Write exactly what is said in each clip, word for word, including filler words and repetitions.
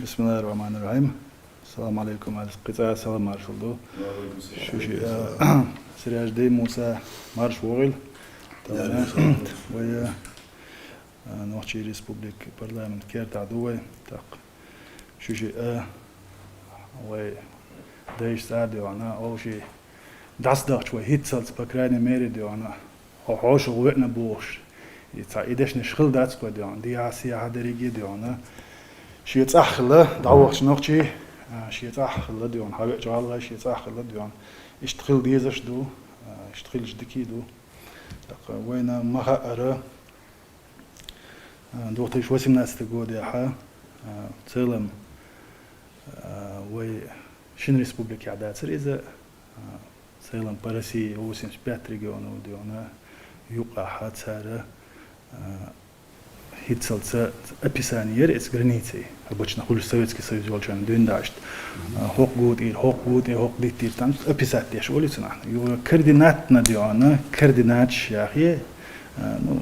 بسم الله الرحمن الرحيم. السلام عليكم. Аьлла кхин цкъа а салам маршалла ду. Шу ши, а, Сираждин, Муса, марша вогӀийла. Тахана вай, а, Нохчийн Республикин парламентан кертахь ду вай. ТӀаккха шу ши, а, вай дайша цӀа а доьгӀна, вовшийн дӀасадахча вай хӀинццалц, по крайней мере, доьгӀна, хьо хьошалгӀа веана бохуш, и цхьа и дешнаш хилла дац кхо доьгӀна, дехьа-сехьа дерриге а доьгӀна. Шен цӀахь хилла, дӀавахча нохчий, а, шен цӀахь хилла доьгӀна, хьавеача гӀалгӀай шен цӀахь хилла доьгӀна. Иштта хила дезаш ду, а, иштта хилча дика а ду. ТӀаккха вайна ма хаъара, а, две тысячи восемнадцатый годехьа, а, в целом, а, вай шина республикехь дацара иза, а, в целом по России восемьдесят пять регионов доьгӀна, юкъахьа цара, а, хӀинццалц описание яра иза границей, обычно хуьлуш Советский Союз йолчарна дуьйна даьшта. А, хӀокху гу тӀера, хӀокху гу тӀе, хӀокху диттера, там описать деш волу иза нах. Юха координатно доьгӀна, координаташ яхе, а, ну,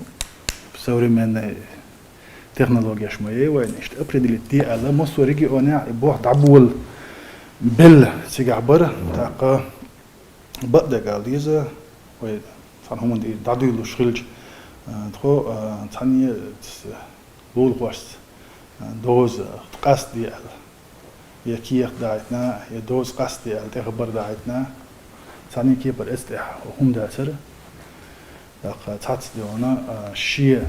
современный технологеш ма е вайна, иштта определить де аьлла, массо а регионехь и бохь дӀабола белла цигахь бара, тӀаккха бакъдерг ала деза, вай цхьана хӀуманна тӀера дӀадуьйлуш хилча, а, тхо, а, цхьанне а ц-, лулахошца, а, доза къастаде аьлла, я кехат дахьийтина, я доза къастаде аьлла, тӀехбар дахьийтина, цхьанне а кепара эцна тӀехь хӀума дацара. ТӀаккха цхьацца доьгӀна, а, шен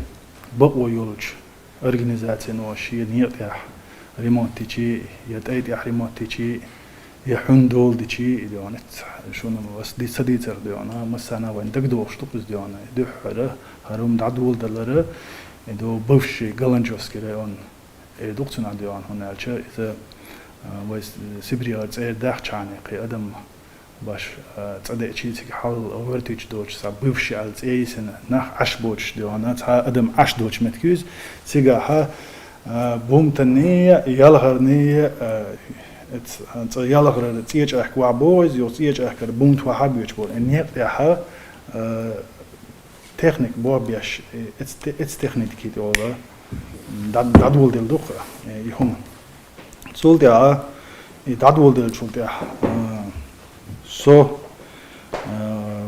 бакъо йолчу организацино шен некъа тӀехь ремонт дичий, я тӀай тӀехь ремонт дичий, я хьуьнан дола дичий, и доьгӀна, шуна аса ди-, ца дийцар доьгӀна, массарна а вайна дагадогӀуш ду-кх иза доьгӀна, и дуьххьара хӀара хӀума дӀадоладалара, и ду бывший Галанчожский район. Э, ду-кх цунах доьгӀна, хӀунда аьлча иза, а, вай С-, Сибрехара цӀера дахчахьана кхин адам баш, а, цӀа деачий, цига хьал гӀоьртича доцуш, цхьа бывший аьлла цӀе йисина нах Ӏаш боцуш доьгӀна, цхьа адам Ӏаш доцуш меттиг ю иза. Цигахьа, а, бумтанний, ялхарний, а, эц-, цӀа ялхарара цӀечӀаьхка вахь боху иза, юха цӀечӀаьхкара бумта вахь а боьдуш боху. Э, некъа тӀехьа, а, техник боху беш, э, эц-, те-, эц техники тӀе олу, дӀа-, дӀадоладелла ду-кх, э, и хӀума. Цул тӀаьхьа, и дӀадоладеллачул тӀаьхьа, э, со, э,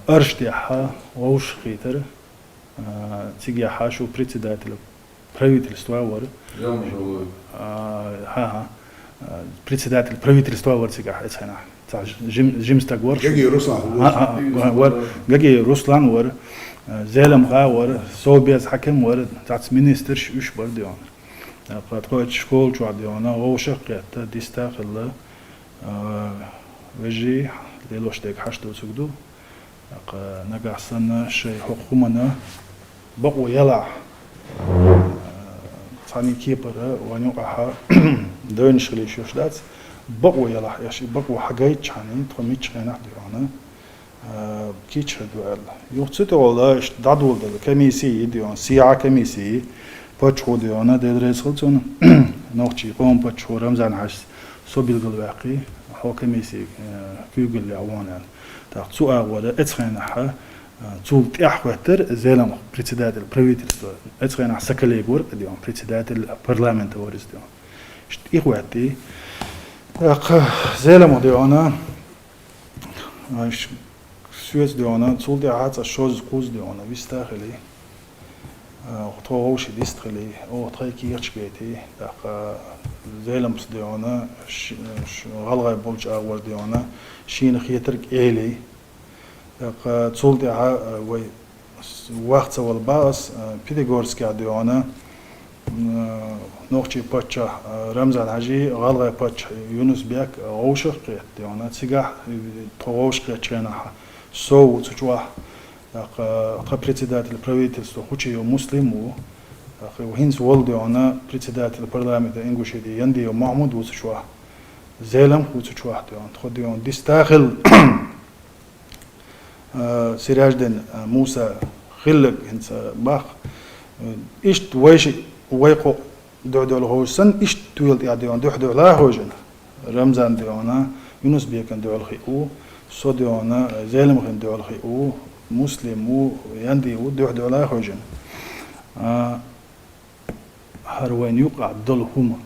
Ӏарш тӀехьа вовшахкхийтира, э, цигахьа шу председатель правительства вара. Жамжулов. А, хӀа-хӀа. А, председатель правительства вара цигахь эцхьанахь. Цхьа жим-, жим стаг вара. Гаги Руслан. ХӀа-хӀа, вара. Гаги Руслан вара. А, Зеламха вара. Совбез хьаким вара. Цхьацца министрш уьш бара доьгӀна. ТӀаккха тхо эцу школа чохь доьгӀна, вовшах а кхетта, диста а хилла. А, вежарий, лелош дерг хьаш доцург ду. ТӀаккха нагахь санна шайн хӀокху хӀуманна бакъо ялахь, а, цхьана кепара вайн юкъахьа девнаш хила йиш йолуш дац, бакъо ялахь, аш и бакъо хьагайтчхьана, тхо мичча хенахь а доьгӀна, а, кийча хир ду аьлла. Юха цу тӀехула иштта дӀадоладелла комиссия доьгӀна, сиха комиссия, паччахьо доьгӀна, Дела реза хила цунна, нохчийн къоман паччахьо Рамзан-Хьаьжас со билгалваьккхи, хьо комиссин, э, куьйгаллехь вон аьлла. ТӀаккха цу агӀора эцу хенахьа, э, цул тӀаьхьа хӀоьттира Зеламха председатель правительства. Эцу хенахь сан коллега вара кхидӀа, председатель парламента вара иза кхидӀа. Иштта и хӀоьттий. ТӀаккха Зеламха кхидӀа, а, ш-, соьца кхидӀа, цул тӀаьхьа цкъа шозза-кхузза кхидӀа вист а хили. А, тхо вовшийн дист хили, оха тхайн кехаташ гайти, тӀаккха Зеламхас кхидӀа, ш-, ш-, гӀалгӀай болчу агӀор кхидӀа, шена хетарг элий. ТӀаккха цул тӀаьхьа, а, вай с-, ваха ца вала баха ас, а, Пятигорскехь кхидӀа, м, нохчийн паччахь, а, Рамзан-Хьаьжи, гӀалгӀай паччахь Юнус-Бек, а, вовшах а кхетта кхидӀа, цигахь, а, тхо вовшах кхеттачу хенахь, со ву цу чохь, тӀаккха тхан председатель правительства Хучиев Муслим ву. ТӀаккха хӀинца волу кхидӀа председатель парламента Ингушетии Яндиев Махьмуд ву цу чохь. Зеламха ву цу чохь кхидӀа. Тхо кхидӀа диста а хилла, а, Сираждин, а, Муса хилларг хӀинца бах. Иштта вай ши, вай кхоъ дуьхьал-дуьхьал ховшу санна, иштта тоьла тӀехь кхидӀа дуьхьал-дуьхьал а хевшина. Рамзан кхидӀа, Юнус-Бекан дуьхьал хиъ ву, со кхидӀа, Зеламхин дуьхьал хиъ ву, Муслим ву, Янди ву, дуьхьал-дуьхьал а хевшина. А, хӀара вайна юкъахь долу хӀума.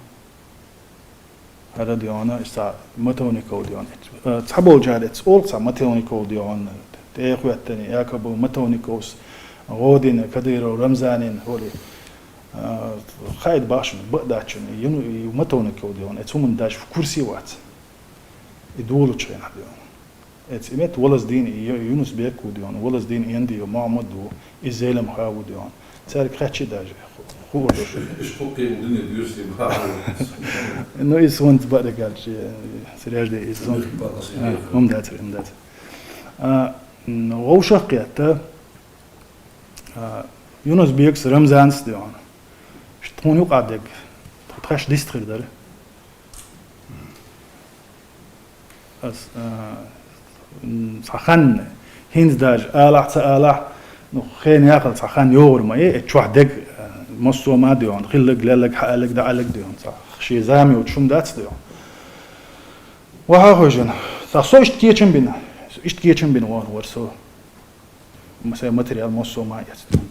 Ара дегӀана, иса Матовников дегӀана. Э, цхьаболчар эц олу цхьа Матовников дегӀана. ТӀехӀоьттина, якобы Матовниковс гӀо дина Кадыров Рамзанин хӀоли. Э, хайда башун, бакъдачун, юну, и Матовников дегӀана. Эц хӀуман даже в курсе вац. И долучу хенахь дегӀана. Эц имет Валаздин и Юнус-Бек ву дегӀана, Валаздин Энди ву, Мохьмад ву, и Зелимха ву дегӀана. Цаьрга хаьттича даже ху-, хуур ду. Иш кху кхин дуьне дуьйцу бахьана. Ну, и сонца бакъдерг аьлча, Сережде, и сонца. Бакъдерг. А, хӀума дац, хӀума дац. А, м, вовшах кхетта, а, Юнус-Бекс, Рамзанс дегӀана. Ш-, тхуна юкъа дерг, тхо тхаьш дистхир дара. Ас, а, м, цхьа хан, хӀинца даже алахь, ца алахь, ну, хен яхал цхьа хан йогӀур ма е, э, чохь дег, а, массо а ма дегӀана, хиллаг, леллаг, хьааллаг, дааллаг дегӀана, цхьа шен зама йоцуш хӀума дац дегӀана. Ваха хожина, цхьа со иштта кечам бина, иштта кечам бина вон вар со. М, сайн материал массо а ма эцна.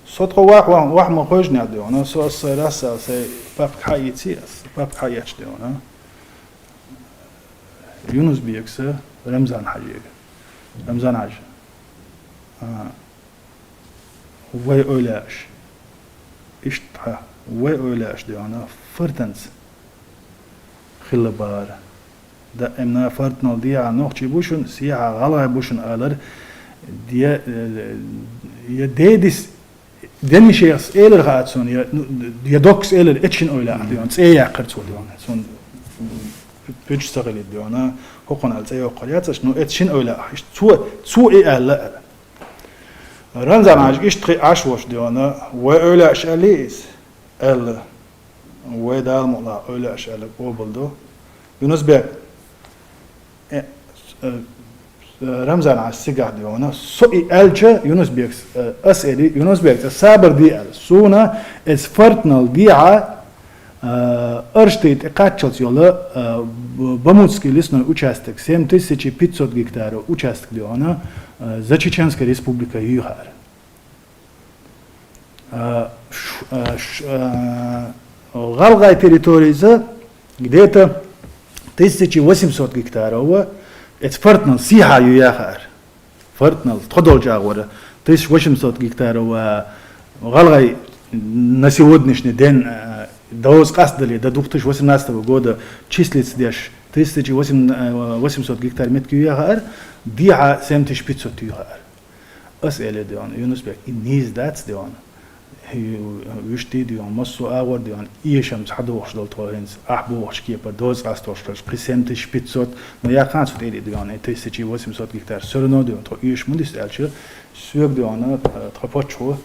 Со тхо вах-, вах-, вах ма хожина дегӀана, со ас сайн расса, сайн папка хьаийци, ас папка хьаэцча дегӀана. Юнус-Бекса Рамзан-Хьаьжега. Рамзан-Хьаьжа. А, вай эвлаяаш. Иштта хьа, вай эвлаяаш дегӀана, фартанца хилла бара. Да, имна фартанал дехьа нохчий бу шуна, сехьа гӀалгӀай бу шуна алар, де, э, я дедис Ден шехьас элира хаьа цунна, я, ну, я доккхас элира, эцу шина эвлаяах дегӀана, цӀе яьккхира цо дегӀана. Цунна пуьчаш ца хилийта дегӀана, хӀокхунна аьлла цӀе йоккхур яцаш, ну, эцу шина эвлаяах. Иштта цо, цо и аьлла аьлла. Рамзан-Хьаьжа иштта кхин Ӏаш волуш дегӀана, вай эвлаяаш аьллий иза? Аьлла. Вай Дала мукъалахь эвлаяаш аьлла къобал ду. Юнус-Бек, э, э, Рамзан-Хьаьжас цигахь дегӀана, со и аьлча, Юнус-Бекс, э, ас эли, Юнус-Бек, цкъа сабар де аьлла. Суна эцу фартанал дехьа, э, Оршти тӀе кхаччалц йолу, э, Б-, Бамутский лесной участок, семь тысяч пятьсот гектаров участок дегӀана, э, за Чеченская республика юьйхира. А, ш-, а, ш-, а, гӀалгӀай территорийза где-то тысяча восемьсот гектаров, эцу фартанал сехьа ю яхаар. Фартанал, тхо долчу агӀора, тысяча восемьсот гектаров, а, гӀалгӀай на сегодняшний день, а, доза къастадале, до две тысячи восемнадцатого года числиться деш, тысяча восемь, а, восемьсот гектар метка ю яхаар, дехьа семь тысяч пятьсот ю яхаар. Ас элира дегӀана, Юнус-Бек, и нийса дац дегӀана. Вуьшта дегӀана, массо а агӀор дегӀана, эшам схьадохуш долу тхо хӀинца, ахь бохучу кепара доза къастош хилча, кхин семь тысяч пятьсот, но я кхана цу тӀе дегӀана, и тысяча восемьсот гектар, всё равно дегӀана, тхо эшам ма дисту аьлча, соьга дегӀана, тхан паччахьо,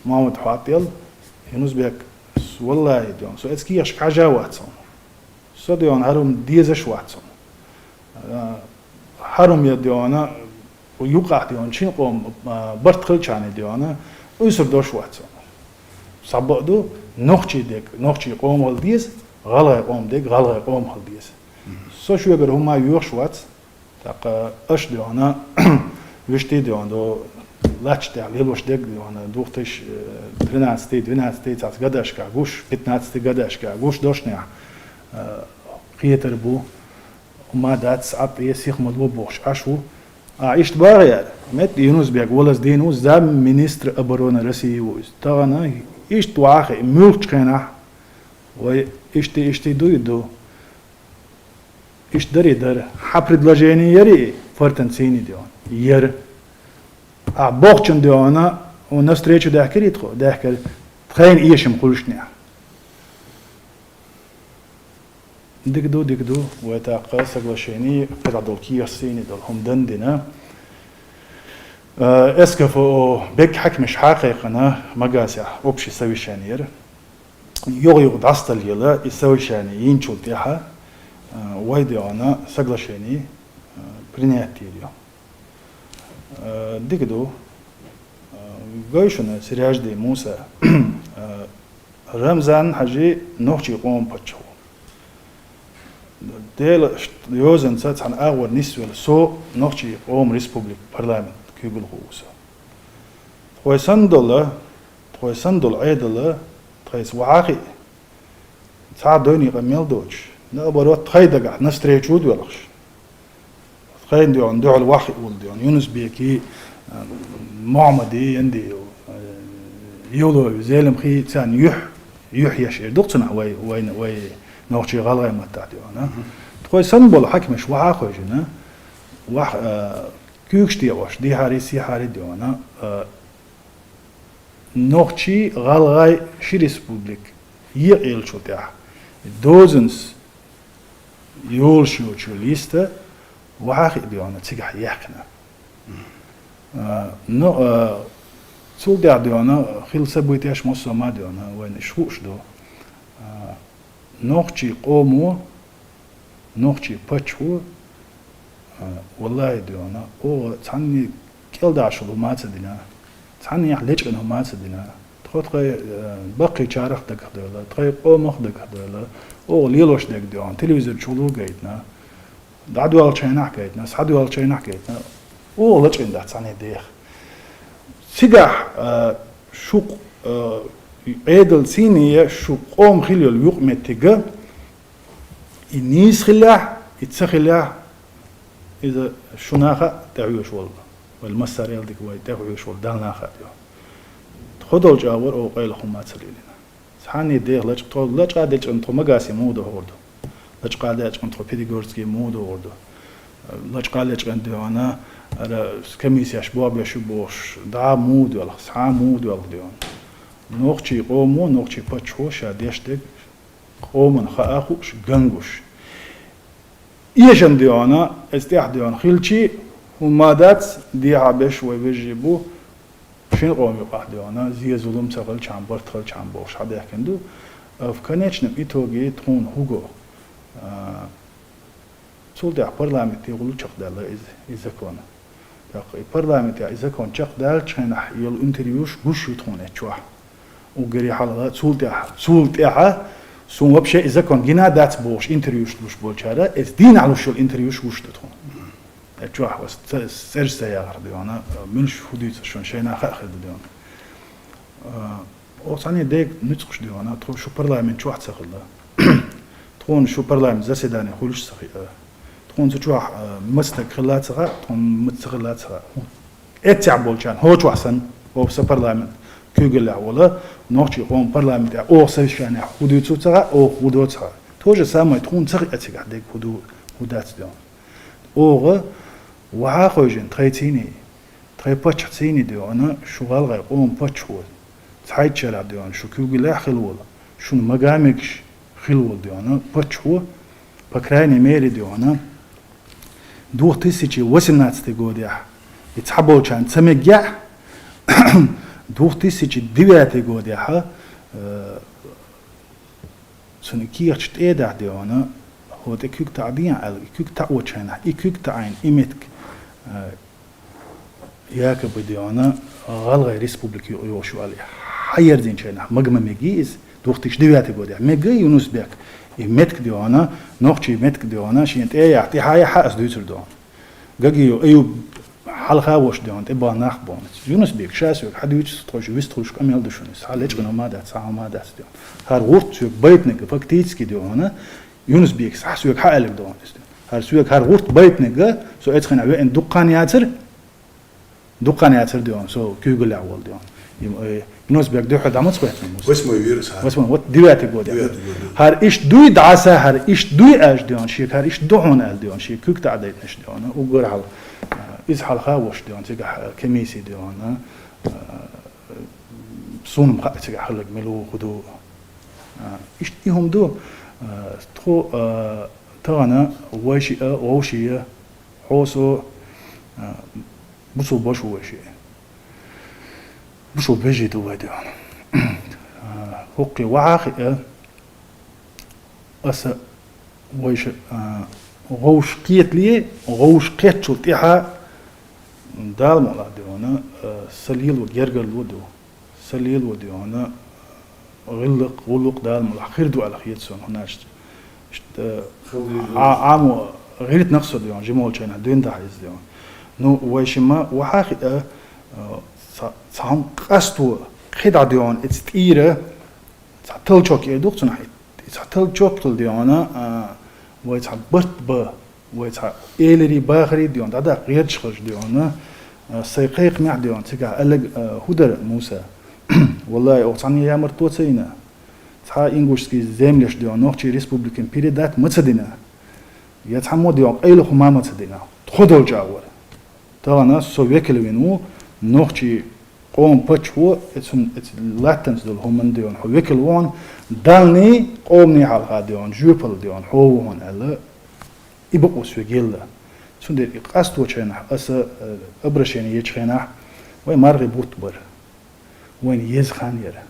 Мохьмад хьоттаелла, Юнус-Бек, валлахӀи дегӀана, со эцу кехашка хьажа вац хьуна. Со дегӀана хӀара хӀума дезаш вац хьуна. А, хӀара хӀума я дегӀана, юкъахь дегӀана, шина къоман, а, барт хилчахьана дегӀана, уьсур дош вац хьуна. Схьабаъ ду, нохчий дерг, нохчий къоман хила деза, гӀалгӀай къоман дерг, гӀалгӀай къоман хила деза. Со шуьгара хӀума йоьхуш вац, тӀаккха аша дегӀана, вуьшта дегӀана, до лаьтташ тӀехь лелош дерг дегӀана, две тысячи тринадцатый, двенадцатый цхьацца гадашкахь гуш, пятнадцатый гадашкахь гуш дошнехь, а, кхетар бу, ма дац, Ӏад тӀе сиха ма ло бохуш Ӏаш ву. А, иштта бахьа яра. Метта Юнус-Бек, Валаздин ву, замминистра обороны России ву иза. Тахана иштта вахи, муьлххачу хенахь, вай иштта, иштта дуй ду. Иштта дарий дара. Хьан предложение яри, фартан цийни дегӀана? Яра. А бохучун дегӀана, он навстречу даьхкирий тхо? Даьхкира. Тхайна эшам хуьлушнехь. Дика ду, дика ду, вай тӀаккха соглашение, кхидӀа долу кехат сийни долу хӀума дан дина. Э, С К Ф О бегга хьаькамаш хьакхайкхина Магасехь общий совещание яра. Юха-юха дӀасадалла яла и совещание йинчул тӀаьхьа, э, вай дегӀана соглашение, э, принять йийр ю. Э, дика ду. Э, гой шуна, Серяжди Муса. Э, Рамзан-Хьаьжа нохчий къоман паччахь ву. Делан йозанца цхьана агӀор нисвелла со нохчий къоман республикан парламентан куьйгалхо ву со. Тхой санна долу, тхой санна долу Ӏедал, тхайца вахьа хиъ, цхьа а дойне къа мел доцуш, Наоборот, тхай дагахь навстречу доьлхуш. Тхайна доьгӀна дуьхьал вахи улла доьгӀна. Юнус-Беки, э, Мухьаммади, Янди, э, Юлови, Зелимхи царна юьхь, юьхь еш эр ду-кх цунах вай, вай, вай нохчий-гӀалгӀай маттахь доьгӀна. Тхой санна болу хьаькамаш вахьа а хойжина, вахь, э, куьйгаш декъош, дехьари, сехьари доьгӀна, э, нохчий-гӀалгӀай ши республика екъаеллачул тӀаьхьа дозанца йолуш йоцу листа вахьа хиъ доьгӀна цигахь яьккхина. А, ну, а, цул тӀаьхьа доьгӀна хилла событияш массо а ма доьгӀна, вайна иш хууш ду. А, нохчий къомо, нохчий паччахьо, а, валлахӀи доьгӀна, оха цхьанне кӀелдашал хӀума ца дина, цхьаннех лечкъина хӀума ца дина. Тхо тхай, э, баккхийчарах дагах дойла, тхай къомах дагах дойла, оха лелош дерг доьгӀна, телевизор чухула гайтина, дӀадоьлхучу хенахь гайтина, схьадоьлхучу хенахь гайтина, оха лачкъина дац цхьанне дех. Цигахь, э, шу, э, Ӏедал цийне я шу къома хила йолу юкъаметтига, и нийса хилахь, и ца хилахь, иза шу наха тӀехьоьжуш волу, вай массарел дика вай тӀехьоьжуш волу Далла наха а тӀехь. Тхо долчу агӀор оха къайлаха хӀума ца лелина. Цхьанне дех лачкъа, тхо лачкъа а дечкъина тхо магасе муха дохур ду? Лачкъа а дечкъина тхо Пятигорске муха дохур ду? Лачкъа а лечкъина доьгӀна, ара комиссияш бохбеш ю бохуш, дӀа муха доьлху, схьа муха доьлху доьгӀна? Нохчий къомо, нохчий паччахьо ша деш дерг къоман хаа хууш, ган гуш. Эшам доьгӀна, эцу тӀехь доьгӀна хилчи, хӀумма дац, дехьа беш вай вежарий бу, шина къоман юкъахь доьгӀна, зен-зулам ца хилчхьана, барт хилчхьана бохуш хьадаьхкина ду. А в конечном итоге тхуна хӀун го? А, цул тӀаьхьа парламенте гӀуллакх чекхдаьлла иза, и закон. ТӀаккха и парламентехь и закон чекхдаьллачу хенахь йолу интервьюш гуш ю тхуна эцу чохь. Уггаре хьалха, цул тӀаьхьа, цул тӀаьхьа, суна вообще и закон гина а дац бохуш интервьюш луш болчара, эцу дийнахь луш йолу интервьюш гуш ду тхуна. Эцу чохь ас ца-, цӀераш ца яхар доьгӀна, муьлш хӀун дуьйцур шуна, шайна хаа хир ду доьгӀна. А, оха цхьанне дега нуьцкъаш доьгӀна, тхо шу парламент чохь ца хилла. Тхуна шу парламент заседание хуьлуш ца хиъа. Тхуна цу чохь, а, маса стаг хилла ца хаьа, тхуна маса ца хилла ца хаьа. Эццехь болчарна, хӀокху чохь санна, оха сан парламент куьйгаллехь волу, нохчий къоман парламентехь оха совещанехь хӀун дуьйцу ца хаьа, оха хӀун до ца хаьа. То же самое тхуна ца хиъа цигахь дега хӀун ду, хӀун дац доьгӀна. Оха вахьа а хойжина тхай цийний, тхай паччахь цийний доьгӀна, шу гӀалгӀай къоман паччахьо, цхьайтта шарахь доьгӀна, шу куьйгаллехь хила волу, шуна мага мегаш хила волу доьгӀна, паччахьо, по крайней мере, доьгӀна, двух тысячи восемнадцатый годехь и цхьаболчарна ца меггехь, двух тысячи девятый годехь, э, цунна и кехаташ тӀе а дахьа доьгӀна, хӀо тӀе куьг таӀа дехьа аьлла, и куьг таӀочу хенахь, и куьг таӀийна, и меттиг, э, якобы доьгӀна, гӀалгӀай республика ю-, йолуш ю аьлла, хьаерзийначу хенахь мага ма мегий иза, двух тысячи девятый годехь мегий Юнус-Бек, и меттиг доьгӀна, нохчий меттиг доьгӀна, шен тӀе а яхьа, тӀе хьа а яхьа аса дуьйцур доьгӀна. Гагиев Аюб хьалха а волуш доьгӀна, тӀе бахна нах бохна. Юнус-Бек ша соьга хьан дуьйцу, тхойша вистхуьлуш къамел ду шуна иза. Хьан лечкъина ма дац, хьан ма дац доьгӀна. ХӀара гӀурт соьга байтинарг фактически доьгӀна, Юнус-Бекас хьан соьга хьан аьлларг доьгӀна иза. ХӀара соьга хӀара гӀурт байтинарг, со эцу хенахь веана дуккха хан яцара, дуккха хан яцара доьгӀна, со куьйгаллехь волу доьгӀна. Им, э, Юнус-Бек дуьхьал дӀа маца хӀоьттина ву со? Восьмой вирус, а? Восьмой, вот девятый год. Девятый год, да. ХӀара иштта дуй дӀаса, хӀара иштта дуй аьлча доьгӀна, шега хӀара иштта ду хьуна аьлла доьгӀна, шега куьг таӀа дайтинарш доьгӀна, уггар хьал, э, иза хьалха а волуш доьгӀна, цигахь, э, комисси доьгӀна, э, суна-м хаьа цигахь хилларг мила ву, хӀун ду. Э, иштта и хӀума ду, э, тхо, э, тахана вай шиъ а, вовший а, хьо со, э, бусулба ваша ву вай шиъ. Бусулба вежарий ду вай доьгӀна. Э, хӀокхе вахьа а хиъа, аса вайша, э, вовшах кхетале, вовшах кхеттачул тӀаьхьа Дала мукъ лахь доьгӀна, э, сан лело гергарло ду. Сан лело доьгӀна, гӀиллакх, гӀуллакх Дала мукъ лахь хир ду аьлла хета суна хӀунаршца. Иштта, Хилла а, Ӏамо гӀиртинарг со доьгӀна, жима волчу хенахь дуьйна дахьа иза доьгӀна. Ну, вайшимма вахьа а хиъа, э, ца-, цхьа хӀума къасто кхидӀа доьгӀна, эца тӀера цхьа толчок эр ду-кх цунах, и цхьа толчок хилла доьгӀна, а, Вай цхьа барт ба, вай цхьа элири бахари дийон, дӀадаккха гӀерташ хилча дийон, а, сай кхайкхамехь дийон, цигахь аллаг, а, хӀу дара, Муса? Валлахи, оха цхьанне ямарт тоца йина. Цхьа ингушский землеш дийон, нохчий республикин передать ма ца дина. Я цхьаммо дийон, къайла хӀума ма ца дина. Тхо долчагӀвар. Тахана со векал вина ву, нохчий къоман паччахьо, эцун, эц латтанца долу хӀуманна дийон, хьо векал ву хьуна, Далний, къоманий хьалха дийон, жоьпалла дийон, хьо ву хьуна аьлла, и бакъо соьга елла. Цундела и къасточу хенахь, аса, э, обращение ечу хенахь, вай маргӀи бутт бара. Вайна еза хан яра.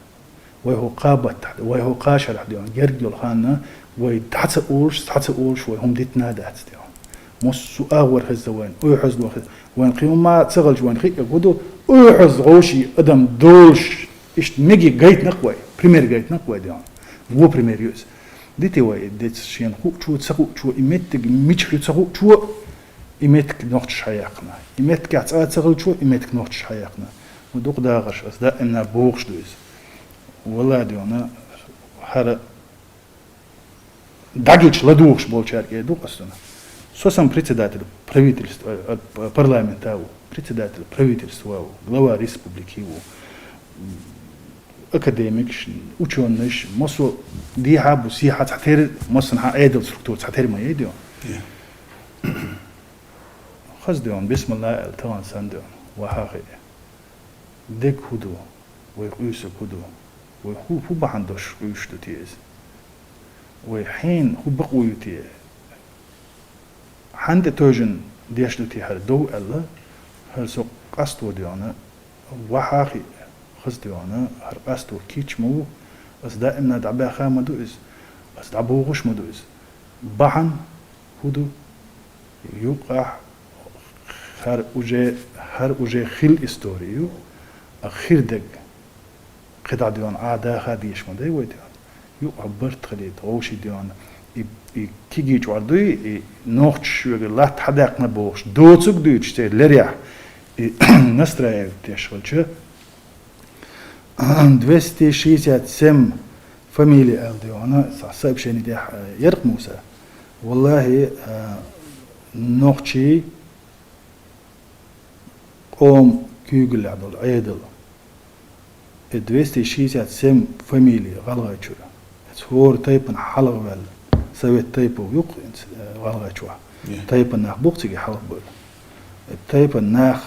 Вай хӀокху кхаа баттахь, вай хӀокху кхаа шарахь дийон, герга йолу ханна, вай дӀа ца олуш, схьа ца олуш, вай хӀума дитина а дац дийон. Массо а агӀор хезна вайна, ой хьоьзло хезна. Вайна кхин хӀумма а ца хилча, вайна хиъ а гу ду, ой хьоьзна гӀовший адам долуш, иштта меге гайтинарг вай, пример гайтинарг вай дийон. Вон пример ю иза. Дити вай и деца шена хуучо, ца хуучо, и меттиг мичахь ю ца хуучо, и меттиг нохчаша хьаяьккхина. И меттигехь цкъа а ца хилчо, и меттиг нохчаша хьаяьккхина. Ну, дукха дахарш аса даимна бохуш ду иза. Валла дийона, хӀара дӀагича ладугӀуш болчаьрга эр ду-кх ас цунна. Со сан председатель правительства, э, э, парламента а ву, председатель правительства а ву, глава республики ву, академикаш, учёныш, массо а дехьа а бу, сехьа а цхьатерра, массанхьа Ӏедал структура цхьатерра ма яй дийона. Е. Хаза дийона, бисмилла аьлла, тахана санна дийона, вахьа а хиъ. Дег хӀу ду? Вай къуьйсург хӀу ду? Вай хӀу, хӀу бахьана долуш къуьйсуш ду те иза? Вай хьенан хӀу бакъо ю те? Хьанна тӀе тевжина деш ду те хӀара дов аьлла, хӀара со къасто дийона, вахьа а хиъ, хаза дийона, хӀара къасто кийча ма ву, аса даимна дӀабаьхха а ма ду иза, аса дӀабохуш а ма ду иза. Бахьана хӀу ду? Юкъахь хӀара уже, хӀара уже хилла истори ю, а хир дерг кхидӀа дийона Ӏа даха а дезаш ма дай вай дийона. Юкъахь барт хилийта, гӀовший дийона, и, и кегий чкъор дуй, и нохчаша шуьга латта хьадаьккхина бохуш, доцург дуьйцуш церан лерехь, и настраивать деш хилча, двести шестьдесят семь фамилия аьлла дийона, со-, сообщение тӀехь, э, яркъ Муса. Валлахи, э, нохчий къоман куьйгаллехь долу Ӏедал. И двести шестьдесят семь фамилия ГӀалгӀайчуьра. Эца хӀора тайпана хьалха ваьлла, совет тайпа ю-кх, э, ГӀалгӀайчохь. Е. Тайпан нах бу-кх цига хьалха бевлла. И тайпан нах,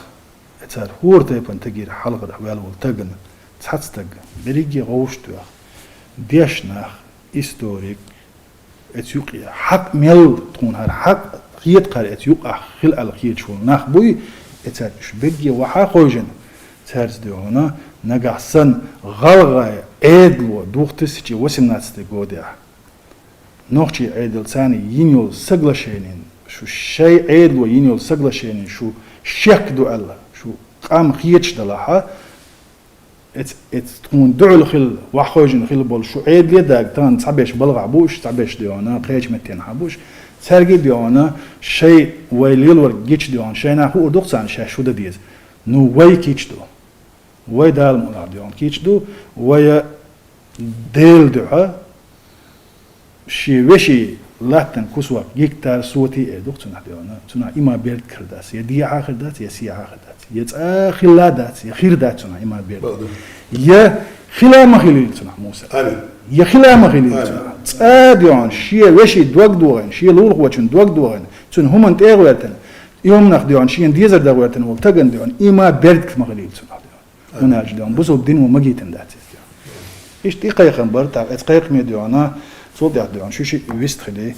и цара хӀора тайпана тагира хьалхара ваьлла волу тагана, цхьацца таг, берриге гӀовшт вех, дешна нах, историк, эца юкъе хьакъ мел, тхуна хӀара хьакъ хетахьара эца юкъахь хила аьлла хеташ волу нах буй, и цаьрга уьш берриге вахьа а хевшина, цаьрца дийона, нагахь санна гӀалгӀай Ӏедало две тысячи восемнадцатый годехь нохчий Ӏедал царна йина йолу соглашенин, шу шайн Ӏедало йина йолу соглашенин шу шек ду аьлла, шу къам хеташ далахьа, эц-, эц тхуна дуьхьал хила, вахьхойжина хила болу шу Ӏедале а дага, тахана цхьаберш балгӀахь бу уьш, цхьаберш дийона, кхечу меттенахь бу уьш. Цаьрга а дийона, шайн вай лелорг гича дийона, шайна хуур ду-кх царна шаьш шу дан деза. Ну, вай кийча ду. Вай Дала мукъалахь дийона кийча ду, вай Делан дуьхьа, шен вешин латтан кусок, гектар соти эр ду-кх цунах дийона. Цунах има бердиг хир дац, я дехьа хир дац, я сехьа хир дац, я цкъа хилла дац, я хир дац цунах има бердиг. Бакъду. Я хила ма хилийла цунах, Муса. Амин. Я хила ма хилийла Амин. Цунах. Цкъа дийона, шен вешин дог дохийна, шен лулахочун дог дохийна, цуьнан хӀуманна тӀе а гӀоьртина, и хӀуманах дийона, шена дезар дан гӀоьртина волу тагана дийона, има бердиг ма хилийла цунах дийона. ХӀунда аьлча дийона, бусалба дин ву магийтина дац иза. Иштта и кхайкхам бара, тӀаккха эца кхайкхаме дийона, цул тӀаьхьа дийона, шу шиъ вист хили.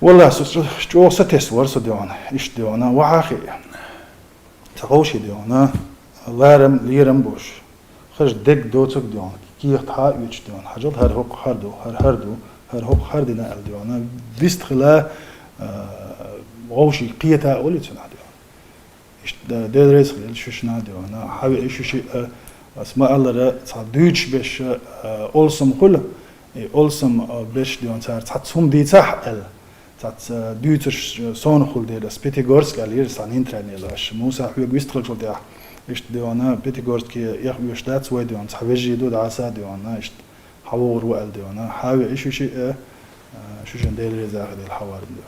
Валлахь, со чӀ-, чӀогӀа сатесна вара со дийона, иштта дийона, вахьа а хиъ. Цхьа гӀовший дийона, ларам, лерам болуш. Хаза дерг доцург дийона, кехат хьа а оьцуш дийона, хьажал, хӀара хӀокху хӀара ду, хӀара хӀара ду, хӀара хӀокху хӀара дина аьлла дийона, вист хила, а, гӀовший кхета а олий цунах дийона. Иштта Дела реза хила шу шина а дийона, хьан веа шу шиъ а, ас ма-аллара, цхьа дуьйцуш берш, а, олсам хуьлу, и олсам, а, берш дийона цара цхьацца хӀума дийцахь аьлла. Цхьацца, а, дуьйцурш, а, сонах хуьлу дела, ас Пятигорск аьлла йира сан интернет аша. Муса хьоьга вист хилчул тӀаьхьа, иштта дийона, Пятигорске эхь оьшуш дац вай дийона, цхьа вежарий ду дӀаса а дийона, иштта хьан вогӀур ву аьлла дийона. Хьан веа шу шиъ а, Шуьшан Дела реза хилийла, хьавар да.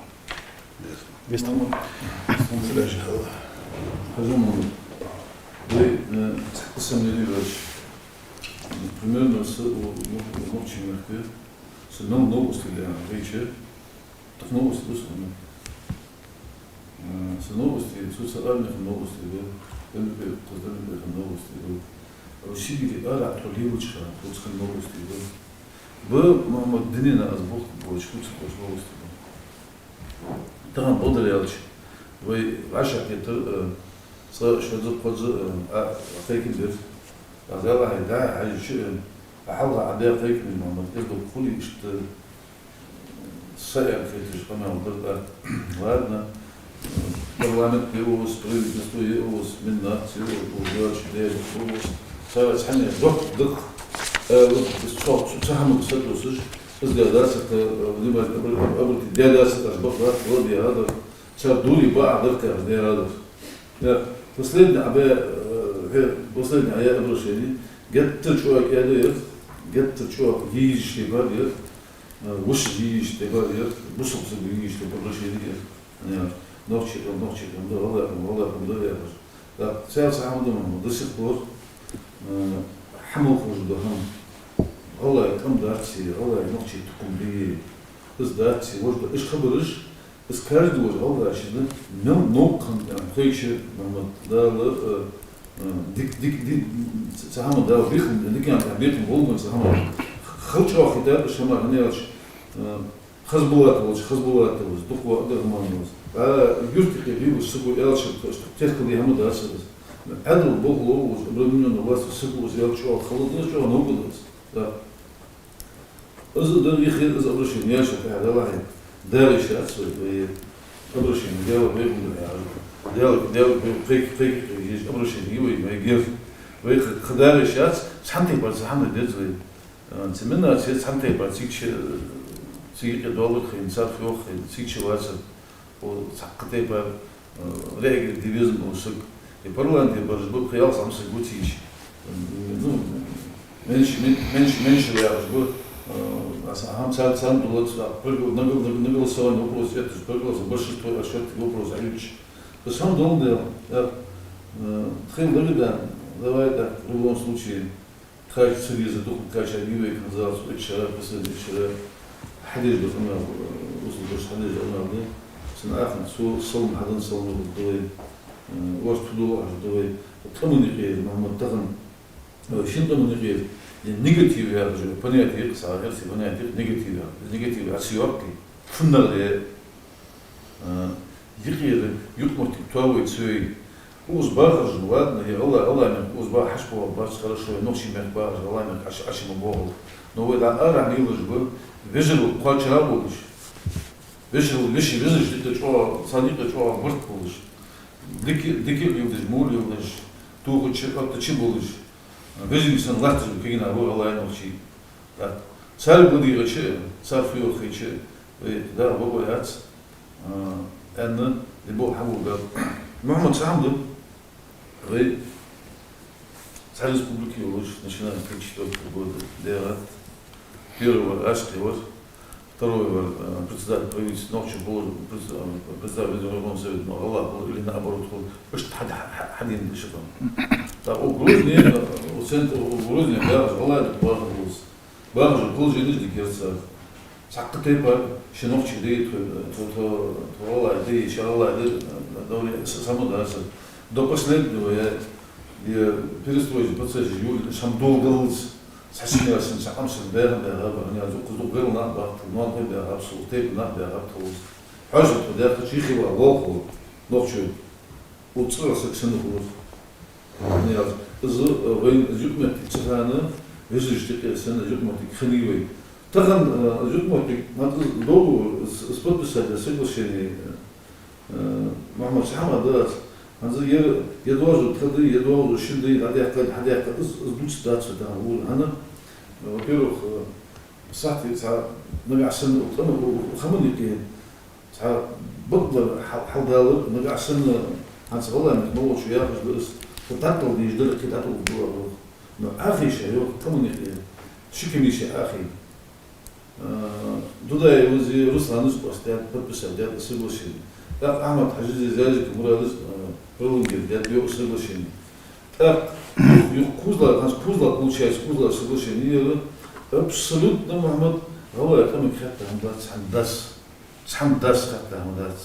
Вест. Хазуман. Вай, э, цхьа къамаьл деш. Примерно с-, у-, у-, у-, нохчийн мехка. С-, нов-, новости, да, вайче. Так новости, да, с-, ну. Э, с-, новости, с-, с-, армейхи новости, да. М П, Казанских новости, да. А в Сибири ара тхо лилчха, тхо цхьа новости, да. Б-, Мухьаммад, динина аз боху, бо, чхуца бо, новости бо. Тахан бадар яьлча, вай вӀашагӀкхетар, э, цкъа, шозза, кхозза, э, а, кхайкадир. Аз аьлар хьайга, дӀа, хьажача, э, а хьалха а бе кхайкадир, Мухьаммад, из ду хулий иштта, э, са аьнна хеташ къамаьл дар, а, ладно. Парламент я у вас, правительство я у вас, Миннат я у вас, Дела я у вас. Цара цхьанне доккха, доккха, э, вот, из цо, цо, цо хӀама сатосаш, из да дац, это, э, внимание обра-, обратить, да дац, это аж бакъ дац, вот я хӀадар. Цар дури баӀа даркар, да хӀадар. Я, последний, а бе, э, хе, последний, а я обращение, геттара чӀоагӀа кӀаьда яр, геттара чӀоагӀа йийш тайпара яр, э, вуш йийш тайпара яр, бусалба саг йийш тайпара обращение яр. Аьнна, нохчий къам, нохчий къам да, гӀалгӀай къам, гӀалгӀай къам да яхаш. Да, цаьрца хӀама да, ма, до сих пор, э, хьамал хожу да хӀама. ГӀалгӀай къам дац, гӀалгӀай нохчий тукум бий. Из дац, вож да, иш хабараш, из каждый вож гӀалгӀай шийна, мел новкъа хӀама, э, хьайча, Мухьаммад, Дала, э, э, дик, дик, дик, ца хӀама Дала бихам, дикан бихам болган ца хӀама. Хал чӀоагӀа хетар, иш хӀама, хӀана аьлча, э, Хазбулат волча, Хазбулат волча, дукха ва Абдурахман волча. А, юрта юкъе бийбуш саг ва аьлча, тешкал де хӀама дац из. Ӏаьдал бохло волча, обременённый власть саг ва из аьлча, чӀоагӀа хала да из, чӀоагӀа новкъа да из. Да. Из да вихе, из обращение яьлча, тӀехьа далахьи. Дагъи шац вай, вай обращение, Дела вай гунда яр. Дела, Дела вай кхайк-, кхайк-, кхайк-, обращение вай, вай гер. Вай х-, х-, дагъи шац, цхьан тайпара, цхьан дец вай. Э, цу Миннатаца цхьан тайпара цига чу, цига юкъе доллар хин, цар фу йоах хин, цига чу вацар. О, цхьаккха тайпара, э, реагир дивизм о саг. И парламенте бараш ба, пхи-ялх цхьа саг ва цига чу. М, ну, меньше, мен-, меньше, меньше яхаш ба, э, аса хӀама цар, цар дулац, а, проголо-, на гол-, на гол-, на голосование вопрос, это же проголосование, большинство отсчёт вопрос, а юч. То есть хӀама дол дел, э, э, тхин дагадоагӀа, давай так, в любом случае, Кхача ца веза дукха, кхача диве ханзалц, иччара, пасад иччара, хьадеш да ханал, усл даш хьадеш да ханал да. Сан ахна цо салм хьадан салм да вай, э, варт худо аж да вай. Къаман юкъе, Мухьаммад, тахан, э, шин къаман юкъе, е негатив яхаш, понятие, са эрси понятие, негатив яхаш. Негатив, а сиёрки, фуннар е, э, юкъера, юкъмоттиг тоавай цой. Укхаза бахараш, ладно, е ГӀалгӀай, ГӀалгӀай мехка укхаза баха хьаьшпа бац, хорошо, нохчий мехка бахараш, ГӀалгӀай мехка Ӏаш-, Ӏаш ма бохал. Но вай дӀа арахьа мийлаш ба, вежарал кхоачара болаш. Вежарал, веший вежараш дика чӀоагӀа, царна юкъе чӀоагӀа барт болаш. Дика, дика лелдаш, мур лелдаш, тухача, оттача болаш. Вежарий санна латташ ба кагина ба ГӀалгӀай, нохчий. Так. Цар гудийгӀача, цар фу йоах хилча, вай да, баба яц, а, аьнна, дибол хьавуга. Мухьаммад, цхьа хӀама да, вай цхьа республика йолаш, начиная с тридцать четвёртого года, дегӀат, первый вар Ашкъи вар, второй вар, а, председатель правительства, нохчо болаш, предс-, а, председатель Верховного Совета, но ГӀалгӀа болаш, или наоборот, хул, ишта хьад-, хьад-, хьадийна да ши къам. Так, у Грозне, а, у центр, у Грозне, да, ГӀалгӀай да бахар болаш. Бахаш положение дикер цар. Цхьаккха тайпара ши нохчий дайта, тхо, тхо, тхо ГӀалгӀай дайта, ши ГӀалгӀай дайта, давле с-, само дар цар. До последнего я, я перестроечный процесс юль, шам долгалц, цхьа ши ясен, цхьа къамсен, баьхан баьха, баьхан, я зукъ, зукъ гарал нах бахтал, нон хай баьха, абсул, тайпа нах баьха, абталц. Хьажа тхо, дяхача, хи хила, волхо, нохчо. Укх цӀагӀа саг санна хулар. Яц. Из, э, вайна из юкъмоттиг ца хана, вежарашта юкъе санна из юкъмоттиг хиннай вай. Тахан, э, из юкъмоттиг, ма из договор, из, из подписать да соглашение, э, Мухьаммад, цхьа хӀама дац. ХӀанз ер, е доазув тха да, е доазув шин да, хьадаьккха, хьадаьккха, из, из дувца дац вай тахан гӀур. ХӀана, э, во-первых, э, сахьте цхьа нагахь санна, у, у, у, хаман юкъе, Цхьа бакъдар хьал-, хьалдалар, нагахь санна, хӀанз ГӀалгӀай мехка ма волчо яхаш да из, хӀу дӀатӀал дийш дара, кхы дӀатӀал дора. Но Ӏахийша йоах, къаман юкъе, ши комиссия Ӏахий. Э, Дудаев Руслан из кӀоастадаьд, подписать даьд соглашение. ТӀаккха Ахьмад-Хьажи, Зязиков Мурад из, э, пролонгировать даьд соглашение. ТӀаккха юха, юха Кузлар, хӀанз Кузлар, получается, Кузлар соглашение яр, абсолютно, Мухьаммад, гӀалгӀай къамага хаьтта хӀама дац, цхьанна дац. Цхьанна дац, хаьтта хӀама дац.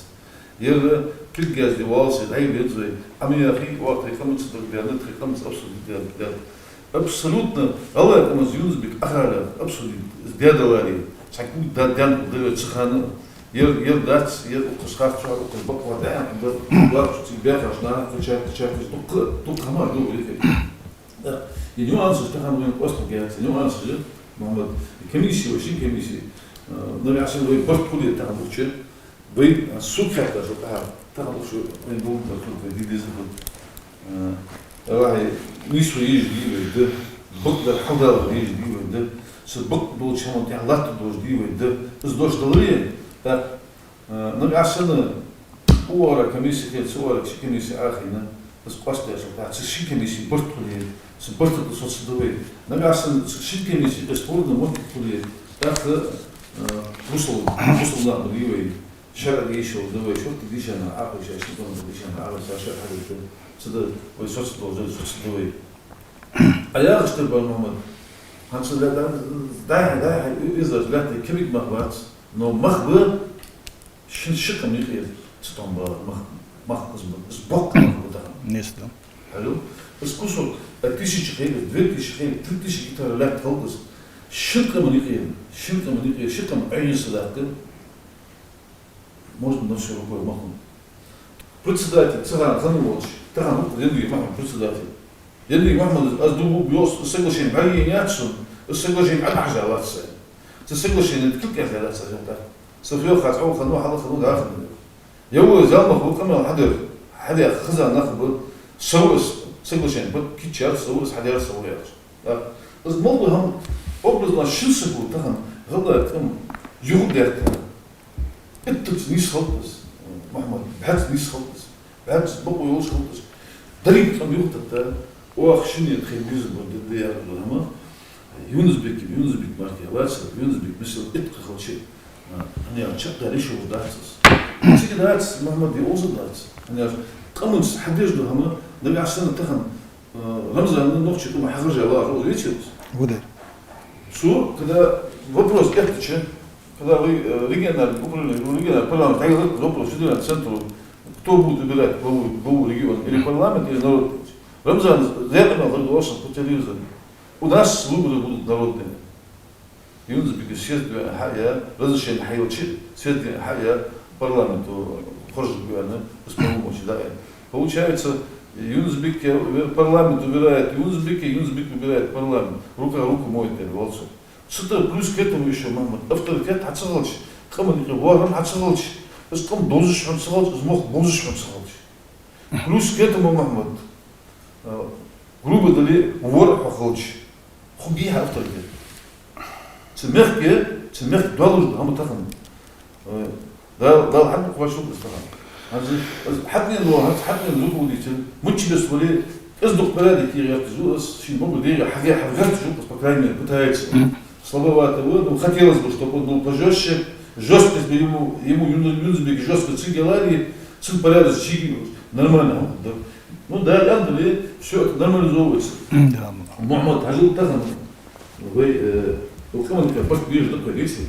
Ер пиргазди валси дӀайбирзой, амма яхи вахтри къамаца даг бяна, тхи къамаца обсудить даьд, даьд. Абсолютно гӀалгӀай къамаца Юнус-Бек ахалар обсудить даьдалари, цхьа куг да-, дян хӀу давер ца хана. Ер, ер дац, ер укхус харцо, укхус бакъва дян, бакъва цига бяхаш, нана, куча, куча, куча, дукха, дукха хӀама ду, рикет. Да. И нюансаш тахан вайн кӀоастадаьд, нюансаш, Мухьаммад, комиссия, вообще комиссия. Э, нагахь санна вай барт хуле тахан бухча, вай, а, суд хаттар шо тахан, тахан бухча, вай дум, да, тут вай дидеза, тут. Э, давай, нису ежди вай, да, бакъдар хьалдала ежди вай, да, са бакъ долча хӀаман тӀехьа латта долаш ди вай, да, из дош даларе, так, Э, нагахь санна, укхара комиссия хилча, укхара ши комиссия Ӏахийна, из кӀоастадеш хилча, цу шин комиссия барт хуле, цу барта тӀа соцаде вай. Нагахь санна, цу шин комиссия тӀа спорный мотт хуле, тӀаккха, э, бусалба, бусалба нах ба вай, шарӀа дийшал да вай, шортта дийшана, Ӏахуй шашни тӀа дийшана, Ӏахуй шашни хьалита, цу да вай соцаде, соцаде вай. А яхаш тӀа бар, Мухьаммад, хӀанз ла-, ла-, дайхьа, дайхьа, иза лаьтта кемик мах бац, но мах ба, Шин ши къам юкъера цу тӀом бала мах, мах из ба, из боккха мах ба тахан. Нес да. Хьажал, из кусок, а, тысяча хилар, две тысячи хилар, три тысячи гектар лаьтта хилар из. Шин къаман юкъера, шин къаман юкъера, ши къам Ӏуйна са даккха, можно на всю рукой махнуть. Председатель, цигара хана волча, тахан укх Яндуев Мухьаммад председатель. Яндуев Мухьаммад, аз дугу йос, соглашение бӀаргаяйнаяц сона, соглашение Ӏадахьажа вац са. Цу соглашение килкӀехьа яц са жалтар. Са фио хац, хьо хано, хьала хано, да хано. Я вай залмах ву къамел хьадер, хьадер хаза нах бу, сов ас, соглашение, бу кичар, сов ас, хьадер, сов яц. Да. Аз мол бу хам, образно, шин са бу, тахан, гӀалгӀай къам, югу дерт. Иттаца нийса хилац, Мухьаммад, бӀаьзза нийса хилац, бӀаьзза бакъо йолаш хилац. Деррига къам юхататта, оаха шинне тхай безам ба, ди-, ди яхар да хӀама. Юнус-Бек, Юнус-Бек марке лаца, Юнус-Бек мисал итт кхы хилча, а, хӀана аьлча чакхдаьле йиш йолаш дац из. Цига дац, Мухьаммад, е оза дац. ХӀана аьлча къаманца хьадеш да хӀама, нагахь санна тахан, Э, Рамзан, ну, нохчий къам хьахаржа ла, а, видите? Вода. Цо, когда вопрос кхетача, когда вы, э, региональный управление, ну, региональный парламент, хьайла вопрос федеральный центру, кто будет выбирать главу, главу региона, или парламент, или народ. Рамзан, зеркало должен по телевизору. У нас выборы будут народные. Юнус-Бека съезд ве хьаяь, разрешение хьаелча, съезд ве хьаяь, парламенту хоржаргваьнна, из полномочия даь. Получается, Юнус-Бека ве-, парламент выбирает Юнус-Бека, Юнус-Бек выбирает парламент. Рука руку моет, я валцо. Цу тӀа плюс к этому ещё, Мухьаммад, авторитет хьа ца хилча, къаман юкъе вахар хьа ца хилча, из къам довзаш хьона ца хилча, из мохк бовзаш хьона ца хилча. Плюс к этому, Мухьаммад, э, грубо дале, вор хьо хилча, хьо бий хьа авторитет. Цу мехке, цу мехке доаллаш да хӀама тахан. Э, Дала, Дала хьа дукха вӀашагӀ дац тахан. ХӀанз, хьатӀаен ло, хӀанз хьатӀаен ло хулийца, мучи бес вале, из дукха порядок гӀерташ ва из, шин могу дега, хьаге, хьаге гӀерташ ва из, по крайней мере, пытается. Слабовато вы, ну, хотелось бы, чтобы он был пожёстче. Жёсткость бы ему, ему Юн-, Юнус-Беку жёстко цига лари, цин порядок чиги, нормально, да. Ну да, янда ли, всё это нормализовывается. Да. Мухьаммад, хьажал тахан, вай, э, вай къаман юкъе барт беш да, видите?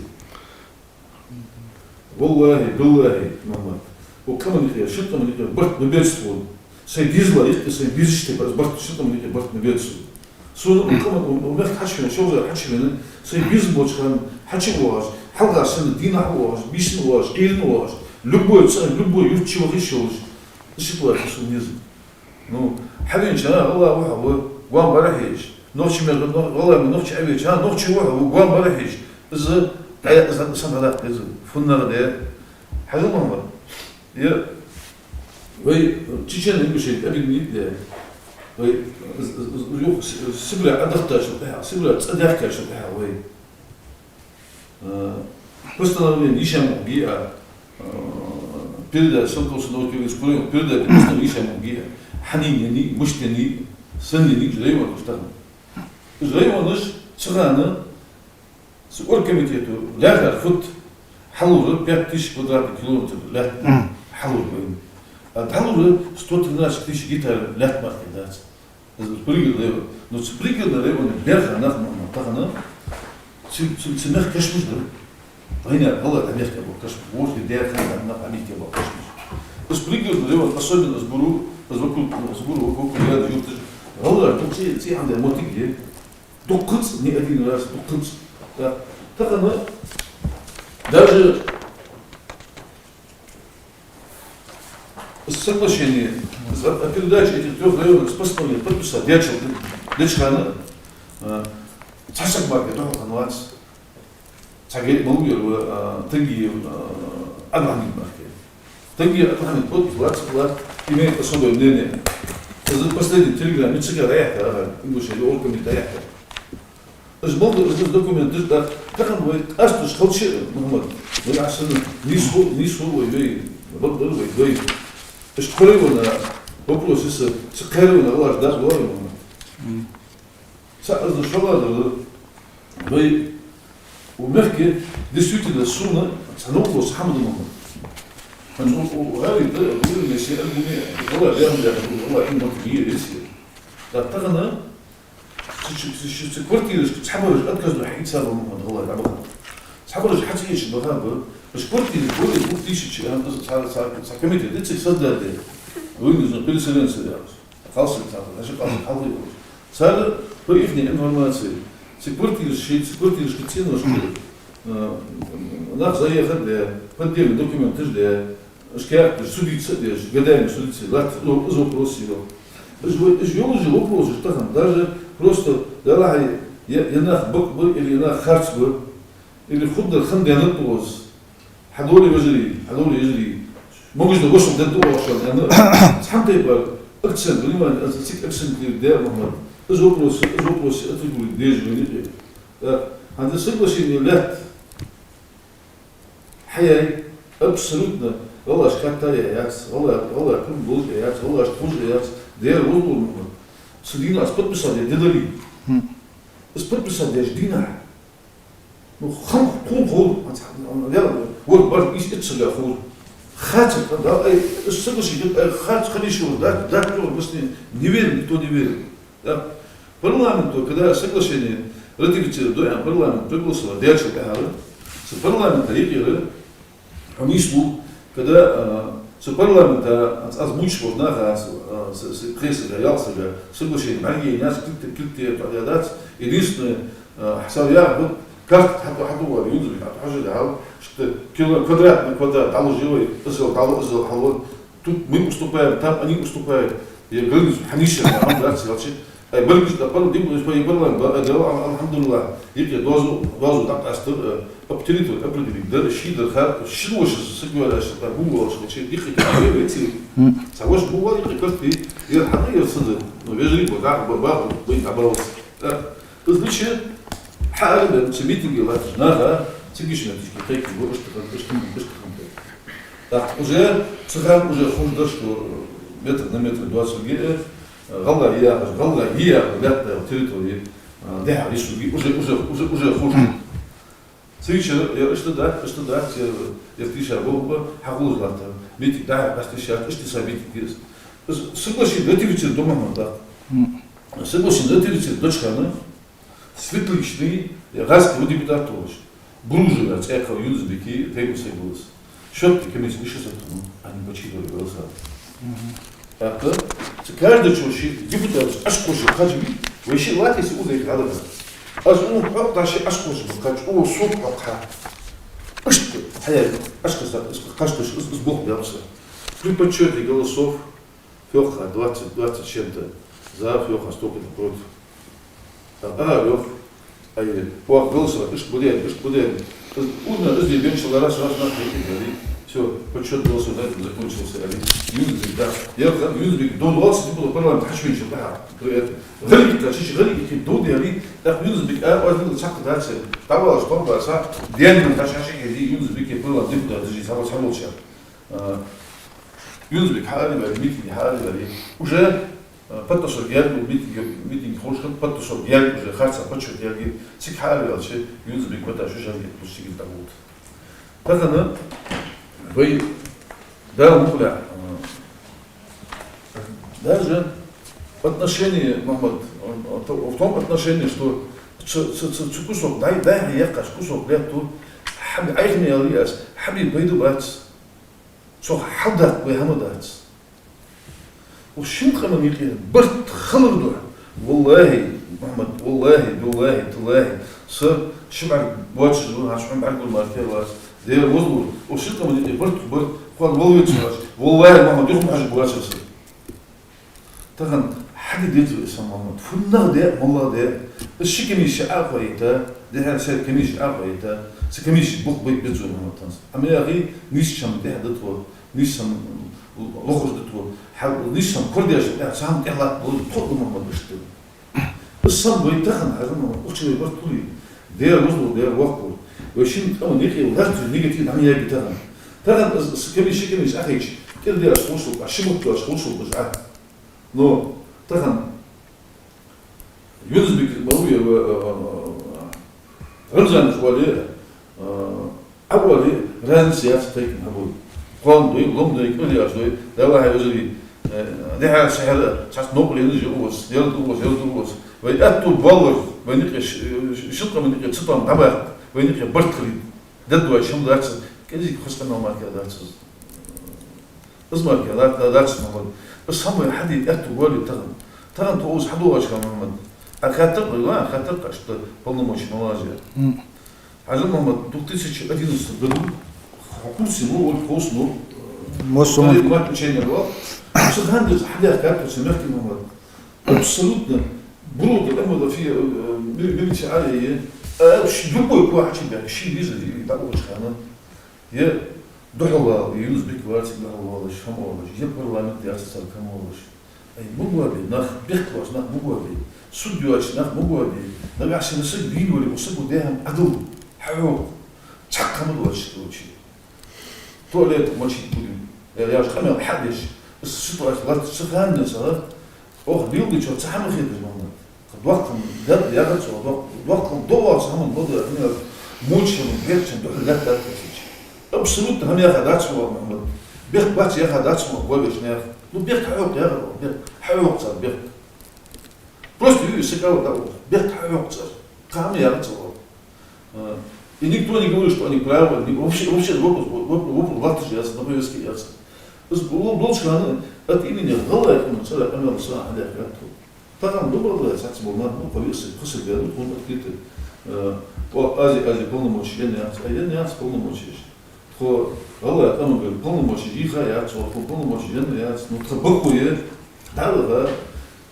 Валлахьи, биллахьи, Мухьаммад. Вай къаман юкъе, шин къаман юкъе барт ма беш сона. Сай дезала юкъе, сай дезача тайпара барт, шин къаман юкъе барт ма беш сона. Сона вай къаман, вай, вай мехка хьачувена, шовзткъа хьачувена, сай безам болча хана хьачувоагӀаш, хьалха санна дийнахьа воагӀаш, бийсанна воагӀаш, Ӏуйранна воагӀаш, любой цӀагӀа, любой юрта чу ваха йиш йолаш, из ситуация сона еза. Ну, хьавенча, гӀалгӀа ва хьо, ва, гоама бара хьежа. Нохчий мел, нох-, гӀалгӀай мел нохчий Ӏовеча, нохчий ва хьо, ва, гоама бара хьежа. Из дӀа-, из санна дӀадаккха деза. ФуннагӀа де. Хьажал, Мухьаммад. Е, вай, чечено-ингушей объединить де. Вай, из, из, из, юха С-, Сибре Ӏодахийтачул тӀехьагӀа, Сибре цӀадаьхкачул тӀехьагӀа вай. Э, постановление йиш я мугӀ гиа, э, передача, Салтов Садовский Курил передача, постановление йиш я мугӀ гиа. Хьанна енай, мишта енай, санна енай, из районаш тахан. Из районаш цу хана Цу оргкомитето лаьрхӀар фут хьалура пять тысяч квадратный километр лаьтта хьалура вайна. А дӀалура сто тринадцать тысяч гектар лаьтта мара дац. Из пригородный район. Но цу пригородный районе лаьрхӀа нах ма тахан. Цу, цу, цу мехка кашамаш дар. Вайна гӀалгӀай мехка бола кашамаш. Вовши дерхан нах мехка бола кашамаш. Из пригородный район, особенно из Буру, из вокруг, из Буру, вокруг ряда юрташ. ГӀалгӀай, ну, ци, ци хьанде мотик е. Дукханца, не один раз, дукханца. Да. Тахан даже соглашение за, о передаче этих трёх районов с постановлением подписал Дячил Дечхана, а, цхьа саг мара духьал хиннавац. Цхьа гей малув яр ва, а, Тангиев, а, Абдулхьамид мара. Тангиев Абдулхьамид, вот, двадцать два, имеет особое мнение. Из последний телеграмма, мичча дӀаяхьар, ага, ингуши, или оргкомитета дӀаяхьар. Из малув, из документаш да, тахан вай къастош хилча, Мухьаммад, вай ахсана, нийсхо, нийсхо вай, вай, бакъдар вай, вай. Из кхоалагӀа вопрос, из, цу кхоалагӀа гӀалгӀаша дӀа а вай, Мухьаммад. Цхьа из шоллагӀдар, вай, у мехка действительно сона цхьа новкъостал хӀама да, Мухьаммад. ХӀанз у, у гӀалгӀай да, гӀалгӀай мехка аргуме, гӀалгӀай деран деран, гӀалгӀай иман тӀа е весе. Да, тахан, цу, цу, цу, цу квартирашка цхьабараш отказ ду хьаийца ба, Мухьаммад, гӀалгӀай дӀабаха. Цхьабараш хьаца эшаш баха ба. Уж квартираш более двух тысяч, а, цхьа, цхьа, цхьа комитет, дицци создать де. Вынужден переселенцы яхаш. Кхалсаг цхьа, даже кхалсаг хьалха йолаш. Цар, по ихней информации, цу квартираш ши, цу квартирашка цӀенош, э, нах заехать де, поддельный документаш де, шкаьрташ судиться деш, годами судиться, латт, ну, из вопрос йола. Из во-, из йола же вопрос же тахан, даже просто, далахьа, е, е нах бакъ ба, или е нах харц ба, или хургдар хинна денад оз. Хьадоле, вежарий, хьадоле, вежарий. Могаш да гошал дед оалаш, аьнна, цхьан тайпара акцент, внимание, аз цига акцентировать де, Мухьаммад. Из вопрос, из вопрос отрегулировать деш вайна. Э, хӀанз соглашение лаьтта хьаяьй, абсолютно, гӀалгӀаша кхетта яц, гӀалгӀай, гӀалгӀай кург болаш яц, гӀалгӀаша тхож яц, дера возлу, Мухьаммад. Цу дийнахьа аз подписать де дедали. Хм. Аз подписать деш дийнахьа. Ну, хам, хам, хам, я, вот, бар, из, из сага хам. Хатир, да, ай, из соглашение, ай, хатир, конечно, да, да, кто, мы с ним не верим, никто не верил. Да. Парламент, то, когда соглашение ратифицировали, да, парламент проголосовал, дальше, да, с парламента, региона, Хьо нийслу, когда, а, цу парламента, аз, аз мучаш волча наха, аз, а, с, с, кхесага, ялсага, соглашение, бӀаргаяйнаяц, килте, килте, тоъядац. Единственное, а, хьсав яхар, карта хьатӀа, хьатӀавар, Юнус-Бек, хьатӀа хьажа дӀахьал, что кило-, квадрат на квадрат, дӀалужи вай, иззал дӀало, иззал хьало. Тут мы уступаем, там они уступают. Я границу хьанийсъяр, хьан дац, ялчи. Ай, баргаш да, пар-, дим, по, парламент, ба, а, дела, ал-, алхьамдулиллахӀ, йикъе дозу, дозу дакъастар, э, об территорию определить дар, ши дар, хар, ши лоша сагвараш, та гугу лоша, чи, йикъе, йикъе, йикъе, йикъе. Мм. Са лош гугу, йикъе, касти, яр хьада, яр сада. Ну, вежарий ба, да, ба, ба, ба, ба, ба, ба. Э, из личи, хьаалим, чи митинге латаш, нага, цигиш метришки, тайки, бу, ыштахан, ыштахан, ыштахан. Так, уже, циган уже хуже, да, что метр на метр двадцать гея, ГӀалгӀай яхаш, гӀалгӀай яхаш лаьтта территория, а, дехьа рисуги, уже, уже, уже, уже хуже. Цигача, я, иштта дац, иштта дац, я, я тиша бохба, хьагӀуз латта. Митинг дӀа, ас тиша, иштта са митинг дес. Соглашение ратифицировать дома ман, да. Соглашение ратифицировать дочхана. Светличный, я гӀазкхи ва депутат волаш. Буружева цӀе кхел Юнус-Беки, тайпа саг волаш. Счётный комиссия виша саг хиннав, они почитывали голоса. Мгм. ТӀаккха, ца каждый чо ши депутат ашкхоша кхаджи, вай ши латиси узай хадага. Аз ун хьокъ даши ашкхоша кхадж, у суд хьокъ ха. Ишт, хьая, ашкхоша, кхаджташ, из, из бох бялса. При подсчёте голосов Фёха двадцать, двадцать с чем-то за, Фёха столько-то против. Там, ага, Лёх, ай, вах, голосовать, ишт будем, ишт будем. Удна, из день бенчил раз, раз, раз, раз, раз. Всё, подсчёт голосов на этом закончился, али. Юнус-Бек, да. Я, Юнус-Бек, до двадцать было парламент, хачу бенчил, да. При этом. Гали, да, чичи, гали, ики, до, али. Так, Юнус-Бек, а, а, Юнус-Бек, чак, да, все. Там было, что, да, са. День, да, чачи, али, Юнус-Бек, я, парламент, депутат, даже, сама, сама, А, Юнус-Бек хьаараваьле, митинге хьаараваьле. Уже Подтасовка яьлла митинг, митинг ховш хиннад, подтасовка яьлла уже, харцахьа почёт яьлла, цига хьаараваьлча, Юнус-Бек мотт шоаш еза тӀа тӀуссигил дӀагӀоргда. Тахан вай Дала мукъалахь, даже отношение, Мухьаммад, в том отношении, что ц-, ц-, ц-, цу кусок, дай, дай яьккхача кусок лаьтта, хьаби айхьа мел яс, хьаби пайда бац. Цох хьалдаккха вай хӀама дац. Уж шин къаман юкъе барт хилар духьа. Валлахьи, Мухьаммад, валлахьи, биллахьи, таллахьи, са ши бӀарг боацаш ва, хӀанз ши бӀарг гур мара кхер вац. Дера возлур, уж шин къаман юкъе барт, барт, кхоана вала вецаш вац. Валлахьи, Мухьаммад, юха ма хьажа боацар са. Тахан хьаде деза вай са, Мухьаммад. ФуннагӀа де, моллагӀа де. Из ши комисси Ӏохайийтар, дехьара сай комисси Ӏохайийтар. Са комисси бух бай беза вай, Мухьаммад, танс. Амма яхий, нийсача хӀаман тӀехьа да тхо, нийсача хӀаман лохаш да тхо. Хьа-, нийсача хӀаман кор деш, тӀехьа цхьа хӀама тӀехьа латта болаш тхо да, Мухьаммад, иштта. Из сам вай тахан, хьажа, Мухьаммад, укх чу вай барт хулий. Дера возлур, дера воккхур. Вай шин къаман юкъе латташ негатив дӀа ма ягӀий тахан. Тахан из, из комисси, комисси Ӏохайча, кӀира деш хулаш, а ши бутт деш хулаш, бажа. Но тахан Юнус-Бек ма вий, э, э, Рамзанаш вале, э, Ӏа вале, разница яц тайпан хьабой. Кхоана дой, лом дой, кӀира деш дой, Дала хьай везари, э, дехьара сехьара цхьацца новкъарле енаш я укхаза, ялат укхаза, ялат укхаза. Вай аьттув боаллар, вайна юкъе ш-, ш-, шин къаман юкъе цатоам дӀабаккха, вайна юкъе барт хилийта. Дед вай шим дац, кӀезига хоза къамаьл мара кхер дац из. Из мара кхер дац, дац, Мухьаммад. Из хӀама вай хьаде аьттув боалле тахан. Тахан тхо укхаза хьадоагӀача хана, Мухьаммад, Ӏа хаьттар, ва, Ӏа хаьттар, иштта полномочия малаш я. М. Хьажа, Мухьаммад, в две тысячи одиннадцатом году, хьо курсе ма вий, хьо курсе ма вий, Мосуман. Талиб мать учения вал. Цу хана деза хьадаьхкад тхо, цу мехка, Мухьаммад. Абсолютно. Буру да, Мухьаммад, фи, э, ми-, милиция Ӏа е, э, ш-, любой кхы хьачубаьхка, ший виза, и дӀаухача хана. Е духьалвала, е Юнус-Бек вацар духьалвалаш, хӀама оалаш, е парламент яц цар хӀама оалаш. Ай, ма гой бе, нах бехк боацаш, нах ма гой бе. Суд йоацаш нах ма гой бе. Нагахьа санна саг вийна вале, укх саго даь хӀама Ӏадал, хьахьокха. Цхьаккха хӀама доацаш, короче. Туалет мочить будем. Е, яхаш къамаьл хьадеш. Из ситуация латтача хана денз, оаха леладечох цхьа хӀама хеташ, Мухьаммад. Доккха хӀама да, яхац оаха, доккха, доккха хӀама да оаха, цхьа хӀама ма да, хӀана аьлча моча хӀама, бехк чан духьал лаьтта дац. Абсолютно хӀама яха дац оаха, Мухьаммад. Бехк бац яха дац оаха, гой беш наьха. Ну, бехк хьахьокха яхар оаха, бехк хьахьокха цар, бехк. Просто юй сакъал да оаха, бехк хьахьокха цар. Кхы хӀама яхац оаха. А, и никто не говорит, что они правы, ни-, вообще, вообще вопрос, вопрос, вопрос латташ яц, на повестке яц. Из бу-, болча хана от имени ГӀалгӀай къаман цӀерагӀа къамаьл сона хьадаьхкад тхо. Тахан дубарла цхьацца бола нах ба, повестка кхы саг бер, тхона открыто, э, о, Ази, Ази полномочия енна яц, а енна яц полномочия. Тхо ГӀалгӀай къаман полномочия йийха яц, тхо полномочия енна яц, ну, тха бакъо я, дӀадаха,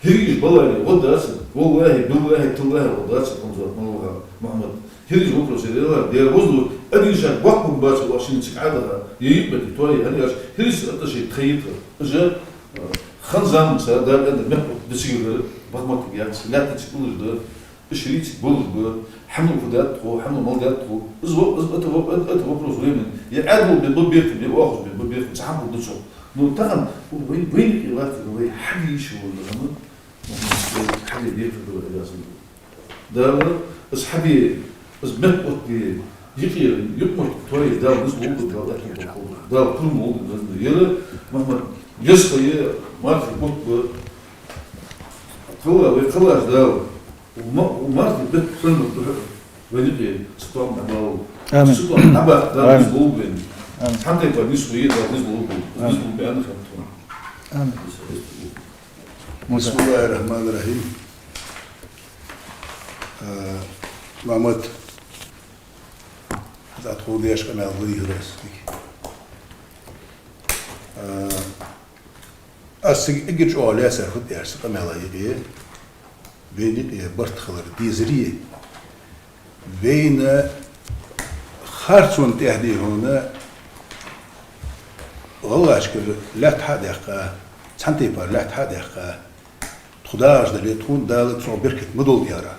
хӀирийш баларе, гӀо дац, валлахӀи, биллахӀи, таллахӀи, гӀо дац, Хамзат, маллахӀа, Мухьаммад. ХӀирийш вопрос я, дера, дера возлур, один шаг бакъ бац, вай шин цига Ӏадаха, е юкъе тоае, хӀана аьлча, хӀирийс атта ший тхайитха. Уже, э, хан заман ца, дагадда мехкъут дисигара, бахматик яц, лаьттача улуж да, Ишрицик болаш ба, хьанал фу даьд тхо, хьанал мал даьд тхо. Из во-, из, это во-, это, это вопрос времени. Я Ӏаьдал бе, ба бертам, я оахаш бе, ба бертам, цхьа хӀама да цо. Но тахан, вай, вайна юкъе латтар, вай хьаде йиш йола хӀама, вай хьаде бертар да вай обязан. Дала, из хьабе, из мет отде, юкъера, юкъ-мохк тоае, Дала низ лолда, Дала аьттув болба. Дала пур молда, низ лолда. Яра, Мухьаммад, еза хьае, мархий бутт ба, кхелла, вай кхеллача Дала. Ма-, мархий бутт хинна духьа вайна юкъе цатоам дӀабаллалда. Амин. Цатоам дӀабаккха Дала низ лолба вайна. Амин. Цхьан тайпара нийсхо е Дала низ лолба. Амин. Низ лолба аьнна хиннад тхона. Амин. بسم الله الرحمن الرحيم. Э, Мухьаммад, хӀанз тхога деш къамаьл ма дий хьона аз. Э, Аз цига эггара чӀоагӀа лаьцар фуд аьлча, цу къамаьла юкъе, вайна юкъе барт хилар дезарий, вайна харцонна тӀехьа дий хьона, гӀалгӀашкара лаьтта хьа а даьккха, цхьан тайпара лаьтта хьа а даьккха, тхо дагӀаш дале, тхона Дала цох беркат ма долда яхар.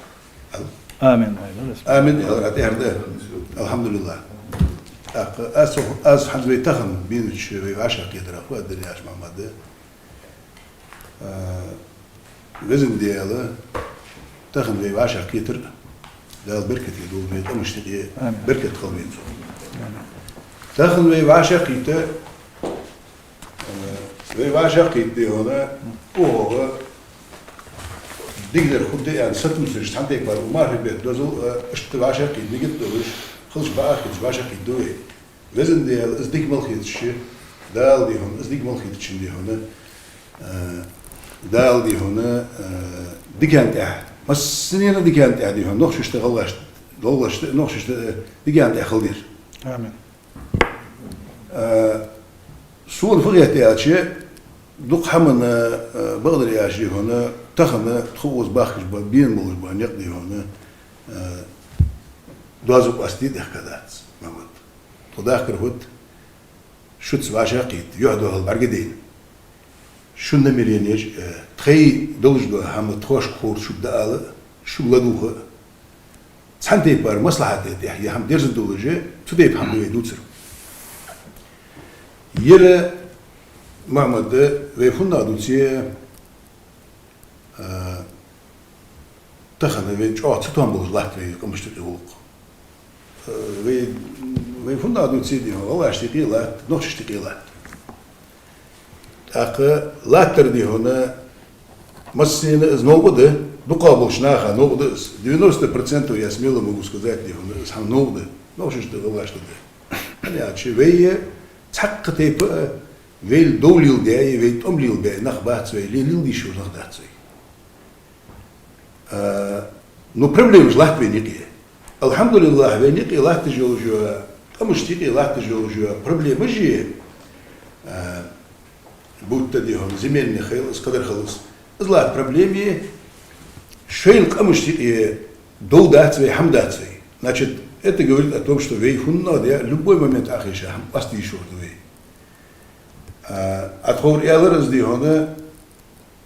Амин. Амин. Яла тӀехьар да. АлхьамдулиллахӀ. ТӀаккха аз, аз хӀанз вай тахан бийнача вай вӀашагӀкхетарах фу аргда аьлча, Мухьаммад, а, Везан Даьла, тахан вай вӀашагӀкхетар, Дала беркате долда вай къамашта юкъе, Амин. Беркат хилда вайна цох. Амин. Тахан вай вӀашагӀкхийтта, э, вай вӀашагӀкхийтта, дий хьона, укхаза дикадар хургда аьнна сатувсаш, цхьан тайпара укх мархий бетта дозал, э, иштта вӀашагӀкхийтта нигат долаш, хилча бакъахьа хилча вӀашагӀкхийтта ду вай. Везан Даьла, из дика мел хеташ, Дала, дий хьона, из дика мел хетачоа, дий хьона, э, Дала, дий хьона, э, дикан тӀехьа, массанена дикан тӀехьа, дий хьона, нохчашта, гӀалгӀашта, гӀалгӀашта, нохчашта, э, дикан тӀехьа хилда ер. Амин. Э, сона фу хет аьлча, дукха хӀамана, э, бакъдар аьлча, дий хьона, тахан тхо укхаза бахкаш ба, бена болаш ба никъ, дий хьона, э, доазув къоастаде дехка дац, Мохьмад. Тхо дахкар фуд, шуца вӀашагӀкхийтта, юхь-духьал бӀаргадайна. Шун намеренеш, э, тхоай долаш дола хӀама тхоашка ховргда шуга дӀаала, шуга ладувгӀа. Цхьан тайпара маслахьата тӀехьа ер хӀама дерзадолаш, цу тайпа хӀама да вай дувцар. Ер, Мохьмад, вай фуннагӀа дувце, а, тахан вай чӀоагӀа цатоам болаш латт вай къамашта юкъе гӀулакх. Э, вай, вай фуннагӀа дувце, дий хьона, гӀалгӀашта юкъе латт, нохчашта юкъе латт. ТӀаккха латтар, дий хьона, массанена из новкъа да, дукхагӀа болча наха новкъа да из. Девяносто процентов, я смело могу сказать, дий хьона, из хӀама новкъа да. Нохчашта да, гӀалгӀашта да. ХӀана аьлча вай цхьаккха тайпа а, вайла дов лелабе а, вай тӀом лелабе а нах бац вай, ле-, леладе йиш йола нах дац вай. А, ну, проблемаш латт вайна юкъе. АлхьамдулиллахӀ, вайна юкъе латташ йола, къамашта юкъе латташ йола проблемаш, а, будто, дий хьона, земельный хилда из, кхыдар хилда из. Из латта проблема, шоайла къамашта юкъе дов дац вай, хӀама дац вай. Значит, это говорит о том, что вай фуннагӀа де а, любой момент Ӏохайша, хӀама къоастаде йиш йола да вай. А, Ӏа тховра аьлар из, дий хьона,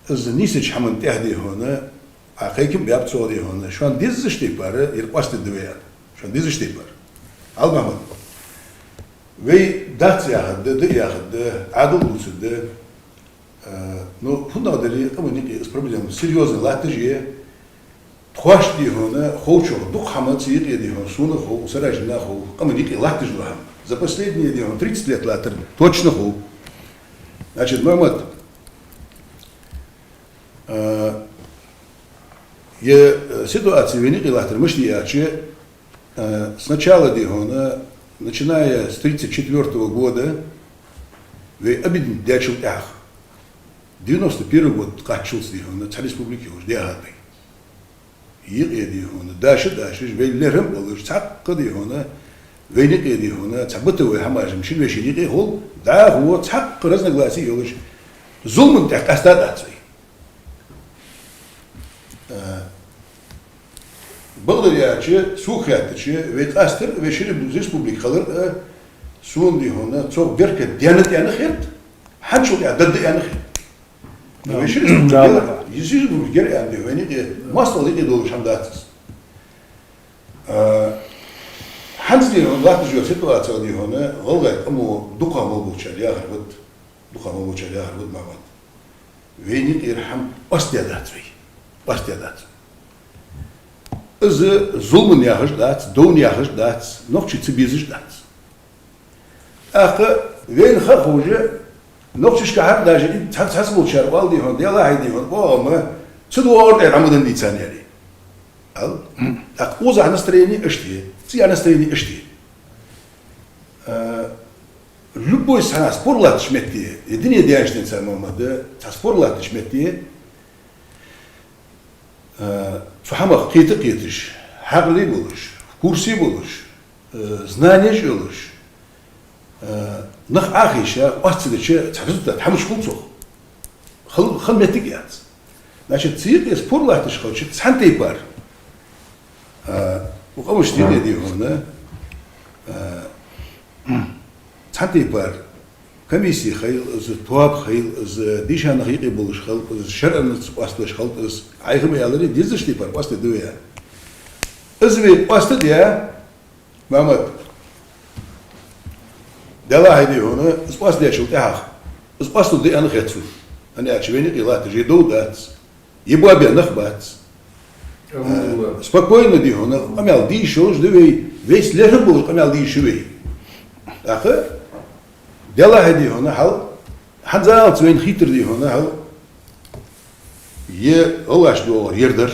из нийсача хӀаман тӀехьа, дий хьона, Ӏа кхайка а баьб цох, дий хьона, шоана дезача тайпара ер къоастаде да вай аьнна. Шоана дезача тайпара. Ӏа, Мохьмад, вай дац яхаргда, да яхаргда, Ӏадал дувцаргда. Э, ну, фуннагӀа дале а, къаман юкъе из проблема серьёзно латташ я. Тхоашта, дий хьона, ховчох дукха хӀама цу юкъе, дий хьона, сона хов, сараш жина хов, къаман юкъе латташ дола хӀама. За последние, дий хьона, тридцать лет латтар точно хов. Значит, Мохьмад, а, ер, э, ситуация вайна юкъе латтар мишта я аьлча, э, сначала, дий хьона, начиная с тридцать четвёртого года, вай объединить даьчул тӀехьагӀа, девяносто первый год кхаччалца, дий хьона, цхьа республика йолаш даьхад вай. Юкъе, дий хьона, даша-дашаш, вай лерхӀам а болаш, цхьаккха, дий хьона, вайна юкъе, дий хьона, цхьа бытовой хӀамаш-м шин вешийна юкъе хул, дӀахо цхьаккха разногласи йолаш, зуламан тӀехьа къаьста дац вай. Э, бакъдар аьлча, сога хаьттача, вай къаьстар, вай ши реп-, республика хилар, э, сона, дий хьона, цох беркат денна тӀена хет, хӀанзчул тӀехьа даргда аьнна хет. Да. Вай ши республика Да, гера, да. Из ши республика гера аьнна, дий хьона, вайна юкъе, моастагӀал юкъе долаш хӀама дац из. А, хӀанз, дий хьона, латташ йола ситуация, дий хьона, гӀалгӀай къамо дукхагӀа мел болчар яхар фуд, дукхагӀа мел болчар яхар фуд, Мохьмад. Вайна юкъера хӀама къоастадаь дац вай. Къоастадаь дац. Из зуламан яхаш дац, довн яхаш дац, нохчий ца безаш дац. ТӀаккха вайна ха а ховш, нохчашка хьар даже цхьа-, цхьацца болчар оал, дий хьона, делахьа, дий хьона, богӀама, ца доагӀар тӀера хӀама дан дий царна, аьле. Ал? ТӀаккха укхаза настроени иштта я, цигара настроени иштта я. Э, любой цхьа спор латтача метте, э, дуне даьннача денз, Мохьмад, цхьа спор латтача метте, э, цу хӀамах кхета а кхеташ, хьаькъал а болаш, курс а болаш, э, знанеш а йолаш, э, нах Ӏохайша, къоастадича цхьа результат хӀамаш хул цох. Хал-, хала моттиг яц. Значит, цу юкъе спор латташ хилча, цхьан тайпара, а, укх къамашта юкъе, дий хьона, а, цхьан тайпара комисси хийла из, тоаба хийла из, дийша нах юкъе болаш хийла из, шарӀаца къоасталуш хийла из, Ӏайха ма аьллара, дезача тайпара къоастаде да вай. Из вай къоастадаь, Мохьмад, делахьа, дий хьона, из къоастадаьчул тӀехьагӀа, из къоасталургда аьнна хет сона. ХӀана аьлча вайна юкъе латташ ер дов дац. И боабе нах бац. Э, спокойно, дий хьона, къамаьл де йиш йолаш да вай, вайца лерхӀам болаш къамаьл де йиш я вай. ТӀаккха, делахьа, дий хьона, хьал, хӀанзалца вайна хийтар, дий хьона, хьал, е гӀалгӀашта доагӀар ер дар,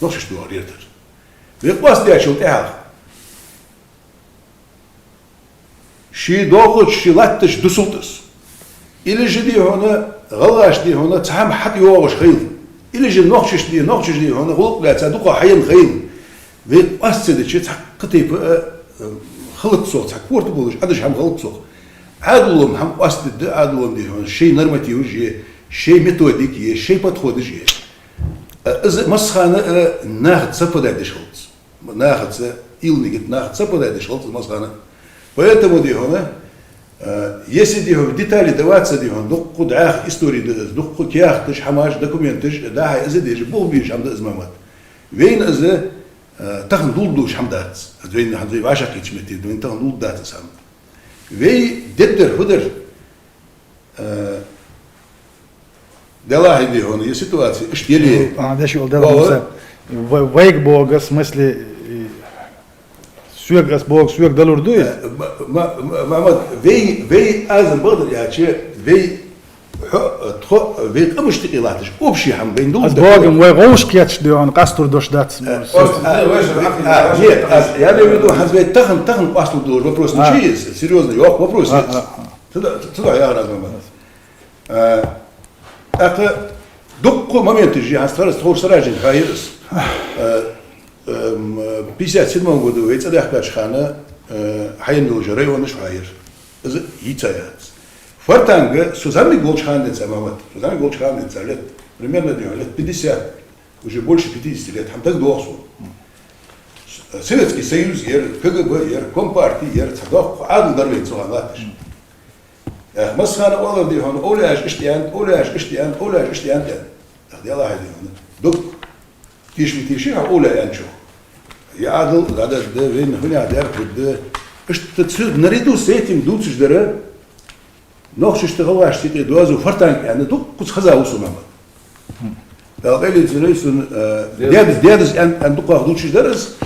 нохчашта доагӀар ер дар. Вай къоастадаьчул тӀехьагӀа ший доагӀача, ший латтача дусалда из. Или же, дий хьона, гӀалгӀашта, дий хьона, цхьа хӀама хьатӀайоагӀаш хилда. Или же нохчашта, дий, нохчаша, дий хьона, гӀулакх лаьца дукха хьаенна хилда. Вай къоастадаьча цхьаккха тайпа, э, э, хилац цох, цхьа корта болаш Ӏадаш хӀама хилац цох. Ӏаьдало хӀама къоастадергда, Ӏаьдало, дий хьона, шоай нормативаш я, шоай методика я, шоай подходаш я. Э, из массахана, э, нахаца совпадать деш хилац. Нахаца, илнигит нахаца совпадать деш хилац массахана. Поэтому, дий хьона, э, если, дий хьона, в детали вдаваться, дий хьона, дукха дӀаьха истори да из, дукха каьхаташ, хӀамаш, документаш, дӀа-хьа из деш, бух беш хӀама да из, Мухьаммад. Вайна из, э, тахан дулдеш хӀама дац. Из вайна хӀанз вай вӀашагӀкхийтача метте, вайна тахан дулдеш дац из хӀама. Вай дергдар, фу дар, э, делахьа, дий хьона, е ситуаци иштта яле. А, деш йола дела, Ва-, ва-, Муса. Вай-, вайга боху, в смысле, и, соьга ас боху, соьга далур ду из? Э, ма-, ма-, ма-, Мухьаммад, вай, вай аз бакъдар аьлча, вай хьо-, тхо, вай къамашта юкъе латташ, общий хӀама вайна дулда. Аз боху, вай гӀовш кхеташ, дий хьона, къастор дош дац. Э, ос-, а, а, нет, аз, я имею в виду, хӀанз вай тахан, тахан къоасталургдолаш вопрос ничего, серьёзно, йоккха вопрос. А, а, а. Цудухьа, цудухьа яхар аз, Мухьаммад. Э, тӀаккха дукха моменташ я, хӀанз тхо-, тхо сразу же хьоахайир аз. Э, эм, пятьдесят седьмом году вай цӀадаьхкача хана, э, хьаенна йолча районаш хьоахайир. Из йийца яц. Фортанга со зӀамига волча хана денз, Мухьаммад, со зӀамига волча хана денз, лет, примерно, дий хьона, лет пятьдесят, уже больше пятидесяти лет, хӀама дагадоагӀа сона. С-, Советский Союз яр, КГБ яр, Компарти яр, цхьа доккха Ӏаьдал дар вайна цу хана латташ. Э, массахана оалар, дий хьона, овлияаша иштта аьннад, овлияаша иштта аьннад, овлияаша иштта аьннад, аьнна. Ах, делахьа, дий хьона. Дукха тийша ма тийша хьа овлияа аьнначох. Е Ӏаьдал дӀададда, вайна хӀунех даьр хургда. Иштта цу, наряду с этим дувцаш дар, нохчашта, гӀалгӀашта юкъе доазув Фортанга аьнна, дуккхаза хеза ва со, Мухьаммад. Дала къайле цунна, э, дедас, дедас аьнна, аьнна дукхагӀа дувцаш дар из.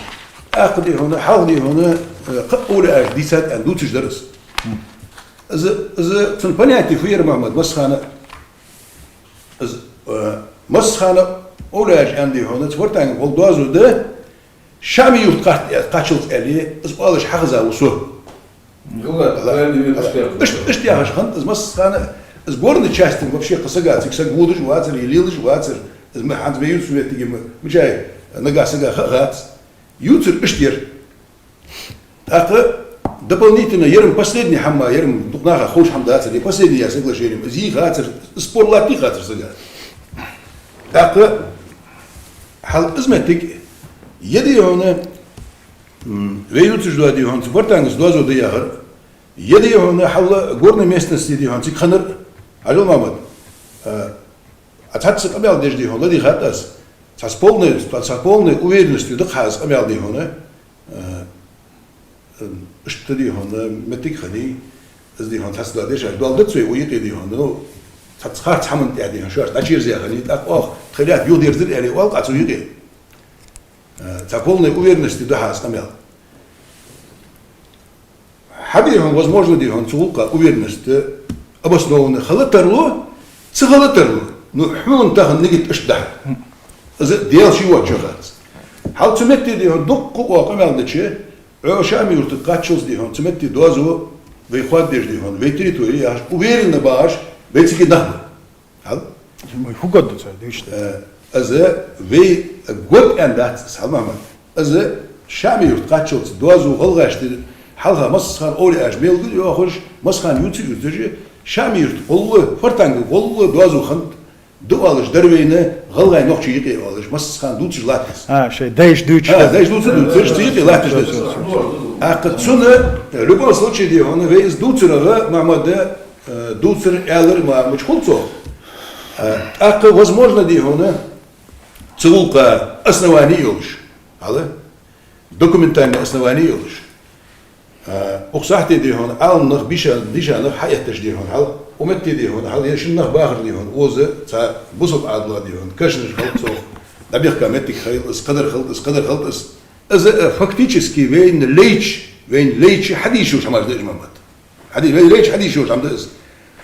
ТӀаккха, дий хьона, хьалха, дий хьона, э, кхы а овлияаша дийцад аьнна дувцаш дар из. Из, из цун понятие фу яр, Мухьаммад, массахана? Из, э, массахана овлияаша аьннад, дий хьона, цу Фортанга гӀолла доазув да, ШаӀми-Юрта кхат-, кхаччалца аьле, из оалаш хьахеза ва со. Ишт-, иштта яхаш хиннад из массахана, из горный частьтан вообще кхы сага, цига саг водаш вацар, е лелаш вацар, из ма хӀанз вай ювцача моттиге ма, мичай, нагахь сага ха а хац. Ювцар иштта яр. ТӀаккха дополнительно, ер-м последний хӀама, ер-м дукха наха ховш хӀама дацар, е последний яр соглашени-м, из йийхацар, спор латта йийхацар сага. ТӀаккха хьал из моттиг, е, дий хьона, м, вай ювцаш дола, дий хьона, цу Фортанга доазув да яхар, е, дий хьона, хьал горной местности, дий хьона, цига хиннар, Ӏаьдал, Мухьаммад, а, а цхьацца къамаьл деш, дий хьона, ладийгӀад аз, цхьа с полной, цхьа с полной уверенностью да-кх аз къамаьл, дий хьона, э, э, иштта, дий хьона, моттиг хиннай, из, дий хьона, цхьацца дола дешаш дола дац вай укх юкъе, дий хьона, ну, цхьацца харц хӀаман тӀа, дий хьона, шоаш дӀачуерзаяь хиннай, тӀаккха оаха тха лаьтта юхадерзар аьле оал-кх аз укх юкъе. Э, цхьа полной уверенностью да-кх аз къамаьл. Хьа, дий хьона, возможно, дий хьона, цу гӀулакха уверенность обоснованный хила тарлу, ца хила тарлу. Ну, хьона тахан нигат иштта да-кх. Из Даьла ше воацачоа хац. Хьал цу метте, дий хьона, дуккха а къамаьл дича, Ӏо ШаӀми-Юрта кхаччалца, дий хьона, цу метте доазув вай хоададеш, дий хьона, вай территори яхаш, уверенно багӀаш, вай цига нах ба. Хьал? Ма хӀу год ду цар, дийшта. Э, из вай год аьнна дац, Мухьаммад. Из ШаӀми-Юрта кхаччалца доазув гӀалгӀашта, хьалха массахана овлияаша мел гу йоахаш, массахана ювца а ювцаш, ШаӀми-Юрта гӀолла, Фортанга гӀолла доазув хиннад, да оалаш дар вайна, гӀалгӀай-нохчий юкъе оалаш, массахана дувцаш латт из. А, шоай дайша дувцаш. А, дайша дувцаш, дувцаш, цу юкъе латт из. ТӀаккха цунна, э, в любом случае, дий хьона, вай из дувцарах, Мухьаммад, э, дувцар, аьлар ма мича хул цох. Э, тӀаккха, возможно, дий хьона, цу гӀулакха основани йолаш. Хьал? Документальный основани йолаш. Э, укх сахьте, дий хьона, Ӏаламнах, бийша-, дийша нах хьаэтташ, дий хьона, хьал? Укх метте, дий хьона, хьал е шин нах бахар, дий хьона, оза цхьа бусалба Ӏаьдала, дий хьона, кашнаш хилац цох, дӀабехка моттиг хилац, кхыдар хилац, кхыдар хилац. Из, э, фактически вайна лайча, вайна лайча хьадийшаш хӀамаш да из, Мухьаммад. Хьади-, вайна лайча хьадийшаш хӀама да из.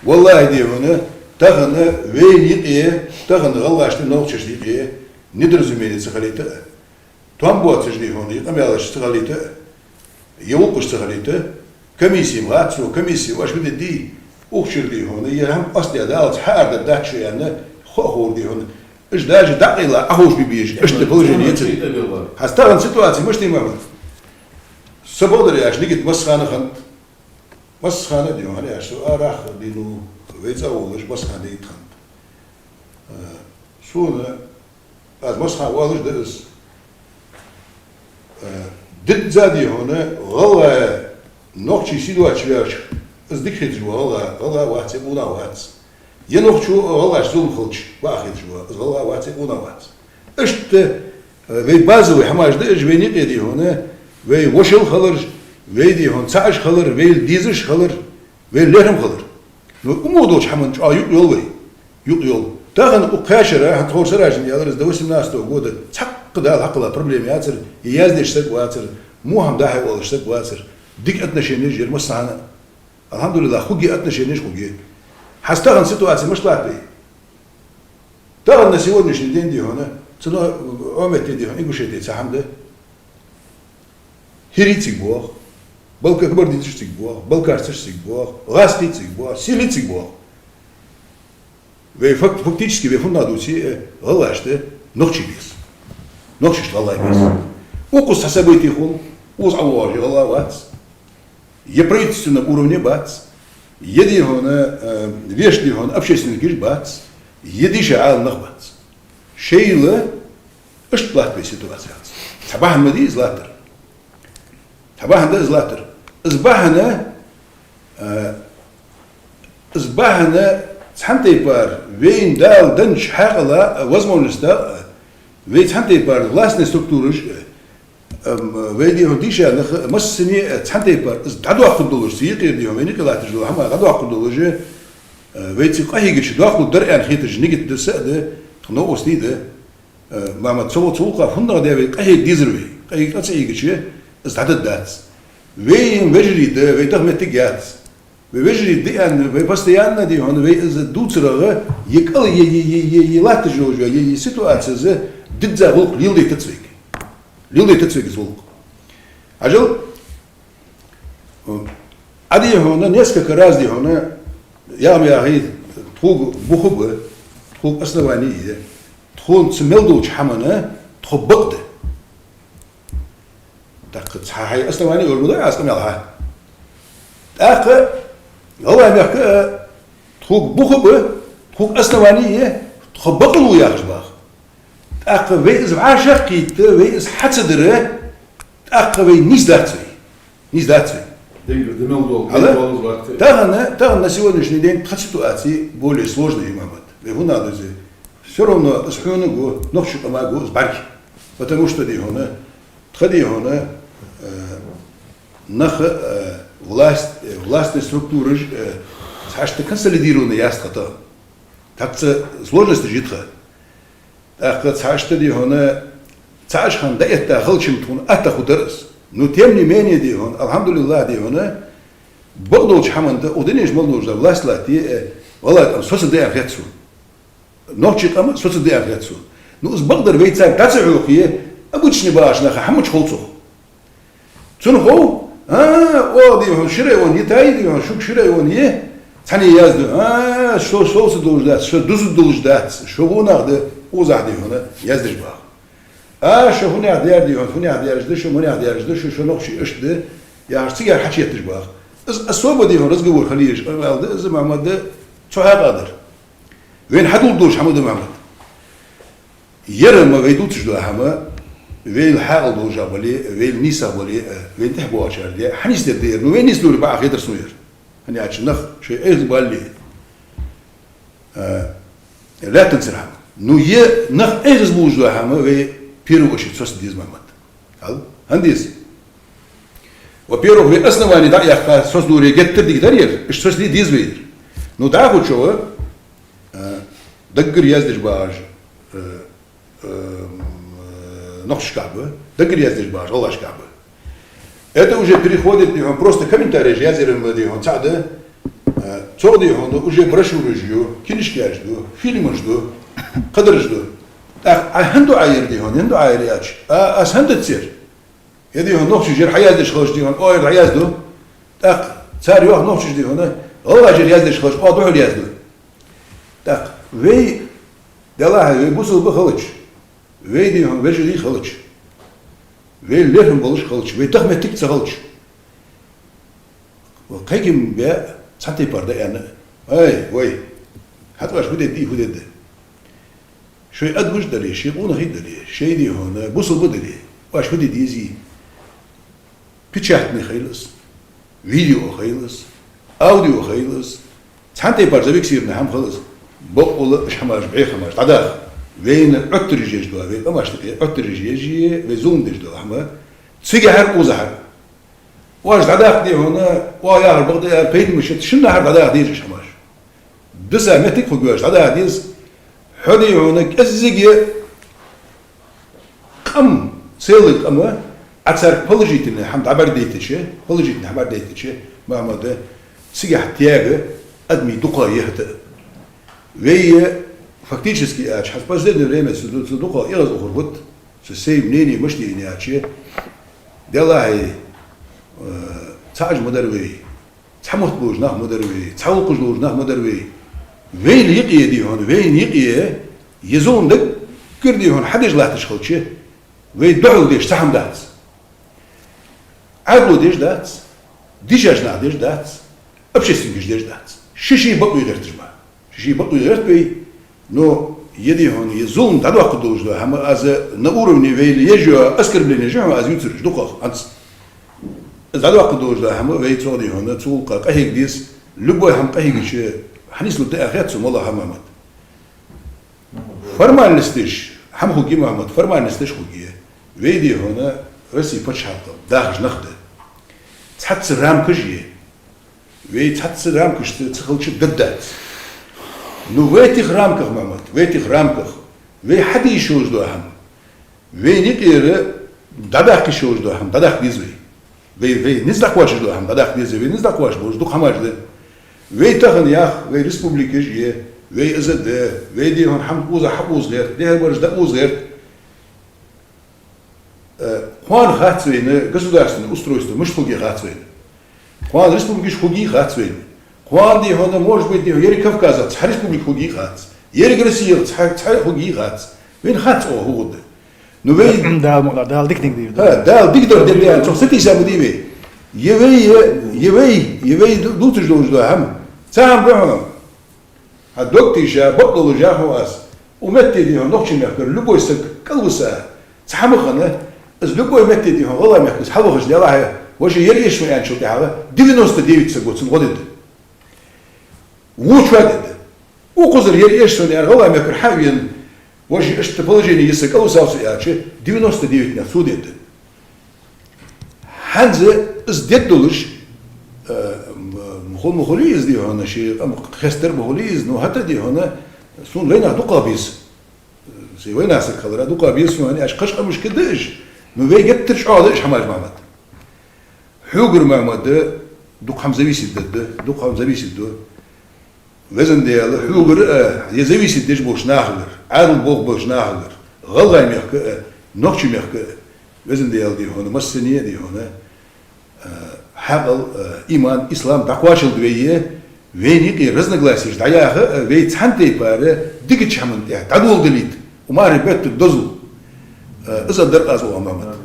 Валлахьи, дий хьона, тахан вайна юкъе, тахан гӀалгӀашта, нохчашта юкъе недоразумени ца хилийта а, том боацаш, дий хьона, е къамаьлаш ца хилийта а, е гӀулакхаш ца хилийта а, комисси ма гӀац цо, комисси ваш ма дедий, укх чура, дий хьона, е хӀама къоастадаь далац, хьаардар дац шо аьнна, хо а ховра, дий хьона. Уж даже дӀакъайла Ӏоховша бе безаш, иштта положени я цига. Хьа тахан ситуаци мишта я, Мухьаммад? Са бакъдар аьлча, нигат массахана хиннад. Массахана, дий хьона, хӀана аьлча, со арахьа, дий, ну, вай цӀагӀа волаш массахана дий хиннад. Э, сона, аз массахана оалаш да из. Э, дизза, дий хьона, гӀалгӀай, нохчий сий доацаш ваьлча, из дика хеташ ва гӀалгӀа, гӀалгӀа вац е къонах вац. Е нохчо гӀалгӀашта зулам хилча, бакъахьа хеташ ва, из гӀалгӀа вац е къонах вац. Иштта, э, вай базовый хӀамаш да уж, вайна юкъе, дий хьона, вай вошал хилар, вай, дий хьона, цхьааш хилар, вайла дезаш хилар, вайла лерхӀам хилар. Ну, умух долча хӀаман чӀоагӀа юкъ йол вай. Юкъ йол. Тахан укх кхаь шера, хӀанз тховра Сараждин аьлар из, до восемнадцатого года цхьаккха Дала хьакхелла проблема яцар, е яздеш саг вацар, во хӀама дӀа-хьа оалаш саг вацар, дика отношенеш яр массахана. Алхьамдулиллахь, хургья отношенеш, хургья. Хьа тахан ситуаци мишта латт вай? Тахан на сегодняшний день, дий хьона, цу Ӏомете, дий хьона, Ингушете цхьа хӀама да. ХӀирий цига боагӀа, балка-, кабардинцаш цига боагӀа, балкарцаш цига боагӀа, гӀазкхий цига боагӀа, силхий цига боагӀа. Вай фак-, фактически вай фуннагӀа дувце, э, гӀалгӀашта нохчий беза. Нохчашта гӀалгӀай беза. Укхаза цхьа событи хул, укхаза ӀовоагӀаш гӀалгӀа вац. Е правительственном уровне бац, е, дий хьона, э, вешта, дий хьона, общественникаш бац, е дийша Ӏалам нах бац. Шоайла иштта латт вай ситуаци. Цхьа бахьан ма дий из латтара. Цхьа бахьан да из латтара. Из бахьан, э, из бахьан цхьан тайпара вайна Дала деннача хьаькъала, э, возможностьта, э, вай цхьан тайпара властни структураш, э, Ам, вай, дий хьона, дийша нах массане а цхьан тайпара из дӀадоаккхаргдолаш, цу юкъера, дий хьона, вайна юкъе латташ дола хӀама дӀадоаккхаргдолаш, а, вай цига къахьегача доаккхаргдар аьнна хеташ нигат да, са а да, тха новкъостий да. А, Мухьаммад, цу, цу гӀулакха фуннагӀа даь вай къахьега дезар вай. Къахьега къа ца хьегача, из дӀадергдац. Вай вежарий да, вай даха моттиг яц. Вай вежарий да аьнна, вай постоянно, дий хьона, вай из дувцарах, е кӀал, е, е, е, е, е латташ йолаш, е, е ситуаци из дизза гӀулакх леладайтац вайга. Леладайтац вайга из гӀулакх. Хьажал, а, дий хьона, несколько раз, дий хьона, ягӀ ма яхий, тхога бух ба, тхога основани я, тхона цу мел долча хӀамана тхо бакъ да. ТӀаккха цхьа хьай основани оалар ма дий аз къамаьл хьа. ТӀаккха гӀалгӀай мехка, а, тхога бух ба, тхога основани я, тхо бакъ лу яхаш бах. ТӀаккха вай из вӀашагӀкхийтта, вай из хьа ца дара, тӀаккха вай нийсдац вай. Нийсдац вай. Денгара да мел дола, хьала? Мел дола из варгтар. Тахан, тахан на сегодняшний день тха ситуаци более сложная, Мухьаммад. Вай хӀана аьлча, всё равно из хьона го, нохчий къаман го из бӀарг. Потому что, дий хьона, тха, дий хьона, э, нах, э, власть, э, властни структураш, э, цхьа иштта консолидированни яц тха тахан. ТӀаккха цу сложносташ я тха. ТӀаккха цхьа иштта, дий хьона, цхьа иштта хӀама дӀаэтта хилча-м тхона атта хургдар из. Но тем не менее, дий хьона, алхьамдулиллахь, дий хьона, бакъдолча хӀаман тӀа, укх дунен чу мел долаш да власть латте, э, гӀалгӀай къам соцаргда аьнна хет сона. Нохчий къам соцаргда аьнна хет сона. Ну, из бакъдар вай царга дӀа ца хьокхе, обычни бахача наха хӀама ма хов цох. Цунна хов, а, о, дий хьона, ши район я, тай, дий хьона, шуга ши район я, цхьанне яздеш, а, шо совцаргдолаш дац, шо дузаргдолаш дац, шо гӀо нах да, укхазахь, дий хьона, яздеш бах. А, шо хӀанех дар, дий хьона, хӀанех дараш да, шо манех дараш да, шо, шо нохчий иштта да, яхаш, цигара хьачуетташ бах. Из особо, дий хьона, разговор хила езаш къамаьл да из, Мухьаммад, да, цу хьакъехьа дар. Вайна хьадоладеш дола хӀама да, Мухьаммад. Ер ма вай дувцаш дола хӀама, вайла хьаькъал долаш бале, вайла нийса бале, вайна тӀехьа боагӀачар де, хьанийсдергда ер, ну вайна нийсдалар бакъахьа хетар сона ер. ХӀана аьлча нах шоай айхьаза бале, а, лаьттанзар хӀама. Ну е нах айхьаза болаш дола хӀама вай первую очередь соцаргда деза, Мухьаммад. Хьал? ХӀана деза? Во-первых, вай основани дӀа а яьккха, соцадаларе геттара дика дар ер, иштта соцаде деза вай ер. Ну, дӀахо чӀоагӀа, э, даггара яздеш багӀаш, э, э, нохчашкахь ба, даггара яздеш багӀаш гӀалгӀашкахь ба. Это уже переходит, дий хьона, просто комментареш язъяран ба, дий хьона, цхьа да, э, цох, дий хьона, уже брошюраш ю, кинишкаш ду, фильмаш ду, кхыдараш ду. ТӀаккха Ӏа хӀана ду Ӏа ер, дий хьона, хӀана ду Ӏа ер аьлча? А, аз хӀана дац ер? Е, дий хьона, нохчаша ер хьаяздеш хилча, дий хьона, оаха ер дӀаязду. ТӀаккха цар йоах нохчаша, дий хьона, гӀалгӀаша ер яздеш хилча, оаха духьал язду. ТӀаккха вай, Далла хьа, вай бусалба хилча, вай, дий хьона, вежарий хилча, вай лерхӀам болаш хилча, вай даха моттиг ца хилча, кхайкам бе цхьан тайпара да аьнна: «Ай, вай, хьатӀа оаш фу дергда, фу дергда? Шоай адамаш дале, шоай къонахий дале, шоай, дий хьона, бусалба дале, оаш фу де дезий?» Печатный хилар из, видео хилар из, аудио хилар из. Цхьан тайпара зафиксированный хӀама хилар из. Бокъонца уж хӀамаш, бӀеха хӀамаш дӀадаха. Вайна Ӏоттараш еш дола, вай къамашта юкъе Ӏоттараш еш е, вай зулам деш дола хӀама. Цигахьара, укхазахьара. Оаш дӀадаккха, дий хьона, оаха яхар бакъда аьле, пайда ма бий, шиннахьара дӀадаха дезаш хӀамаш. Диса моттиг хургйоацаш дӀадаха деза. Хьо, дий хьона, кӀеззига къам, целый къам, Ӏа царга положительный хӀама дӀабӀаргадайтача, положительный хӀама бӀаргадайтача, Мухьаммад, цигахьа тега адамий дукха я хӀаьта. Вай, фактически аьлча, хӀанз последнее время цу, цу дукха эгӀаз ухар хӀаьта, цу сай мнение мишта я аьлча, Далла хьа, э, цхьа Ӏаж ма дар вай. Цхьа мотт болаш нах ма дар вай, цхьа гӀулакхаш долаш нах ма дар вай. Вайна юкъе, дий хьона, вайна юкъе, е зулам даггара, дий хьона, хьадеш латташ хилча, вай духьал деш цхьа хӀама дац. Ӏаьдало деш дац, дийшача наха деш дац, общественникаша деш дац. Ший-ший бакъо гӀерташ ба. Ший-ший бакъо гӀерт вай, но е, дий хьона, е зулам дӀадоаккхаргдолаш дола хӀама, аз на уровне вай еш йола оскорбление я хьона аз ювцараш дукхагӀа хӀанз. Из дӀадоаккхаргдолаш дола хӀама вай цох, дий хьона, цу гӀулакха къахьега деза, любой хӀама къахьийгача, хьанислу тӀа ахет цу мала хӀама, Мухьаммад. Формальносташ хӀама хургья, Мухьаммад, формальносташ хургья. Вай, дий хьона, Россе паччахьалкхе дахаш нах да. Цхьацца рамкаш я. Вай цхьацца рамкашца ца хилча даргдац. Ну, в этих рамках, Мухьаммад, в этих рамках вай хьаде йиш йолаш дола хӀама, вайна юкъера дӀадаккха йиш йолаш дола хӀама дӀадаккха деза вай. Вай, вай низ дӀакхоачаш дола хӀама дӀадаккха деза, вай низ дӀакхоачаш болаш дукха хӀамаш да. Вай тахан йоах, вай республикаш я, вай из да, вай, дий хьона, хӀама укхаза хьаукхаза гӀерт, дехьа бараш дӀаукхаза гӀерт. Э, кхоана хац вайна государственное устройство мишта хургья хац вайна. Кхоана республикаш хургья хац вайна. Кхоана, дий хьона, может быть, дий хьона, еррига Кавказах цхьа республика хургья хац. Еррига Россех цхьа, цхьа хургья хац. Вайна хац оаха хӀу хургда. Ну, вай Дала мукъ лой, Дала дика-дика дийр. ХӀа, Дала дика дар дергда аьнна, цох сатийса ма дий вай. Е вай, е, е вай, е вай ду-, дувцаш долаш дола хӀама. Цхьа хӀама да хьона. Хьа дог тийша, бакъдолаш йоах хьона аз. Укх метте, дий хьона, нохчий мехкара любой саг кӀалвиса, цхьа хӀама хинна, из любой метте, дий хьона, гӀалгӀай мехка из хьалвахача, Далла хьа, вӀаший ер эшаш ва аьнначул тӀехьагӀа, девяносто девять саго цунна гӀо дергда. Воча дергда. Укхазара ер эшаш ва аьнна гӀалгӀай мехкара хьа а вена, вӀаший иштта положение я са, кӀалвисав со аьлча, девяносто девять нах цо дергда. ХӀанз из дергдолаш, э, м, м, хул ма хулий из, дий хьона, ший къам хестар ма хулий из, ну, хӀаьта, дий хьона, сона вайнах дукхагӀа беза. Сай вайнах саг хилара дукхагӀа беза сона, хӀана аьлча кхыча къамашка да уж, ну, вай геттара чӀоагӀа да уж хӀамаш, Мухьаммад. Хьогара, Мухьаммад, дукха хӀама зависит да, да, дукха хӀама зависит да. Везан Даьла, хьогара а, е зависит деш болча нахагара, Ӏаьдал болх беча нахагара, гӀалгӀай мехка а, нохчий мехка а, Везан Даьла, дий хьона, массане а, дий хьона, а, хьаькъал, а, иман, ислам дӀакхоачалда вай, вайна юкъе разногласеш дӀаяха а, вай цхьан тайпара дикача хӀаман тӀа дӀадоладалийта. Укх мара беттарг дозал. Э, из дар аз оаха, Мухьаммад.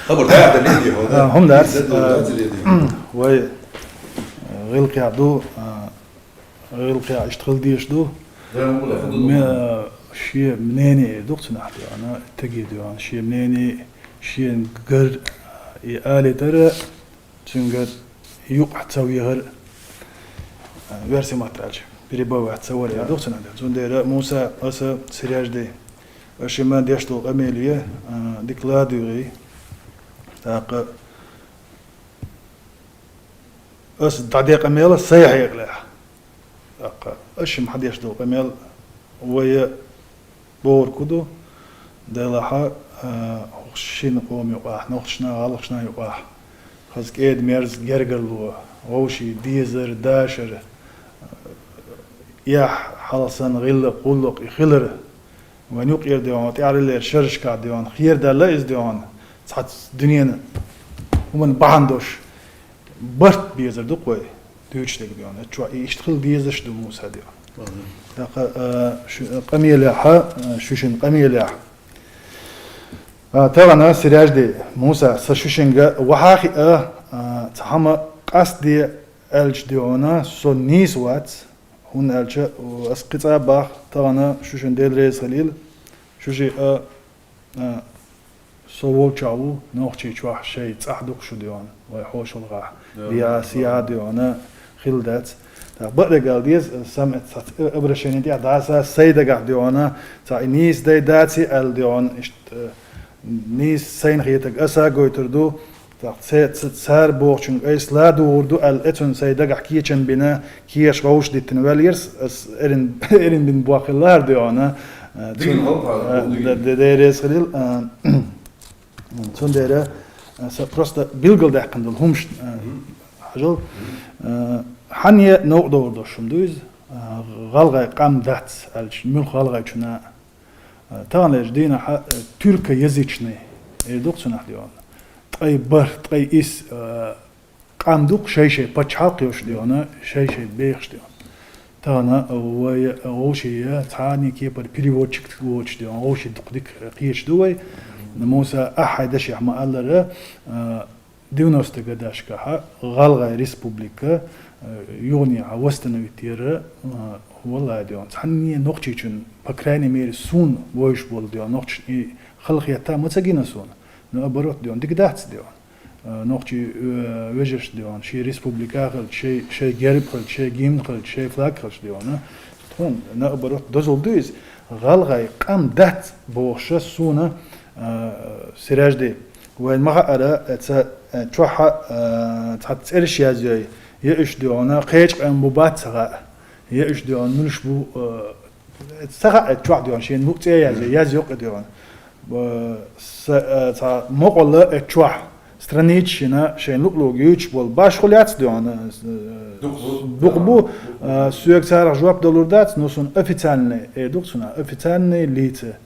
Хабар дӀа а дале, дий хьона. А, хӀама дац, из дар а, дозал дале, дий хьона. Вай, э, гӀиллакхе ду, а, гӀиллакхе иштта хила дезаш да. Да, хӀама да, хӀама да. Ме-, а, ший мнение да-кх цунах, дий хьона, тиге, дий хьона, ший мнение, ший гар, и алийтар, цунгара юкъе ца вехар, а, версия ма тӀалча, перебивать ца вар, я, да-кх цунах. Цудухьа, Муса, аз Сережа, аз шоана деш дола къамаьл я, а, дика ладувгӀе, тӀаккха Ас дӀаден къамел сай хьекъалехь. ТӀаккха ас шимма хьадеш долу къамел вай бохург хӀун ду, делахь а, хӀокху шина къоман юкъахь, нохчашна, гӀалгӀашна юкъахь, хаза кӀеда-мерза гергарло, вовшийн дезар, дашар, эхь, хьалха санна гӀиллакх, гӀуллакх и хилар, вайн юкъера де вахана, тӀаьхьарлера шерашкахь де вахана, херадаьлла иза де вахана, цхьацца дуьненан хӀуманна бахьана долуш барт безар ду-кх вай дуьйцуш дерг де вахана. Чохь и иштта хила дезаш ду, Муса де вахана. ТӀаккха, а, шу-, къамелехь, а, шу шина къамелехь. А, тахана Сиражди, Муса, сан шу шинга вахьа а хиъна, а, цхьа хӀума къастаде аьлча де вахана, со нийса вац, хӀунда аьлча, ас кхин цкъа а боху, тахана шу шина Дела реза хилийла, шу шиъ а, а, со волчохь ву, Нохчийчохь шайн цӀахь ду-кх шу де вахана, вай хьошалгӀахь, Да, я, да. Сияхь де вахана, хилла дац. ТӀаккха бакъдерг ала деза, сан цхьацца обращени тӀехь дӀаса, сай дагахь де вахана, цхьа и нийса дай даций аьлла де вахана, иштта, нийса сайна хетарг аса а гойтур ду, тӀаккха ца-, ца-, цара бохучуьнга айса ладугӀур ду аьлла, эцунна сайн дагахь кечам бина, кехаш вовшах диттина ваьллера ас, ас эрна, эрна бина боххилла хӀара де вахана, а, Дигна цун-, хӀокху а, хьалха д-, д-, Дела реза хилийла, а, цундела, а, сан просто билгалдаьккхина долу хӀумаш, а, хьажал, а, хьанна новкъа довр долуш хӀума ду иза, а, гӀалгӀай къам дац аьлча, муьлхха гӀалгӀайчунна а, таханлерчу дийнахь, э, тюркоязычный, эр ду-кх цунах де вахана. Ткъе бархӀ, ткъе исс, э, къам ду-кх шай-шай пачхьалкх йолуш де вахана, шай-шай бехаш де вахана. Тахана вай, э, вовшийн цхьана кепара переводчик воцуш де вахана, вовшийн дукха дика, э, кхеташ ду вай. Муса, ахь хьайн дашехь ма-аллара, э, девяностые годашкахь гӀалгӀай республика, э, юханехьа восстановить яра, э, валлахӀи де вахана. Цхьанне нохчичун, по крайней мере, суна вевзаш болу де вахана нохчашна и хала хетта ма ца гина суна. Наоборот де вахана, дика дац де вахана. Э, нохчий, э, вежаршна де вахана, шен республика хилча, шен, шен герб хилча, шен гимн хилча, шен флаг хилча де вахана. Тхуна, наоборот, дозалла ду иза. ГӀалгӀай къам дац бохуша суна, э, Сиражди. Вайн ма хаьара, э, ца, э, чохь, э, цхьацца цӀераш язйой, я уьш де вахана, кхечу къаьмнан бу бац ца хаьа, я уьш де вахана, муьлш бу, э, ца хаьа, э, чохь де вахана, шена мукъа цӀе язйой, язйо-кх и де вахана. Э, са, э, цхьа мукъалла, э, чохь, страничашна шайн луъ-луъург юьйцуш болу башхо яц де вахана, э, Дукха бу. дукха бу, э, соьга царах жоп далур дац, но суна официальный, э, ду-кх цунах, официальные лица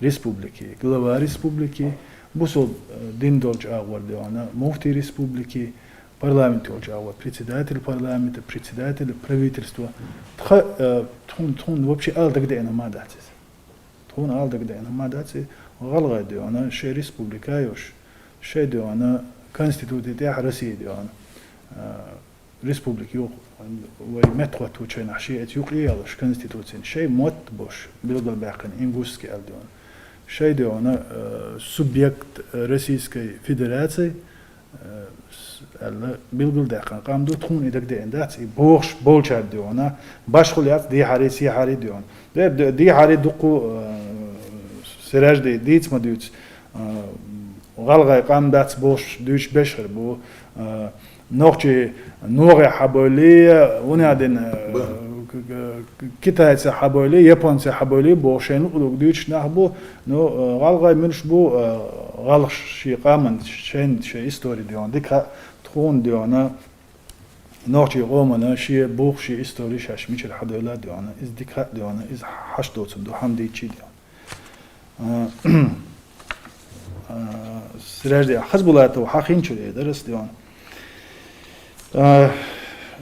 республики, глава республики, бусалба, э, дин долчу агӀор де вахана, муфтий республики, парламент йолчу агӀор, председатель парламента, председатель правительства. Тха, э, тхуна, тхуна вообще ала дагадеана ма дац иза. Тхуна ала дагадеана ма дац иза, гӀалгӀай де вахана, шайн республика йолуш, шайн де вахана, конституци тӀехь Россия де вахана, э, республика юкъа, вай меттахӀоттавучу хенахь шен эца юкъа ялош конституцина, шайн мотт болуш, билгалбаьккхина ингушский аьлла де вахана. Шайн де вахана, э, субъект Российской Федерации, э, с-, аьлла, билгалдаьккхина къам ду, тхуна и дагадеана дац, и бохуш болчара де вахана, башхо яц дехьари, сехьари де вахана. Де, де, дехьари дуккха, э, Сиражди дийца ма дуьйцу, э, гӀалгӀай къам дац бохуш дуьйцуш берш хир бу, э, нохчий ногӀех хьабойли, вуна дина, Ба. к-, к-, китайцех хьабойли, японцех хьабойли бохуш шайна луъ-луъург дуьйцуш нах бу, ну, э, гӀалгӀай муьлш бу, э, гӀалгӀаш шен къаман, шайна, шайн истори де вахана, дика хаьа, тхуна де вахана, нохчийн къомана шен бух, шен истори шаьш мичара хьадевлла де вахана, иза дика хаьа де вахана, иза хьашт доцург ду, хьамдийчий де вахана. А, а, Сиражди, Хазбулатов хьахинчуьра дара ас де вахана. А,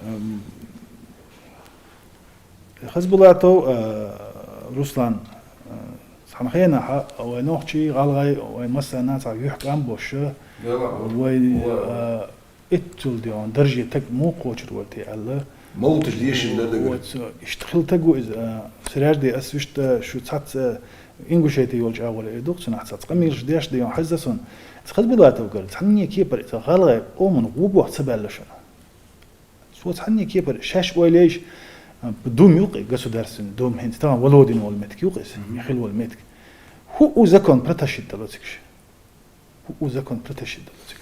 м, Хазбулатов, а, Руслан, а, цхьана хенахь вай нохчий, гӀалгӀай, вай массарна цхьа юьхькӀам болуш, Яла, вай, ура. а, итцул де вахана, дарже таг муха кхочур вара те аьлла. Мовташ дешина дан дагара. Вот, иштта хила таг ву иза, а, Сиражди, ас вуьшта шу цхьацца Ингушети йолчу агӀор эр ду-кх цунах цхьацца къамелаш деш де вахана хезна суна. Хазбулатовгара цхьанне кепара иза гӀалгӀай къоман гӀо боху ца баьлла шуна. Цо цхьанне кепара шаьш ойла еш, а, дума ю-кх и, государственный дума, хӀинца тахана Володин волу меттиг ю-кх иза, Мгм. Михаил волу меттиг. ХӀуъу закон протащить дало цига ша. ХӀуъу закон протащить дало цига.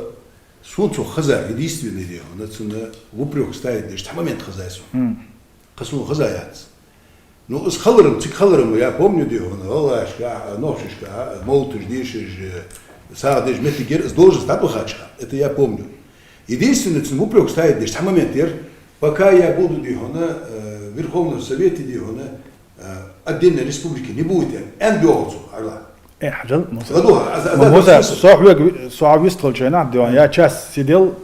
сона цо хеза, единственный, дий хьона, цунна упрек ставить деш цхьа момент хезай сона. Кхы сона хеза яц. Ну, из хилар-м, цига хилар-м, я помню, дий хьона, гӀалгӀашка, нохчашка, молоташ дешаш, сагӀа деш моттиг яр, из должность дӀабахача, это я помню. Единственный, цунна упрек ставить деш цхьа момент яр, пока я буду, дий хьона, э, в Верховном Совете, дий хьона, э, отдельной республики не будет, аьнна, аьнна доагӀа цо, Аллах. Э, хьажал, Муса. Ладугьа, аз, аз, Ма, аз, Муса, аз, со хьоьга ви-, со хьа вистхилча хенахь, дий хьона, я час сидел,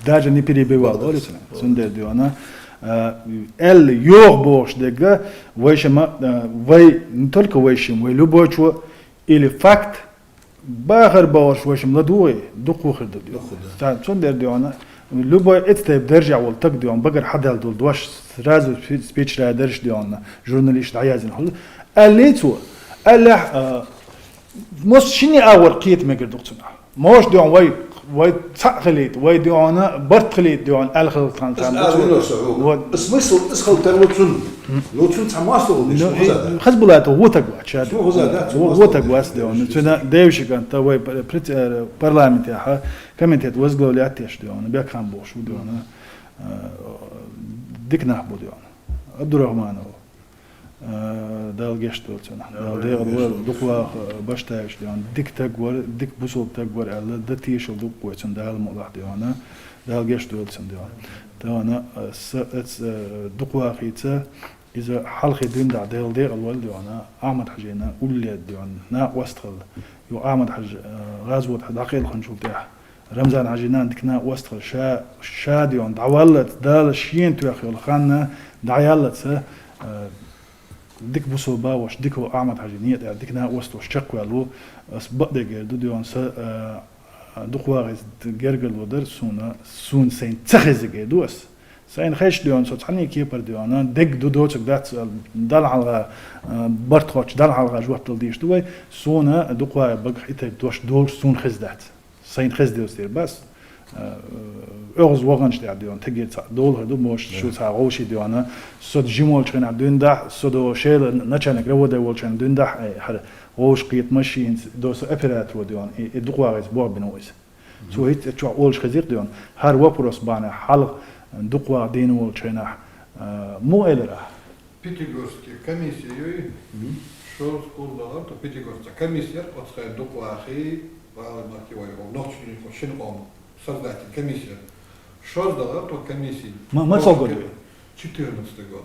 даже не перебивал, Молодец. Олица. Цундела, дий хьона, э, аьлла йоах бохуш дерг, вайшимма, э, вай, не только вайшимма, вай любой чо, или факт, бахар бохуш вайшимма ладугӀий, дукха хир ду, дий хьона. Дукха, да. Ца-, цундела, дий хьона, любой эцу тайпа даржехь волу таг, дий хьона, багара хьадаьлла долу дош, сразу спи-, спичрайдерш, дий хьона, журналист дӀаяздина хуьлу. Аьллий цо, аьллехь, а, массо шинне агӀор кхета мегар ду цунах. Массо, дий хьона, вай, вай цхьаъ хилийта, вай, дий хьона, барт хилийта, дий хьона, аьлла хилла тхан Ас хан ду аз цо. Вуно со хьуна. Вот. Смысл, ас хила тарло цунна. Ну, цунна цхьа массо гӀо деш, Ну, ну, хаза да. Хазбулатов ву таг вац, ша, дий хьона. Ну, хаза да, цунна Ву, массо ву таг гӀо вац, деш, дий хьона. деш. Цуьнан девшиканта вай пр-, прит-, э, парламентехьа комитет возглавлять еш, дий хьона, бекхам бохуш ву, дий хьона. Э, дика нах бу, дий хьона. Абдурахманов. Э, Дала гечдойла цунах. Дала Дала декъала гечдойла. Войла, дукха ваха, э, Баштаевич, дий хьона. Дика таг вара, дика бусалба таг вара аьлла, дан тешал ду-кх вай цунна, Дала мукъалахь, дий хьона. Дала гечдойла цунна, дий хьона. Дий хьона, э, са, эц, э, дукха вахийца, иза хьалхе дуьйна дахь Дала декъала войла, дий хьона, Ахьмад-Хьажина улле, дий хьона, накъост хилла. Юха Ахьмад-Хьажа, э, гӀазот дӀакхелхинчул тӀаьхьа. Рамзан-Хьажина дика накъост хилла, ша, ша, дий хьона, дӀаваллалц, Дала шена тоьхна йолу хан дӀаяллалц, э, дика бусалба ваш, дика ву Ахьмад-Хьажа некъа тӀехь, дика накъост ваш чекхваьлла ву, ас бакъдерг эр ду, дий хьона, са, э, дукха вахийца гергарло дара суна, суна сайна ца хезарг эр ду ас. Сайна хезча, дий хьона, со цхьанне кепара, дий хьона, дерг ду, доцург дац, э, Далла хьалха, э, барт хоттуш, Далла хьалха жоп дала дезаш ду вай, суна дукха вахий багахь и тайпа дош долуш суна хезна дац. Сайна хезна девза дер бац. Э, оьгӀаз ваханчу тӀехь, дий хьона, тегера цхьаъ долу хир ду, может, шу цхьа гӀовший, дий хьона, со жима волчу хенахь дуьйна дахь, со до шайла начальник РОВД волчу хенахь дуьйна дахь, э, хӀара гӀовш кхетамаш, хӀинца до со операторо, дий хьона, и, и дукха вахийца бохбина ву иза. Цо хӀинца чохь олуш хезира, дий хьона, хӀара вопрос бахьанехь хьалха дукха ваха дийна волчу хенахь, э, муха элира ахь? Пятигорский комиссия юй, шозза кхузза далар, то Пятигорская комиссия, оцхай дукха вахий, вала махки вай, нохчий шина къоман создатель комиссия. Шозза далар, то комиссия. Ма, ма цо году? Четырнадцатый год.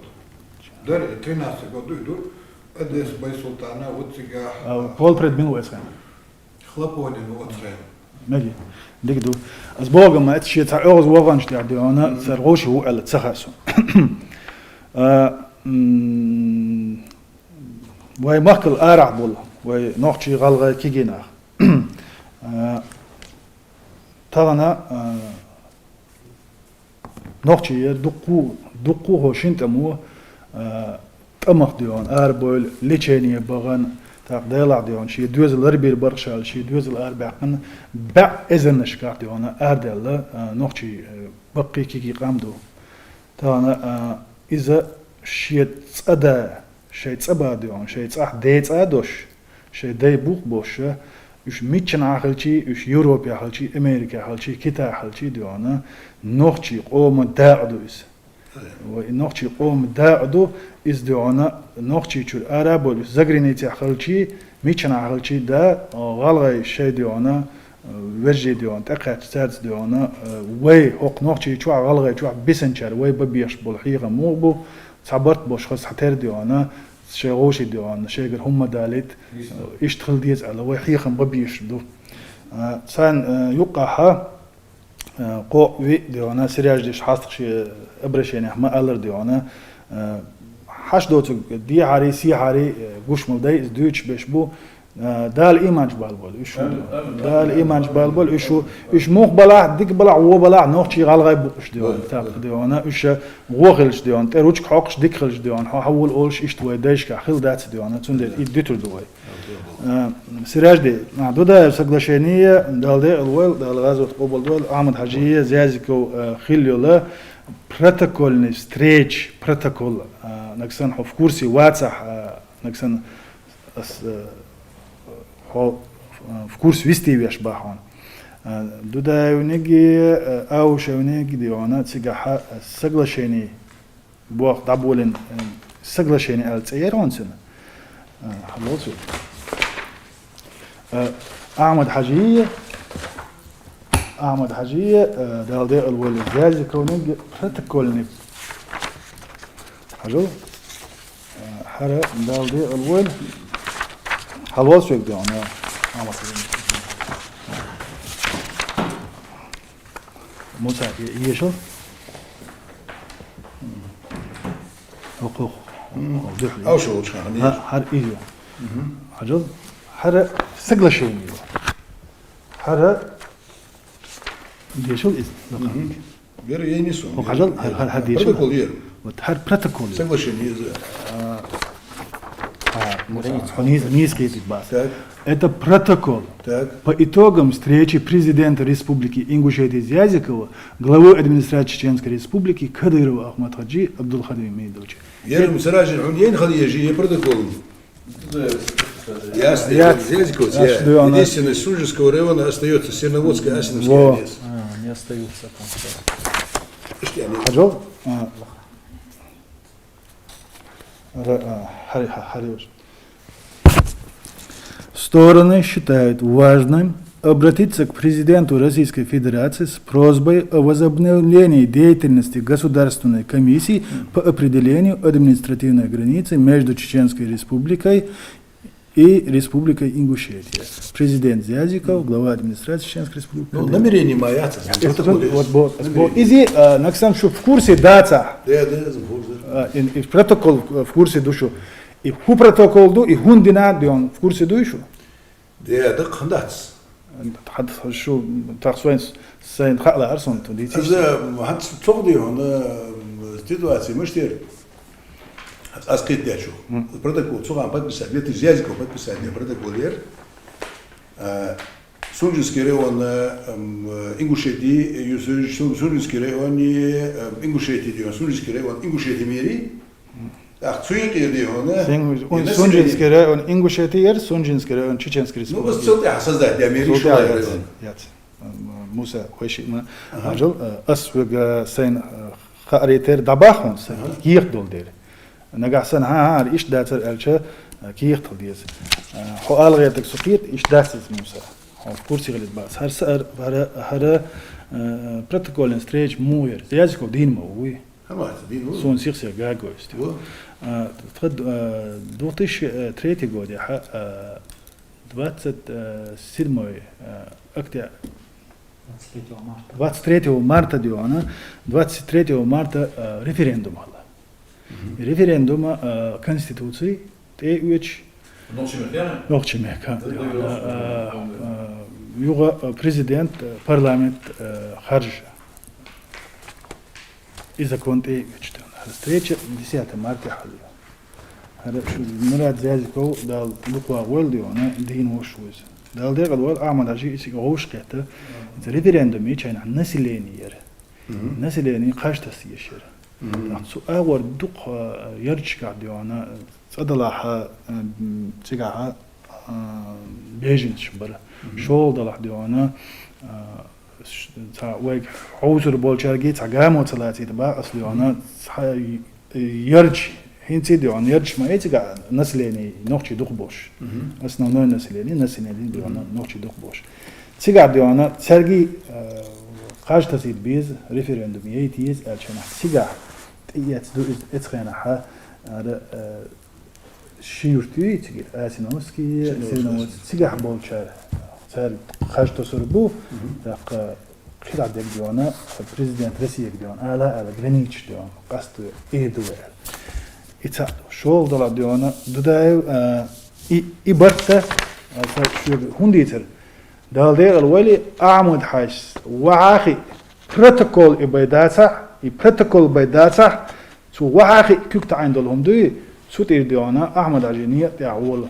Дара, тринадцатый год дуй ду, Эдес Байсултана, вот цигахь. А, пол предмет вайсхан. Хлопонин оцхайна. Меги. Дика ду. Ас боху ма, это шен цхьа оьгӀаз ваханчу тӀехь, дий хьона, цара гӀовший ву аьлла ца хаьа суна. А, м, вай махкал арахь болу, вай нохчий, гӀалгӀай, кегий нах. А, тахана, а, Нохчий яра дуккху-, дуккху хӀо шина тӀамо, а, тӀамах, дий хьона, арабевлла, лечение бахана, тӀаккха Делахь, дий хьона, шен доьзал ларбийр бархашалла, шен доьзал арабаьккхина, бӀе эзарнашкахь, дий хьона, арадаьлла, а, нохчий, а, баккхий, кегий къам ду. Тахана, а, иза шен цӀа да, шайн цӀа ба, дий хьона, шайн цӀахь ден цӀа а долуш, шайн дай бух а болуш, уьш миччанхьа хилчий, уьш Европехь хилчий, Америкехь хилчий, Китайхь хилчий, дий хьона, нохчий къоман дакъа ду иза. Вай нохчий къоман дакъа ду, иза, дий хьона, Нохчийчуьра ара а бовлуш, заграницехь хилчий, миччанхьа хилчий, да, гӀалгӀай шайн, дий хьона, вежарий, дий хьона, тӀекхаьчча цаьрца, дий хьона, вай хӀокху Нохчийчохь, ГӀалгӀайчохь бисинчара вай бан безаш болу хьехам муха бу, цхьа барт болуш хаза цхьатерра, дий хьона, шайн гӀовший, дий хьона, шайгара хӀумма далийта, иштта хила деза аьлла, вай хьехам бан безаш ду. А, царна, а, юккъахьа, Э, кхоъ виъ дегӀана, Сираждиша хьастагӀа шен обращенехь ма-аллара дегӀана, э, хьаш доцург дехьари, сехьари, э, гуш мел дай, иза дуьйцуш беш бу. Э, Дала иманаш балбойла уьш. Амин, амин, Дала иманаш балбойла уьш. Уьш мух балахь, дика балахь, вон балахь, нохчий, гӀалгӀай бу уьш дегӀана, тӀаккха дегӀана, уьш вон хилча дегӀана, тӀе ручка хьокхуш, дика хилча дегӀана, хьо хьавола олуш, иштта вай дайшкахь хила дац дегӀана, цундела и дуьтур ду вай. Э, Сиражди, а, Дудаев соглашение, Дала декъала войла, Дала гӀазот къобал дойла, Ахьмад-Хьажи, Зязиков, э, хилла йола протокольный встреча, протокол, э, нагахь санна хьо в курсе вацахь, э, нагахь санна ас, э, хьо, э, в курсе вести веш бахьана. Э, Дудаевниги, э, Аушевниги дегӀана цигахь, э, соглашение боху дӀаболийна, э, соглашение аьлла цӀе яра хьуна цуьнан. Э, хьан лоцу? Э, Ахьмад-Хьажи, Ахьмад-Хьажи, э, Дала декъала войла, Зязиковниг протокольный. Хьажал? Э, хӀара, Дала декъала войла. Хьан лоцу вега дегӀана, Ахьмад-Хьажи? Муса, е-, ешал? Ох, ох. М. Ох, дуьхьал. Ау, шо лучу хьан, хьан ешал? ХӀара иза. Мгм. Хьажал? ХӀара соглашение. ХӀара ешал иза. Мгм. Вера, я не сум. Ох, хьажал, хӀара, хӀара, хӀара дешал. Протокол яра. Вот, хӀара протокол. Соглашение иза. А, а, Муса, хьо нийса, нийса кхетийта бац. Так. Это протокол. Так. По итогам встречи президента Республики Ингушетия Зязикова, главы администрации Чеченской Республики Кадырова Ахмад-Хаджи Абдулхадим Мидовича. Ярым сразу же, он ей хал ежи, е протокол. Ясно, я, Зязиков, я. Единственное, Сунжинского района остается Серноводская Асиновская. Во. А, не остаются там. Что они? Хажол? А. Ра-, а, хари-, ха-, хари-, Стороны считают важным обратиться к президенту Российской Федерации с просьбой о возобновлении деятельности Государственной комиссии по определению административной границы между Чеченской Республикой и Республикой Ингушетия. Президент Зязиков, глава администрации Чеченской Республики. Ну, намерение моя, вот, вот, вот, изи, а, Наксан, шу в курсе, да, ца? Да, да, я в курсе. А, и, и протокол в курсе душу. И хӀун протокол ду, и хӀун дина ду, он в курсе ду шу? Де, даккха дац. Хьад шу тахсойн сайн хаала арсон ту дийци. Аз, хьад цогди, он, э, ситуация мыштер. Аз кхет дячу. Протокол цуган подписать, две тысячи Зязиков подписать, не протокол ер. Э, Сунжинский район, э, м, Ингушетии, ю-, Су-, Су-, Сунжинский район, э, Ингушетии, Сунжинский район, Ингушетии мери. Ах, цуйкъе де хьона. Сен-, И ун-, население. Сунжинский район Ингушетии яр, Сунжинский район Чеченской Ну, Республики. Бус цилтӀехьа создать, я мери ЦилтӀехьа шулай яц, район. Яц. М, Муса, хойши ма. Ага. Ажал, э, ас вега сайн, э, хааритер дабахун сайн, Ага. Киех дол дери. Нагахь сан, ха, ха, иш дацар элча, э, киех тол дез. Э, хо алгъетак су киет, иш дацар Муса. Хо в курсе гылит бац. Хар са ар, хара, хара, э, протокольный встреча муер. Зязиков дин ма уй. Хамац, дин у. Сон сих-сих гагойст. Во. А, тхад, а, две тысячи третий год, я, ха, а, двадцать седьмой, а, октя-, двадцать третьего марта. Двадцать третьего марта, дю, она, двадцать третьего марта, а, референдум хала. Референдума, а, конституции тӀеоьцуш. Нохчий мехкана? Нохчий мехкана. Юха, а, президент, а, парламент, а, харжа. И закон тӀеоьцуш. Встреча десятого марта хьалла. ХӀара шу Мурад Зязиков Дала дукха войла ду, ана дийна вош ву иза. Дала декъала войла, Ахьмад-Хьажи исиг гӀовш кхетта. Иза референдум йичайна население яра. Население кхаж тасса еш яра. Мгм. Цу агӀор дукха, а, ярчкахь дегӀана, цӀа далахьа, а, м, цигахьа, а, беженцаш бара. Мгм. ШолгӀа далахь дегӀана, а, ш-, цхьа вайга хьовсур болчарги цхьа гамо ца лацийта бакъас дегӀана, Мгм. цхьа ярч, хӀинца дегӀана ярч ма э цигахь население нохчий дукха болуш. Мгм. Основное население, население дегӀана Мгм. нохчий дукха болуш. Цигахь дегӀана цаьрги, а, кхаж тасийта беза, референдум яйта еза аьлча нах цигахь тӀеэцна ду иза эцу хенахьа, ара, а, ши юрт юй цига, Асиновский, Серноводский. Серноводский. Цигахь болчара, цара кхаж тосур бу, Мгм. тӀаккха КхидӀа дерг дегӀана, президент Россияга дегӀана, ала, ала, границаш дегӀана, къаста эр ду вай аьлла. И цхьаъ ду. ШоллагӀа дола дегӀана, Дудаев, а, и, и барта, а, са шуга хӀунда дийцар? Дала декъала вале, Ахьмад-Хьажас вахьа хи протокол и бай дацахь, и протокол бай дацахь, цу вахьа хи куьг таӀийна долу хӀума дуй, цу тӀера дегӀана, Ахьмад-Хьажин некъа тӀехь волу,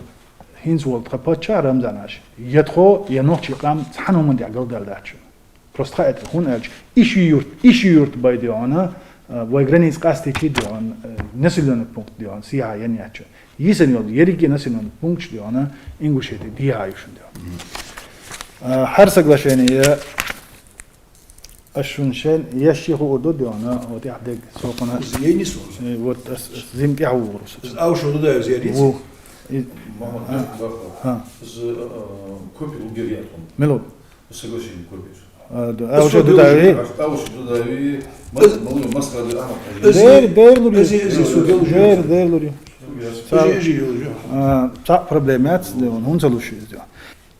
хӀинца волу тхан паччахь Рамзан-Хьажа, я тхо, я нохчийн къам цхьана хӀуманна тӀехь галдала дац шуна. Просто хаийта, хӀунда аьлча, Иши-Юрт, Иши-Юрт бай дегӀана, а, вай граница къастийчи дегӀана, а, населённый пункт дегӀана, сехьа ян яц шуна. Йисана йолу ерриге населённый пункташ дегӀана, Ингушети дехьа ю шуна дегӀана. А, хӀара соглашение, аш шуна шайн, еш ши хуур ду дегӀана, вот тӀехь дерг сокъана. Иза яйни суна? Э, вот ас, ас зим тӀехь вугӀур су. Иза Аушев Дудаев зеррица? Ву. И, Махмуд, а, баху. А. Иза, а, копия лугер яхун. Мело. Соглашение копия. А, да, а уже Дудаеви? А уже Дудаеви, Мас-, Малуев Маскады Ахьмад-Хьажи. Дер, дер лури. Эзи, эзи, судья уже. Дер, дер лури. Уже, уже, уже. А, цхьа проблема яц, де вон, хӀунда ца луш иза де вон.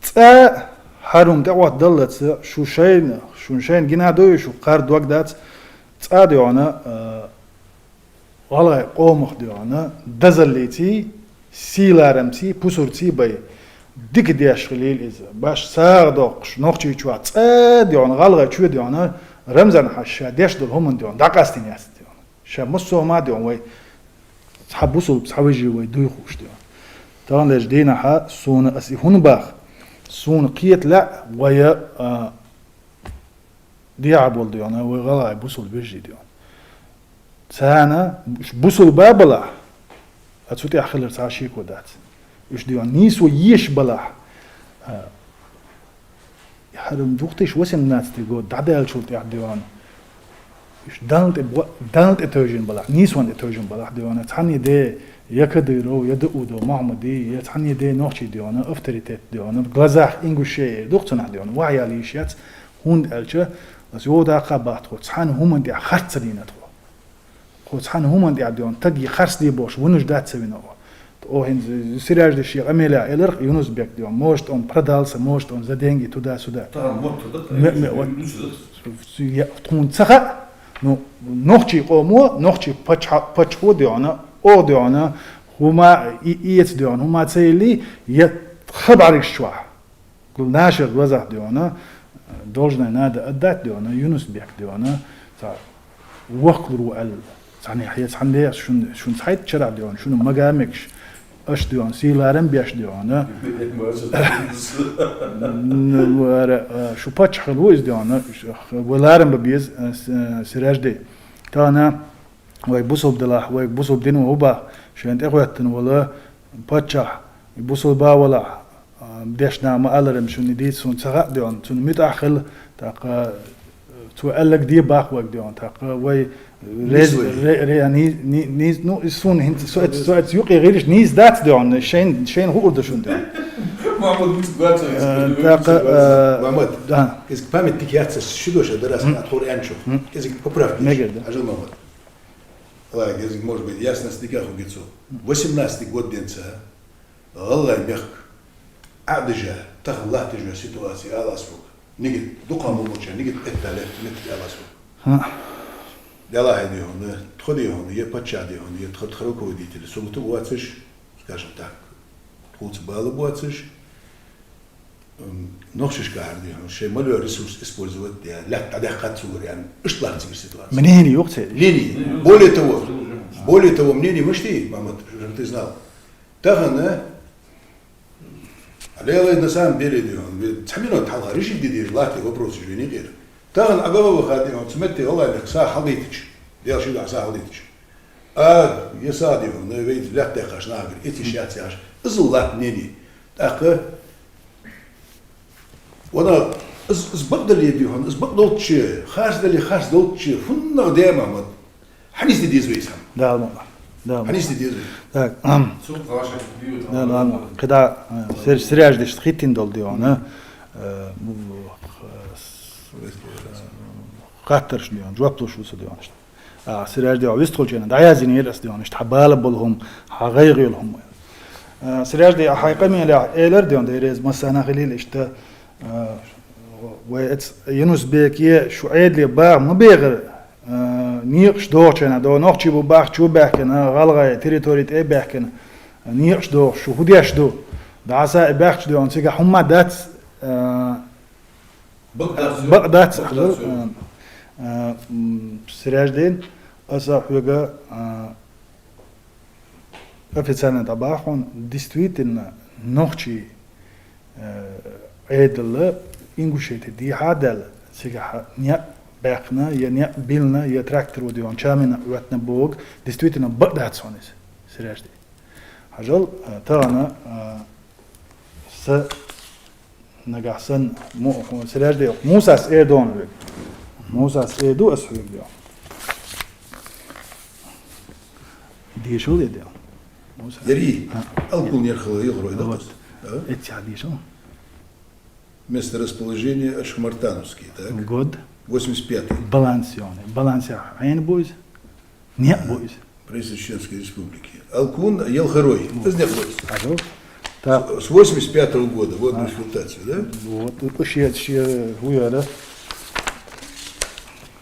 ЦӀа хӀара хӀума тӀе Ӏоттадаллаца, шу шайна, шун шайна гина дой, шу кхар дог дац, цӀа де вона, а, гӀалгӀай къомах дегӀана, дазаллиций, сийларамций, пусурций бай. Дика деш хилийла иза. Баш сагӀа доккхуш, Нохчийчохь цӀа дегӀана, гӀалгӀай чоь дегӀана, Рамзан-Хьажас ша деш долу хӀуманна дегӀана, дӀакъастийна яц дегӀана. Ша массо а хӀума дегӀана вай, цхьа бусулба, цхьа вежарий вай дуй хууш дегӀана. Тахана дерш дийнахьа суна ас и хӀунда бах? Суна кхета лаьа вай, а, дехьа болу дегӀана, вай гӀалгӀай бусулба вежарий дегӀана. Царна уьш бусулба балахь, а цу тӀехь хилар цхьа шеко дац. Уьш дегӀана нийсо еш балахь, а, хӀара духтиш восемнадцатый год дӀадаьллачул тӀехь дегӀана. Уьш Далла тӀе бо-, Далла тӀе тевжина балахь, нийсонна тӀе тевжина балахь дегӀана. Цхьанне де я Кадыров, я Даудов Махьмуди, я цхьанне де нохчий дегӀана, авторитет дегӀана, в глазах ингушей эр ду-кх цунах дегӀана, вахьаяла йиш яц, хӀунда аьлча, аса йода кхаъ бах тхо, цхьана хӀуманна тӀехь харц ца дина тхо. Тхо цхьана хӀуманна тӀехь дегӀана, таг и харц де бохуш, вунаш дац ца вина о. О, хӀинца Сережди шен къамелехь элира-кх Юнус-Бек дегӀана, может, он продался, может, он за деньги туда-сюда. Тахана мотт ду-кх, Ме-, ме-, вот. Юнус-Бек. Я, тхуна ца хаьа, ну, нохчий къомо, нохчий пачха-, пачхьо дегӀана, о дегӀана, хӀума и-, эца дегӀана, хӀума ца йиллий, я тхан бӀаьргаш чохь. Нашер глазах дегӀана, должное надо отдать дегӀана, Юнус-Бек дегӀана, цхьа вахкалур ву аьлла, цхьанне хье, цхьанне а шун, шун цхьайтта чарахь дегӀана, шуна мага мегаш, аш дегӀана, сийларам беш дегӀана. Н-, вара, а, шу паччахьал ву иза дегӀана, ш-, вай ларам бан беза, а, с-, а, Сережди. Тахана вай бусулба делахь, вай бусулба дино хӀу бах, шайна тӀехӀоьттина вала паччахь, и бусулба валахь, а, дешна ма-аллара шуна и дийца суна ца хаьа дегӀана, цунна муьтӀахь хила, тӀаккха цо аьлларг де бах вайга дегӀана, тӀаккха вай рез-, ре-, ре-, ни-, ни-, ни-, ну, и суна хӀинца, со эц-, со эц юкъе гӀириш нийса дац дегӀана, шайн, шайна хуур ду шуна дегӀана. Махьмуд, муьтӀахь дац, а, тӀаккха, а, Махьмуд, да. Иза памятник яц, шу доша дарас, а тхур аьнчу. Иза поправка. Мегар, да. Ажал Махьмуд. Ла, иза, может быть, ясность дика хӀу гицу. Восемнадцатый год денца, гӀалгӀай мехка, Ӏадажа, тахана латтажа ситуация алас вук. Нигат, дукха мумуча, нигат этта лет, нигат алас вук. ХӀа. Делахьа дегӀана, тхо дегӀана, я паччахь дегӀана, я тха, тха руководители, субуту воацаш, скажем так, тхуца бала боацаш, м, нохчашка хьар дегӀана, шай малой ресурс использовать де, лят дӀадехкат цугар, ян, иштта лахцигар ситуация. Мнение юкъ церан. Мнение. Более того, более того, мнение мышти, Мамат, чтобы ты знал. Тахана, Лелай, на самом деле, дегӀана, ве-, цхьа минот хьалха решить де деза латте вопрос уж вене кӀира. Тахана агава ваха дегӀана, цу метте гӀалгӀай мехка са хьалдайтача, дел ши дахь са хьалдайтача. А, я са дегӀана, вей лаьтта дехкаш нахагар, эци шац яхаш, иза латта нени. ТӀаккха, вана, из, из бакъдале дегӀана, из бакъдолчче, харцдале харцдолчче, хӀуннагӀа дема ма. Хьанис де деза вай иза хӀама? Дала ма. Дала ма. Хьанис де деза вай? Так, ам. Цу гӀаша бию. Да, ладно. Когда, э, сер-, сереждаш хитин дол дегӀана, э, м, э, с-, э, хаттарш дегӀана, жоп луш вуса дегӀана. А, сережди вистхулчена, дӀаязинера ас дегӀана, иштта хьа бала бол хӀум, хьа гӀайгӀа йол хӀум. Э, сережди а хьай къамелехь элар дегӀана, да ерез массана хилил иштта, э, Вай эц Юнус-Беке шу Ӏедале баха ма бехара, а, некъаш дохучу хенахь, до нохчий бу баха чу баьхкина, гӀалгӀай территори тӀе а баьхкина, некъаш дохуш, шу хӀун деш ду? ДӀаса и баьхча дуьйна цигахь хӀумма дац, а, бакъ дац, бакъ дац, бакъ дац, а, а, м, Сираждин, аса хьоьга, а, официально дӀабахьа хьуна, действительно, нохчий, э, Ӏедалла Ингушетия дехьа а даьлла, цигахь некъ баьккхина, я некъ биллина, я трактор ву дуьйна чамина а хӀоьттина боху, действительно, бакъ дац хьуна иза, Сиражди. Хьажал, э, тахана, э, са нагахь санна, му-, хьуна Сиражди, Мусас эр ду хьуна вега. Мусас эр ду ас хьоьга дуьйна. Дешал я дел. Дари, а, Алкун ярхала йохрой да. Вот. А? Эцця дешал. Месторасположение Ашхамартановский, так? Год. Восемьдесят пятый. Баланс ёна. Баланс я хьайн буйз. Не буйз. Правительство Чеченской Республики. Алкун Ялхарой. Вот. Из не буйз. Хьажал. Так. С восемьдесят пятого года, вот, а, документация, да? Вот, тут шиет, шиет, хуя, да?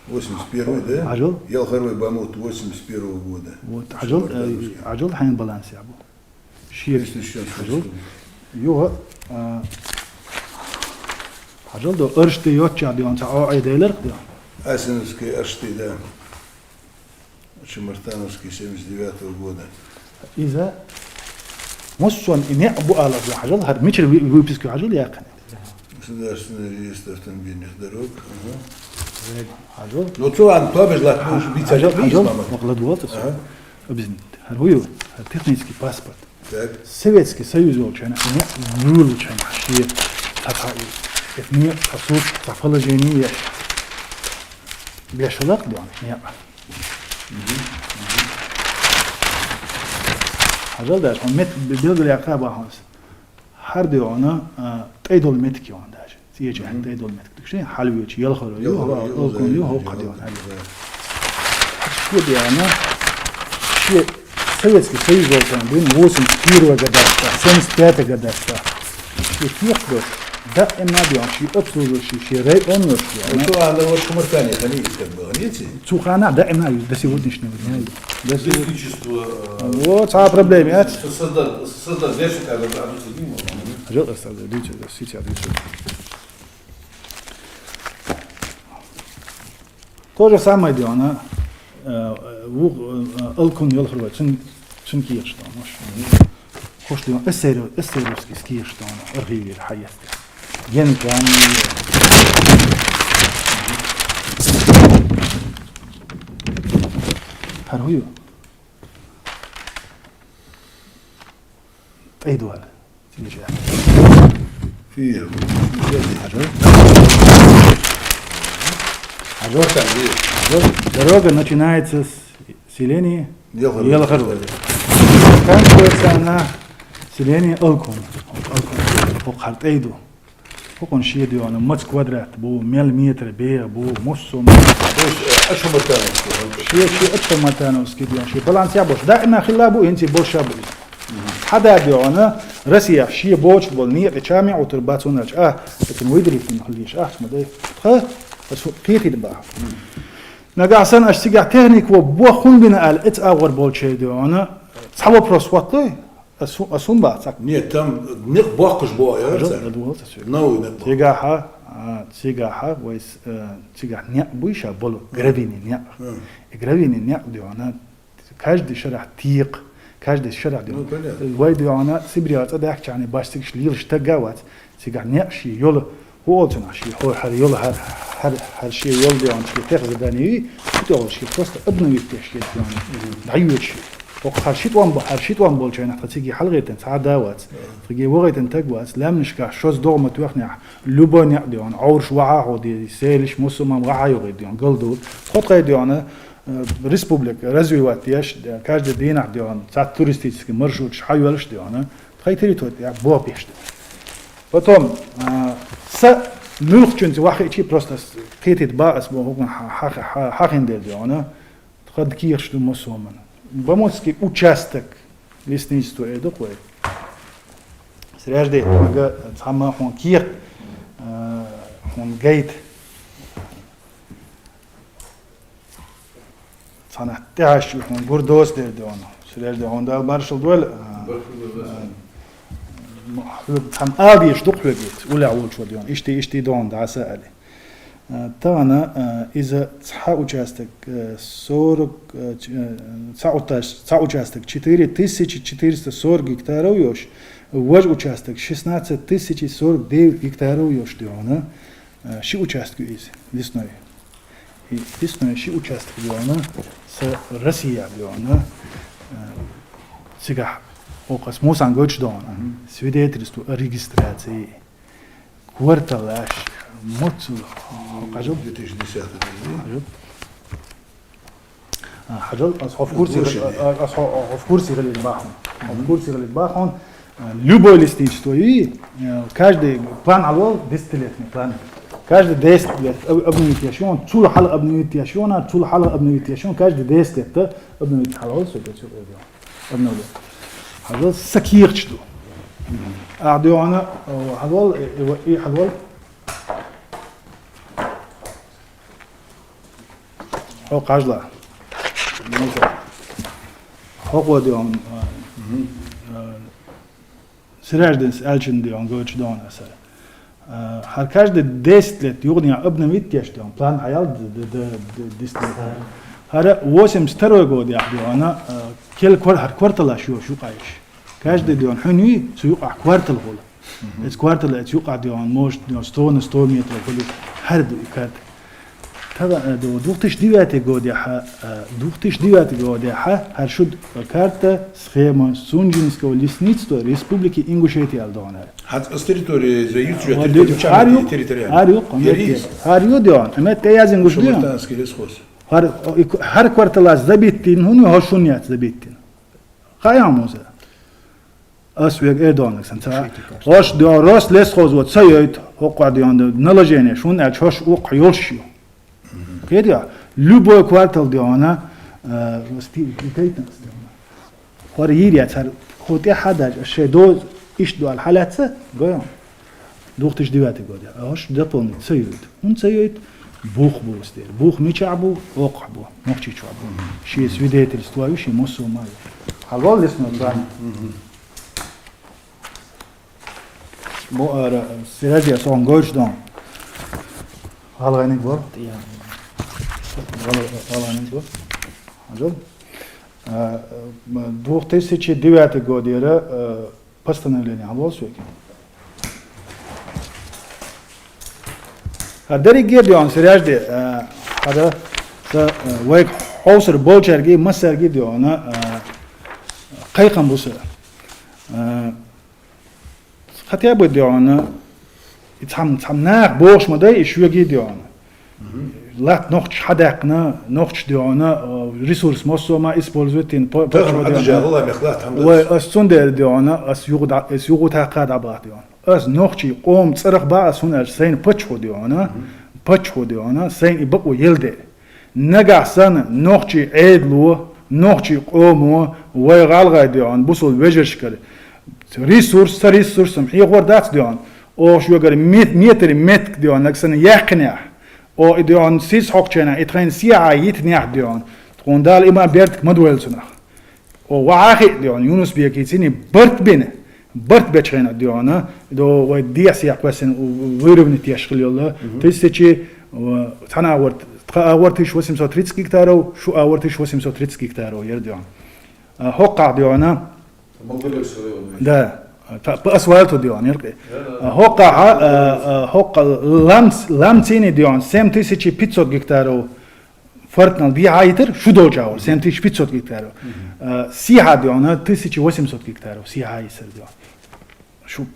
Восемьдесят первый, да? Хьажал. Ялхарой Бамут восемьдесят первого года. Вот, хьажал, э, хьажал хьайн баланс я бу. Шиет. Хьажал. Юха, а, хьажал до Аршты йоцча дуьйна, ца о ай дейлар дуьйна. Асиновский Аршты, да. Чемартановский семьдесят девятого года. Иза муссун и некъ бу алар ду хьажал, хӀара мичара ви-, выписка хьажал яьккхина. Государственный реестр автомобильных дорог. Ага. Хьажал. Ну, цо ан тобеш лат, а, бийца хьажал, хьажал, мама. Вакъ ладвалца со. Ага. Объяснить. ХӀара хӀу ю, хӀара технический паспорт. Так. Советский Союз йолчу хенахь, некъ буьйлучу хенахь, шен цхьа, цхьа, это некъ, цхьа сурт, цхьа положение еш. Беш лакх дуьйна, некъ. Хьажал даш, хьуна мет-, бе-, белгалъяьккха бахьанас. ХӀара дуьйна, а, тӀе долу меттиг йогӀун даш. Цеча хьан тӀе долу меттиг. Шен хьалвечу, Ялхарой ю, Алкун ю, хӀокху дуьйна. Шу дуьйна, шен Советский Союз волчу дуьйна, восемьдесят первого годашка, семьдесят пятый годашка. Шен кехат долуш, даимна дуьйна, шен обслуживающий, шен район йолуш дуьйна. Ну, что, она вот Шумартане, они как бы, они эти? Цу хана даимна ю, до сегодняшнего дня ю. До сего-, электричество, э, вот, а проблема, а? Создать, создать, дальше как бы, а, ну, с одним, а, ну. Жил, э, создать, видите, да, сейчас, видите. То же самое дуьйна, э, ву-, э, Алкун Ялхарой, цун, цун кехаташ дуьйна, маш. Хьуш дуьйна, эсеро-, эсеровский кехаташ дуьйна, архивера хьаэцна. Ген кан. ХӀара хӀу ю? ТӀе долу. Фир. Хьажал. Хьажал. Дорога начинается с селения Ялхарой. Заканчивается она селение Алкун. Алкун. ХӀокху хӀара тӀе ду. ХӀокхунна шен дуьйна маца квадрат бу, мел метр беха бу, муссум. То есть, э, Ашхамартановский, да? Шен, шен Ашхамартановский дуьйна, шен баланс я болуш. Даима хилла бу, хӀинца болуш бу. Хьада дуьйна, Россия шен бочу болу некъа чами утур бац хӀунда аьлча, а, это выделить не хилиш, а, ма дай. Ха, ас кхетийта баха. Нагахь санна аша цигахь техника во бохун бина аьлла, эца агӀор болчу дуьйна, цхьа вопрос хӀотталой? Ас хӀу-, ас хӀун баха цхьа? Нет, там некъ боккхуш боху, я, хьажал, цара. Новый некъ боху. Цигахьа, а, цигахьа, вай с-, э, цигахь некъ буй ша болу, гравийный некъ. И гравийный некъ дуьйна, каждый шарахь текха, каждый шарахь дуьйна. Ну, понятно. Вай дуьйна, Сибире цӀа даьхкичахьана баш цигаш лелаш тагга вац, цигахь некъ шен йолу, хӀу олу цунах шен, хӀо-, хӀара йолу, хӀара, хӀара, хӀара шен йолу дуьйна, шен техзадание юй, хӀу тӀе олу шен просто обновить деш шен дуьйна. ДӀайоьду шен. ХӀокху хӀара ши тӀом бо-, хӀара ши тӀом болчу хенахь тхан циге хьалагӀайтина цхьа а да вац, тхаге вогӀайтина таг вац, лаьмнашкахь шозза догӀма тоьхнехь, любой некъ дуьйна, Ӏовраш вахьа а хӀо де, селиш, муссумам вахьа а йогӀий дуьйна, галдур. Тхо тхай дуьйна, э, республика развивать деш, э, каждый дийнахь дуьйна, цхьа туристический маршруташ хьайоьллуш дуьйна, тхай территори тӀехь боху беш ду. Потом, э, са муьлххачуьнца вахиъчий просто ас кхетийта баха ас боху хӀума хьа-, хьа-, хьа-, хьахиндер дуьйна. Тхан кехаш ду массо а хӀуманна. Бамутский участок лесничество эр ду-кх вай. Сражде, ага, цхьамма хьуна кехат, а, Гайта. Цхьана тӀехьашчу хьуна гур доцу дер де хьуна. Сираж де хьуна Дала маршал дойла. Хьоьга цхьана ала дезаш ду-кх хьоьга, уллехь волчо де хьуна. Иштта, иштта догӀун дӀаса али. Тахана иза цхьа участок, сорок, цхьа участок четыре тысячи четыреста сорок гектаров йош, важа участок шестнадцать тысяч сорок девять гектаров йош де хьуна. Ши участок ю иза, лесной. И лесной ши участок де хьуна, са Россия де хьуна. Цигахь, оха ас муссан гойтуш догӀун. Свидетельство о регистрации. Кварталаш, моцу, хьажал. Две тысячи десятый год, да? Хьажал. Хьажал, ас хьо в курсе, ас хьо в курсе гӀалил бахун. Хьо в курсе гӀалил бахун. Любой лесничество и каждый план алол, десятилетний план. Каждый десять лет обновить яшон, цул хьал обновить яшона, цул хьал обновить яшон, каждый десять лет обновить хьал. Обновлю. Хьажал, са кехаш ду. Ахь де хьуна, хьажал, и хьажал. Хьо хьажла. Хьо хьо де хьуна. Сираж динс аьлчун де хьуна гойтуш догӀун аса. Хьар каждый десять лет югӀанехь обновить еш де хьуна, план хьаял десять лет. ХӀара восемьдесят второй годехь де хьуна, кел квар-, хӀара кварталаш йош юкъа йиш. Каждый де хьуна хьуьнуй, цу юкъахь квартал хула. Эц квартал, эц юкъахь де хьуна, может, де хьуна сто на сто метров хула. ХӀара ду и карта. Тара, э, ду-, две тысячи девятый годехьа, э, две тысячи девятый годехьа, хӀара шуд карта, схема Сунжинского лесництва Республики Ингушетия аьлла догӀун хӀара. Хьац ас территория за юцу Вот, территория, хӀара юкъ, территория. ХӀара юкъ, Ярис. ХӀара ю де хьуна, амет тӀе язин гуш де хьуна. Шумартанский лесхоз. ХӀара, и ку-, хӀара кварталаш забиттин, хӀуна хӀо шун яц забиттин. Кхайа муза. Ас вега э догӀанаг сан ца. Шийтика. ХӀорш де хьуна, рос лесхоз вот ца йойту, хӀокхо де хьуна наложение, шун аьлча хӀорш укх йолш ю. Кхетий? Любой квартал де хьуна, э, сти-, сти-, хӀора йийр яц хӀара, хӀо тӀехьа даже, шайн доза иштта дола хьалаьца, гой хьуна. Две тысячи девятый год. А хӀорш дополнить ца йойту. ХӀунда ца йойту? Бух бу ас дера. Бух мичахь бу? Окхахь бу. Нохчийчохь бу. Шен свидетельство ю, шен массо ма ю. Хьалол лесной план. Бу ара, Сиражи, ас хьуна гойтуш догӀун. ГӀалгӀайниг бу? ГӀал-, гӀалгӀайниг бу? Хьажал. А, две тысячи девятый год яра, а, постановление хьалол соьга. ХӀара дерриге де хьуна, Сиражди, а, хӀара са, а, вайга хьовсур болчаьрги, массаьрги де хьуна, а, кхайкхам бу са. А, Хотя бы де хьуна, и цхьам-, цхьам наха бохуш ма дай, и шуьга де хьуна. Латта нохчаш хьадаьккхина, нохчаш де хьуна, э, ресурс массо а ма использовать йина, по-, Тахана почва де хьуна. Ӏадажа гӀалгӀай мехка латта хьама Вай, дац. Ас цундела де хьуна, ас югӀу да-, ас югӀу тахка дӀабахьа де хьуна. Ас нохчий къоман цӀарах бан ас, хӀунда аьлча сайна паччахьо де хьуна, паччахьо де хьуна, сайна и бакъо елла де. Нагахь санна нохчий Ӏедало, нохчий къомо, вай гӀалгӀай де хьуна, бусул вежаршкара ресурс, сан ресурсам хьехор дац де хьуна. Оха шуьгара ме-, метр метка де хьуна, нагахь санна яьккхинехь. Оха и де хьуна сиз хьокхученахь, и тхайна сехьа йитинехь де хьуна. Тхуна Дала иман бертак ма дойла цунах. О, ваха хиъ де хьуна, Юнус-Бекица и барт бина, барт бечу хенахь де хьуна, до вай дехьа-сехьа кхоьссина выровнять еш хила йолу, тысячи, э, цхьана агӀор, тхан агӀор тысяча восемьсот тридцать гектаров, шун агӀор тысяча восемьсот тридцать гектаров яра де хьуна. А, хӀокхахь де хьуна, да, та-, по асфальту де хьуна, яра кхе. А, хӀокхахь, а, а, хӀокха лам-, ламцийна де хьуна, семь тысяч пятьсот гектаров. Фортнал дехьа йитира, шу долча агӀор, семь тысяч пятьсот гектаров. Э, сехьа де хьуна, тысяча восемьсот гектаров, сехьа йисар де хьуна. Шу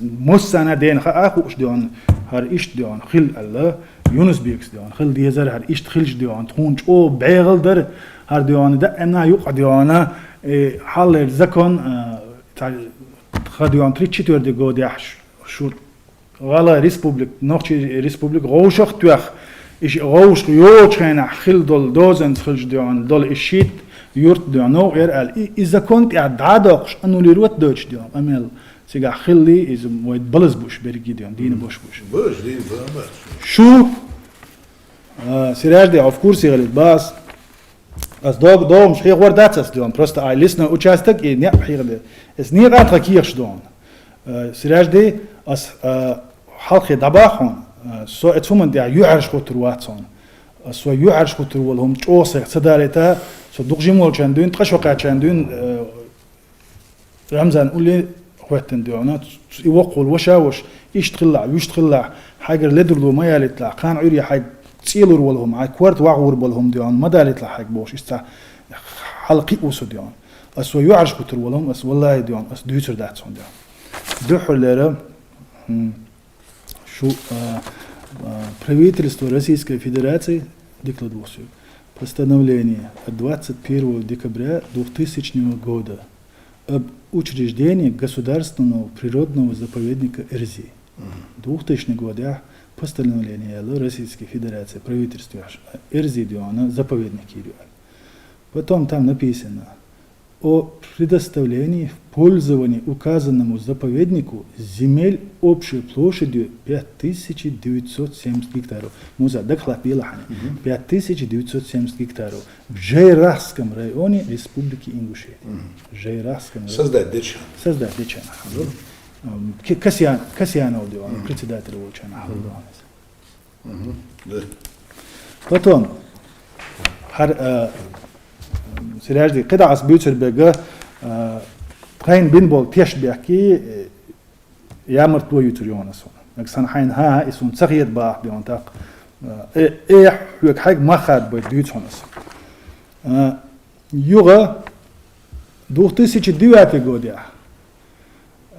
массарна дена хаа хууш де хьуна, хӀара иштта де хьуна, хила аьлла, Юнус-Бекас де хьуна, хила дезара, хӀара иштта хилча де хьуна, тхуна чӀогӀа бегӀал дара, хӀара де хьуна, даимна юкъа де хьуна, э, хьаллера закон, э, тха де хьуна, тридцать четвёртый годехь ш-, шу ГӀалгӀай республика, Нохчий республика гӀовшах а тоьхна, и шиъ гӀовшах йоцучу хенахь хила долу дозанца хилча де хьуна долу и шийтта Юрт дойна, новкъа яр аьлла, и, и закон тӀехь дӀа а доккхуш, аннулировать дойтуш дойна, къамел цигахь хилла, иза вай балаза бууш берриге дойна, дийна беш бууш. Баш, дийна, баш. Шу, а, Сиражди, хьо в курсе хилийта бах ас. Ас дог-, догӀмаш хьехор дац ас дойна, просто ай лесной участок и некъ хьехаде. Ас некъа тхан кехаш дойна. А, Сиражди, ас, а, хьалхе дӀабахьа хьуна, а, со эцу хӀуман тӀехь юьхьӀаьржа хӀуттур вац хьуна. Ас со юьхьӀаьржа хӀуттур волу хӀума чӀогӀа сайх ца далийта, со дукха жима волчарна дуьйна, ткъа шо кхаьчарна дуьйна, э, Рамзан улле хӀоьттина дойна, и воккхаволу ваша а ваш, иштта хилалахь, вуьшта хилалахь, хьайгара ледарло ма ялийталахь, кхана Ӏуьйре хьайга цӀе лур волу хӀума, хьайн корта вагӀур болу хӀума дойна, ма далийталахь хьайга бохуш, иза цхьа хьалакхиа ву со дойна. Ас со юьхьӀаьржа хӀуттур волу хӀума, ас валлахӀи дойна, ас дуьйцур дац хьуна дойна. Дуьххьарлера, м, Шу, а, а, правительство Российской Федерации, дикладвусу, постановление от двадцать первого декабря двухтысячного года об учреждении государственного природного заповедника Эрзи. Мгм. Двухтысячный годехь постановление яьлла Российской Федерации правительствехь, Эрзи дойна заповедник йийр ю аьлла. Потом там написано: о предоставлении в пользование указанному заповеднику земель общей площадью пять тысяч девятьсот семьдесят гектаров. Муса, дагахь латтаделахь хьуна. Мгм. Пять тысяч девятьсот семьдесят гектаров. В Джейрахском районе Республики Ингушетия. Мгм. Джейрахском районе. Создать деча. Создать деча. Мгм. Ам, Ке-, Касьян-, Касьянов дойна, мгм, председатель волчарна хьалдойна. Мгм. Да. Потом, хӀара, а, Сиражди, кхидӀа ас буьйцур берг, а, тхайна бина болу тешнабехкий, э, ямартло юьйцур ю хьуна ас хьуна. Нагахь санна хьайна хӀан-хӀа, и суна ца хета бахахь дойна тӀаккха, а, э, э, хьоьга хьайга мах хадабайта дуьйцу хьуна ас. А, юха двухтысячи девятый годехь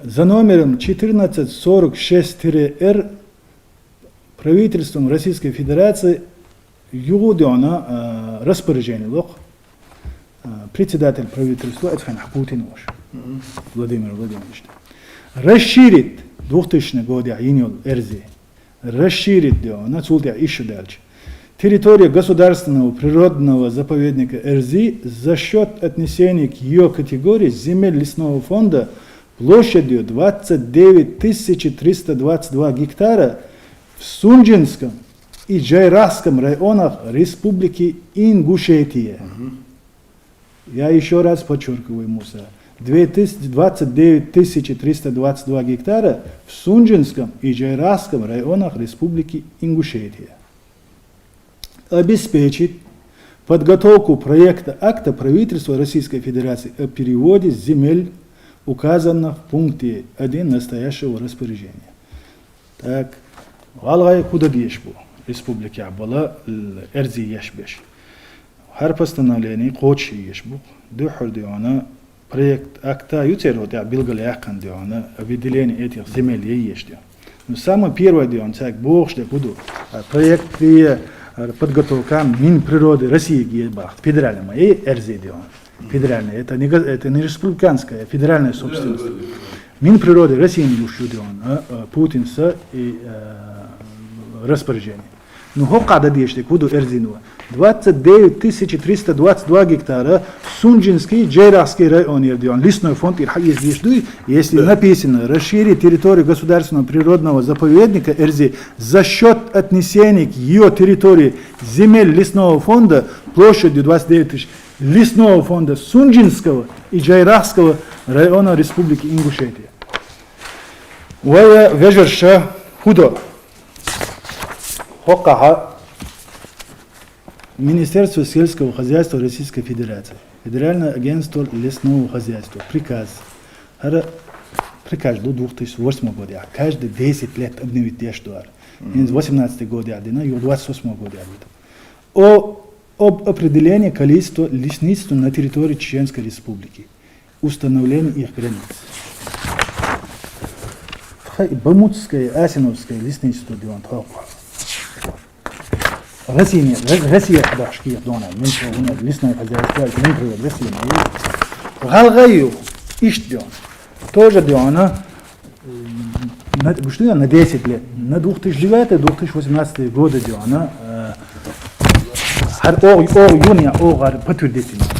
за номером четырнадцать сорок шесть тире Р правительством Российской Федерации юха дойна, а, распоряжение ло-кх, а, председатель правительства, эцу хенахь Путин волуш. Мгм. Владимир Владимирович. Расширить двухтысячный годехь йина йолу Эрзи. Расширить дойна, цул тӀаьхьа иштта даьлча. Территория государственного природного заповедника Эрзи за счёт отнесения к её категории земель лесного фонда площадью двадцать девять тысяч триста двадцать два гектара в Сунжинском и Джайрахском районах Республики Ингушетия. Мгм. Я ещё раз подчёркиваю, Муса, две тысячи, двадцать девять тысяч триста двадцать два гектара в Сунжинском и Джайрахском районах Республики Ингушетия. Обеспечить подготовку проекта акта правительства Российской Федерации о переводе земель, указанных в пункте один настоящего распоряжения. Так, гӀалгӀай хӀун дан дезаш бу? Республикехь бола, л-, Эрзи еш беш. ХӀара постановление кхочушъеш бу. Дуьххьара дойна проект акта ю церан тӀехь билгалъяьккхина дойна, выделение этих земель еш дойна. Ну, самое первое дойна, цаьрга бохуш дерг хӀун ду? А, проект и, а, подготовка Минприроды России ге бахт. Федеральный ма, и Эрзи дойна. Федеральная, это не га-, это не республиканская, а федеральная собственность. Минприроды России луш ю дойна, а, а, Путинса и, а, распоряжение. Ну, хӀокхахь дан дезаш дерг хӀун ду Эрзино? Двадцать девять тысяч триста двадцать два гектара Сунжинский, Джейрахский районера дойна лесной фонд тӀера хьаэца дезаш дуй, если написано: расширить территорию государственного природного заповедника Эрзи за счёт отнесения к её территории земель лесного фонда площадью двадцать девять тысяч лесного фонда Сунжинского и Джайрахского района Республики Ингушетия. Вай вежарша хӀун до? ХӀокхахьа Министерство сельского хозяйства Российской Федерации, Федеральное агентство лесного хозяйства, приказ. ХӀара приказ ду двух тысяч восьмого года. Каждые десять лет обновить деш дуара. Мгм. Восемнадцатый год я дина, ю двадцать восьмого года я дина. О, об определении количества лесництв на территории Чеченской Республики. Установление их границ. Тхай Бамутское, Асиновское лесничество дойна тхо. Россия, Ро-, Россия бахьаш кехат дойна, Минприрода, лесное хозяйство, Минприрода России. ГӀалгӀай ю, иштта дойна. Тоже дойна, на, гуш дойна, на десять лет, на двух тысячи девятый, двух тысячи восемнадцатый годы дойна, э, хӀара оха, оха юна я, оха хӀара подтвердить йина.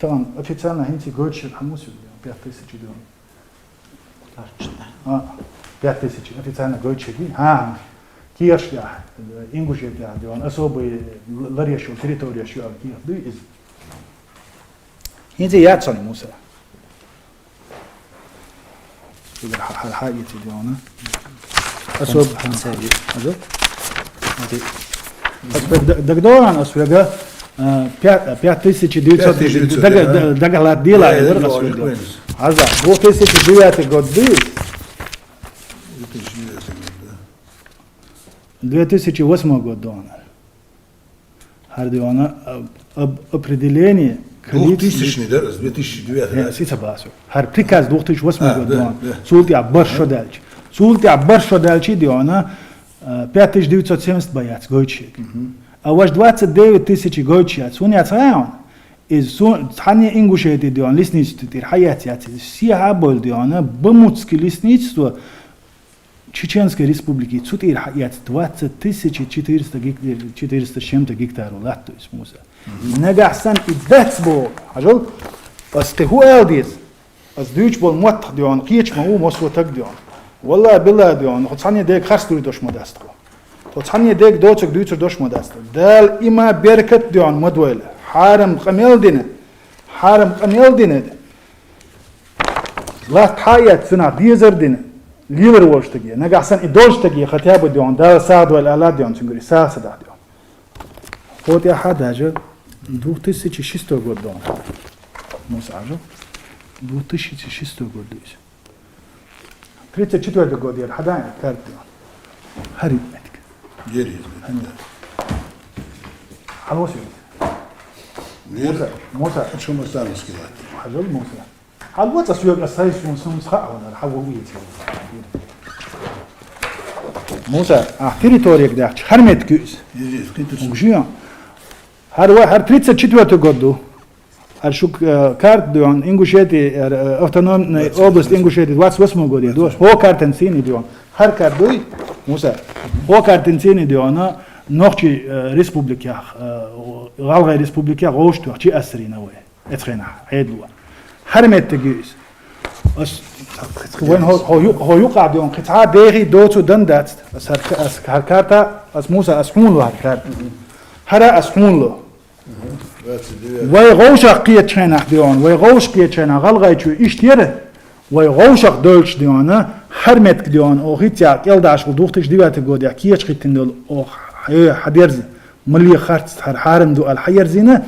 Тахана официально хӀинца гойтуш хӀама муса ю, пять тысяч ю. А, пять тысяч официально гойтуш ю. ХӀа, ХӀа. КӀиярш яхь, Ингушетия яхь, особый лареш ю, территореш ю, кӀиярш ду из. ХӀинца яц хьона, Муса. Цигара хьа-, хьа-, хьаийца дегӀана. Асо-, Ханцари. Азо? Окей. Ас вега д-, дагадогӀан, ас вега, а, пя-, пять тысяч девятьсот, Пять тысяч девятьсот, дага-, да? Да, дага лат дела, Да, да, да, ас вега. Хаза, две тысячи девятый год был? Две тысячи девятый год, да. Две тысячи восьмой год дона. ХӀара дона, а, об-, определение количества. Двухтысячный, да? С две тысячи девятого, Э, да? Сица басу. ХӀара приказ две тысячи восьмой А, год да, дона. Да. Цул тӀехьа бархӀ шо даьлча. Цул тӀехьа бархӀ шо даьлча дона, а, пять тысяч девятьсот семьдесят боец гойтуш ю. Мгм. А ваш двадцать девять тысяч гойтуш яц. Сона яц хьаян? Из сона, цхьанне Ингушетии дона, лесничество тӀера хьаяц яц. Из сехьа а бойла дона, Бамутский лесничество, Чеченской Республики, цу тӀера хьаэц двадцать тысяч четыреста гек-, четыреста с чем-то гектаров латту из, Муса. Мгм. Нагахь санна и дац бо, хьажал, ас кхы хӀу ала деза? Ас дуьйцуш болу мотт дона, кхеташ ма ву массо таг дона. Валла, билла дона, хӀу цхьанне дега харц дуьйцур дош ма дац тхо. Хьу цхьанне дега доцург дуьйцур дош ма дац тхо. Дала има беркат дона ма дойла. Хьарам къамел дина, хьарам къамел дина. Латта хьаэц цунах дезар дина, лелар волчу стаге, нагахь санна и долчу стаге, хотя бы дона, Дала сагӀа дойла ала дона, цуьнгара и сагӀа ца дахь дона. ХӀо тӀехьа даже две тысячи шестой год дона. Муса Ӏажа, две тысячи шестой год дуьйцу. Тридцать четвёртый год яра, хьадаьн карта дона. ХӀара итметтиг. Ери. ХӀара итметтиг. Хьалоса ю. Вер. Муса, Муса. Чума санус килати. Хьажал Муса. Хьан ваца соьга сайсун сумс хааванар, хьан ву вийца. Муса, а территория гдахч, хар меткюс. Здесь, китус. Угжион. Хар ва, хар тридцать четвёртый год ду. Хар шук, э, карт дуон, Ингушетии, э, автономная область Ингушетии, двадцать восьмой год ду. Хо картен цини дуон. Хар карт дуй, Муса. Хо картен цини дуон, нохчи, э, республиках, э, Галгай республиках, гошт, чи асрина вай. Эцхена, хьедло. Хар меттиг ю иза. Ас, вайн хо, хо ю-, хо юкъа дон, кхин цхьа дехи доцу дан дац. Ас хар, ас хар карта, ас Муса, ас хьун ло хар карта. Хара ас хьун ло. Мгм. Двадцать девять. Вай гӀовшах кхетачхенах дон, вай гӀовш кхетачхенах, гӀалгӀайчу иштера, вай гӀовшах дойлуш дон, хар меттиг дон, о хитця кӀелдаш ву две тысячи девятый годя кечхиттин дол, о хьадерза. Мали харц хьар хьарам ду аьлла хьаерзийна,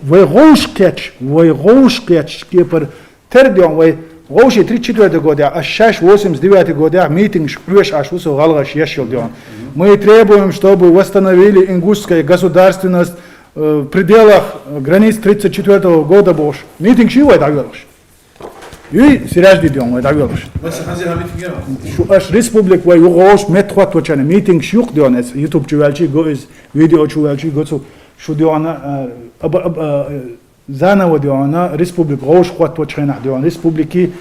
вай гӀовш кхеташ, вай гӀовш кхеташ кепара тера ден вай гӀовши тридцать четвёртый годехь, аш шаьш восемьдесят девятый годехь митингаш хьоьш Ӏаш ву со гӀалгӀаш еш йолу ден. Мы требуем, чтобы восстановили ингушская государственность, э, в пределах границ тридцать четвёртого года бохуш. Митингаш ю вай дӀавоьлуш. Юй, Сираждин ден вай дӀавоьлуш. Вай сан хазир хьан митинг яра? Шу аш республик вай югӀош мет хӀотточана митинг шух ден, эс YouTube чу ваьлчи го из, видео чу ваьлчи го цу шу ден, а, аба, аба, а, заново ден, республик гӀош хӀотточхенах ден, республики,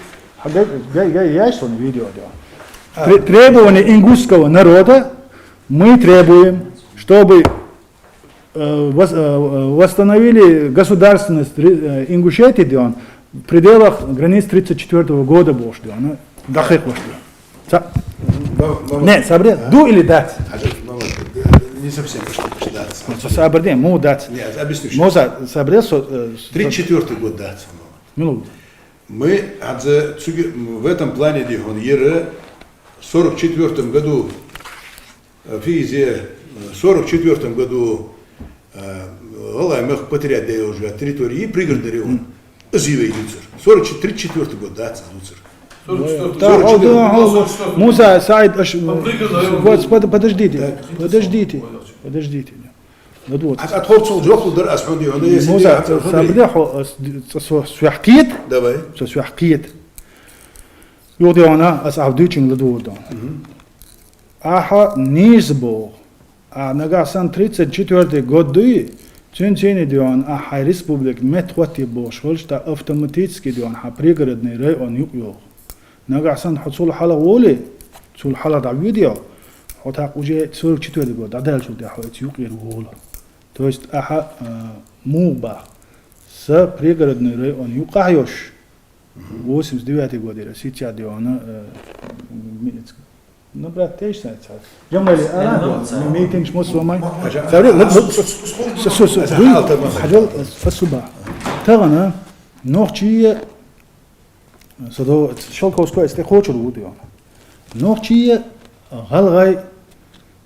га, га, га, яй сон видео ден. А. Тре-, требование ингушского народа, мы требуем, чтобы э, вос-, э, восстановили государственность Ри-, э, Ингушетии, ден, в пределах границ тридцать четвёртого года бохуш ден, дакхайкхош ден. Ца-, Мама, мама. Не, сабре, А? Ду или дац? А же, мама, э, не совсем, что, что дац. Ну, ца сабре, му дац. Не, объясню щас. Му са-, сабре, со-, э, со- Тридцать четвёртый год дац, мама. Милу. Мы, а за цуги-, в этом плане, ден, ера в сорок четвёртом году Физе, э, сорок четвёртом году, э, гӀалгӀай мах потерять деш йолчу территории, Пригородный район. Иза вай дуьйцур. Сорок четыре, тридцать четвёртый год дац иза дуьйцур. Сорок четвёртый. Та, Сорок четвёртый. Хьо, хьо, Муса, Саид, аш-, По Пригородному району. Вот, под-, подождите, Так. Подождите, подождите. Вот, вот. А, а тхо цул жоп дар ас хьуна, если Муса, я, сабри, хьо, ас, ц-, со, схьахкхет? Давай. Со схьахкхет. Юха де вана, ас ахь дуьйцуш ладугӀу дан. Мгм. Ахьа нийса боху. А нагахь санна тридцать четвёртый год дуй, цуьнан цӀийне дуьйхьна, ахьа хьайн республика меттахӀотте бохуш волуш, тӀаккха автоматически дуьйхьна хьан Пригородный район юкъ йоху. Нагахь санна хьо цул хьалха волий, цул хьалха дӀавоьдий хьо, хьо тӀаккха уже сорок четвёртый год дӀадаьллачул тӀаьхьа хьо эца юкъера волу. То есть ахьа, а, муха баха? Са Пригородный район юкъахь йолуш, восемьдесят девятый годера, сица де вана, э, ми-, ну, брат, теш сан цхьа. Джамали, ара, ми-, митингаш мус вамай. Сари, лаб, лаб, су, су, су, су, су, су, хьажал, э, спасибо. Тагана, нохчия, со до Шелковского, эсте хочур ву де вана. Нохчия, гӀалгӀай,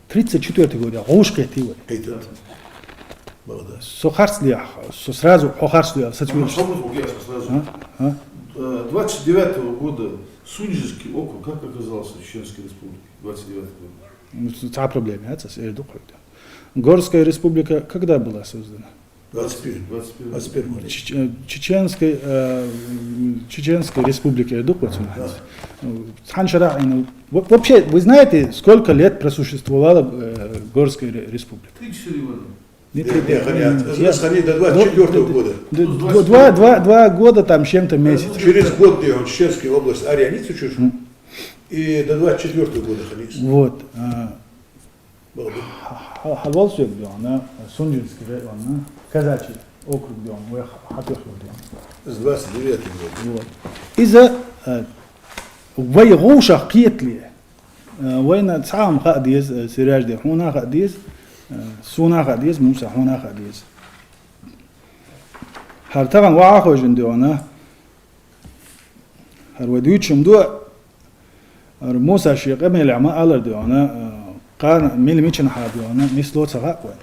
тридцать четвёртый годера, гӀуш кхетий вай. Кхетий. Молодец. Со харц лехь, со сразу хьо харц лехь, со цвет. Мама, сразу, я сразу. А? А? Э, двадцать девятого года Сунжинский округ как оказался в Чеченской Республике? Двадцать девятый год. Ну, ц-, цхьа проблема яц, ас эр ду хьуьйту. Горская республика когда была создана? Двадцать первый. Двадцать первый. Двадцать первый. Чеч-, э, Чеченской, э, м, Чеченской республика эр ду хьуьйту. Да. Цхьана шарахь, ну, во-, вообще, вы знаете, сколько лет просуществовала, э, Горская ре-, республика? Три, четыре года. Не, не, три, не, не, хани, не, я, хани до двадцать четвёртого года. Д-, д-, два, два, два года там с чем-то месяц. Через год, где он, Чеченская область, Арианица чуть-чуть. И до двадцать четвёртого года хани. Вот, а, молодец. Ха-, ха-, хьалвал соьга де вана, Сунжинский районна, казачий округ де вана, вай ха-, хьатоьхна де вана. С двадцать девятого года. Вот. Иза, а, вай гӀушах кхетале, Э, вайна цхьа а хӀума хаа деза, э, Сережа де, хьуна хаа деза, э, суна хаа деза, Муса, хьуна хаа деза. ХӀара тахана ваха хожун де вана, хӀара вай дуьйцуш ма ду, хӀара Муса шен къамелехь ма алар де вана, э, кхана мила мичана хьа де вана, нисло ца хаьа вай.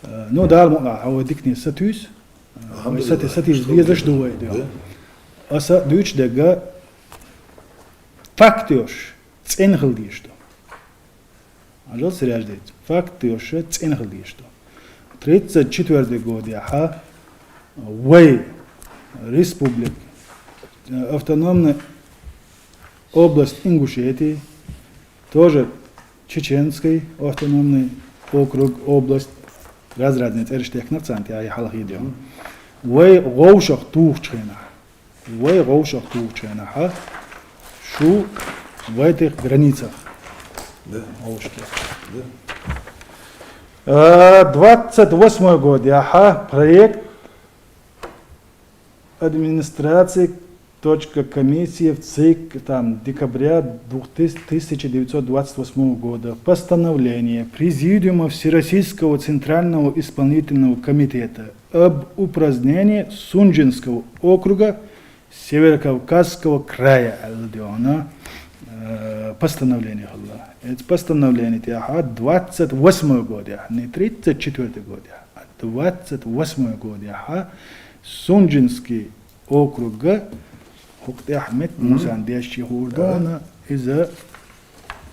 Э, ну, Дала мукъ лахь, хьо вай дикане сатуьйсу, э, вай сати-, сатийса дезаш ду вай де вана. Аса дуьйцуш дерг факт йолуш, цӀена хила дезаш ду. Ажал Сережа де, факт йолуш, цӀена хила дезаш ду. Тридцать четвёртый годехьа вай республика, э, автономная область Ингушетии, тоже Чеченский автономный округ, область, раз-разные цӀераш технар царна тӀехь, хьалха йидехь. Вай гӀовшах тухучу хенахь. Вай гӀовшах тухучу хенахьа, шу вайтих границах. Да. ГӀовшке. Да. Э, двадцать восьмой годехьа проект администрации, точка, комиссии в ЦИК, там, декабря двух тыс-, тысяча девятьсот двадцать восьмого года, постановление Президиума Всероссийского Центрального Исполнительного Комитета об упразднении Сунжинского округа Северокавказского края, аьлла де вана, э, постановление хилла. Эцу постановление тӀехьа двадцать восьмой годехь, не тридцать четвёртый годехь, а двадцать восьмой годехьа Сунжинский округа хӀокху тӀехь метта Мгм. Мусан деш чи хуур Да. дона, иза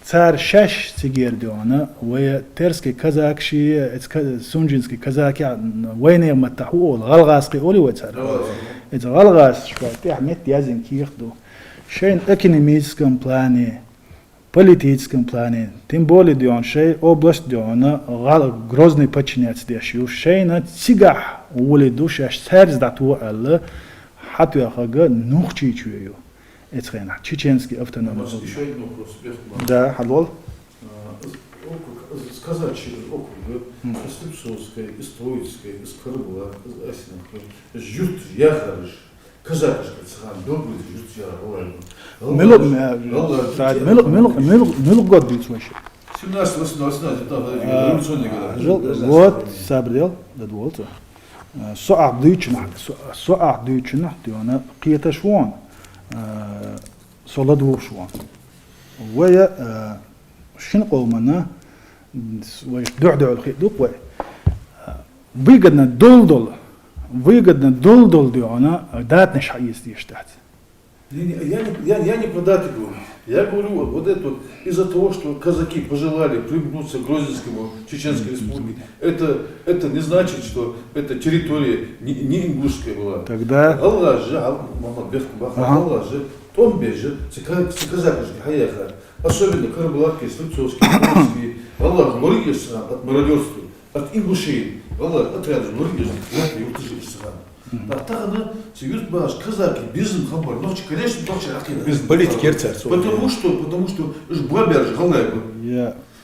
цара шаьш цигера дона, вай терский казакаш, эца ка-, сунжинский казакех, вайнех маттахь хӀу олу, гӀалгӀазкхий олий вай цара? ГӀалгӀазкхий. Иза гӀалгӀазаш вай тӀехь метта яздина кехат ду. Шайна экономическом плане, политическом плане, тем более дона шайн область дона гӀал-, Грозный подчинять деш ю, шайна цигахь волий ду шаьш цаьрца дӀатоха аьлла, хьатоьхнарг Нохчийчоь ю. Эцу хенахь Чеченский автономный Может, округ. Ещё один вопрос, Бехтман. Да, хьадолу. А, округ, а, сказать через округ, да? М. Из Слепцовской, из Троицкой, из Карабулак, из Асиновки, из юрт яхарыш. Казакашка цхьаьна добрый юрт яра валай. Милу-, Валай, э, валай, Сад, валай. Милу-, милу-, милу-, милу год дуьйцу вайша? Семнадцать, восемнадцать, семнадцать, это А, революционный года. жил-, вот, сабрел, да, вот. Э, со ахь дуьйцунахь, со, со ахь дуьйцунахь, дона кхеташ вон, э, со ладугӀуш вон. Вай, э, шина къомана, м, вай дуьхь-дуьхьал хи ду вай. Э, выгодно долу-долу, выгодно долу-долу дона датанаш хьаэца дезаш дац. Не, не, я не, я, я не про даты говорю. Я говорю вот, вот это вот, из-за того, что казаки пожелали примкнуться к Грозненскому Чеченской Республике, это, это не значит, что эта территория не, не ингушская была. Тогда ГӀалгӀаз же, гӀал-, Мухаммад Бехтман, Ага. ГӀалгӀаз же, тӀом беш же, ца ка-, ца казакашка хьаяхара. Особенно карабулакский, слепцовский, троицкий, гӀалгӀаз лоригеш цара от мародёрства. От ингушей, гӀалгӀай отрядаш лоригеш, лаьтта юрташ иштта ханна. Мгм. Ткъа тахана цу юрт бахаш казаки безам хабар, нохчий, конечно, нохчий хьакхийна. Безам. Политика яра цара. Потому что, потому что уж бобераш гӀалгӀай бу. Я.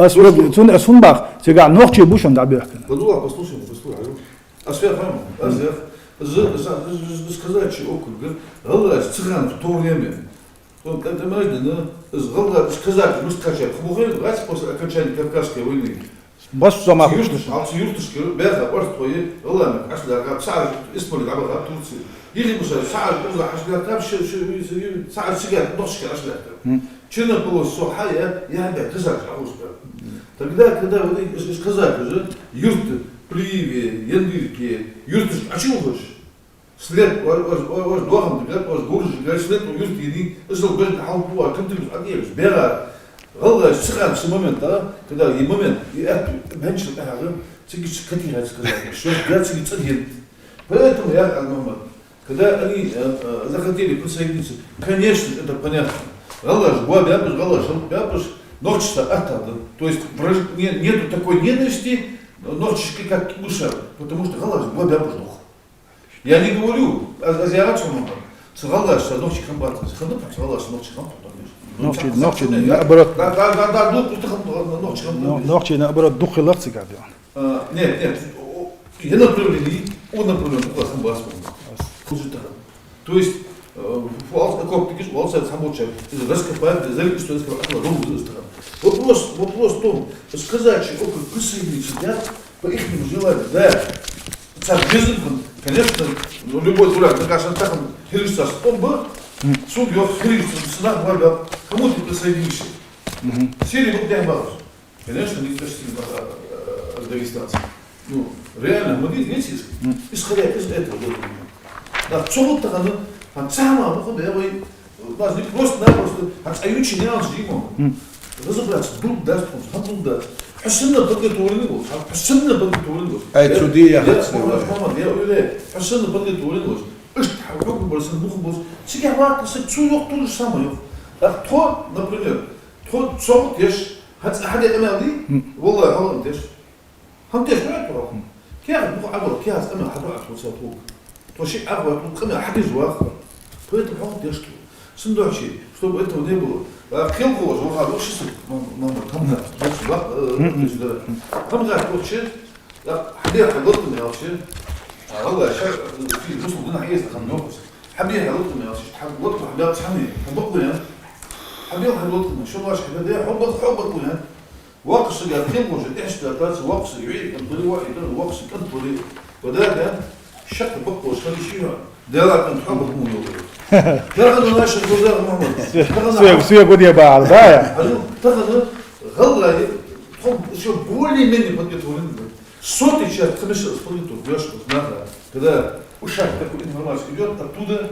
Ас вег, цун ас хӀун бах, цигахь нохчий бу шуна дӀабоьхкина. Подула, послушай, послушай. Ас вег хам, ас вег. З, з, з, з, з, сказать чи округ, галаш, цыган в то время. Он, это можно, да? З, галаш, сказать, мы скачать. Хмухай, раз после окончания Кавказской войны. Бас сама Юртуш, алцы юртушка, бяха, орст хойы, галана, ашда, габ, сар, Исмали, габ, габ, Турция. Или, муса, сар, уза, ашда, габ, шу, шу, шу, сар, сига, нохчка, ашда, габ. Чернополос, со, хая, я, бя, казак, аузба. Тогда, когда вот эти, из, из казак уже, юрты, Плиеве, Яндырке, юртуш, а чего хочешь? След, ваш, ваш, ваш, ваш дохам, говорит, ваш буржи, говорит, след, он юрт, еди, ызыл бен, хал, буа, кым ты, а где, бера, галла, сыхан, с момента, когда и момент, и это, меньше, а, цигич, катира, сказать, что я цигич, один. Поэтому я, а, Мухаммад, когда они, э, э, захотели присоединиться, конечно, это понятно. Галла, гуа, бябуш, галла, шал, бябуш, ночь-то оттуда. То есть, враж-, не-, нету такой ненависти, ночь, как мышь, потому что галла, гуа, бябуш, нох. Я не говорю, а, а зиярат шумаха. Цу галлаш, цу нохчий хам бац, цу хам бац, цу галлаш, нохчий хам бац, конечно. Нохчий, нохчий, наоборот. Да, да, да, да, ну, просто хам, нохчий хам бац. Но-, нохчий, наоборот, дух хилар цигахь, да. А, нет, нет, о, о, я направление, он направление, дух хам бац. Служит так. То есть, э, фуалс, окоп, ты говоришь, фуалс, это сам человек. Это раскопать, это залить, что это, это, это, это, это. Вопрос, вопрос в том, сказать, что округ присоединится, да, по ихнему желанию, да. Цар безумный, конечно, ну, любой дурак, да, конечно, так он, Христа, он бы, суд его Христа, сына, говорят, кому ты присоединишься? Сирия вот не обалась. Конечно, не почти, а, а, а, дагестанцы. Ну, реально, мы видите, исходя из этого, вот, да, что вот так оно, а сама, вот, я бы, нас не просто-напросто, а цаючи не он же ему. Разобраться, дух даст он, хатун даст. Хасынна подготовленный был, хасынна подготовленный был. Ай, я, цуды я я, хасынна. Мама, мама, я уверяю, хасынна подготовленный был. Ишт, хакук был, сын, мух был. Сига ват, сын, цу ёх, то же самое ёх. А кто, например, кто, цо теш, хац, хаде эмелди, валла, халам теш. Хам теш, ну, это рок. Кя, ну, а вот, кя, эмел, хаду, а вот, вот. То ши, а вот, ну, эмел, хаде жуах. Поэтому хам теш. Сын дочи, чтобы этого не было. А кем кого, вот, а вот, что, мама, мама, там, да, вот, сюда, э, вот, сюда. Там, да, вот, чё? Хьабе хьалотта мелча, а, валла, шар, фи, мусул дина хьаэца хан нохус. Хьабе хьалотта мелча, хьалотта хьабе цхьанне, хьабакъ вуян. Хьабе хьалотта мелча, шо лаш хьабе, хьабакъ, хьабакъ вуян. Вакъ сага, хин гожа, тӀехьашка тац, вакъ сага, виъ, кӀантули, ваъ, итан, вакъ сага, кӀантули. Бададан, шакъ бакъ ваш, хали шига. Дела кӀант хьабакъ му йогӀу. Тахана наша гожа, Мухаммад. Тахана Суя, суя гудия баал, да, я? Хьажу, тахана, гӀалгӀай, тхо ещё более-менее подготовлены были. Сотый час, конечно, исполнитель, знаха, когда ушах такой информация идёт оттуда,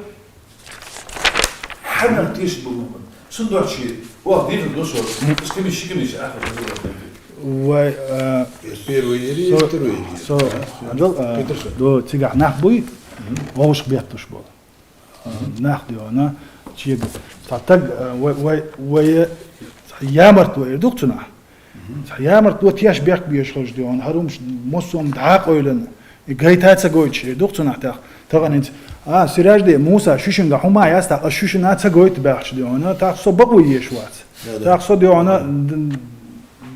хьанар теш был момент. Сундуачи, о, директор дошёл, с кем ещё, кем ещё, ах, это было. Вай, а, Первый или со-, второй или? Со-, да? Анжел, а, Петрушев. До цигах нах буй, вовш беттуш был. Нах диона, чег. Та таг, э, вай, вай, вай, э, ямарт вай, дух цунах. Ямарт вот яш бяк беш хож диона, харумш, мосом да ойлен. И гайта ца гойч, дух цунах тах. Таганец, а, сираж де, Муса, шушинга, хума, яста, а шушина ца гойт бяхч диона, тах со бабу еш вац. Да, да. Тах со диона, д-,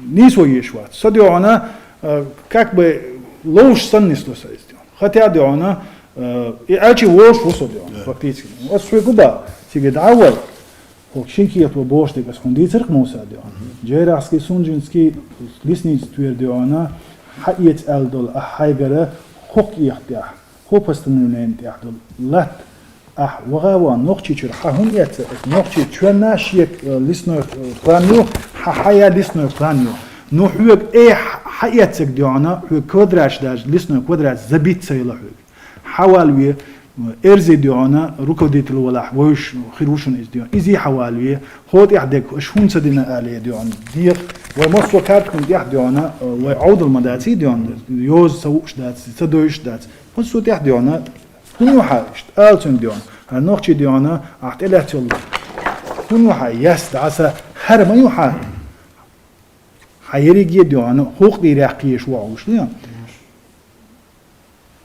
нис во еш вац. Со диона, э, как бы, лоуш сан нис ло са из диона. Хотя диона, э, и ачи вош вусо диона, фактически. Ас шуй губа, сиге да авал. Хок шин кият во бош дегас хун дицерх Муса диона. Джейрахский, Сунжинский, лесничество диона, ха иец алдол, а хайгара, хок ият дях, хо постановление дях дол, лат, ах, вагава, нохчи чур, ха хун иец, нохчи чур наш ек, э, лесной, э, план ю, ха хая лесной план ю. Ну, хуек, э, ха иецек диона, хуек квадрат даже, лесной квадрат, забить цейла хуек. Хьавалве, эрзе диона, руководитель валахь, войш, хир вушун из диона. Изи хьавалве, хот яхдек, шхун ца дина але диона. Дих, вай массо карткун тях диона, вай аудал мадаци диона. Йоз ца уш дац, ца дойш дац. Массо тях диона, хун ю ха, ишт, алцун диона. Ха нохчи диона, ахт элят йол. Хун ю ха, яс, даса, хар ма ю ха. Ха ериге диона, хук диряхъ еш ва уш диона.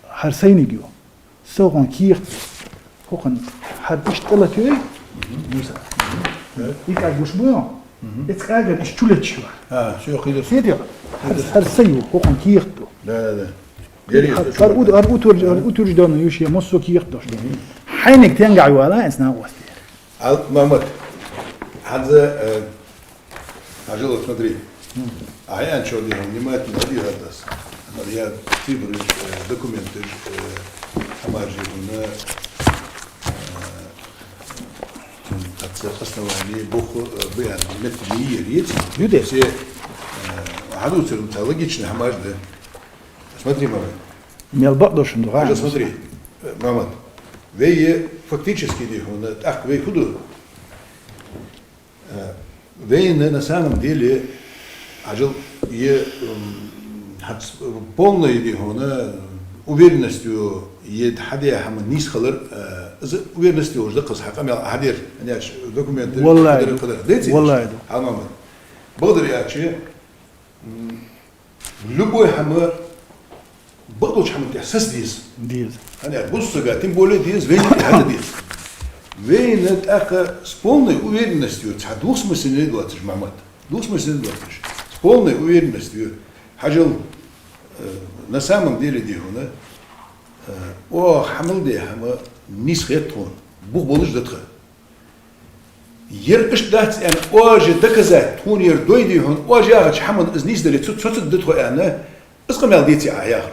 Хьар сайниг ю. Согъон кийхт. Хокъон хьар ишт кӀалат ю, э? Муса. Икъа гуш бу ю? Эцкъагар иш чулеччуа. А, всё, хилис. Сидя, хар, хар саю, хокон киихту. Да, да, да. Гери, хар, хар ут-, хар утверждённый юшья, моссо киихту. Хайник тенга юала, эс на гости. Ал, Мамат, ханза, э, Ажил, вот смотри. А я чё делал? Внимательно, один раз. Я цифры, э, документы, э, хамажи, на, э, отца основание, бог, э, бен, методии, есть. Люди. Все, э, адуцером, логично, хамаж, да. Смотри, мама. Мел бак дошен, да. Смотри, э, мама. Вей фактически, не, он, ах, вей худу. Э, вейна на самом деле, ажил, е, м, хац-, полной, е, хона, уверенностью, е, хадя хама нис халар, э, з-, уверенностью уже дакас хакам я хадер, аняч документы, Валлай. Хадер, хадер. Деци? Валлай, да. Алмамы. Благодаря че, м, любой хама, бакъдолча хама тя сас диз. Диз. Аня, бус сага, тем более диз, вейна тя хада диз. Вейна тяха с полной уверенностью, ца двух смысле не двадцать, Мамат. Двух смысле не двадцать. С полной уверенностью. Хажал, э, на самом деле, дихуна, э, о, хамал де хама, нис хетхун, бух болуш датха. Ер иш дац эн ожи доказать, тхун ер дойди хун, ожи яхач хаман из нис дали цу-, цу-, цу-, датхо эн, из къамял дици а яхар.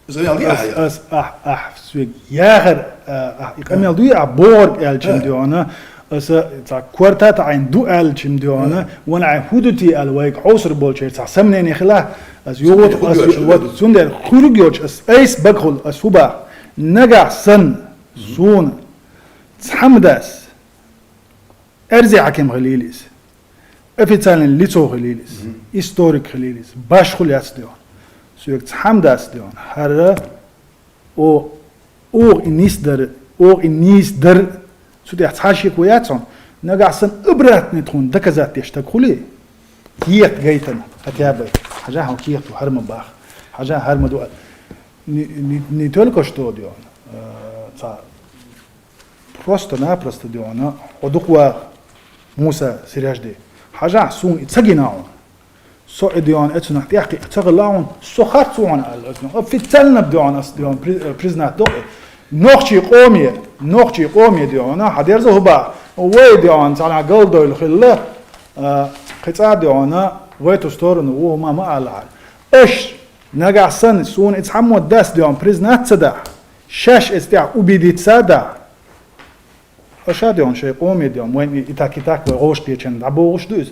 Из къамял ди а Ас, яхар. Ас, ах, ах, свег. Яхар, а, ах, и къамял дуй, а, борг эл чим А. Диона, ас, ца, квартат айн ду эл чим диона, А. Вон ай худути эл вайк хоср болчер, ца, сомнение хила, ас, йогот, Сомнение ас, худгёч, вот, да. Сундер, хуругёч, ас, эйс бакхул, ас, хуба, нагах сан, Мгм. Сун, цхамдас, Эрзи хаким хилилис, официальный лицо хилилис, Мгм. Историк хилилис, баш хул яц дион. Суек цхамдас дион. Хара о, о и нис дар, о и нис дар. Сутя цхашик ваяцон. Нагасан обратный тхун доказать деш так хули. Киет гайтан, хотя бы. Хажа хо киет хар ма бах. Хажа хар ма дуа. Не, не, не только что дион. Э, ца Просто-напросто диона, одуква Муса сиряжди. Хажа сун и цагинаун. Со и дион, эцунах тяхки цагалаун, со харцуан ал, эцунах. Официально дион, ас дион, при-, э, признать до. Нохчи къоми, нохчи къоми диона, хадерза хуба. Вай дион, цана голдойл хилла, э, хица диона, в эту сторону, о, мама алар. Эш, нагасан, сун, иц хамот дас дион, признаться да. Шаш эстя убедиться да. Аша дион, шей къоми дион, вайн и так, и так, вай гъош диечен, да богъуш дуз.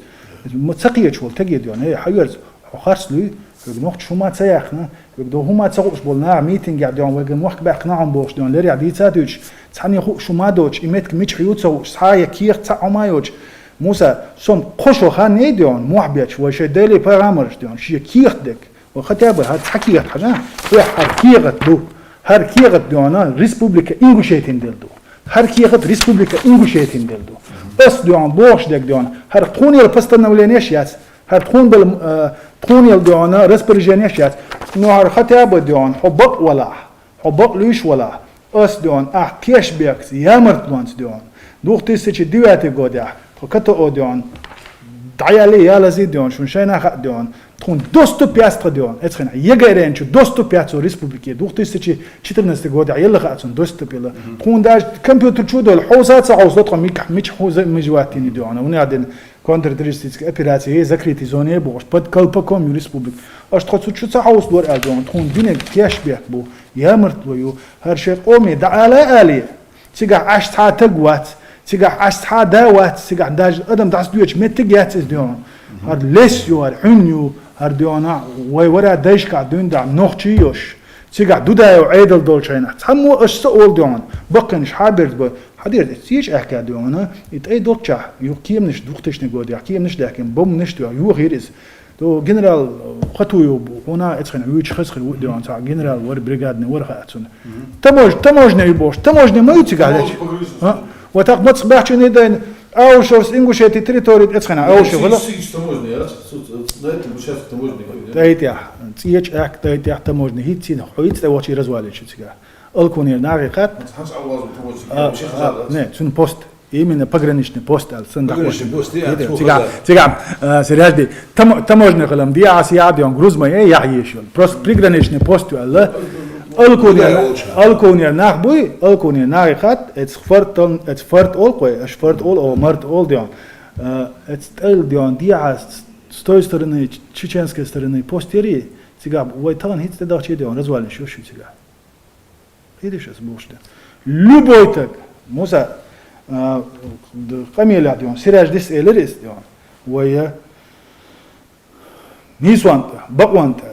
Ма цакъиеч вол, теге дион, эй, хавьерз, хо харс луй, вег нохч хума ца яхна, вег до хума ца гъуш бол, на митинг я дион, вег мохк бяхна хом богъуш дион, лер я дица дуч, цани ху шума доч, и метк мич хью ца гъуш, ца я киех ца омайоч. Муса, сом къошо хан не дион, мохбяч, вай шей дели пайгамарш дион, ши киех дек. Ва хотя бы хар ца кият хажа, ва хар кият ду. Хар кият дуана Республика Ингушетин дел ду. Хар кият Республика Ингушетин дел ду. Ас дуан, богъуш дег дуан. Хар тхунел постановление шац. Хар тхун бел, э, тхунел дуана распоряжение шац. Но хар хотя бы дуан, хо бак вала. Хо бак луш вала. Ас дион, ах, кешбекс, ямарт луанц дион. Двух тысячи девятый годя, тхо ката о дион. Даяли ялази дион, шун шайна ха дион. Тхун доступ ястха дион. Эцхина, ЕГЭ ренчу доступ яцу республике. Двух тысячи четырнадцатый годя, елла ха ацун доступ елла. Тхун даже компьютер чудол, хоса ца хосло, тхо мик, мич хоза мижватини дион. Уни адин контртеррористическая операция, е закрытый зоне бу, под колпаком республик. Аш тхо цу чу ца хосло эр дион. Тхун дине кешбек бу. Ямарт лою. Хар шей къоми да ала али. Цигах аш ца таг вац, цигах аш ца да вац, цигах даже адам дас дуеч меттиг яц из дион. Хар лес ю, хар хун ю, хар диона, вай вара дайшка дуин да нохчи ёш. Цигах дудаю айдал долчайна. Цаму аш са ол дион. Бакканш хаберд ба. Хадер, цич ахка диона. И тай долча. Ю кемниш двух тысячный год, я кемниш да кем, бом ниш ю, ю хирис. То генерал, э, хатую, она эцхен, вич хасхер, у, дион, ца, генерал, вар, бригадный, вар, ха, ацун. Мгм. Тамож-, таможня и бош, таможня мою цига, Таможня блядь. Погрузится. А? Вот так, вот с бахчиной дайн, а уж с Ингушетии территории, эцхена, а уж Сигич, вала. Сигич таможня, я раз, тут, э, на этом участке таможня, как, да? Да, это я. Цеч, ах, да, это я, таможня, хит, цин, хуит, да, вот и развалит, что цига. Алкунер, на, хат. Ханс Аллах, таможня, А, вообще а, хазар, да? Не, цун пост. Именно пограничный пост аьлла, сан дакъош. Пограничный пост, я, Цига, цо цига, хаза. цига, э, Сережди, тамо-, таможня хилам диа, а сиядион груз ма е, яхь еш йол. Просто приграничный пост аьлла. Алкунер, Да, очень. Алкунер нах буй, Алкунер нах хат, эц фарт, эц фарт ол кой, эш фарт ол, о март ол дион. Э, эц тел дион, диа с, с той стороны, ч-, чеченской стороны, пост ери, цига, вай таган хиц те дахчи дион, развалин шо шу цига. Идиш ас буште. Любой так. Муса, а, д-, къамиля дион, Сереждис элерис дион. Вая, нийсванта, бакъванта.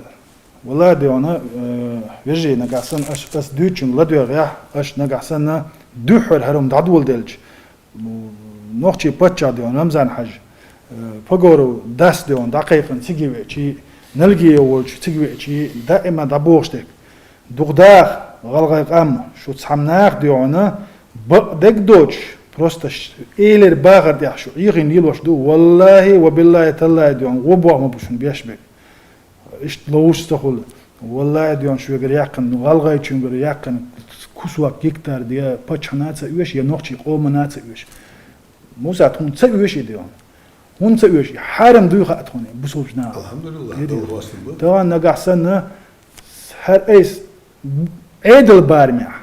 Валла диона, э, вежи нагахсан аш, ас дючун ладвер я, аш нагахсан духр харум дадвол делч. Нохчи пачча дион, Рамзан Хаж. Э, Погоров дас дион, дакъайкъан цигиве чи, налги волч цигиве чи, даима дабохштек. Дугдах, гъалгъай къам, шу цхьамнах диона, бакъ дег доч, просто ш-, элер бахар дяхшу, игин лилош ду, валлахи, ва биллахи, таллахи дион, гъо бохма бушун беш бек. Ишт лоуш ца хул. Валлахи дион, шугар якъан, гъалгъай чунгар якъан, кусвак гектар диа, пачхана ца уьш, я нохчи къомана ца уьш. Муса тхун ца уьш и дион. Хун ца уьш и, харам дуй ха тхуни, бусулчна. Алхамдулиллах, Иди. Аллаху акбар. Таган нагахсан, хар эйс, эдл бармя.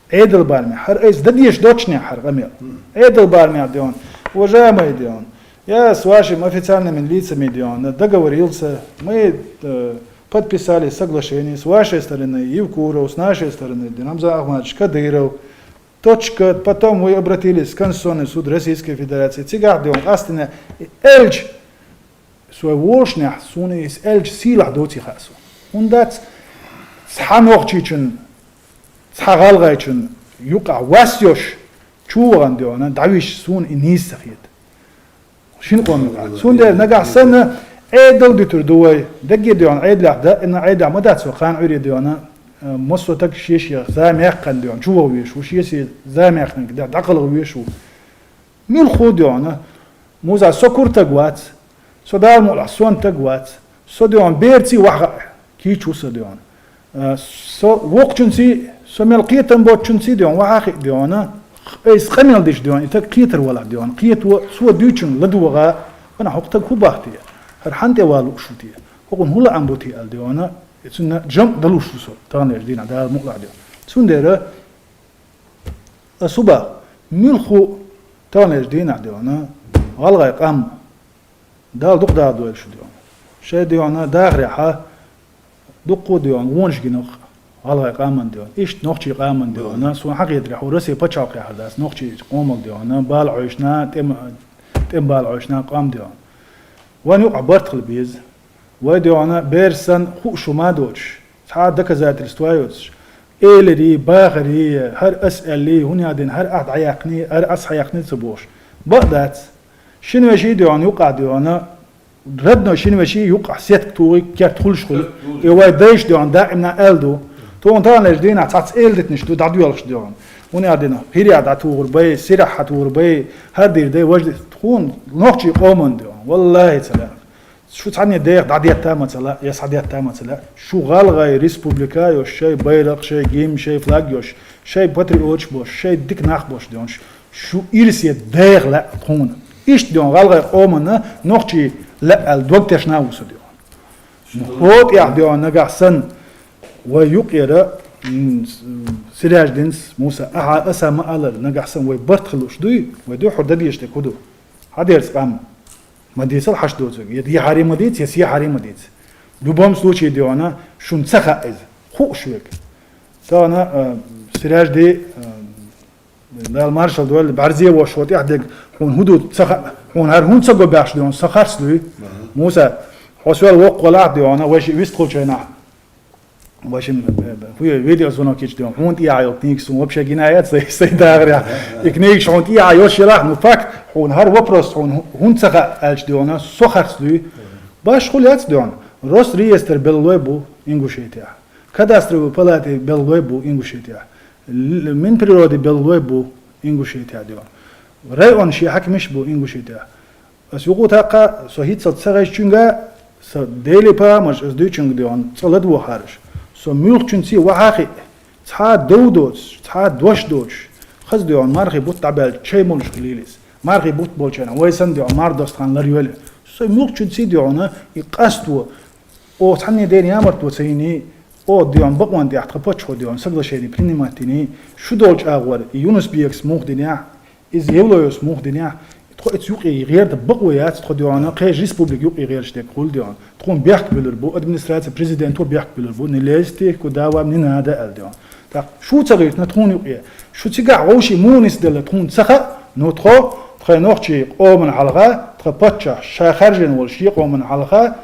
Эдл бармя. Хар эйс, дадеш дочня хар гамел. Эдл бармя дион. Уважаемый дион. Я с вашими официальными лицами дион договорился. Мы, э, подписали соглашение с вашей стороны, Евкуров, с нашей стороны, Рамзан Ахматович Кадыров. Точка. Потом вы обратились в Конституционный суд Российской Федерации. Цигах дион, астина, элч, свой волшня, суни ис элч, силах доци хасу. Ундац, цха нохчичун, цха гъалгъайчун, юкъа вас ёш, чуваган диона, давиш сун и нийс сахет. Шин къомига. Цундер нагахсан эдл дитур дувай. Дагге дион эдлях да, ина эдля ма дац ва кхан ури диона. Э, массо так шеш я, замяхкан дион. Чува веш, уж если замяхкан, да, дакъал веш у. Мил ху диона. Муза со куртаг вац. Со дал мула сон таг вац. Со дион берци ваха. Кичу со дион. Э, со вокчунци, со мел кхетам бочунци дион, вахахи диона, эйс къамел диш дион, и так кхетар вала дион, кхет во, со дючун ладвага, ана хокъ так хубахти, хар ханте валу шути, хокъун хула амбути ал диона, и цунна джам далушу со, таган леш дина, дал мукла дион. Цундера, а суба, милху, таган леш дина диона, гъалгъай къам, Дал дукъ дал дуэл шу дион. Шей диона дахряха, дукъу дион, вонш гинух, гъалгъай къаман дион. Ишт нохчи къаман диона, сун хьакъедря ху Россия пачалкъ яхар дас, нохчи къомал диона, бал ойшна, тем, тем бал ойшна къам дион. Ван юкъа бартхал биз. Вай диона, берсан ху шума доч. Цхьа доказательства йоцуш. Элери, бахари, хӀар ас аьлли, хӀун ядин, хӀар ахь дӀаяьккхни, хӀар ас хьаяьккхни ца бохуш. Бакъ дац. Шин веший диона, юкъа диона, родной шин веший юкъа сетк тугӀи керт хулш хуьлу. И вай дайш диона даимна аьл ду. Тхуна таханлерчу дийнахь цхьацца эл дитнаш ду, дӀадоьлхуш диона. ХӀун ядина, хӀиря дӀатухур бай, сирахь хьатухур бай, хӀар дийр дай, важа ди-, тхуна нохчий къоман диона. Валлахи ца лаьа. Шу цхьанне дех дӀадетта а ма ца лаьа, я схьадетта а ма ца лаьа. Шу гӀалгӀай республика йош, шай байракх, шай гимн, шай флаг йош, шай патриоташ бош, шай дика нах бош дионаш. Шу ирсе дех лаьа тхуна. Иштта дион гӀалгӀай къоманна нохчий лаьа аьлла дог тешна а ву со дион. ХӀотӀехь дион нагахь санна, вай юкъера, м, с-, Сиряждинс, Муса, ахьа аса ма алара, нагахь санна вай барт хилуш дуй, вай дуьххьара дадийша дерг хӀун ду? Хьадерца къам. Ма дийцал хьаш доцург. Я дехьаре ма дийца, я сехьаре ма дийца. В любом случае, диона, шун ца хаьа иза. Хууш век. Тахана, а, Сиряжди, а, Дала маршал дойла, бӀарзе вош хӀо тӀехь дерг, хьуна хӀун ду ца хаьа, хьуна хӀара хӀун ца го баьхш диона, со харц дуй. Аха. Муса, хьо соьл воккхо лахь диона, вай ши вистхулчайнахь. Вашин, э, хӀуе видеозвонок йича, хьуна тӀехьа йолу книга суна вообще гина яц, сайн, сайн дагӀарехь. И книгаш хьуна тӀехьа йолуш елахь, ну, факт, хьуна хӀара вопрос, хьуна хӀу-, хӀунда ца хаьа аьлча диона, со харц дуй. Баш хуьлу яц диона. Росреестр беллалой бу Ингушетехь. Кадастровый палаты беллалой бу Ингушетехь. Л-, Минприроды беллалой бу Ингушетехь диона. Район шен хьаькамаш бу Ингушетехь. Ас юкъу таккха, со хӀинццалц ца гӀайчуьнга, сан Деле памаш ас дуьйцуьнга дион, цкъа ладогӀараш. Со муьлххачуьнца вахьа а хиъ, цхьа а дов доцуш, цхьа а дош доцуш, Хаза, дий хьона, мархий бутт дӀабаьлча, чай молуш хилийла иза. Мархий бутт болчарна, вай санна, дий хьона, мар достахьан лар йойла. Со мухчун ци, дий хьона, и къасто, о, цхьанне дена ямарт во ца йиний, о, дий хьона, бакъонан тӀехь тха паччахьо, дий хьона, соглашение принимать йиний, шу долчу агӀор, и Юнус-Бекас муха динехь, иза Евлоевс муха динехь, тхо эца юкъе гӀерта бакъо яц, тхо, дий хьона, кхечу республика юкъе гӀерташ дерг хуьлу, дий хьона. Тхуна бехк буьлур бу, администраци президенто бехк буьлур бу, не лезьте, куда вам не надо, аьлла, дий хьона. ТӀаккха шу ца гӀиртина тхуна юкъе. Шу цигахь вовшийн муха нисделла тхуна ца хаьа, ну тхо, тхайн нохчийн къомана хьалха, тхан паччахь ша хаьржина волу шен къомана хьалха,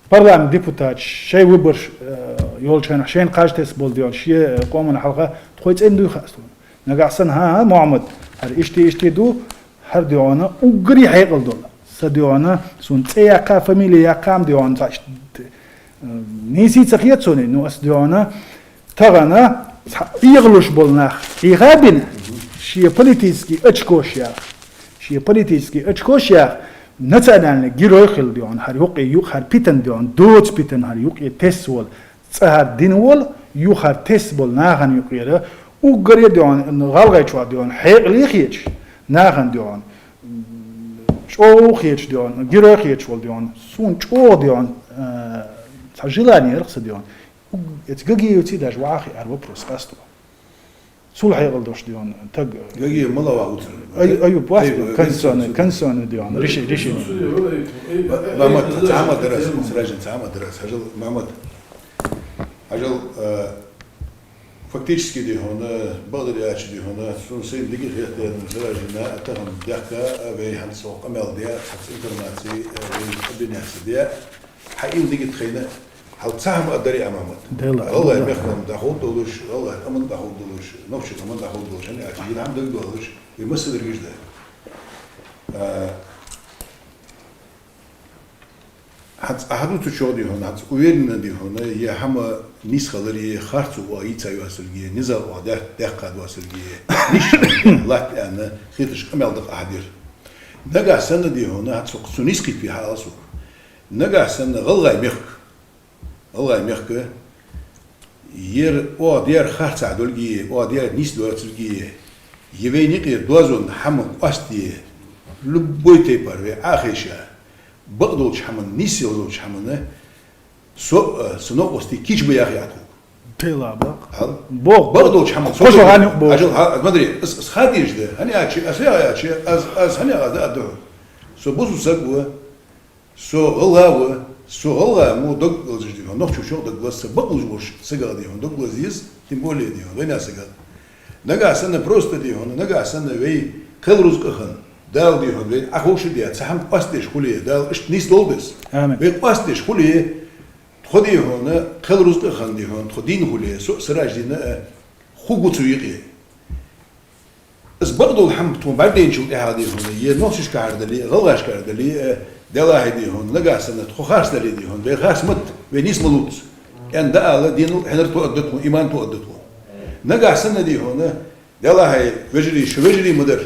парламент депутаташ шайн выбораш, э, йолчу хенахь шайна кхаж тесна болу, дий хьона, шен, э, къомана хьалха тхайн цӀена дуй хаьа суна. Нагахь санна, хӀан-хӀа, Мухьаммад, хӀара иштта, иштта ду, хӀара, дий хьона, уггаре хьекъал долу. Сан, дий хьона, суна цӀе яккха, фамили яккха ма, дий хьона, цхьа иштта, э, нийса ца хета суна, ну, ас, дий хьона, тахана цхьа эгӀалуш болу нах хьийха а бина, шен политический очкош яха. Шен политический очкош яха, национальный герой хилла, дий хьона, хӀара юкъе ю-, хӀара питана, дий хьона, доца питана хӀара юкъе тесна волу, цӀа хӀара дина волу, юха хӀара тесна болу нахана юкъера, уггаре, дий хьона, гӀалгӀайчохь, дий хьона, хьекъале хеташ, нахана, дий хьона, чӀогӀа хеташ, дий хьона, герой хеташ волу, дий хьона, суна чӀогӀа, дий хьона, э, цхьа желание яра сан, дий хьона. Уг-, эца Гагиевций даже ваха хиара вопрос къасто. Цул хьекъал долуш, дий хьона, таг. Гагиев ма ла ваха уцар. Ай-, Аюб вац, Аюб, конституционный, Аюб. Конституционный, дий хьона, реши-, решение. Ба-, Мамат, цхьа ма дарас, сражен, цхьа ма дарас. Хьажал, Мамат. Хьажал, э, фактически, дий хьона, бакъдерг аьлча, дий хьона, суна сайна дика хетарна, сражена, а тахана дехка, а вай хӀинца со къамел де, цхьацца информаци, э, вай обвиняться де. Хьан ил дигит тхайна, хьал цхьа хӀума а дари а ма ма. Дела, ГӀалгӀай дела. Мехкан дӀаховдалуш, гӀалгӀай къаман дӀаховдалуш, нохчийн къаман дӀаховдалуш, хӀана аьлча, дина хӀума дагадоалуш, и массадаргаш да. А, хьац-, ахьа ду цу чогӀа, дий хьона, хьац уверенно, дий хьона, е хӀума нисхаларе, харцо оха йийца йоссалге, низа оха дехк-, дехка доссалге, ниш латта аьнна, хеташ къамел дакъа ахьа дира. Нагахь санна, дий хьона, хьац цу нисхийта хьаала сух. Нагахь санна гӀалгӀай мехка, гӀалгӀай мехка, ер оха дер харцахь долге, оха дер нис доцурге, я вай некъера дозонна хӀама къосте, любой тайпара вай Ӏахайша, бакъдолчу хӀаман, нис йолчу хӀамана, со а, сан новкъостий кийча бан яхъяьхьа тхуна. Тела бакъ. Хьал? Боху. Бакъдолчу хӀаман со кхо шо хьан юкъа боху. Хьажал, хьа-, смотри, ас, ас хадийраш да, хӀана аьлча, ас яхъяьхьа, ас, ас хӀана яхъяьхьа да а ду. Со бусу саг ва, Со гӀалгӀа ва, со гӀалгӀа ма дог лазаш, дий хьона, нохчо чохь дог лаза ца бакълуш волуш сагах, дий хьона, дог лаза еза, тем более, дий хьона, вайна сагах. Нагахь санна просто, дий хьона, нагахь санна вай кхел рузкъа хан, Дала, дий хьона, вай Ӏаховша де, цхьа хӀума къастдеш хуле, Дала иштта нис долу деза. Амин. Вай къастдеш хуле, тхо, дий хьона, кхел рузкъа хан, дий хьона, тхо дийна хуле, со а сараждина а, хӀу гу цу юкъе. Ас бакъдолу хӀума тхуна бӀаьрдайначул тӀаьхьа, дий хьона, е нохчашкахьара дале, гӀалгӀашкахьара дале, э, делахьа, дий хьона, нагахь санна тхо харц дале, дий хьона, вай харц ма ду, вай нис ма луц. КӀен даала, динал хьенар тоъадда тхуна, иман тоъадда тхуна. Нагахь санна, дий хьона, делахьа вежарий, шу вежарий ма дара.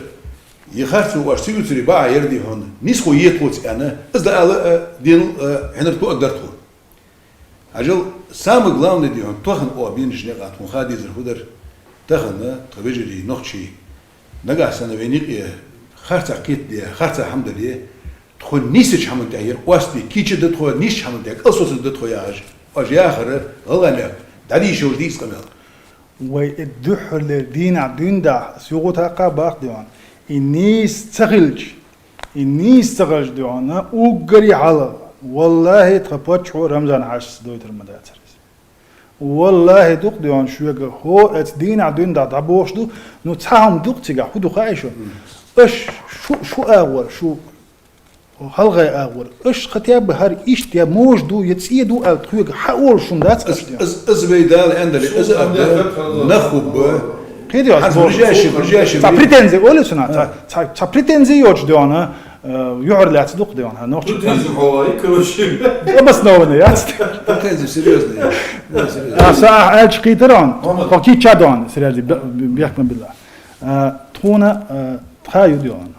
И харц ву оаш ца юцаре бахьа яра, дий хьона, нисхо е тхоца аьнна, ас даала, э, динал, э, хьенар тоъаддар тхуна. Хьажал, самое главное, дий хьона, тахана оха бинчу некъа тхуна ха дезар хӀу дара, тахана тхан вежарий, нохчий, нагахь санна вай некъе харцахь кхетаде, харцахь хӀума дале, тхо нисачу хӀуманна тӀехь яра къосте, кийча дан тхо, нисачу хӀуманна тӀехь кӀалсоцур дан тхо яхаш, аш яхара гӀалгӀай мехка дӀадийшалаш дийца къамел. Вай и дуьххьарлера дийнахь дуьйна дахь, ас юха тӀаккха баккха, дий хьона, и нийса ца хилча, и нийса ца хилча, дий хьона, уггаре хьалха, валлахӀи, тхан паччахьо Рамзан-Хьаьжас дойтур ма дацара иза. ВаллахӀи, дукха, дий хьона, шуьга, хӀо, эцу дийнахь дуьйна дахь дӀабохуш ду, ну, цхьа хӀума дукха цигахь, хӀу ду хаьий шуна? Аш шу, шу агӀор, шу ГӀалгӀай агӀор. Аш хотя бы хӀара иштта я можа ду, я цӀе ду аьлла тхоьга хьан олуш шуна дац аш? Аз, аз, аз вай Дала аьндале, аз а ду, нах хӀубба. Кхетий, хьанца ближайший, ближайший цхьа время претензи олу цунах, цхьа, цхьа, цхьа претензи йоцуш, дий хьона, э, юьхьар лаьцна дукха, дий хьона, нохчи. Претензи хьо вай, короче. Обоснованный яц. Претензи серьёзный. Да, серьёзный. А, са ахь аьлча кхийтар хьона. Хьо кийча, дий хьона, серьёзный, бе-, бе-, бехк ма билла. Э, тхуна, э, тха ю, дий хьона.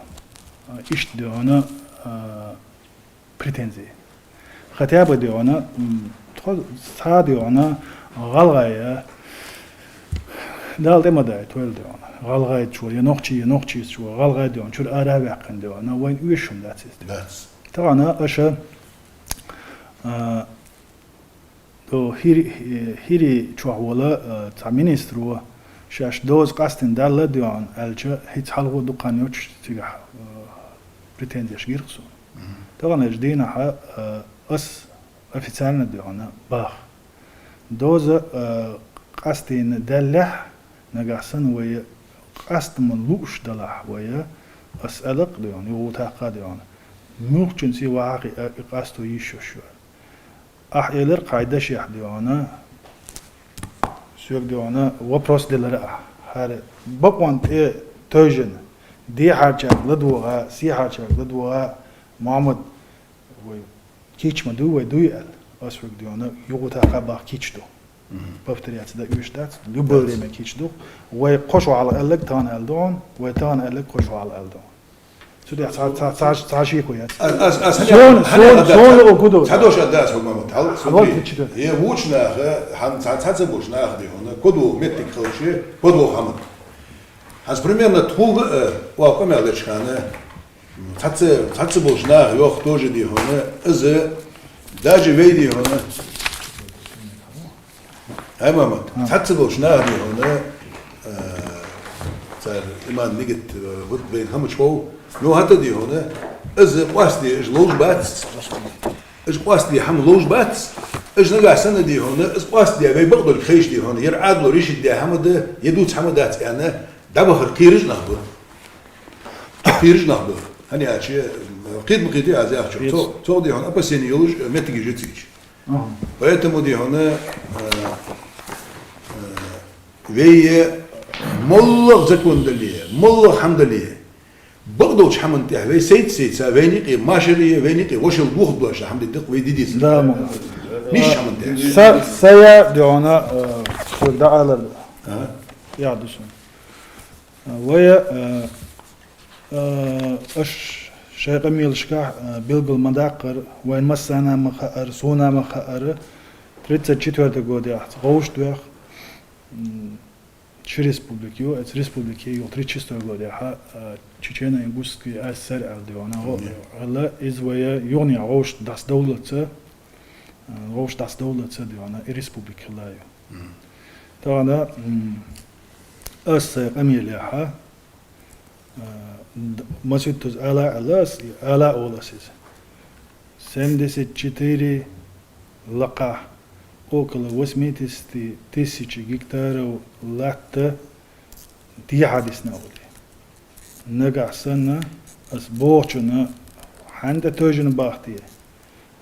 Иштта, дий хьона, а, претензи. Хотя бы, дий хьона, м, тхо цхьа, дий хьона, гӀалгӀай, Дала тӀе ма дайтойла, дий хьона, гӀалгӀайчо, я нохчий, я нохчийчо, гӀалгӀай, дий хьона, чура ара а ваьккхина, дий хьона, вайна оьшуш хӀума дац иза. Дац. Тахан аша, а, до хӀир-, хӀирий чохь вола, а, цхьа министро шаьш доза къастийна даьлла, дий хьона, аьлча, хӀинца хьалхо дукха хан йоцуш цигахь, а, претензеш гира-кх суна. Мгм. Тахан аша дийнахьа, а, ас официально, дий хьона, бах. Доза, а, къастийна даьллехь, нагахь санна вай къастам лууш далахь вай, ас аьлла-кх, дий хьона, юха ву тӀаккха, дий хьона, муьлххачунца вахахь и, и къасто йиш йолуш ю. Ахь элира-кх хьайн дашехь, дий хьона, соьга, дий хьона, вопрос делира ахь. ХӀара бакъонна тӀе тевжина, дехьарчаьрга ладогӀа, сехьарчаьрга ладогӀа, Мухьаммад, вай кийча ма дуй, вай дуй аьлла. Ас хьоьга, дий хьона, юха ву тӀаккха бах кийча ду. Мгм. Повторяться дан оьшуш дац, любое время кийча ду. Вай кхо шо хьалха аьлларг тахана аьлла ду хьуна, вай тахана аьлларг кхо шо хьалха аьлла ду хьуна. Цу тӀехь цхьа, цхьа, цхьа, цхьа шеко яц. Ас, ас, ас, Суна, хьан суна, а, суна а, юкъа ду. Цхьа дош а дац хьо, Мухьаммад, хьал, хьал, хьал, хьал, хьал, хьал, хьал, хьал, хьал, хьал, хьан цхьа, цхьацца болчу наха, дий хьона, кхо долу меттиг хилча, подвох хьан ма. Хьан примерно тхуна, э, оха къамел дечу хана, м, цхьацца, цхьацца болчу наха йоху тоже, дий хьона, иза даже вай, дий хьона. Хьай, Мухьаммад, а, цхьацца болчу наха, дий хьона, э, цара иман нигат, э, вот вайн хамачхов, ну, хӀата, дий хьона, иза къоастаде, иза ловш бац. Иза къоастаде хьан ловш бац, иза нагахь санна, дий хьона, иза къоастаде вай бакъдолг хезча, дий хьона, яра Ӏадало решить де хьан ма да, я дуц хьан ма дац аьнна, дӀабахар кхийраш нах бу. Кхийраш нах бу. ХӀана аьлча, кхийда ма кхийда аз яхча. Цо, цо, дий хьона, опасение йолуш меттигаш ю цига. Поэтому, дий хьона, э, э, вай моллагӀа закон дале, моллагӀа хьан дале, бакъдолчу хьаман тӀехь вай сайца-сайца, вайна юкъе машаре, вайна юкъе вошал бухадош хьама де дакъа вай дидийца. Да, мо. Миш хьаман тӀехь. Са, сая, дий хьона, э, хьоьга дӀаалар. Ага. Я ду суна. Вай, э, э, аш шайн къамелашкахь, э, билгал ма даккхара, вайн массарна ма хаьара, суна ма хаьара, тридцать четвёртый годехь вовшахтоьхна, м, ши республика ю, эцу республике юха тридцать шестой годехь, а, Чечено-Ингушский АССР аьлла, дий хьона, гӀо-, аьлла, иза вай юханехьа вовшахтасдовллалца, а, вовшахтасдовллалца, дий хьона, и республика хилла ю. Тахана, м, ас сайн къамелехь, а, д-, масийттаза ала а аьлла ас, и ала а олу ас иза. Семьдесят четыре лакхахь, около восьмидесяти тысячи гектаров латта дехьа дисна олу. Нагахь санна, ас бохучунна хьанна тӀе тевжина бахте,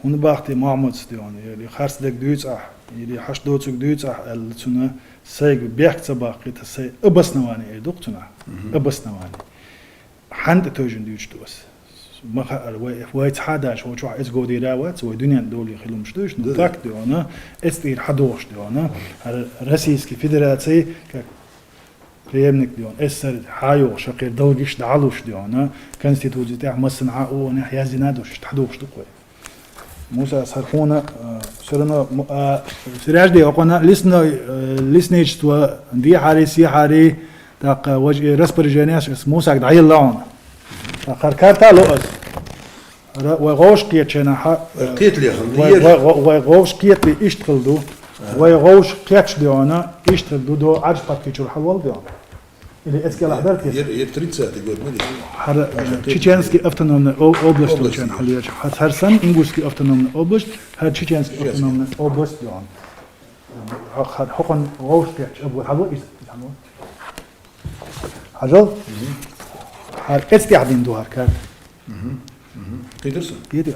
хӀунда бахте Мохьмадс, дий хьона, или харцдерг дуьйцу ахь, или хьаш доцург дуьйцу ахь аьлла, цунна сайга бехк ца баккхийта, сайн обоснование эр ду-кх цунах. Обоснование. Хьанна тӀе тевжина дуьйцуш ду ас. Ма хаьара, вай, вай цхьа а даьлча, хӀокху чохь эцу годера а вац, вай дуьненна долий хила хӀумнаш ду уьш, ну, факт, дий хьона, эцу тӀера хьан дохуш, дий хьона, хӀара Российский Федераций, как преемник, дий хьона, эс сар хьан йохуш, хӀокхеран долгаш дӀалуш, дий хьона, Конституци тӀехь массанхьа а ООН-ехь яздина а долуш, иштта хьан дохуш ду-кх вай. Муса, ас хӀара хьуна, а, всё равно, м-, а, сираж де окъана лесной, э, лесничество дехьари, сехьари, тӀаккха важа и распоряженеш ас Мусага дӀаелла хьуна. ТӀаккха хӀара карта а ло ас. ХӀара вай гӀовш кхетачу хенахь, вай кхетале хьуна вай, лера. Вай гӀо-, вай гӀовш кхетале иштта хила ду. Ага. Вай гӀовш кхеташ, дий хьона, иштта хила ду, до Ӏарш пхи чуьра хьалволу, дий хьона. Или эцкелахь дара те? Ер, ер тридцатый год ма дий. ХӀара, э, Чеченский автономный о-, область, область, хьалвеча. ХӀара, хӀара санна Ингушский автономный область, хӀара Чеченский автономный область ю. ХӀара, хӀара хӀокхунна вовшахкхетча, обла хьало, иза, иза хьало. Хьажал? ХӀара эцкехь дина ду хӀара карта. Кхетар сан? Кхетар.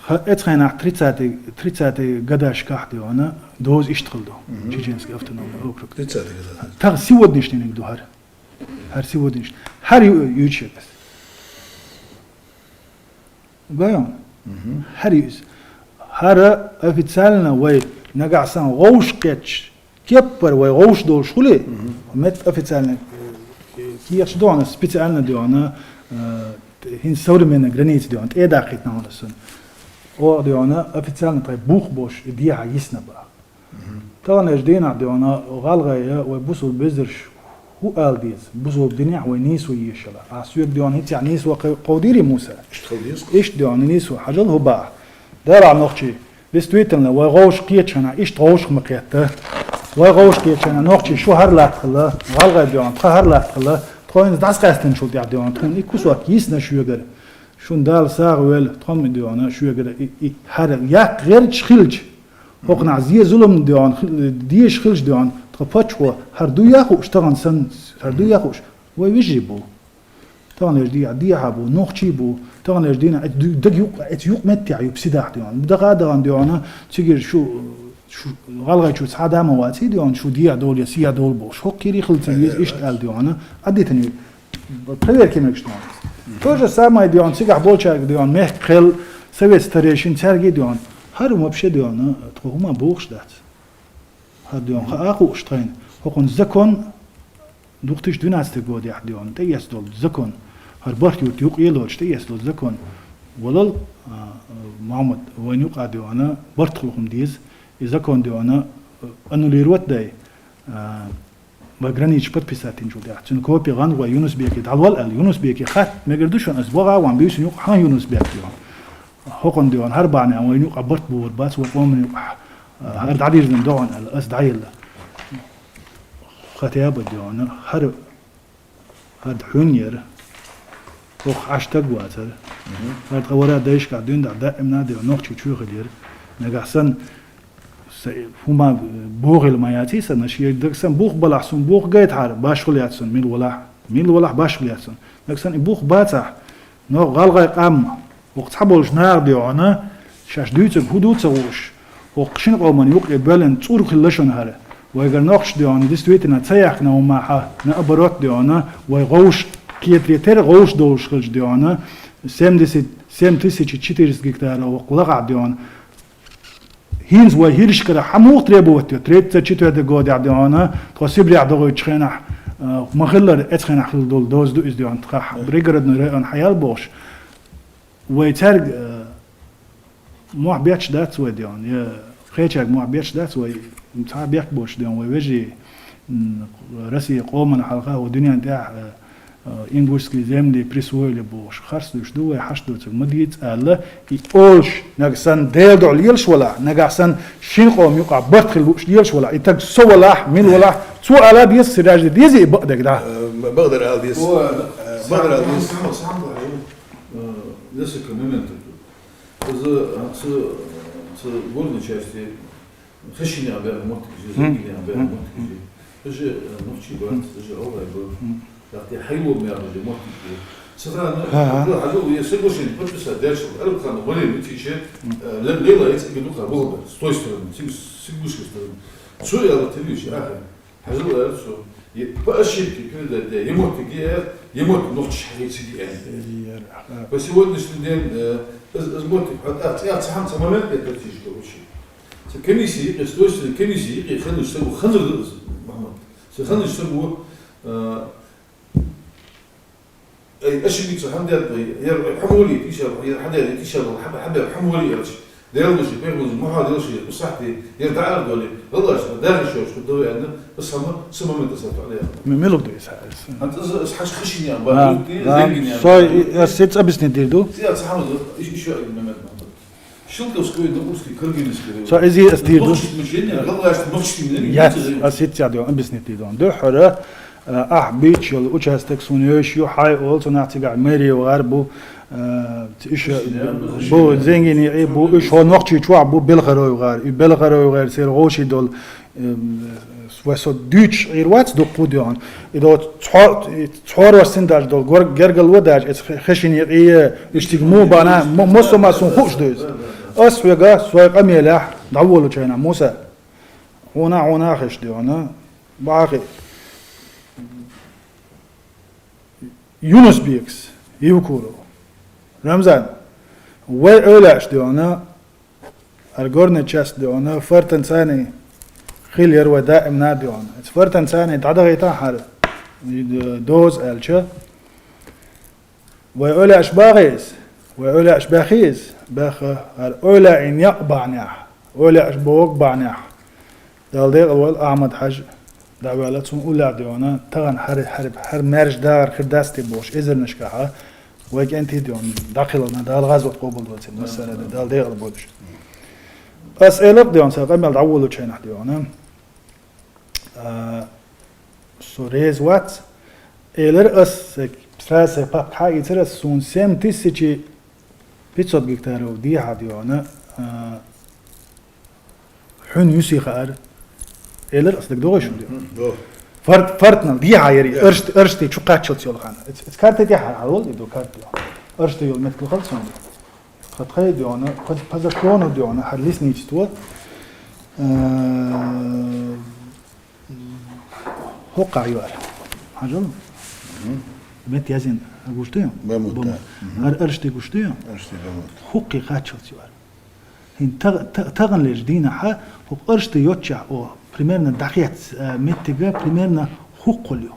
Ха-, эцу хенахь тридцатый, тридцатый годашкахь, дий хьона, доза иштта хила ду. Чеченский автономный округ. Тридцатый годаш. Тахана сегодняшний ду хӀара. ХӀара сегодняшний. ХӀара ю-, юьйцуш яц. Гой хьуна? ХӀара ю иза. ХӀара официально вай нагахь санна гӀовш кхетча, кеппара вай гӀовш долуш хуьлий, метта официально, э, кехаташ ду хьуна, специально ду хьуна, э, хӀинца современная граница ду хьуна, тӀе а даккхийтина хьуна ас цунна. Оха ду хьуна официально тхайн бух болуш и дехьа йисна баха. Таханлерча дийнахьа, дий хьона, гӀалгӀай вай бусалба везарш хӀу ала деза, бусалба динехь вай нийсо ешалахь. Ахь соьга, дий хьона, хӀинццехь нийсо кхой-, кховдийрий, Муса? Иштта хила деза. Иштта, дий хьона, нийсо хьажал, хӀу боху. Делахь, нохчий, действительно, вай вовшах кхетачу хенахь, иштта вовшах ма кхетта. Вай вовшах кхетачу хенахь, нохчий, шу хӀара латта хилла, гӀалгӀай, дий хьона, тхан хӀара латта хилла, тхо хӀинца дӀасакъаьстинчул тӀаьхьа, дий хьона, тхуна и кусок йисна шуьгара. Шуна Дала сагӀа войла, тхо-м, дий хьона, шуьгара и, и хӀара яккха гӀерташ хилча, хӀокхунах зе-зулам, дий хьона, хи-, дезаш хилча, дий хьона, тхан паччахьо хӀара дуй а хууш, тахана санна, хӀара дуй а хууш, вай вежарий бу. Таханлерча дийнахь дехьа бу, нохчий бу, таханлерча дийнахь эцу ду-, даг юкъ-, эцу юкъ-меттехь ю псидахь, дий хьона. Дакъа а дахана, дий хьона, цигара шу, шу гӀалгӀайчу цхьа а ма ваций, дий хьона, шу дехьа довлий, сехьа довла бохуш. ХӀокху кхерий хила ца веза, иштта аьлла, дий хьона, а дитина ю. Проверка мегаш, дий хьона. То же самое, дий хьона, цигахь болчаьрга, дий хьона, мехкан кхел, совет старейшин, цаьрга, дий хьона. ХӀара вообще, дий хьона, тхо хӀума бохуш дац. ХӀара, дий хьона, хаа хууш тхайна. ХӀокхунна закон, две тысячи двенадцатый годехь, дий хьона, тӀеэцна долу закон. ХӀара барт юрт юкъа елочу тӀеэцна долу закон. Валал, а, Мухьаммад, вайна юкъа, дий хьона, барт хила хӀума деза. И закон, дий хьона, аннулировать дай, а, вай границаш подписать динчул тӀаьхьа. Цуьнан копи гӀан вай Юнус-Беке дӀавал аьлла. Юнус-Беке хатта мегар ду шуна, аса боху ван буьйсанна юкъа хьан Юнус-Бек, дий хьона. ХӀокхунна, дий хьона, хӀара бахьана вайна юкъа барт бухур бац, вай къомана юкъа, а, хӀара дӀадирзина догӀана аьлла, аса дӀаелла. Хотя бы, дий хьона, хӀара, хӀара хьуьннера, хӀокху Ӏаш стаг вацара. ХӀара тхан вара дайшкахь дуьйна дахь даимна, дий хьона, нохчий чоь хилира. Нагахь санна, са-, хӀума бохийла ма яций сан, шен даг сан бух балахь, сун бух гайтахьара, башхалла яц сан, мила валахь, мила валахь, башхалла яц сан. Нагахь санна и бух бацахь, нох гӀалгӀай къам, хӀокху цхьаболчу наха, дий хьона, шаьш дуьйцург хӀун ду ца хууш, хӀокху шина къоман юкъе боьллина цӀур хилла шуна хӀара. Вайгара нохчаша, дий хьона, действительно ца яьккхина хӀума хьа, наоборот, дий хьона, вай гӀовш кхетаре тера гӀовш долуш хилча, дий хьона, семьдесят семь тысячи четыреста гектара хӀокху лахахь, дий хьона, ХӀинца вай хӀиршкара хьан муха требовать йо? Тридцать четвёртый годехь, дий хьона, тхо Сибрехь догӀуьйтучу хенахь, а, ма-хиллара, эцу хенахь хилла долу доза ду иза, дий хьона, тхан пригородный район хьаяьлла бохуш. Вай цаьрга, а, мохь бетташ дац вай, дий хьона, я кхечаьрга мохь бетташ дац вай, цхьа бехк боцуш, дий хьона, вай вежарий, м, Россия къомана хьалха, вай дуьнен тӀехь, а, а, ингушские земли присвоили бохуш, харц дуьйш ду вай, хьашт доцург ма дийца аьлла, и олуш, нагахь санна Делан дуьхьа лелаш валахь, нагахь санна шина къоман юкъахь барт хила лууш лелаш валахь, и таг со валахь, мила валахь, цо ала деза, сиражда деза и бакъдерг дӀа. Э, м-, бакъдар ала деза. О, э, бакъдар ала деза. Сам, сам, сам, э, несколько моментов тут. Из, э, ц-, ц-, горной части Хешинех бен моттиг жи, Зенгинех бен моттиг жи. Хеше, э, нохчий бац, хеше гӀалгӀай бу. Так, я хьайвол мягӀа жи моттиг жи. Сахана, хьажал, я соглашение подписать дячил, Арабхан Валерий Митиче, э, ле-, лела яц ига духа валба, с той стороны, с, с ингушской стороны. Цо яла тевиш, ахи. Хьажал, я цо. Е, по ошибке передать, я, я моттиг, я, я моттиг нохчий хьайци, я. По сегодняшний день, э, из, из моттиг, а, а, а, цхьа, цхьа момент я практически учил. Ца комиссия юкъе, с той стороны комиссия юкъе ханаш сагу, ханаш, Мухаммад. Ца ханаш сагу, э, ай, ошибиться хьан дяд вай, я, хьан вали, тиша, я, хьан дяд, тиша, хьан, хьан дяд, хьан вали, я, Делуши, пехлуши, муха делуши, усахти, я, да, ар доли, валлаш, да, ар шош, куда вы, ана, сама, сама момента сату, я. М-, мелок да, иса, иса. Ант, из, из, хаш, хашиня, а, ба, ты, а, зенгиня, сой, ба, и, а, сец объяснить дирду? Я, цхьа, ещё, ещё один момент, Мухаммад. Шелковской, Наурский, Каргинский район. Со изи эс дийр ду. Нохчий мучение, галгаш нохчий мучение. Яц, ас хӀинца дӀа объяснить дийр ду. Дуьххьара, э, ахь бийцаш йолу участок суна йойуш ю, хьай олу, цунах цигахь мэрия вахар бу, э, иш бу, зенгини бу, иш хьо нохчий чохь бу, Белхарой вахар. И Белхарой вахар, сера гӀоший долу, э, Вай со дуьйцуш Ӏийр вац дуккха а дуьхьал. И до цхьо-, цхьорварсин даже долу гор-, гергало даже, эца хе-, хешин якъий, иштиг муха бана, мо-, мосо ма сун хууш ду иза. Ас хьоьга, сой къамелехь, дӀаволучу хенахь, Муса, хьуна, хьуна хеш дуьхьал, бахи. Юнус-Бекс, Евкуров. Рамзан, вай эвлаьаш дуьхьал, ХӀара горная часть дуьхьал, фортан царний хила яра вай даимна дуьхьал. Эца фортан царний дӀадахийта хӀара, доза аьлча, вай эвлаьаш бахий иза, вай эвлаьаш баьхий иза, баьхха хӀара эвлаийн якъ бахьанехь, эвлаьаш боху бахьанехь. Дала декъала войла Ахьмад-Хьажа, дӀаваьлла цунна уллехь дегӀана, тахана хӀара, хӀара, хӀара маьрша дагӀар хир дац те бохуш, эзарнашкахьа, вай кӀентий дегӀана, дӀакхелхина Дала гӀазот къобалдойла цуьнан, массара а Дала декъала бойла уьш. Ас элира дегӀана, сан къамел дӀаволучу хенахь дегӀана, а, со реза вац, элира ас, сразу сайн папка хьаийцира ас, суна семь тысяч пятьсот гектаров дехьа дегӀана, а, хьуьнан юьсий хаьара, элира ас, дага догӀий шуна дегӀана? Мгм, до. Фарт-, фартнал дехьа яра, Э. Аршт-, Аршти чу кхаччалц йолу хан. Эц-, эц карта тӀехь хьан хьан волу и ду карта дегӀана? Аршти йолу меттиг хала цунна. Тхан тхайн дегӀана, по, по закону дегӀана, хӀара лесничество, э, хӀокхахь ю хӀара. Хьажал? Мгм. Метта язйина, гуш ду? Бамут, Бамут. Да. Мгм. ХӀара Аршти гуш ду? Аршти, Бамут. ХӀокхе кхаччалц ю хӀара. ХӀинца таг-, та-, таханлерчу дийнахьа хӀокху Аршти йоцчохь оха, примерно дӀахецна, а, меттига, примерно хӀокхул ю.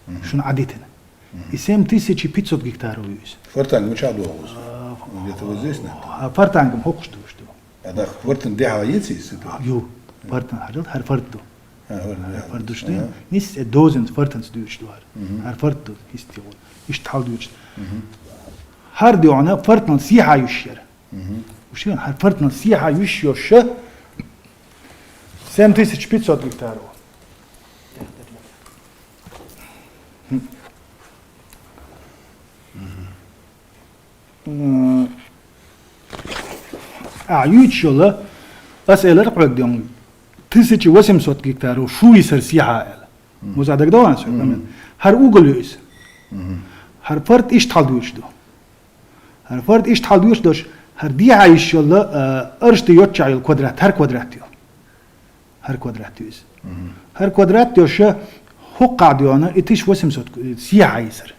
Мгм. Шуна Ӏадитина. Мгм. И семь тысяч пятьсот гектаров ю иза. Фартанг мичахь догӀу иза? А, Где-то вот здесь, наверное. А фартангам хӀокхуш дуьйцуш ду. А, да, фартан дехьа яц иза? Ю. Фартан хьажал, хӀара фарт ду. А, фарт, да. ХӀара фарт дуьйцуш ду. Ага. Нис э дозанца фартанца дуьйцуш ду хӀара. Мгм. ХӀара фарт ду, хӀистте гӀо. Иштта хьал дуьйцуш. Мгм. ХӀара дегӀана фартнал сехьа юьсуш яра. Мгм. Уьш яра, хӀара фартнал сехьа юьсуш йоша, семь тысяч пятьсот гектаров. М. А, юьйцуш йолу, ас элира хьоьга дегӀана, тысяча восемьсот гектаров шу йисар сехьа аьлла. Мгм. Муза дагадогӀу аса хьоьга? Мгм. ХӀара угол ю иза. Мгм. ХӀара фарт иштта хьал дуьйцуш ду. ХӀара фарт иштта хьал доьшуш долуш, хӀара дехьа йиш йолу, а, Аршти йоцчохь йолу квадрат, хӀара квадрат ю. ХӀара квадрат ю иза. Мгм. ХӀара квадрат йоша хӀокхахь дегӀана и тысяча восемьсот сехьа йисар.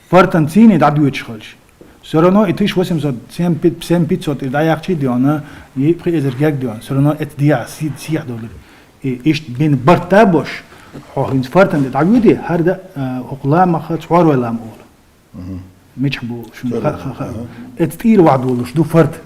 Фартан цийний дӀадоьдуш хилча. Всё равно и тысяча восемьсот, семь пи-, семь пятьсот и дӀаяьккхичий дегӀана, и пхи эзар герга дегӀана. Всё равно эца дехьа си-, сехьа долура. И иштта бина барт да бош, хьо хӀинца фартан де дӀавоьде, хӀара да, а, хӀокху ламаха цхьорой лам олу. Мгм. Мичахь бу шуна Цхьа ха-, ха-, ха-, ага. Эца тӀера вахь долуш ду фарт.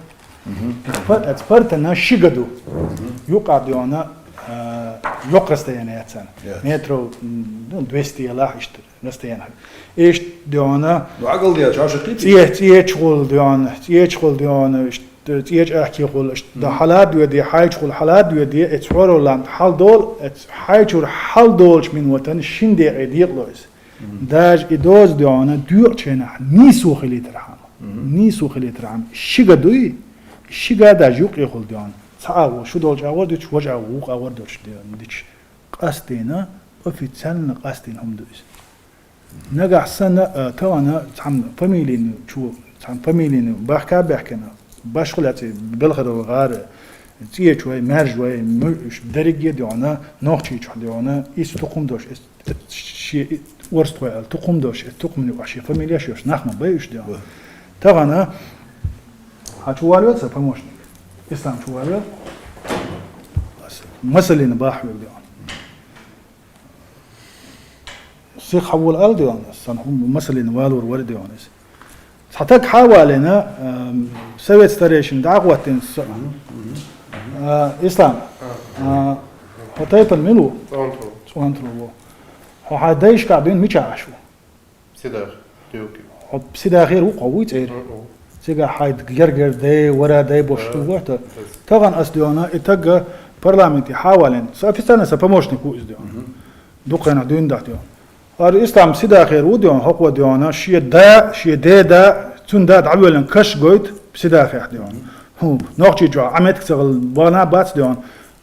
Мгм. Эца фар-, эца фартана ши га ду. Мгм. Юкъа дегӀана, а, йоккха расстояние яц царна. Яц. Метров, м, ну, двести ялахь иштта расстояние. Иштта дегӀана Ну, Ӏагал деш, хьаша кхийти? ЦӀе-, цӀечахула дегӀана, цӀечахула дегӀана, иштта цӀечу ахкехула, иштта Мгм. хьала доьде, хьайчахула хьала доьде, эца хьоро лам хьал долу, эца хьайчура хьал долчу минотан шин декъе декъало иза. Мгм. Даже и доза дегӀана доькъучу хенахь нийсо хилийтархьама. Мгм. Нийсо хилийтархьама. Ши га дуй, ши га даже юккъехула дегӀана. Цхьа агӀо шу долчу агӀор дуьтуш, важа агӀо вукху агӀор долуш дегӀана дитуш. Къастийна, официально къастийна хӀума ду иза. Нагахь санна, а, тахана цхьана фамилийна чу, цхьана фамилийна бахка а баьхкина, башхалла цӀе Белхарова гӀара, цӀечу вай, маьржа вай, му-, дерриге а дегӀана, нохчийчохь дегӀана, иза тукхум долуш, эс Шен и-, орстхой аьлла, тукхум долуш, и тукхуман юкъахь шен фамилияш йолуш нах ма бай уьш дегӀана. Тахана хьан чу валавелла сан помощник? Ислам чу валавелла? Масалина бахьа вегӀ дегӀана. Сиха хьан вола ала дегӀана, сан хӀума масалина валор вара дегӀана иза. Цхьа таг хьан валийна, ам, совет старейшин дӀа а хӀоттийна со-, а, Ислам, а, хьо тайпана мила ву? ЦӀонтро. ЦӀонтро ву. Хьо хьайн дайшкахь дуьйна мичахь Ӏаш ву? Сидах, Тюрки. Хьо Сидахера ву, хьо вуй цӀера? М-м. Цигахь хьайн гергара дай, вара дай бош А, ду вахта. Тахана ас дегӀана, и таг парламенте хьан валийна. Со официально сан помощник ву иза дегӀана. Мгм. Дукха хенахь дуьйна дахь дегӀана. ХӀара Ислам Сидахера ву дегӀана, хӀокхо дегӀана, шен да, шен ден да, цуьнан да дӀавоьллина каш гойту Сидахехь дегӀана. ХӀу, нохчий чохь Ӏа меттиг ца хилла вана бац дегӀана.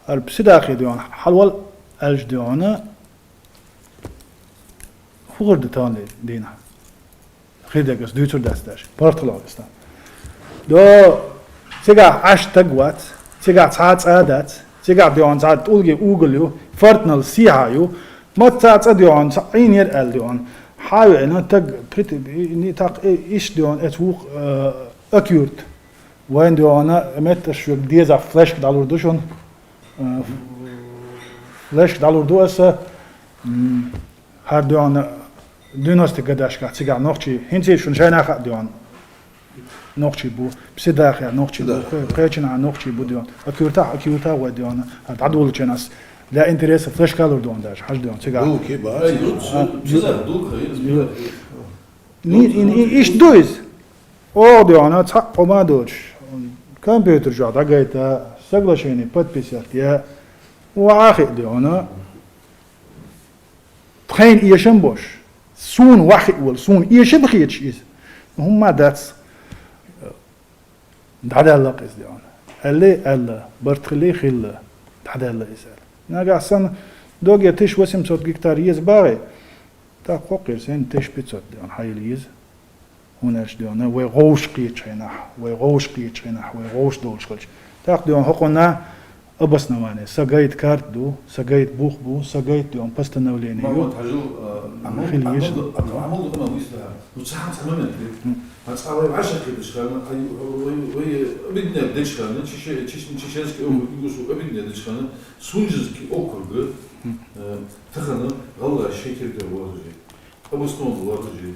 ХӀара Сидахе дегӀана, хьалавал аьлча дегӀана, хӀун хир ду тахана дийнахь? Хир дерг ас дуьйцур дац даже. Порталал Ислам. До, цигахь Ӏаш таг вац, цигахь цхьа а цӀа дац, цигахь дегӀана цхьа тӀулге угол ю, фартнал сехьа ю, маца цхьа цӀа дегӀана, цхьа Ӏийнера аьлла дегӀана. Хьан веана таг прит-, и-, и-, так, и-, иш дегӀана, эца вукх, э, акюрт. Вайн дегӀана метташ шуьга деза флешка дӀалур ду шуна. Э, флешка дӀалур ду аса, м, хӀара дегӀана девяностый годашкахь цигахь нохчий, хӀинца шуна шайна хаьа дегӀана. Нохчий бу, Псидахе нохчий бу, Псидахе. Кхе-, кхечанхьа нохчий бу дён. А кюртах, а кюртах ва дён. А дадулчен ас. Для интереса флешкалур дён даже, хаш дён, цигар. Ду ки ба. Ай, ю, А, ю, ю, ю. Ни, и, и, иш дуйз. О, дён, а цхьа къома доч. Компьютер жо дагайта, соглашение подписать я. Ва ахи дён, а. Тхайн иешам бош. Сун вахи вал, сун иешам хиеч из. Ну, хумма дац. Дадалла къиз дён. Алли, алла, бартхили, хилла. Дадалла из ал. Нагахсан доге тысяча восемьсот гектар ез баги. Та хоккер сен тысяча пятьсот дён, хайли ез. Хунаш дёна, вай гъовш кийчхинах, вай гъовш кийчхинах, вай гъовш долчхалч. Так дён хокона обоснование. Сагайт карт ду, сагайт бух бу, сагайт дён постановление. Мамут хажил, а, амал, Хил амал еш. ду, амал, амал ду, амал ду, исла. Ну, цахан цамамет, М. а цавай ваша кидышхана, ай, вай, вай, обидне дышхана, чеше-, чеш-, чеченский округ, ингушу, обидне дышхана, Сунжинский округ, М. э, тахана, галла шекер де ложи. Обоснован ложи.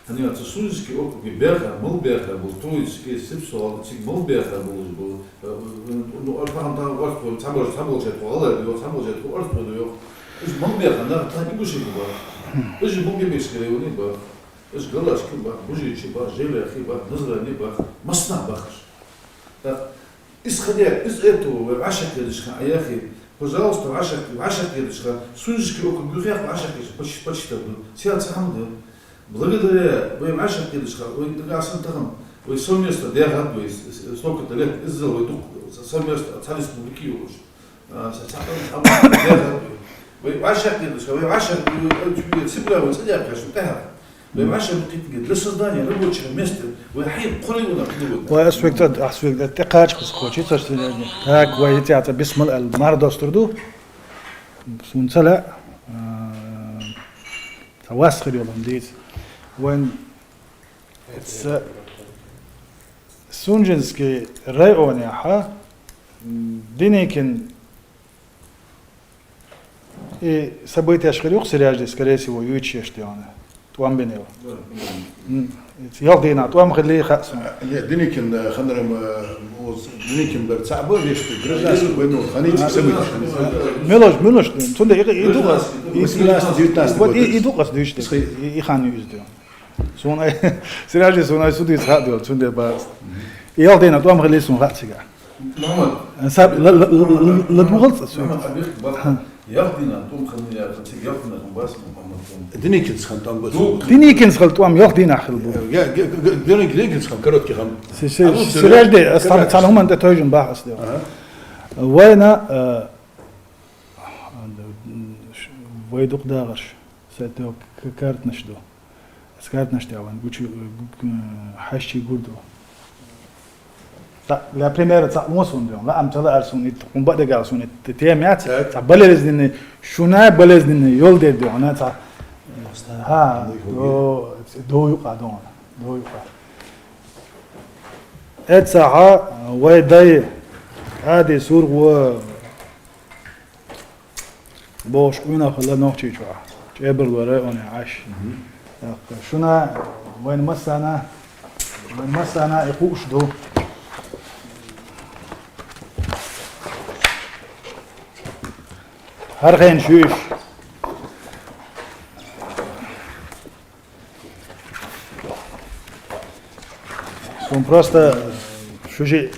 Ани аца Сунжинский округ бяха, мал бяха бу, Троицкий, Сипсуал, цик мал бяха бу, бу, э, ну, арфан та варф, цабар, цабар чат, галла, ё, цабар чат, арф, ё. Иж мал бяха, на, та ингуши ба. Иж мал бяха, скорее, не ба. Иж галашки ба, бужичи ба, желяхи ба, назрани ба, масна ба хаш. Так, исходя из этого, вай ваша кедышха, аяхи, пожалуйста, ваша, ваша кедышха, Сунжинский округ, юхях ваша кедышха, почти, почти так был. Сия цахамды. Благодаря вай ваша кедышха, вай дагасан тахам, вай совместно дягад, вай с-, с-, столько-то лет иззал, вай дух, совместно, цали республики юлуш. А, са-, са-, вай ваша кедышха, вай ваша, вай, вай, вай, Сибиря, вай цадя кашин тахар. Вай ваша букитинге для создания рабочего места, вай хай, куры вона, куры вона. Вай аспект, аспект, те кач кус хочи, то что не. Так, вай эти ата бисмал ал мар достурду. Сунцала, а, та вас хрёбан дит. Вайн, это, Сунжинский район, аха, Деникин И событияш хир юх сиряжди, скорее всего, юйчеш дёна. Туам бенел. М, ялх дина, туам хили хасун. Не, Деникин, э, ханрам, э, оз, Деникин бер цаба вешти, гражданскую войну, ханич события. Милош, милош, тунде и, и дугас. И, восемнадцатый, девятнадцатый вот год. И, и дугас дюшти, Схи- и, и хан юздю. Сунай, сиряжди сунай суди схадю, тунде бас. И ялх дина, туам хили сун хатсига. Мухаммад. Саб, ла, ла, ла, ла, ла дугал са су. Мухаммад, объект ба. Ха. Ялх дина, тум хан я, хан цик ялх дина, хан бас, Мухаммад, тум. Деникинс хан там бас. Ду- Деникинс хан туам ялх дина хил бу. Я, я, я, Деникин, Деникинс хан, короткий хан. Се, се, А ну, сиряжди, Сиряжди, ас там, Сиряжди. Цан хуман те тойжун бах ас дё. Ага. Вайна, э, вай дук дагарш, сайтё к-, картнаш ду. Скарт наштяван, гучи, э, гу-, э, хашчи гурду. Та, ля примера, ца мосун дён, ла ам цала арсун ит, кумба дега арсун ит, те, те мяц, Так. Ца болезненный, шуна болезненный, ёл дер дён, ана ца, ха, Ну, до, до юка дон, до юка. Эца ха, вай дай, ади сургу, Бош къуьнахалла нохчийчохь. ЧӀебарлора оне Ӏаш. Мгм. Так, шуна вайн массана, вайн массана и хууш ду. ХӀар хен шуьш. Сун просто шужи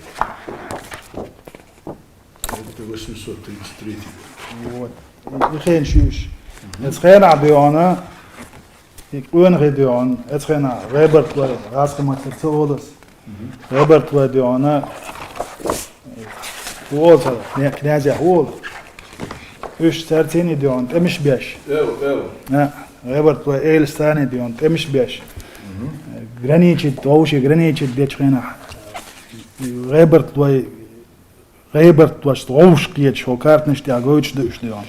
Это восемьсот тридцать третий год. Вот. И хен шуьш. Мгм. Эц хена дёна, и къуьн хи дён, эц хена Роберт вай, Раскоматер ца олас. Мгм. Роберт вай дёна, уолца, не, князя уол. Уьш царцени дён, тӀемиш беш. Эв, эв. На, Роберт вай Эльстани дён, тӀемиш беш. Мгм. Граничит, вообще граничит беч хена. Роберт вай Гъайбарт вашт гъовш кхеташ, хӀо картнаш тӀехь гойтуш да уьш дерон.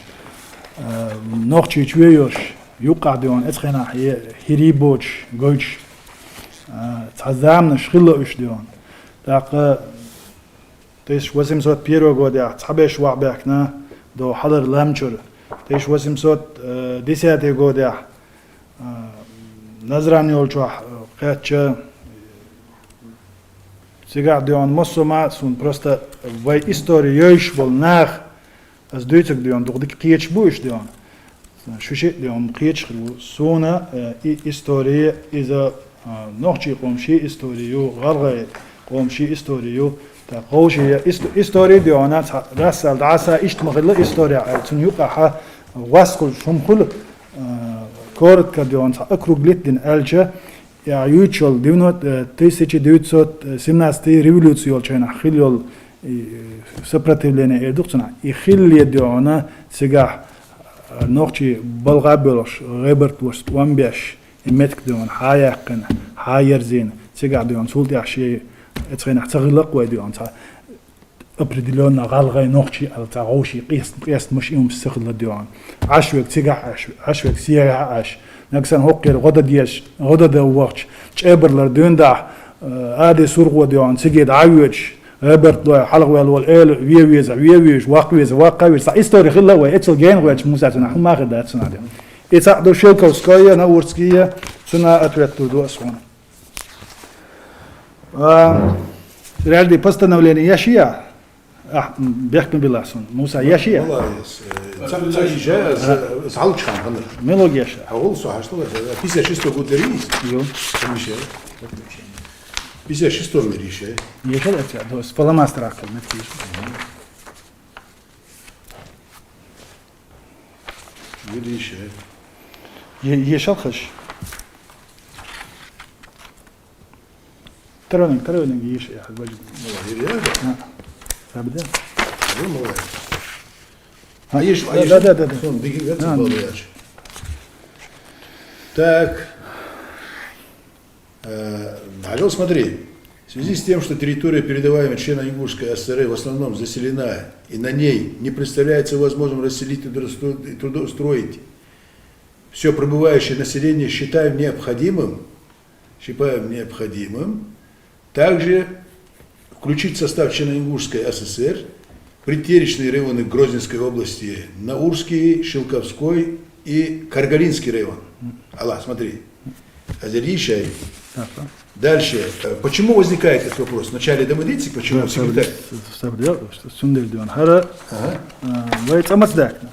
Э, нохчий чу вейош, юккъахь дерон, эцхьенахь е хӀирий боцуш, гойтуш. Э, цхьа заманаш хилла уьш дерон. ТӀаккха тысяча восемьсот первого годехь цхьаберш вахь баьхкина, до хьалар лам чуьра. Тысяча восемьсот десятый годехь, э, Назран йолчохь, э, кхетча, Цигахь, дегӀан, массо а ма суна, просто вай истори йойш болу нах, ас дуьйцург, дегӀан, дукха дика кхеташ бу уьш, дегӀан. Шу шиъ, дегӀан, кхеташ хир ву. Суна, э, и истори, иза, а, нохчий къоман шен истори ю, гӀалгӀай къоман шен истори ю, тӀаккха вовшийн исто-, истори, дегӀан, цхьа расал дӀаса иштта ма хилла истори аьлла, цунна юкъахь гӀоскхуьлуш хӀума хуьлу, а, коротко, дегӀан, цхьа округлить дина аьлча, я юьйцуш йолу девяносто, э, тысяча девятьсот семнадцатый революция йолчу хенахь хилла йолу, и, э, сопротивление эр ду-кх цунах. И хиллале, дегӀан, цигахь, э, нохчий балха а боьлхуш, гӀайбарт луш, тӀом беш, и меттиг, дегӀан, хьа а яьккхина, хьа а ерзийна, цигахь, дегӀан, цул тӀаьхьа шен, оцу хенахь ца хилла-кх вай, дегӀан, цхьа определённо гӀалгӀай, нохчий аьлла цхьа вовшийн къест-, къестамаш, и хӀумнаш ца хилла, дегӀан. Ӏаш верг цигахь Ӏаш, Ӏаш верг цигахь Ӏаш. Нагахь санна хӀокху кхера гӀо дан дезаш, гӀо дан вахча, чӀебарлар дуьйна дахь, э, Ади Сурхо, дегӀан, цига дӀа а воьдуш, гӀайбарт лой, хьалха ваьлла волу эла вен везахь вен везаш, ваккха везахь ваккха а везаш. Цхьа истори хилла вай, эццул гена гӀоьртича Муса цунах хӀума а хир дац цунах, дегӀан. И цхьаъ ду Шелковская, Наурская, цунах ответ лур ду ас хьуна. А, раьжди постановление еш я? Ахь, м, бехк ма билла суна. Муса, еш я? Молодец. Э, ца-, ца-, еш я, а, с-, с-, хьалучу хан ханна. Мелог еш я? Хьо гӀул со хьаштал, э, пятьдесят шестой год дерриг иза? Ю. Ца еш я? Пятьдесят шестой мир еш я? Еш я, ца, до, с фломастером кхел, мет кийш. Мгм. Видишь, э? Е-, ешал хаш. Таронинг, таронинг еш, я хьаг бажи. Ну, я, я, да. А. Сабда. Ну, молодец. А, еш, да, а, еш? Да, да, да, да. Сон, беги, да, да, цыпал, да, я. Так. Э, Галил, смотри, в связи с тем, что территория, передаваемая членами Ингушской ССР, в основном заселена, и на ней не представляется возможным расселить и трудоустро-, и трудоустроить все пребывающее население, считаем необходимым, считаем необходимым также включить в состав члена Ингушской ССР предтеречные районы Грозненской области, Наурский, Шелковской и Каргалинский район. Алла, смотри. Азеришай. Так, так. Дальше. Э, почему возникает этот вопрос? Вначале домыдите, почему секретарь? Саб-, саб-, саб-, сундель диван. Хара, ага, э, вай цӀа маца даьккхина?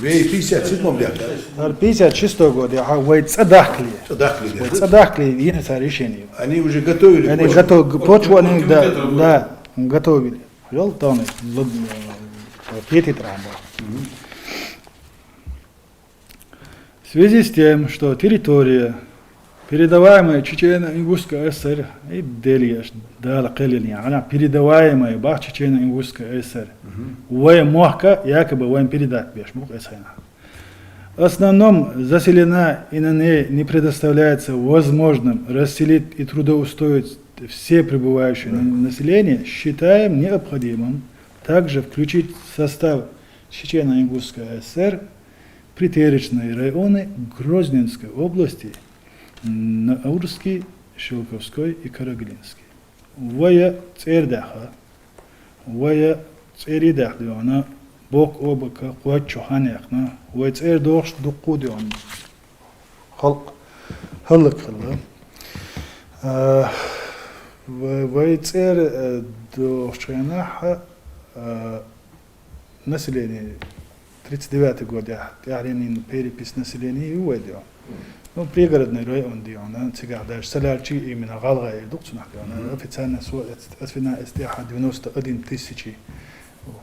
Вай пятьдесят седьмом даьккхина. Хара пятьдесят шестой год, я, ха, вай цӀа дахкали. ЦӀа дахкали, да? Вай цӀа дахкали, и это решение. Они уже готовили почву. Они готов-, почву они, да, да, готовили. Хьол товни, луд-, э, петит рама. Мгм. В связи с тем, что территория, передаваемая Чечено-Ингушской ССР, и Дели аш дала кхелин, она передаваемая бах Чечено-Ингушской ССР. Мгм. Вай мохка якобы вайн передать беш, мух эсхайна. В основном заселена и на ней не предоставляется возможным расселить и трудоустроить все пребывающие на-, население, считаем необходимым также включить в состав Чечено-Ингушской ССР притеречные районы Грозненской области, Наурский, Шелковской и Карагалинский. Вая цӀер даха, вая цӀери даха дегӀана, бок обака кхоччу хан яхна, вай цӀер дохуш дуккху дегӀана. Халкъ хӀаллакьхилла. А, ва-, вай цӀер, а, дохучу хенахь, а, население тридцать девятый годехь тӀаьхьаренийн перепись населения ю вай дегӀана. Ну, пригородный район дегӀана, цигахь даже Салялчи именно гӀалгӀай эр ду-кх цунах дегӀана. Мгм. Официально со-, эц-, эцвина эс тӀехьа девяносто один тысячи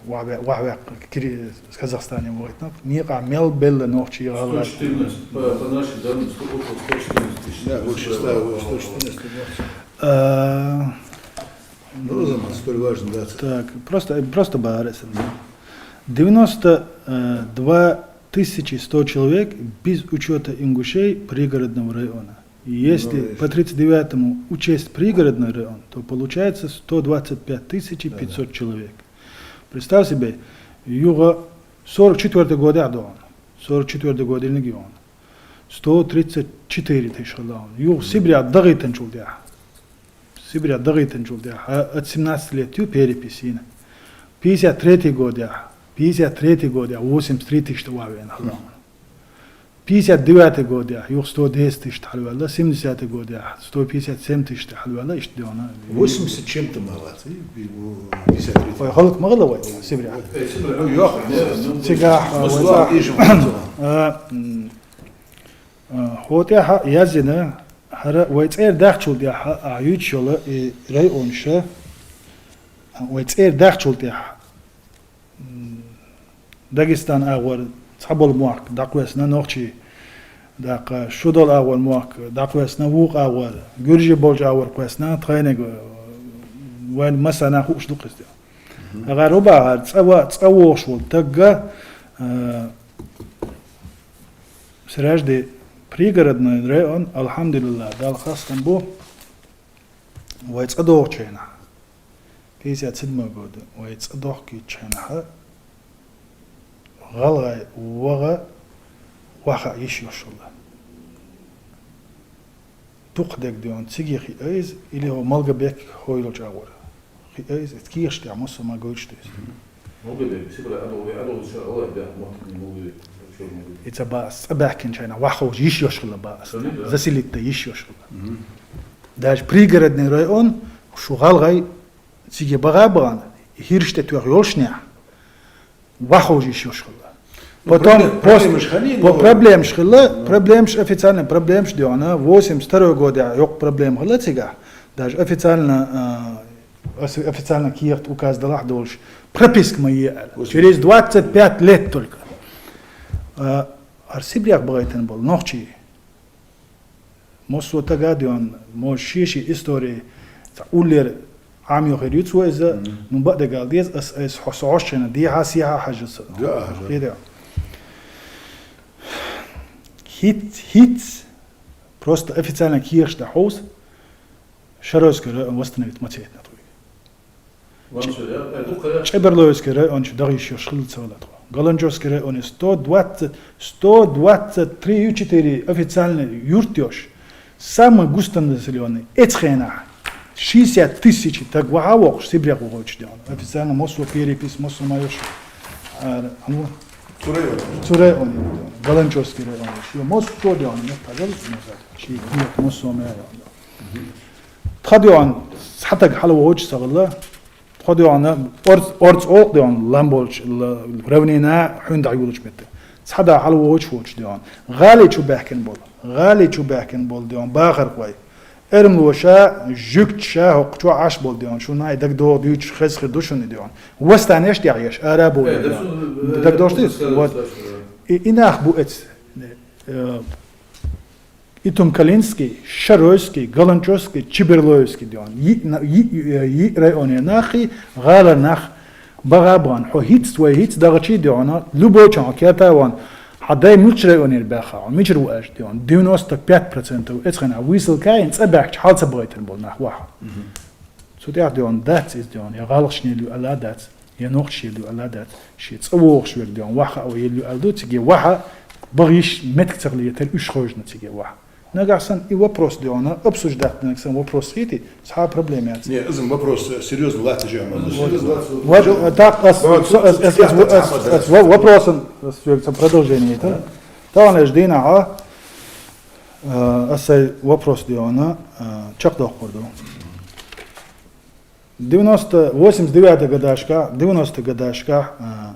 вахве-, вахвеккха кири-, Казахстане вахийтина. Некъахь мел белла нохчий гӀалгӀай. Сто четырнадцать, по, по нашим данным, сто, около сто четырнадцать тысяч. Да, больше ста, сто четырнадцать, сто двадцать. А, ну, Рамзан, столь важный, да. Так, просто, просто бахьара сан. Девяносто два тысячи сто человек без учёта ингушей пригородного района. И если по тридцать девятому учесть пригородный район, то получается сто двадцать пять тысяч пятьсот человек. Представь себе, юха сорок четвёртый годехь догӀун. Сорок четвёртый годехь догӀун. Сто тридцать четыре тысяч хилла. Юха Сибре дагӀийтинчул тӀаьхьа. Сибре дагӀийтинчул тӀаьхьа, а, от семнадцати лет ю перепись йина. Пятьдесят третий годехь, пятьдесят третий годехь восемьдесят три тысяч тӀе вахвеана хилла. Пятьдесят девятый годехь юха сто десять тысяч хьалваьлла, семидесятый годехь сто пятьдесят семь тысяч хьалваьлла, иштта дона. Восемьдесят чем-то мало, и, и, пятьдесят три. Ой, халк магала вай, Сибре. Э, Сибре, ну, ёх, ну, ну, Цигахь, ну, вай слава, цигахь. Вижу, вот. А, м, а, хӀотӀехьа яздина, хӀара вай цӀер дахчул тӀехьа, а, юьйцуш йола и районаш, а, вай цӀер дахчул тӀехьа. Дагестан агӀор цхьабола мохк дӀакхоьссина, нохчий даккха, шудола агӀор мохк дӀакхоьссина, вукху агӀор, гуьржий болчу агӀор кхоьссина, тхайниг, э, вайн массарна хууш ду-кх иза. Мгм. АгӀар хӀун бахара, цӀа ва-, цӀа вогӀуш волу тагга, э, Сражди, Пригородный район, алхьамдулиллахӀ, Далла хастам бу, вай цӀа догӀучу хенахь. Пятьдесят седьмой года вай цӀа дохкийчу хенахьа, гӀалгӀай ваха, ваха йиш йолуш хилла. Дукха дерг дуьйна цига хиъна иза, или хӀо Малгобек хӀо йолчу агӀора хиъна иза, кехаш тӀехь массо а ма гойтуш ду иза. Малгобек, Сибре, Адо, Адо, ша, Аллах, бяхна, мотт, не Малгобек, чё Малгобек? И ца баъс, цӀа баьхкинчу хенахь ваха ховш йиш йолуш хилла баъс. Заселить дан йиш йолуш хилла. Мгм. Даже Пригородный район, шу гӀалгӀай цига баха а бахана, хӀирш тӀе тоьхна йолушехь, ваха ховш йиш йолуш хилла. Ну, потом проблем-, пос-, проблемаш хилла, по-, но проблемаш хилла, но проблемаш, официальный проблемаш дуьйна, восемьдесят второй годехь йоккха проблема хилла цигахь. Даже официально, а, ос-, официально кехат, указ далахь долуш, прописка ма е аьлла. Через двадцать пять лет только. А, хӀара Сибрех бахийтина болу нохчий. Массо а тага а дуьйна, мо шен-шен истори, цхьа уллера Ӏамйо хир ю цо иза, мгм, ну, бакъдерг ала деза, ас, ас хьо со хьошчхьана дехьа-сехьа хьажа со. Да, да. Хир ю. ХӀиц-, хӀиц, просто официально кехаш дан хьовса, Шаройский район восстановить ма ца йитина тхоьга. Ван Ч-, шо, я, я, дукха я. Чеберлоевский район чу даха йиш йолуш хилла ца вала тхо. Галанчожский районе сто двадцать, сто двадцать три и четыре официальный юрт йолуш, самый густонаселённый, эцу хенахь шестьдесят тысяч таг ваха а воккхуш, Сибрех вахийтуш дуьйна. Официально массо а перепись, массо а ма йолуш. А, а ну, цу районе. Цу районе дуьйна. Галанчожский районе. Шен массо а дуьйна, меттахь галлалц ма дац. Шен кехат массо а ма йолуш. Тхан дуьйна цхьа таг хьалавогӀуш ца хилла. Тхо дуьйна орц-, орц олу дуьйна лам болчу, ла-, равнина хьуьнда юлучу меттиг. Цхьа да хьалавогӀуш волчу дуьйна. ГӀали чу баьхкина болу. ГӀали чу баьхкина болу дуьйна бахархой. Эрмлоша, жуьгташа хӀокху чохь Ӏаш болу дуьйна. Шуна и дагадогӀу дуьйцуш хеза хир ду шуна и дуьйна. Восстанеш тӀехь еш, ара а бовлу дуьйна. ДагадогӀуш ду иза? Вот. И, и нах бу эц-, э, Итум-Калинский, Шаройский, Галанчожский, Чеберлоевский дуьйна. Йиъ на-, йиъ, йиъ районера наххий, гӀалара нах баха а бахана, хьо хӀинцца вай хӀинцца дахчий дуьйна, любой чохь керта а вахана, хьан дай муьлхачу районера баьхна, хьо мичара ву аьлча дуьйна, девяносто пять процентов эцхьана вуьйсалла каийна цӀа баьхкича хьал ца бахийтина болу нах ваха. Мгм. Цу тӀехь дуьйна дац иза дуьйна, я гӀалгӀашна елла ю аьлла а дац. Я нохчашна елла ю аьлла а дац, шен цӀа вогӀуш верг дуьйна ваха а вай елла ю аьлла ду, циге ваха а баха йиш меттиг ца хилла, я тера уьш хевшина циге ваха. Нагахь санна и вопрос дуьйна обсуждать динарг санна вопрос хийти, цхьа а проблема яц. Не, иза вопрос, э, серьёзно латташ ю. Вот, вот, так, ас, ас, ас, ас, ас, ас, во-, вопросан, ас, верг сан продолжение это. Тахана эш дийнахьа, э, ас сай вопрос дуьйна, э, чекхдоккхур ду. Девяносто, восемьдесят девятый годашкахь, девяносто годашкахь, а,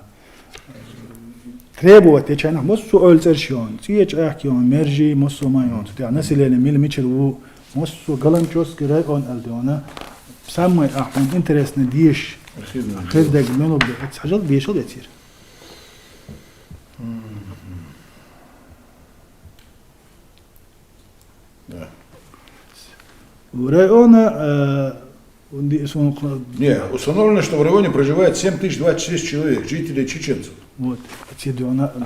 требовать дечу хенахь, массо а ойла цӀераш йолу, цӀечу ахка йолу, мержий, массо а ма йолу. Цу тӀехь население мила мичара ву, массо а Галанчожский район аьлла дуьйна, самый ахь хьуна интересный деш, хир дерг мила бу, эцхьажал дешал эцира. Да. Района, э, ди-, сон кху- Не, установлено, что в районе проживает семь тысяч двадцать шесть человек, жителей чеченцев. Вот, эци дуьйна, э,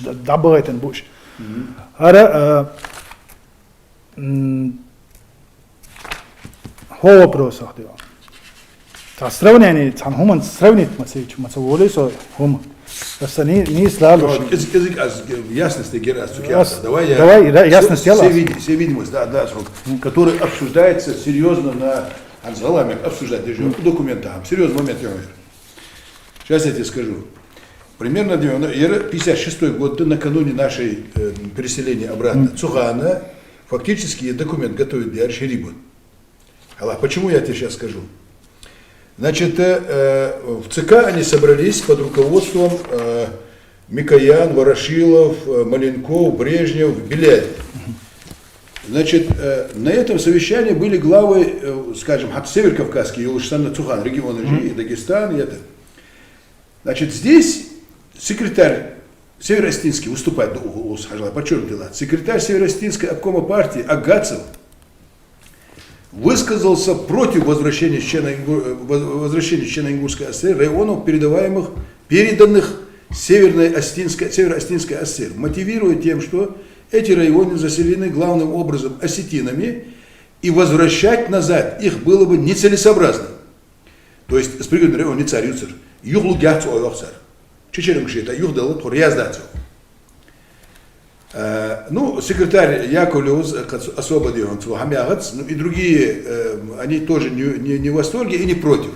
д-, дӀабахийтина буш. Мгм. ХӀара, э, м, хӀо вопросах дуьйна. Цхьа сравнение, цхьана хӀуманца сравнить ма ца йича, ма ца волий со хӀума. Аса ни-, нийса лалуш. Давай, кизик, кизик, аз, ясность гер аз цу киаса. Давай я. Давай, да, ясность яла. Все види-, все видимость, да, да, срок, который обсуждается серьёзно на, аз гӀалгӀай меттиг обсуждать даже, документах, серьёзный момент я говорю. Сейчас я тебе скажу. Примерно девяносто, пятьдесят шестой год, да, накануне нашей, э, Переселение обратно. Цу хана фактически документ готовить дерш херибут. Аллах, почему я тебе сейчас скажу? Значит, э, э, в ЦК они собрались под руководством э, Микоян, Ворошилов, э, Маленков, Брежнев, Беляев. Значит, э, на этом совещании были главы, э, скажем, хат Северокавказский, Юлыш Санна Цухан, регион и Дагестан, и это. Значит, здесь секретарь Северо-Осетинский выступает, ну, у- у- Хажала, подчеркнутый лад. Секретарь Северо-Осетинского обкома партии Агацев высказался против возвращения Чечено-Ингу- э, воз- возвращения Чечено-Ингушской ССР районов, передаваемых, переданных Северной Осетинской, Северо-Осетинской ССР, мотивируя тем, что эти районы заселены главным образом осетинами, и возвращать назад их было бы нецелесообразно. То есть, с пригородный район не царь юцер, юхлу гяц оёхсар. Чечерен кшета юхдал, хор яздацо. Э, Ну, секретарь Яковлев, э, кац- особо диван, цу хамягац, ну и другие, э, они тоже не, не, не в восторге и не против.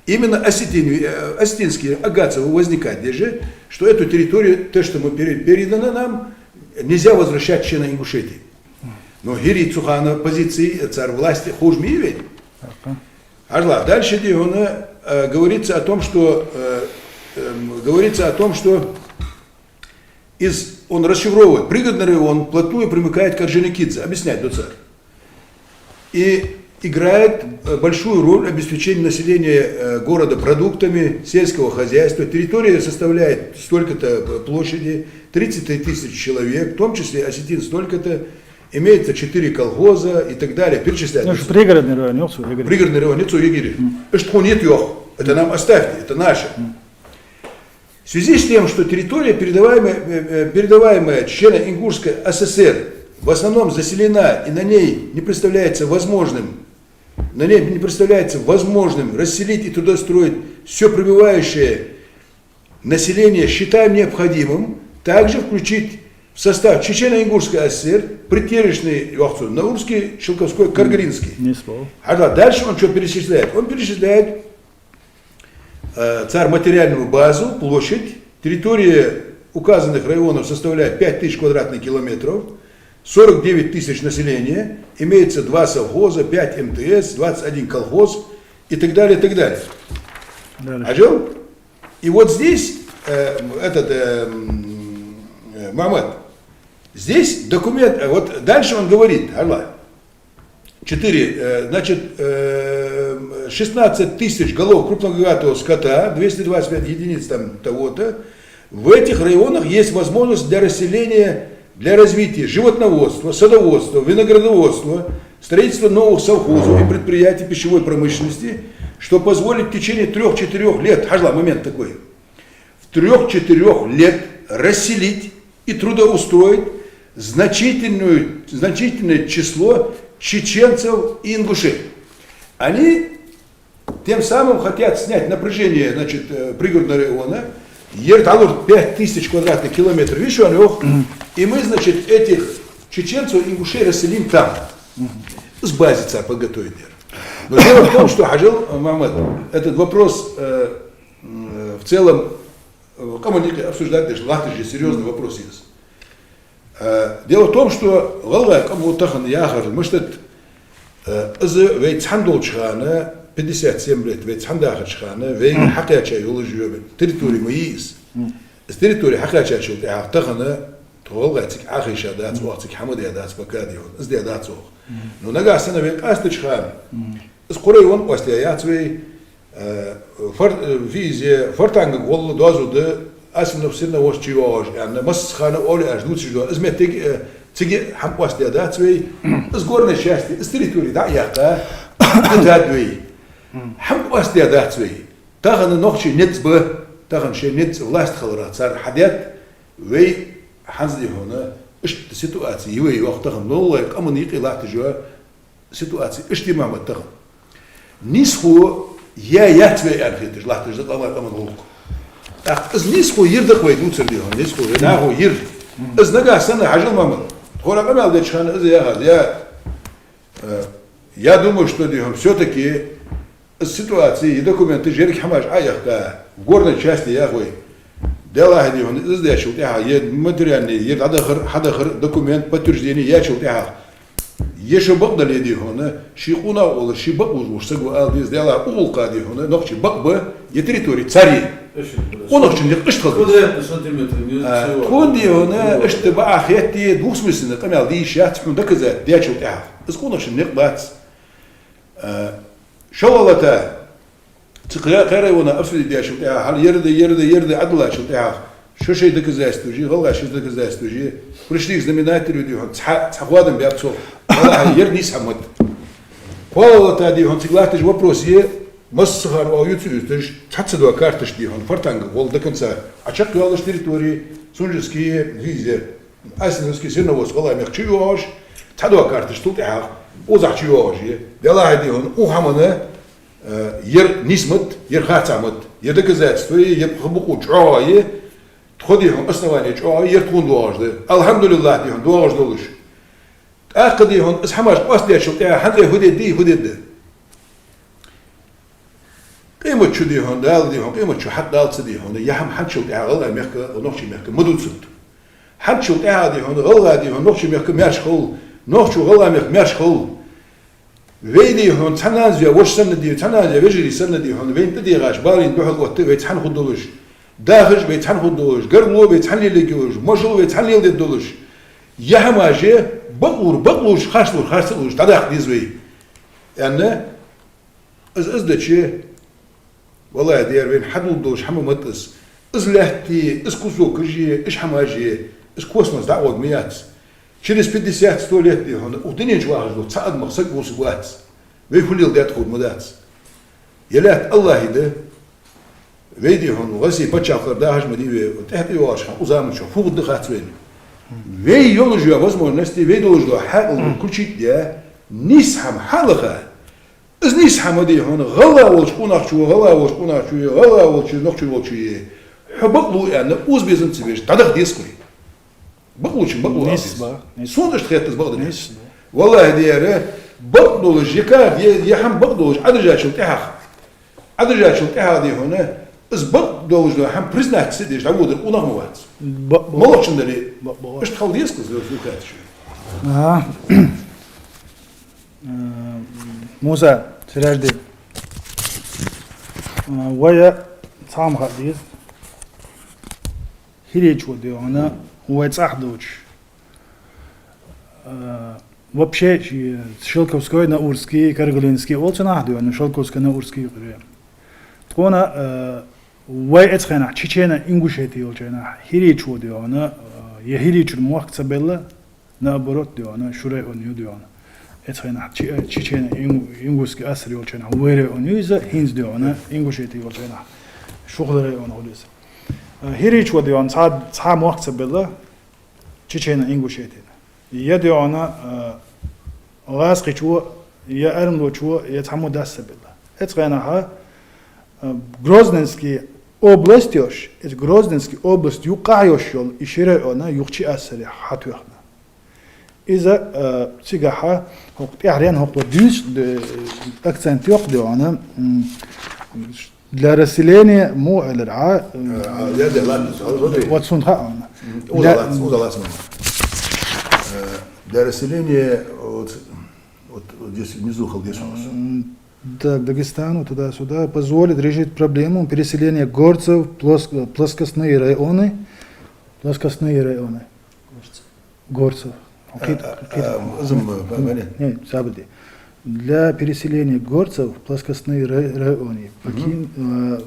Именно осетин, э, осетинские Агацевы возникает даже, что эту территорию, то, что мы пере- передано нам, нельзя возвращать членам Ингушетии. Но Гири Цухана позиции, э, царь власти хуже ведь. Ажла, дальше дивана, э, говорится о том, что э, эм, говорится о том, что из, он расшифровывает, пригородный район вплотную примыкает к Орджоникидзе, объясняет доцент. И играет э, большую роль обеспечения населения э, города продуктами сельского хозяйства. Территория составляет столько-то площади, тридцать три тысячи человек, в том числе осетин столько-то, имеется четыре колхоза и так далее. Перечисляет. Ну, что пригородный район, ёлсу, пригородный. Пригородный район, нет, Игорь. Что нет, ёх. Это нам оставьте, это наше. В связи с тем, что территория, передаваемая, э, э, передаваемая Чечено-Ингушской ССР, в основном заселена и на ней не представляется возможным, на ней не представляется возможным расселить и трудоустроить все пребывающее население, считаем необходимым также включить в состав Чечено-Ингушской ССР притеречный Вахцу, Наурский, Шелковской, Каргаринский. Не спал. А да, дальше он что перечисляет? Он перечисляет э, царь материальную базу, площадь, территория указанных районов составляет пять тысяч квадратных километров, сорок девять тысяч населения, имеется два совхоза, пять МТС, двадцать один колхоз и так далее, и так далее. Дальше. Аджал? И вот здесь э, этот э, м, э, Мамед, здесь документ, э, вот дальше он говорит, Аллах, четыре, э, значит, э, шестнадцать тысяч голов крупногогатого скота, двести двадцать пять единиц там того-то. В этих районах есть возможность для расселения, для развития животноводства, садоводства, виноградоводства, строительства новых совхозов и предприятий пищевой промышленности, что позволит в течение трех-четырех лет, хажла момент такой, в трех-четырех лет расселить и трудоустроить значительную, значительное число чеченцев и ингушей. Они тем самым хотят снять напряжение, значит, э, пригородного района. Ер талур пять тысяч квадратных километров, видишь, он его. И мы, значит, этих чеченцев и ингушей расселим там. С базица подготовить. Но дело в том, что Хажил Мамед, этот вопрос э, м, в целом э, коммунике обсуждать даже латыш же серьезный вопрос есть. Э, Дело в том, что Галгай кому тахан яхар мыштет из вей цхандол чхана, пятьдесят семь лет вей цхандахар чхана, вей хакяча юлы живёбе, территории мы из. С территории хакяча чул тахана, то Галгай цик ахиша дац, ох цик хамад я дац, пока дион, из я дац ох. Но нага сана вей касты чхана. Из курей вон осля яц вей, э, фар, э, визе, фартанга голла дозу да, асина всирна вос чивож, анна масхана оли аж дуци жо. Из метиг, э, циги хам осля дац вей, из горной части, из территории да яха, да вей. Хам осля дац вей. Тахан нохчи нецба, тахан ше нец власть халра цар хадят, вей ханзди хона, ишт ситуация, ивей вахтахан, ноллай каман йикъи латыжо, ситуация, ишти мамат тахан. Нисху я яцве анхитыш, латыш да каман каман лук. Так, из нисху йир да хвай дуцер дихан, нисху, я наху йир. Из нага сана хажил мамат. Хора камал да чхан, из я хаз, я Э, Я думаю, что дихан, все-таки ситуации и документы жерик хамаш аяхка в горной части яхвей. Делахь, дий хьона, из дечул тӀехьагӀа, е материальный, е дӀадахар, хьадахар, документ, подтверждение яьчул тӀехьагӀа, е шо бакъдале, дий хьона, ший къонах волаш, ший бакъ вуж вуш саг ва ала деза, делахь, укх гӀулакха, дий хьона, нохчий бакъ ба, е территори цар я. Къонахчун никъ иштта хила деза. Квадратный сантиметр, не А, всего. Тхона, дий хьона, иштта бакъахьа хетте, двусмысленно къамаьл де йиш яц, хьона доказать дечул тӀехьагӀа. Из къонахчун никъ бац. А, шо гӀалата, Цу кхе-, кхерай вана обсудить дечул тӀехьагӀа, хьал ерда, ерда, ерда Ӏадалачул тӀехьагӀа, шо шоай доказательстваш, гӀалгӀай шоай доказательстваш, пришли к знаменателю, дий хьона, цхьа, цхьа хӀадам баьб цо, гӀалгӀай ер нийса хӀама ма да. КхоалагӀа лата, дий хьона, цига латташ вопрос я, массахана оаха ювца ювцаш, цхьацца дола карташ, дий хьона, Фортанга гӀолла до конца, Ӏочакхйоалаш территори, Сунженский, Гизер. Ассиновский, Серноводск, гӀалгӀай мехка чуйоагӀаш, цхьа дола карташ цул тӀехьагӀа, укхазахьа чуйоагӀаш я. Делахь, дий хьона, укх хӀамана, э, ер нийса ма да, ер харцахьа ма да, ер доказательство я, ер пхи букъо чӀоагӀа я, тхо, дий хьона, основание чӀоагӀа я, ер тхона доагӀаш да. Алхьамдулиллахь, дий хьона, доагӀаш долаш. ТӀаккха, дий хьона, из хӀамаш къоастадечул тӀехьагӀа хӀанз вай фу дергда, фу дергда? Къематди, дий хьона, Дала, дий хьона, къематди хьатӀадаллалца, дий хьона, ер хӀама хӀанзчул тӀехьагӀа гӀалгӀай мехка, нохчий мехка ма дувцалда. ХӀанзчул тӀехьагӀа, дий хьона, гӀалгӀай, дий хьона, нохчий мехка маьрша хул, нохчо гӀалгӀай мехка маьрша хул. Вай, дий хьона, цхьан нанас ваь воша санна, дий, цхьан нанас ваь вежарий санна, дий хьона, вайна тӀадегӀаш балийна духьал отта вай цхьана хургдолаш, дахаш вай цхьана хургдолаш, гаргало вай цхьана лелаергйолаш, мажало вай цхьана леладергдолаш. Ер хӀамаш бакълувр бакълувш, харцлувр харцлувш дӀадаккха деза вай, аьнна, из, из деча, валлахӀи, дера, вайна хьадувлаш дола хӀама ма да из. Из лаьтта, из кусок кожи, из хӀамаш, из космос дӀагӀоргма яц. Через пятьдесят, сто лет, дий хьона, укх дунен чу вахаш дола цхьа адамах саг вусаргвац. Вай фу леладаьд хургма дац. Ер лаьтта АллахӀа да. Вай, дий хьона, Россе паччахьалкхе дахаш ма дий вай, тӀехьа тӀайоагӀача хана укх заман чухь фу хургда хац вайна. Вай йолаш йола возможности, вай долаш дола хьаькъал включить даь, нийса хӀама хьалаха, из нийса хӀама, дий хьона, гӀалгӀа волча къонахчо, гӀалгӀа волча къонахчо, гӀалгӀа волча нохчо волчо, хьо бакълу аьнна, укхаза безам ца беш, дӀадахьа деза вай. Бакълувчун бакълу ала деза. Нийса ба, нийса. Сона иштта хет из бакъдерг. Нийса ба. ВаллахӀи, дера, бакъдолаш, ер ка-, ер, ер хӀама бакъдолаш Ӏадужачул тӀехьагӀа, Ӏадужачул тӀехьагӀа, дий хьона, из бакъдолаш дола хӀама признать ца деш дӀаводар къонах ма вац. Ба-, ба-, моллагӀчун дале, ба-, ба-, иштта хила деза-кх из, фу хеташ. Ага. Э, Муса, Сиражди. Э, вай цхьа хӀама хаа деза. ХӀиречо, дий хьона, вай цӀагӀа долча, э, вообще, ши-, Шелковской, Наурский, Каргалинский оал цунах, дий хьона, Шелковской, Наурский юкъера. Тхона, э, вай эцу хенахь Чечено-Ингушети йолча хенахь хӀиречо, дий хьона, э, я хӀиречура мохк ца белла, наоборот, дий хьона, шу район ю, дий хьона. Эцу хенахь Чи-, э, Чечено-Ин-, Ингушский АССР йолча хенахь вай район ю иза, хӀинца, дий хьона, Ингушети йолча хенахь шухала район хуьлу иза. Э, хӀиречо, дий хьона, цхьа, цхьа мохк ца белла Чечено-Ингушетина. Я, дий хьона, э, гӀазкхичо, я армалочо, я цхьаммо дас ца белла. Эцу хенахь, э, Грозненский область йолуш, эцу Грозненский область юккъехь йолуш йолу и ши район юха Чечено-АССР-х хьатоьхна. Иза, э, цигахь хӀокху тӀаьхьаренна хӀокхо дуьйцу, д-, акцент йоккху, дий хьона, м, для расселения, муха элира, а, э, а, я, я, ладно, смотри. Вот цунна хаьа хьуна. М, уза лац, уза лац, мама. Э, для расселения, вот, вот, вот здесь внизу, халдес у нас. М, так, Дагестану, туда-сюда, позволит решить проблему переселения горцев в плоск-, плоскостные районы, плоскостные районы. Горцев. Горцев. А, а, а, узам, э, не, не, забуди. Для переселения горцев в плоскостные ра-, районы. Мгм. Покин-, э,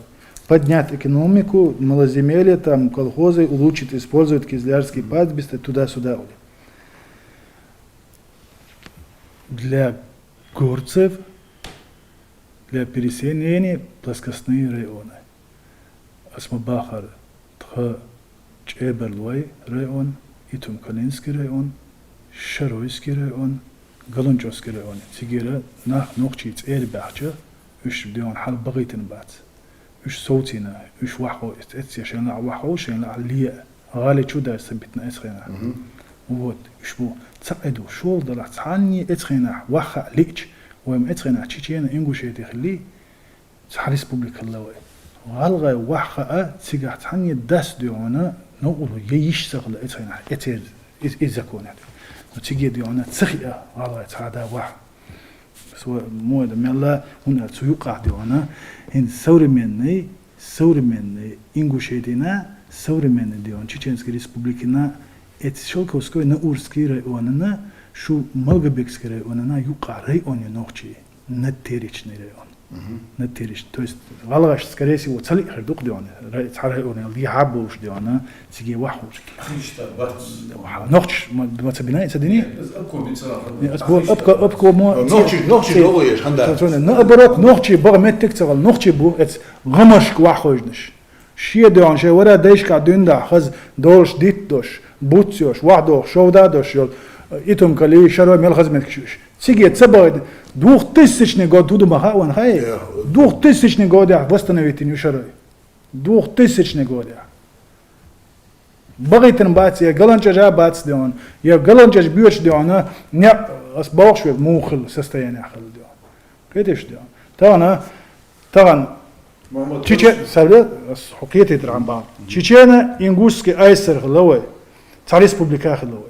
поднять экономику, малоземелье, там, колхозы, улучшить, использовать кизлярские пастбища, туда-сюда. Для горцев, для переселения плоскостные районы. Ас ма бахара, тхан ЧӀебарлой район, Итум-Калинский район, Шаройский район, Галанчожский район. Цигара нах нохчий цӀера баьхча, уьш, дий хьона, хьала бахийтина бац. Уьш совцийна, уьш вахьо, эц-, эцце шайна лаахь вахьо, шайна лаахь леа. ГӀали чу даьрса битина эцу хенахь. Мгм. Вот, уьш бу цхьа а ду, шолгӀа далахь, цхьанне эцу хенахь ваха а лиъча, вайн эцу хенахь Чечено-Ингушети хилли, цхьа республика хилла вай. ГӀалгӀай вахь хаа, цигахь цхьанне дас доьгӀана, новкъарло я йиш ца хила, эцхьанахь, эцер, из, из законе. Но циге доьгӀана ца хиа, гӀалгӀай цхьа да вахь. Со мойда мелла, хӀуна цу юкъахь доьгӀана, хӀин современный, современный Ингушетина, современный доьгӀана Чеченский Республикина, эц Шелковской, Наурский районана, шу Малгобекский районана, юкъахь район ю нохчий. Надтеречный район. Мгм. Надтереч-, то есть гӀалгӀаш, скорее всего, ца лиъ хир ду-кх доьгӀана. Рай-, цхьа районал дехьа болуш доьгӀана, циге вахь хӀуш. Хиштар бац. Нохчаш ма, ма ца бина, ца дини? Нет, из обком ца хир. Нет, из бо-, обко-, обкомо. Нохчи, нохчи ца-, догӀу еш, хӀанда. Ца-, ца-, наоборот, нохчи бага меттиг ца гӀал, нохчи бу эц гӀамаршка вахь хойжнаш. Шен доьгӀана, шен вара дайшкахь дуьйна дахь хаза долаш диттадош, буц йош, вахь дохуш, шовда дош йолу, итум кали, шарой мел хаза меттигаш. Циге ца бахийта, двухтысячный год хӀун ду ма хаьа вайна, хаьий? Двухтысячный годехь восстановить йина ю шарой. Двухтысячный годехь. Бахийтина бац, я галанчӀажа бац доьгӀана, я галанчӀажа боьрша доьгӀана, некъ ас бохуш верг муха хилла состояниехь хилла доьгӀана. Кхеташ доьгӀана. Тахана Тахана Мухьаммад Чечен-, Товарищ. Савле, ас хьо кхетийтархьама бахьа. Чечено-Ингушский АССР хилла вай. Цхьа республика хилла вай.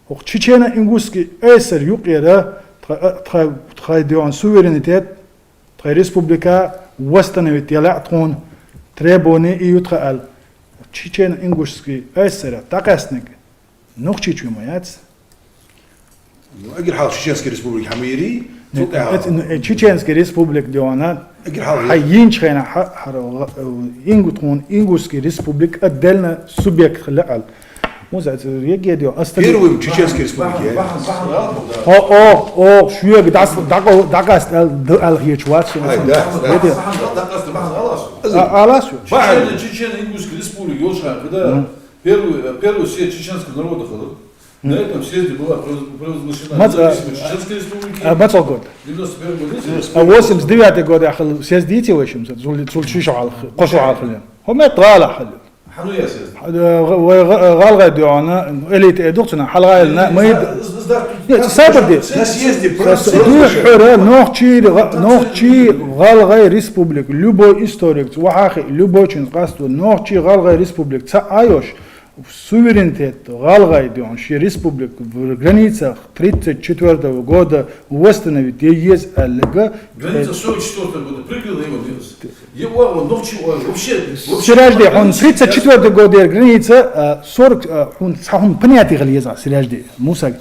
ХӀокху Чечено-Ингушский АССР юкъера тха, тха, тхайн доьгӀана суверенитет, тхайн республика восстановить ян лаьа тхуна, требование и ю тхан аьлла. Чечено-Ингушский АССР дӀакъаьстинарг Нохчийчоь ма яц. Ну, эггара хьалха Чеченская республика хьамийри, цул тӀаьхьа. Нет, ну, э, Чеченская республика доьгӀана, эггара хьалха хьайн йинчу хенахь хьа-, хьара, э, Ингу-, тхуна Ингушский республика отдельно субъект хилла аьлла. Муса, это ЕГЭ доьгӀана, ас ца Первый Чеченская республика, я? О, о, о, шуьга дӀас-, дӀакъо-, дӀакъаста аьлла, д-, аьлла хеташ вац шуна. Ай, да, да. А, алас ю? Бахьана. Чечено-Ингушская республика йолчу хенахь, да? Первый, э, первый съезд чеченского народа хилла. На этом съезде была провоз-, провозглашена независимость Чеченской Республики. А, мацал год. Девяносто первый год, видите? А восемьдесят девятый год ахил съезд дийти вай шимса, цул, цул чу шо хьалха, кхо шо хьалха лен. ХӀо мет гӀала хилла. Хьануя съезд? Э, гъ-, вай гъ-, гӀалгӀай доьгӀана, элита э дух цуна, хьалгӀай на, мы... Нет, сабар де. На съезде просто... Дуьххьара нохчий, гъ-, нохчий, гӀалгӀай республика, любой историк, вахахи, любой чин къасто, нохчий, гӀалгӀай республика, ца айош, суверенитет гӀалгӀай доьгӀна шен республика в границах тридцать четвёртого года восстановить е еза аьлларг. Граница сорок четвёртого года прикрыла его, Динус. Е вахо, нохчи, вообще, вообще... Сиражди, хьуна тридцать четвёртый годера граница, а, сорок, а, хьуна, цхьа хьуна понятие хила еза, Сиражди, Мусаг.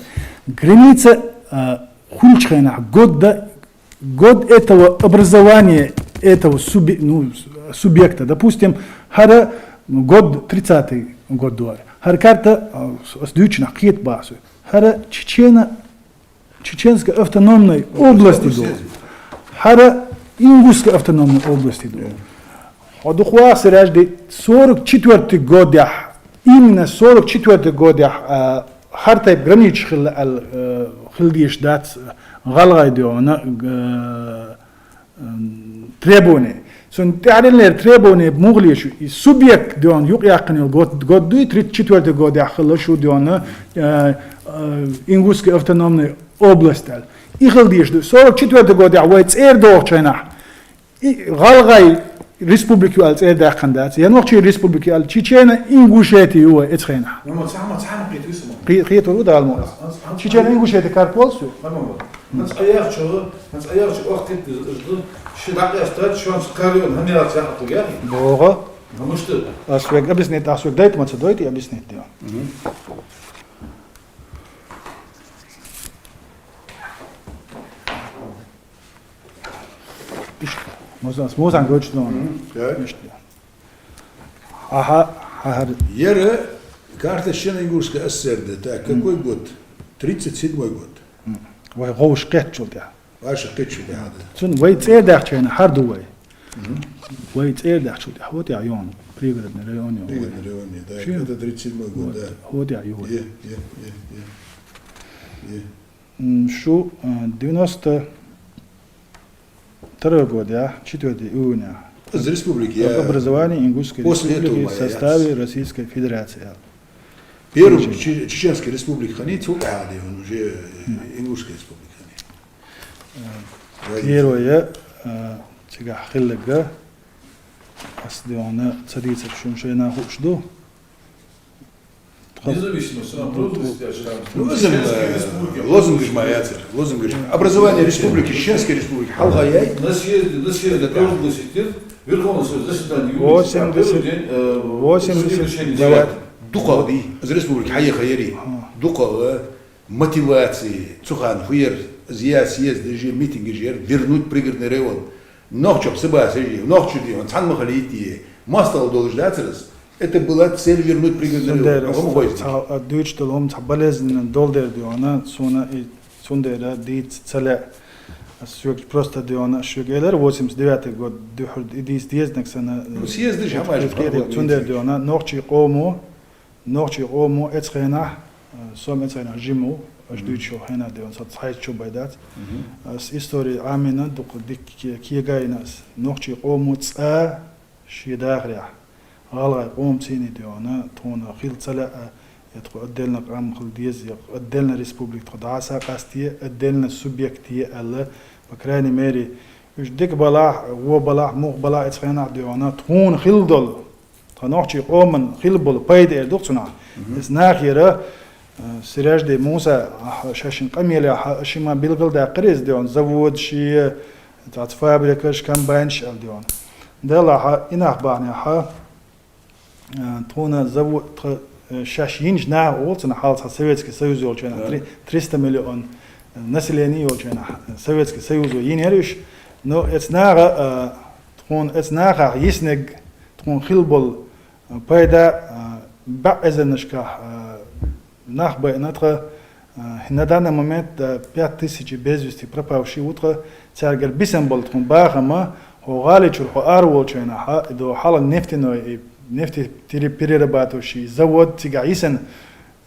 Граница, а, хуьлучу хенахь год дан год этого образования этого субъе-, ну, субъекта, допустим, хӀара год, тридцатый год дора. ХӀара карта, а, ас дуьйцучунах кхета бахьа со. ХӀара Чечено, Чеченской автономной области ду. ХӀара Ингушской автономной области ду. Хьо дукха ваха, Сиражди, сорок четвёртый годехь, именно сорок четвёртый годехь, а, хӀара тайпа границаш хилла аьлла, э, хила дезаш дац гӀалгӀай доьгӀна, э, м, требование. Цунна тӀаьхьариллера требование муха леш ю? И субъект доьгӀна юкъаяьккхина йолу год, год дуй, тридцать четвёртый годехь хилла шу доьгӀна, э, э, Ингушская автономная область аьлла. И хила дезаш ду. Сорок четвёртый годехь вай цӀера дохучу хенахь, и гӀалгӀай республика ю аьлла цӀера даьккхина дац, я нохчий республика ю аьлла, Чечено-Ингушетия ю вай эцу хенахь. Ма, ма, цхьа, ма, цхьа ма кхетаве со, ма. Кхе-, кхетавар ву Дала ма. Ас, ас, ас, Чечено-Ингушетия карта болу шу? Ма, ма, ма. Ма, цхьа яхча, ма, цхьа яхча, охьа кхетаве, ши дӀакъаьстад, шонца карайон, хӀан яц яхьа кху яхьа? Богу. Ма, муш ду. Ас вега объяснить, ас вега дайта, ма ца дойти объяснить де. Мгм. Иштта. Мозан, мозан гочу но. Мгм. Да. Иштта. Аха, аха. Яра карта Чечено-Ингушской ССР да. Так, мгм, какой год? Тридцать седьмой год. Мгм. Вай гӀовш кхетчул тӀе. Ваша кхетчул тӀе, да. Цун вай цӀера даьхча хьайна хьар ду вай. Мгм. Вай цӀера даьхчул тӀе. Вот я йон. Пригородный район йон. Пригородный район, да. Ши? Это тридцать седьмой год, вот, да. Вот я йон. Е, е, е, е. Е. М, шу, а, девяносто второй год, я, четвёртый июня. Из республики, об я образовании Ингушской Республики в составе Российской Федерации. Первый Че-, Чеченская Республика хани, цул тӀаьхьа де, он уже, э, Ингушская Республика хани. Э, первое, э, цигахь хилларг, Ас дегӀана ца дийцар шуна шайна хууш ду. Независимость, самооборота, Ну, лозунгаш ма яцар, лозунгаш. Образование республики, Чеченской республики, хьалха яй. На съезде, на съезде провозгласить, Верховный Совет заседание, 80, первый день, э, 89. Дукха ди, из республики хьаеха яри. Дукха мотивации, цухан хуер, зия съезд же, митинг же, вернуть Пригородный район. Нохчо саба сежи, нохчо ди, он цан махали ити, мастал долж дацарас. Это была цель вернуть Пригородный район. Цундера, Хом хойс. Ца, а, дуйч дол хом ца болезненно дол дер ди, она, суна и цундера ди целя. Сюк просто ди, она, сюк элер 89 год, дюхур и дис дезник сана. Ну, съезд же, хамаш, Цундер ди, она, нохчи кому, нохчи кому, эцхена, сом эцхена жиму, аж дуйчо хена ди, он, са цайчо байдац. С истории амина, дук дик ки-, киегайнас. Нохчи кому ца, ши дахря. ГӀалгӀай къомцийни дегӀана, тхона хила ца лаьа, я тхо отдельно къам хила деза, я отдельно республика тхо дӀаса къастае, отдельно субъект е аьлла, по крайней мере, уж дика балахь, во балахь, мух балахь, эцхенахь дегӀана, тхона хила долу, тха нохчий къоман хила болу пайда эр ду цунахь. Эс нахера, Сиряжди Муса, шашин къамелехьа, шима билгалдаьккхира иза дегӀана, завод ши, цац фабрикаш, комбайнаш аьлла дегӀана. Делахьа, и нах бахьанехьа, тхуна завод, тха, шаш йинчу наха олу цунах хьалца Советский Союз йолчу хенахь, три-, триста миллион население йолчу хенахь, Советский Союзо йинера уьш. Но эц наха, тхуна эц нахах йисниг, тхуна хила болу пайда, баьӀ эзарнашкахь, нах байина тха, на данный момент, пять тысяч без вести пропавшие ву тха, цаьргара бисина болу тхуна бахама, хьо гӀали чуьра хьо ара волчу хенахь, и до хьала нефтяной, и нефтеперерабатывающий завод цигахь йисина,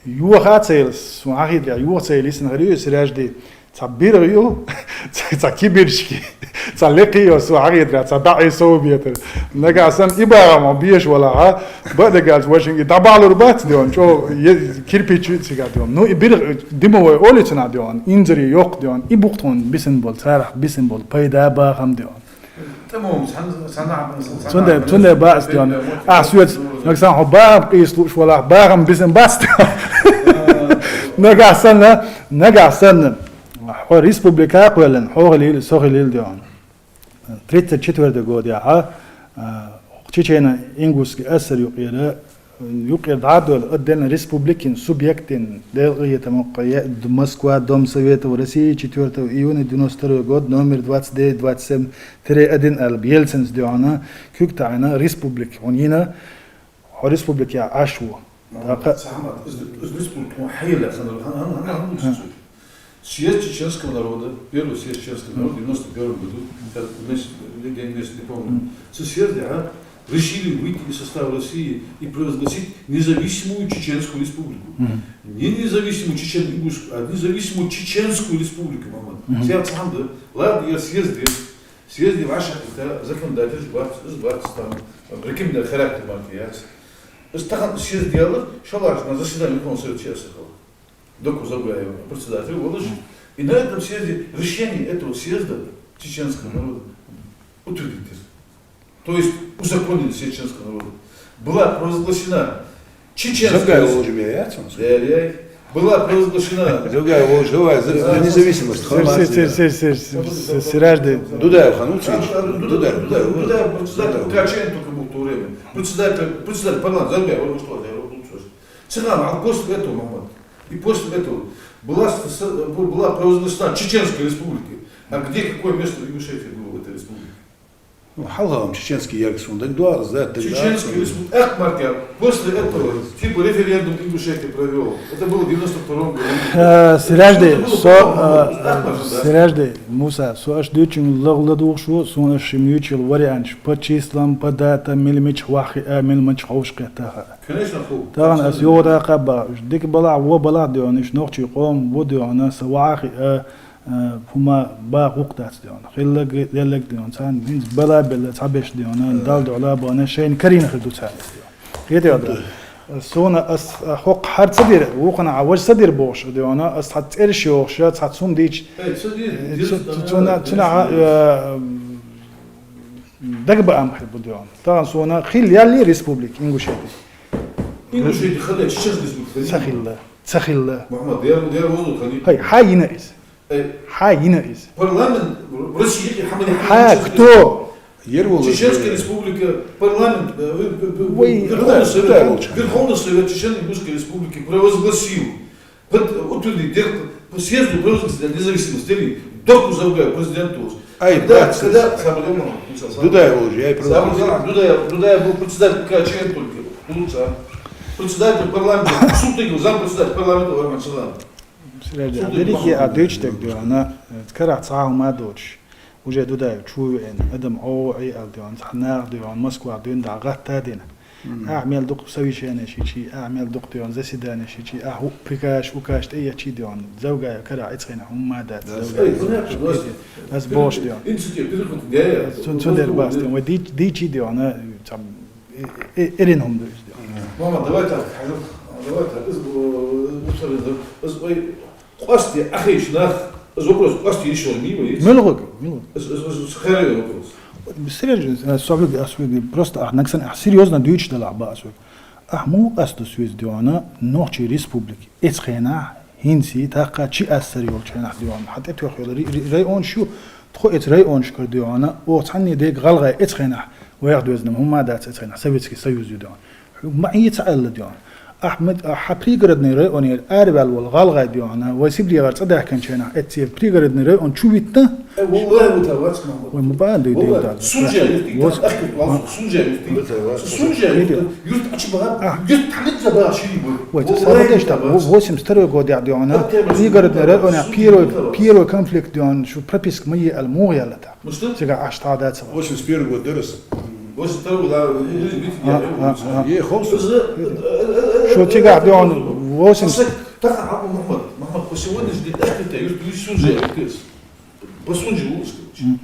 йоха а ца елла, суна хьахийдира, йоха ца елла йисина хир ю, Сиряжди, цхьа биргӀа ю, цхьа кибиршки, цхьа лекхи ю, суна хьахийдира, цхьа баьӀе сов бетар. Нагахь санна и бахама беш валахьа, баъдагальца вашинг и дӀабахьалур бац, дегӀана, чӀо, е-, кирпич ю цигахь, дегӀана. Ну, и биргӀа, дымовой олу цунах, дегӀана, инзаре йоккха, дегӀана, и бу тхуна бисина болу, царах бисина болу пайда бахам, дегӀана. Цундела, цундела бац, дегӀана. Ахь соьца, нагахь санна хьо бахам къийса лууш валахь, бахам бисина бац, дегӀана. Нагахь санна, нагахь санна, хьо республика кхоьллина, хьо хилийла, со хилийла, дегӀана. Тридцать четвёртый годехьа, чечено-ингушский ССР юкъера, юкъера дӀа а доьлла, отдельно республикин субъектин, делкъиетамукъа, Москва, Дом Советов России, четвёртого июня девяносто второй год, номер двадцать девять двадцать семь тире один аьлла, Ельцинс дегӀана, куьг таӀийна республика, хьуна йина, хьо республика я Ӏаш ву. ТӀаккха Самат, из, из республика, хьан хьайла, хан, хан, хан, хан, хан, хан, хан, Съезд чеченского народа, первый съезд чеченского народа в девяносто первом году, как месяц, день месяц не помню. Цу съезде, а, решили выйти из состава России и провозгласить независимую Чеченскую Республику. Не независимую Чечен-Ингушскую, а независимую Чеченскую Республику, мама. Съезд сам, да? Ладно, я съезд, съезд, съезд, ваша, это законодатель, бац, бац, там, рекомендательный характер, маркияц. Из тахан съезд ялар, шалаш на заседание Верховного Совета сейчас. Доку Забгаева, председатель, выложил. И на этом съезде решение этого съезда чеченского народа утвердили. То есть узаконили съезд чеченского народа. Была провозглашена чеченская... Забгаева уже яйца, он сказал. Яй-яй. Была провозглашена... Забгаева уже, давай, за, за независимость. Сир-, сир-, сир-, сир-, сир-, сир-, Сиражди. Дудаев, Хануцевич. А, а, Дудаев, Дудаев, Дудаев, председатель, Качен только был в то время. Председатель, председатель парламента, Забгаева, он что, я говорю, ну, что ж. Цыган, а после этого, Махмуд, и после этого была, с-, с-, была провозглашена Чеченская Республика. А где, какое место Ингушетии было в этой республике? Ну, хьалха чеченский яркс, он так дуар, да, так да. Чеченская Республика. Эх, Маркян, после этого, типа, референдум Ингушетия провел. Это было в девяносто втором году. Э, Сиражди, со, э, Сиражди, Муса, со аш дючун лаг ладугшу, сон аш шим ючил вариант, по числам, по датам, милмич вахи, э, милмич ховш кхетаха. Конечно, ху. Таган ас йода каба, дик бала, во бала дёниш, нохчи къом, во дёна, са вахи, э, э, хӀума бан гӀуллакх дац дегӀана. Хиллаг, деллаг дегӀана, царна хӀинца бала белла, цхьаберш дегӀана, Далла дуьхьал бахана, шайна карийна хир ду царна дегӀана. Кхетий хьо? Суна ас, а, хӀокху хӀара ца дира, вукхана а важа ца дира бохуш дегӀана, ас цхьа цӀераш йохуш, цхьа цунна дийча, э, цу-, цу-, цунна, цунна, э, Дагба ам хир бу дён. Таган сона хил ялли республик Ингушети. Ингушети хада чечен республика. Ца хилла. Ца хилла. Мухаммад, дер, дер возу хани. Хай, хай йина из. Э, Хай йина из. Парламент в России, хамали Хай, кто? Ер волу Чеченская республика, парламент, э, э, э, Вай, Верховный да, Совет, да, волча. Верховный Совет Чечено-Ингушской Республики провозгласил, под, вот люди, дер-, по съезду провозгласили независимость, дели, доку завгаю президенту. Ай, когда, братцы. Когда, Сабрема, Дудаев уже, я и провозгласил. Сабрема, Дудаев, Дудаев был председатель К Ч Н только, лучше, а? Председатель парламента, сутыгу, зампредседатель парламента Варман Шалан. Сирали, Сутыгу, Америки, Варман. А дойч так, да, она, э, кара цау ма дойч. Уже Дудаев чу вен, адам о, ай, ал дён, цхьа нах дён, Москва дён, да, гатта дин. Мгм. А, мел дук совещание шичи, а, мел дук дён, заседание шичи, а, ху, прикаж, укаж, те я чи дён, завгая, кара, ицхена, хумма дат, Да, завгая, ай, понятно, да. Аз бош дён. Институт, переход, я, я. Сун, сун дер Москва, бас я. Дён, ва ди, ди чи дён, а, там, э, э, эрин хум дён. Мама, давай так, давай так, из, э, из, из, ой, Къвасти ахиш нах, из вопрос къвасти решил мимо есть. Мелгъуг, мелгъуг. Из, из, из, из херевый вопрос. Серьёзно, э, соблюд, а, соблюд, просто, а, наксан, а, серьёзно дюйч дала, ба, а, соблюд. А, му къасту связь дёна, нохчи республик, эцхена, хинси, тақа, чи ассар ёл чайнах дёна. Хатта тёх ёл ри-, ри-, район шу, тхо эц район шкар дёна, о, цанни дег гъалгъай эцхена, ваях дёзнам, хумма дац эцхена, Советский Союз ю дёна. Ма и ца алла дён. Ахмед, а, ха пригородный район ер арвал вал гъалгъай дёна, вай Сибдигар цадахкан чайна, эци пригородный район чувитна. Э, валлахи, вот а вац, мама. Вай мубан дой дой Валлахи, да. Сунжа юрт, Вос- ахмед вал, сунжа юрт. Вот а вац. Сунжа юрт, Видите? Юрт ачи бага, А. Юрт тамид за бага шири бу. Вай, Валлахи, сабадеш та, вот а вац. Восемьдесят второй год я дёна, Аттема пригородный Сунжа район я, Сунжа первый, Сунжа. Первый конфликт дён, шу прописк мы е алмугъ ялата. Ну что? Сега аш та дац. Восемьдесят первый год дерес. Восемьдесят второй год, да, э, э, А, а, а. Е, холс. Шо тига дён восемьдесят. Таха, а, Мухаммад, Мухаммад, по сегодняшний день, так это, юрт, юрт, Сунжа, юрт, по Сунжа, лучше, короче. М.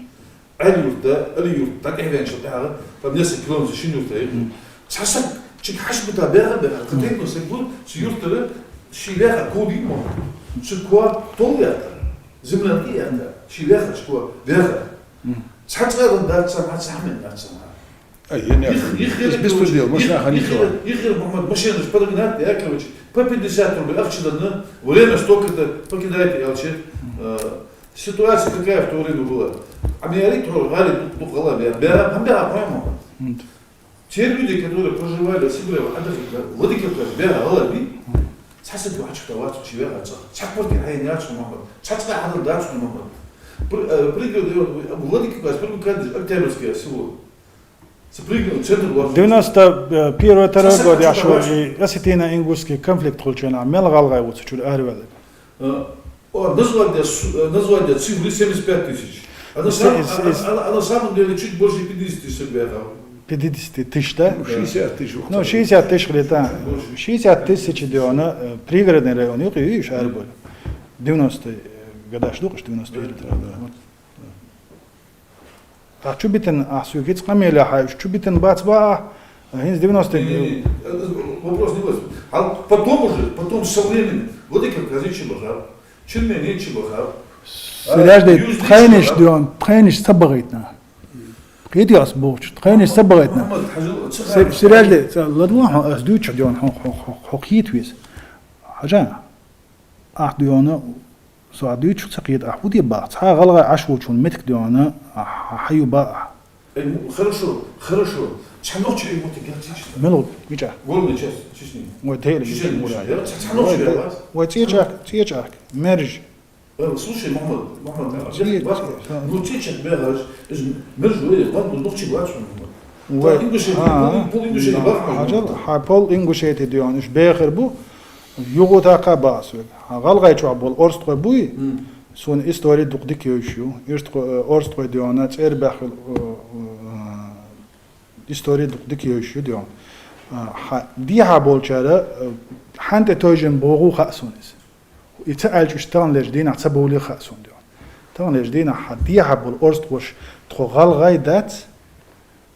Али юрт, да, Али юрт, так, я раньше, да, там несколько километров, Шин юрт, да, юрт. М. Сасак, чик, хаш, быта, бера, бера, конкретно, сек, гур, си юрт, да, ши, бера, коди, мо. Ши, куа, тол, я, да. Землянки, я, да. Ши, бера, ши, куа, бера. М. Цхьацца адам дац сама, цхьа хӀама дац сама. Ай, я не Их, их, Из их, беспредел, их, машина их, хани их, кила. Их, их, Мухаммад, машина подогнать, я, короче, по пятьдесят рублей, ахча дана, время столько-то, покидайте, я, вообще. Э, ситуация какая в то время была? А меня рик, ну, гали, ну, ну, гала, я, бя, бя, бя, по-моему. М. Те люди, которые проживали в Сибири, в Адыгейке, Владикавказ, бя, гала, би, М. Цхьа саг вац, чута вац, чи вегӀаца. Цхьа квартира хьайна яц хьона, Мухаммад. Цхьа цкъа хьадан дац хьона, Мухаммад. Пр-, э, пригород, э, Владикавказ, Пригородный, Октябрьское село. С пригород, центр вац. Девяносто первый, второй год, я шо, и осетино-ингушский конфликт хулчана, мел гъалгъай вуц чур арвелик. Э, о, назвать я с-, э, назвать я цифры семьдесят пять тысяч. А на Из-, самом, из-, а, из- а, а на самом деле чуть больше пятидесяти тысяч вегӀа. Пятидесяти тысяч, да? Ну, шестьдесят тысяч. Ну, шестьдесят тысяч где-то. Больше. Шестьдесят тысяч, где она, э, пригородный район, юх, и шар был. Девяностые года, что ли, девяносто первый. Да, да. Вот. Так, чу битен, а, сугиц камеля, ха, чу битен бац ба, а, хинз девяностые. Не, не, не, это вопрос не в этом. А потом уже, потом со временем, вот и как различия баха, Чилме не чу баха. Сиряжде, тхайниш дён, тхайниш сабагайтна. Кеди ас бохч, тхайниш сабагайтна. Мухаммад Хажи, Сиряжде, ладуан ас дюча дён, хо, хо, хо, хо, хит вис. Хажа, ах дёна, со дюча ца кит, ах уди ба, ца гъалгъай аш вучун метк дёна, ах, хаю ба. Э, ну, хорошо, хорошо. Чаночи ему ты гатиш. Мелот, вича. Горная часть Чечни. Ой, тели, Чечня, мура. Чечня. Ца-, Чаночи, Ой, да. Ой, цечак, цечак, мерж. Э, слушай, Мухаммад, Мухаммад, Цечак, я, да. Ну, цечак, бегаш, из мерж, ой, ладно, ну, чи бачу, Мухаммад. Ой, Та Ингушетия, а, пол, пол Ингушетия, да, бах, Мухаммад. Хажал, ха, пол Ингушетия дён, иш бехер бу, югу така басу. Ха, гъалгъай чуа бол, орст къой буй, М. Сун история дукъ дик ёйшу. Ирт къо-, э, орст къой дёна, цӀер бахил, э, э, история дукъ дик ёйшу дён. А, ха, дихьа болчара, э, хьанте тойжен богу ха сунис. И ца алчуш тан леж дина ца боли ха сун дён. Тан леж дина ха дихьа бол орст къош тхо гъалгъай дац,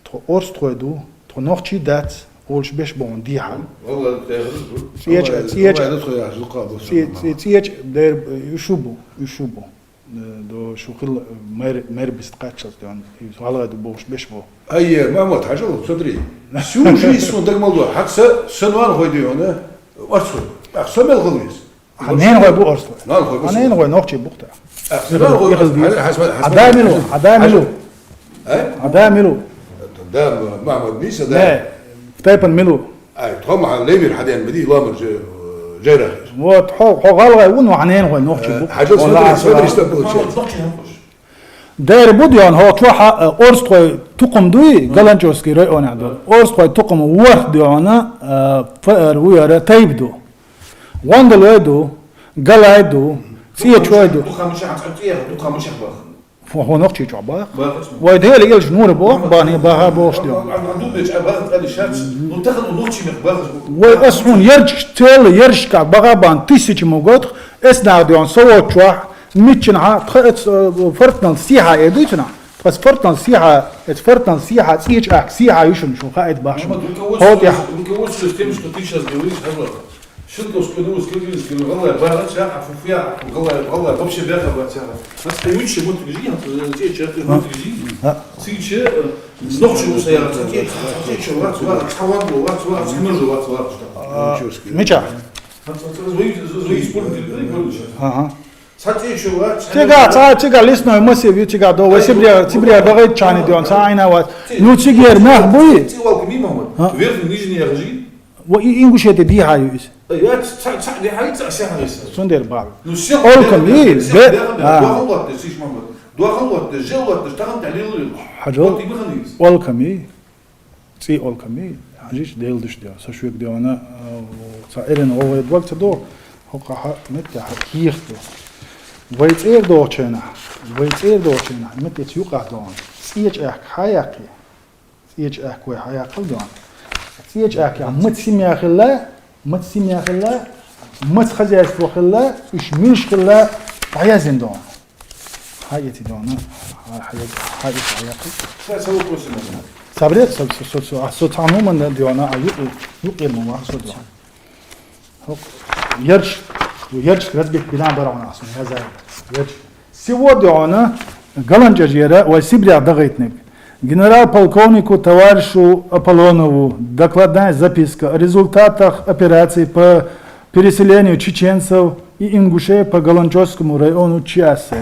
Тхо орст къой ду, тхо нохчи дац, олш беш бон дихьа. Валла, тайгъар ду. Цеча, Валла, цеча. Валла, тхо яхаш ду къабул Ци-, шама. Ци-, цеча, дер, э, ишубу, ишубу. До шухил мэр, мэр бист качалт, он, и гӀалгӀай ду бохуш беш бо. Ай, Мамад, хьажал, смотри. Всю жизнь сон дагмал до. Хьак са, са нуан хой дю, да? Орцу. Ах, са мел хал вис. Хьанен гой бу орцу. Нуан хой бу. Хьанен гой нохчи бухта. Ах, са нуан хой. Хьажал, хьажал, хьажал. Адам милу, адам милу. А? Адам милу. Да, Мамад Миса, да. Не, в тайпан милу. Ай, тхо ма левир хьаден бади ламар же-, жайрах. Вот, хьо, хьо гӀалгӀай вун, ва хьанен гой нохчи бу. Хьажал, Валлахи, смотри, смотри, что получается. Дер буд ён, хьо чохьа, э, орстхой тукум дуй, Галанчевский район ду. Орстхой тукум ворх ду ён, э, ф-, э, вуяра тайп ду. Гондалой ду, галай ду, цӀечой ду. Духа мушах, цӀеха, духа мушах бах. Фу, хьо нохчи чу бах. Бах. Вай дели илш нура бох, бахни баха бохш дю. Ан, ан, ан дубеч, а бах, али шац. Ну, тахан нохчи мех бах. Вай ас хун ярч, цел ярчка бага бан тысячи могот, эс нах дю, со вот чуа, митчин ха, тха эц, э, фортнал сиха эдуйтна. Тха фортнал сиха, эц фортнал сиха, цӀеч ах, сиха юшун шу ха эд бахш. Мама, руководствуясь, руководствуясь тем, что ты сейчас говоришь, Хазар. Шелковскую новость, Киргизскую, Галая, Барача, Афуфья, Галая, Галая, вообще бяха бача. Нас ключи вот гижи, а то здесь чат вот гижи. А. Сыйче, э, нохчи усая, сыйче, сыйче, вац, вац, талант, вац, вац, кножу, вац, вац, что. А, меча. Свои, свои используют, да, и больше. Ага. Сыйче, вац, Тига, ца, тига лесной массив, тига до, вы Сибирь, Сибирь, богать чани дён, ца айна вац. Ну, тигер, нах, буи. Ци, ци, ци, валк мимо, вот. А. Верхний, нижний, я же. Ва и Ингушетия дихьа ю иза. Э, я ца, ца, дихьа ю, ца, сяхьа ю иза. Сундер баб. Ну, сяхьа, олкам сяхьа, и, сяхьа, бе, сяхьа, а. Дуахал латте, сиш мамад. Дуахал латте, жел латте, таган талил ю. Хьажал. Вот и механизм. Олкам и. ЦӀи олкам и. Хьажич делдуш де. Са шуек де вана, а, ца эрен овай двак ца до. Хокка ха, метте ха, ких до. Вай цӀер дохчена. Вай цӀер дохчена. Метте ци юкъа до. ЦӀечӀ ахк хьаяккхи. ЦӀечӀ ахк вай хьаяккхал дон. ЦӀечӀ ахк я мат семья хилла, мат семья хилла, мат хозяйство хилла, уьш муьлш хилла, дӀаязин дон. Хьаэти дон, хьа-, хьаэти, хьаэти хьаяккхал. Сейчас я вопросы могу. Сабрет, со, со, со, со, а со цхьа нуман дон, а ю-, ю-, юкъе мума, со дон. Ярч, ярч разбит бина барона, сон, я знаю. Ярч. Сегодня он, Галанчажера, ва Сибиря дагайтник. Генерал-полковнику товарищу Аполлонову докладная записка о результатах операции по переселению чеченцев и ингушей по Галанчевскому району Чиасы.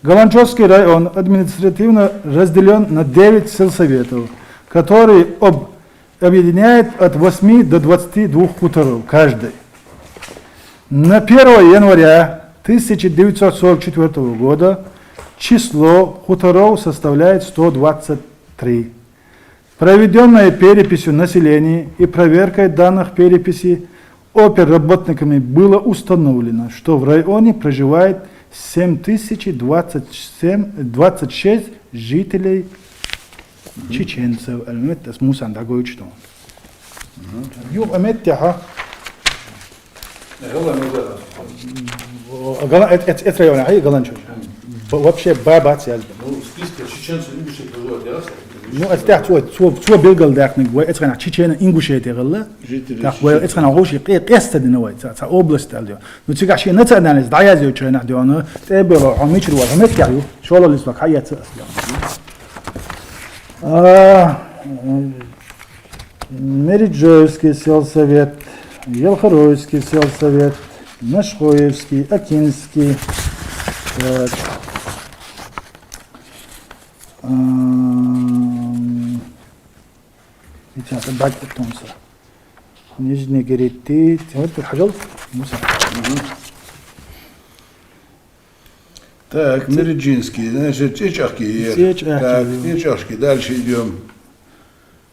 Галанчевский район административно разделен на девять сельсоветов, которые об объединяет от восьми до двадцати двух хуторов каждый. На первое января тысяча девятьсот сорок четвёртого года число хуторов составляет сто двадцать три. Проведённой переписью населения и проверкой данных переписи оперработниками было установлено, что в районе проживает семь тысяч двадцать семь, двадцать шесть жителей чеченцев, Эльмет, Мусан Дагович, что. Юг Эмет Тяха. Гала, эт, эт, эт района, хай Галанчур. Б-, вообще бабац язбан. Ну, списка чеченцев, ингушей проживает, я раз. Ну, эт тях цо, цо, цо белгал дахник, вай эцхана чечена, Ингушетия гала. Жители. Так, вай эцхана гоши, къе-, къеста дина вай, ца, ца область аль дё. Ну, цига ши национальность, да, язё чойна дё, ну, те было, он мичру, он мет я ю, шоло лис вак, хая ца, ас дё. А, м, Мериджоевский сельсовет, Елхоровский сельсовет, Нашхоевский, Акинский, э, м, сейчас, бать, потом всё. Нижний Герити, вот, хажал, Муса. Мгм. Так, Мериджинский, значит, Чечахки. Чечахки. Так, Чечахки, дальше идём.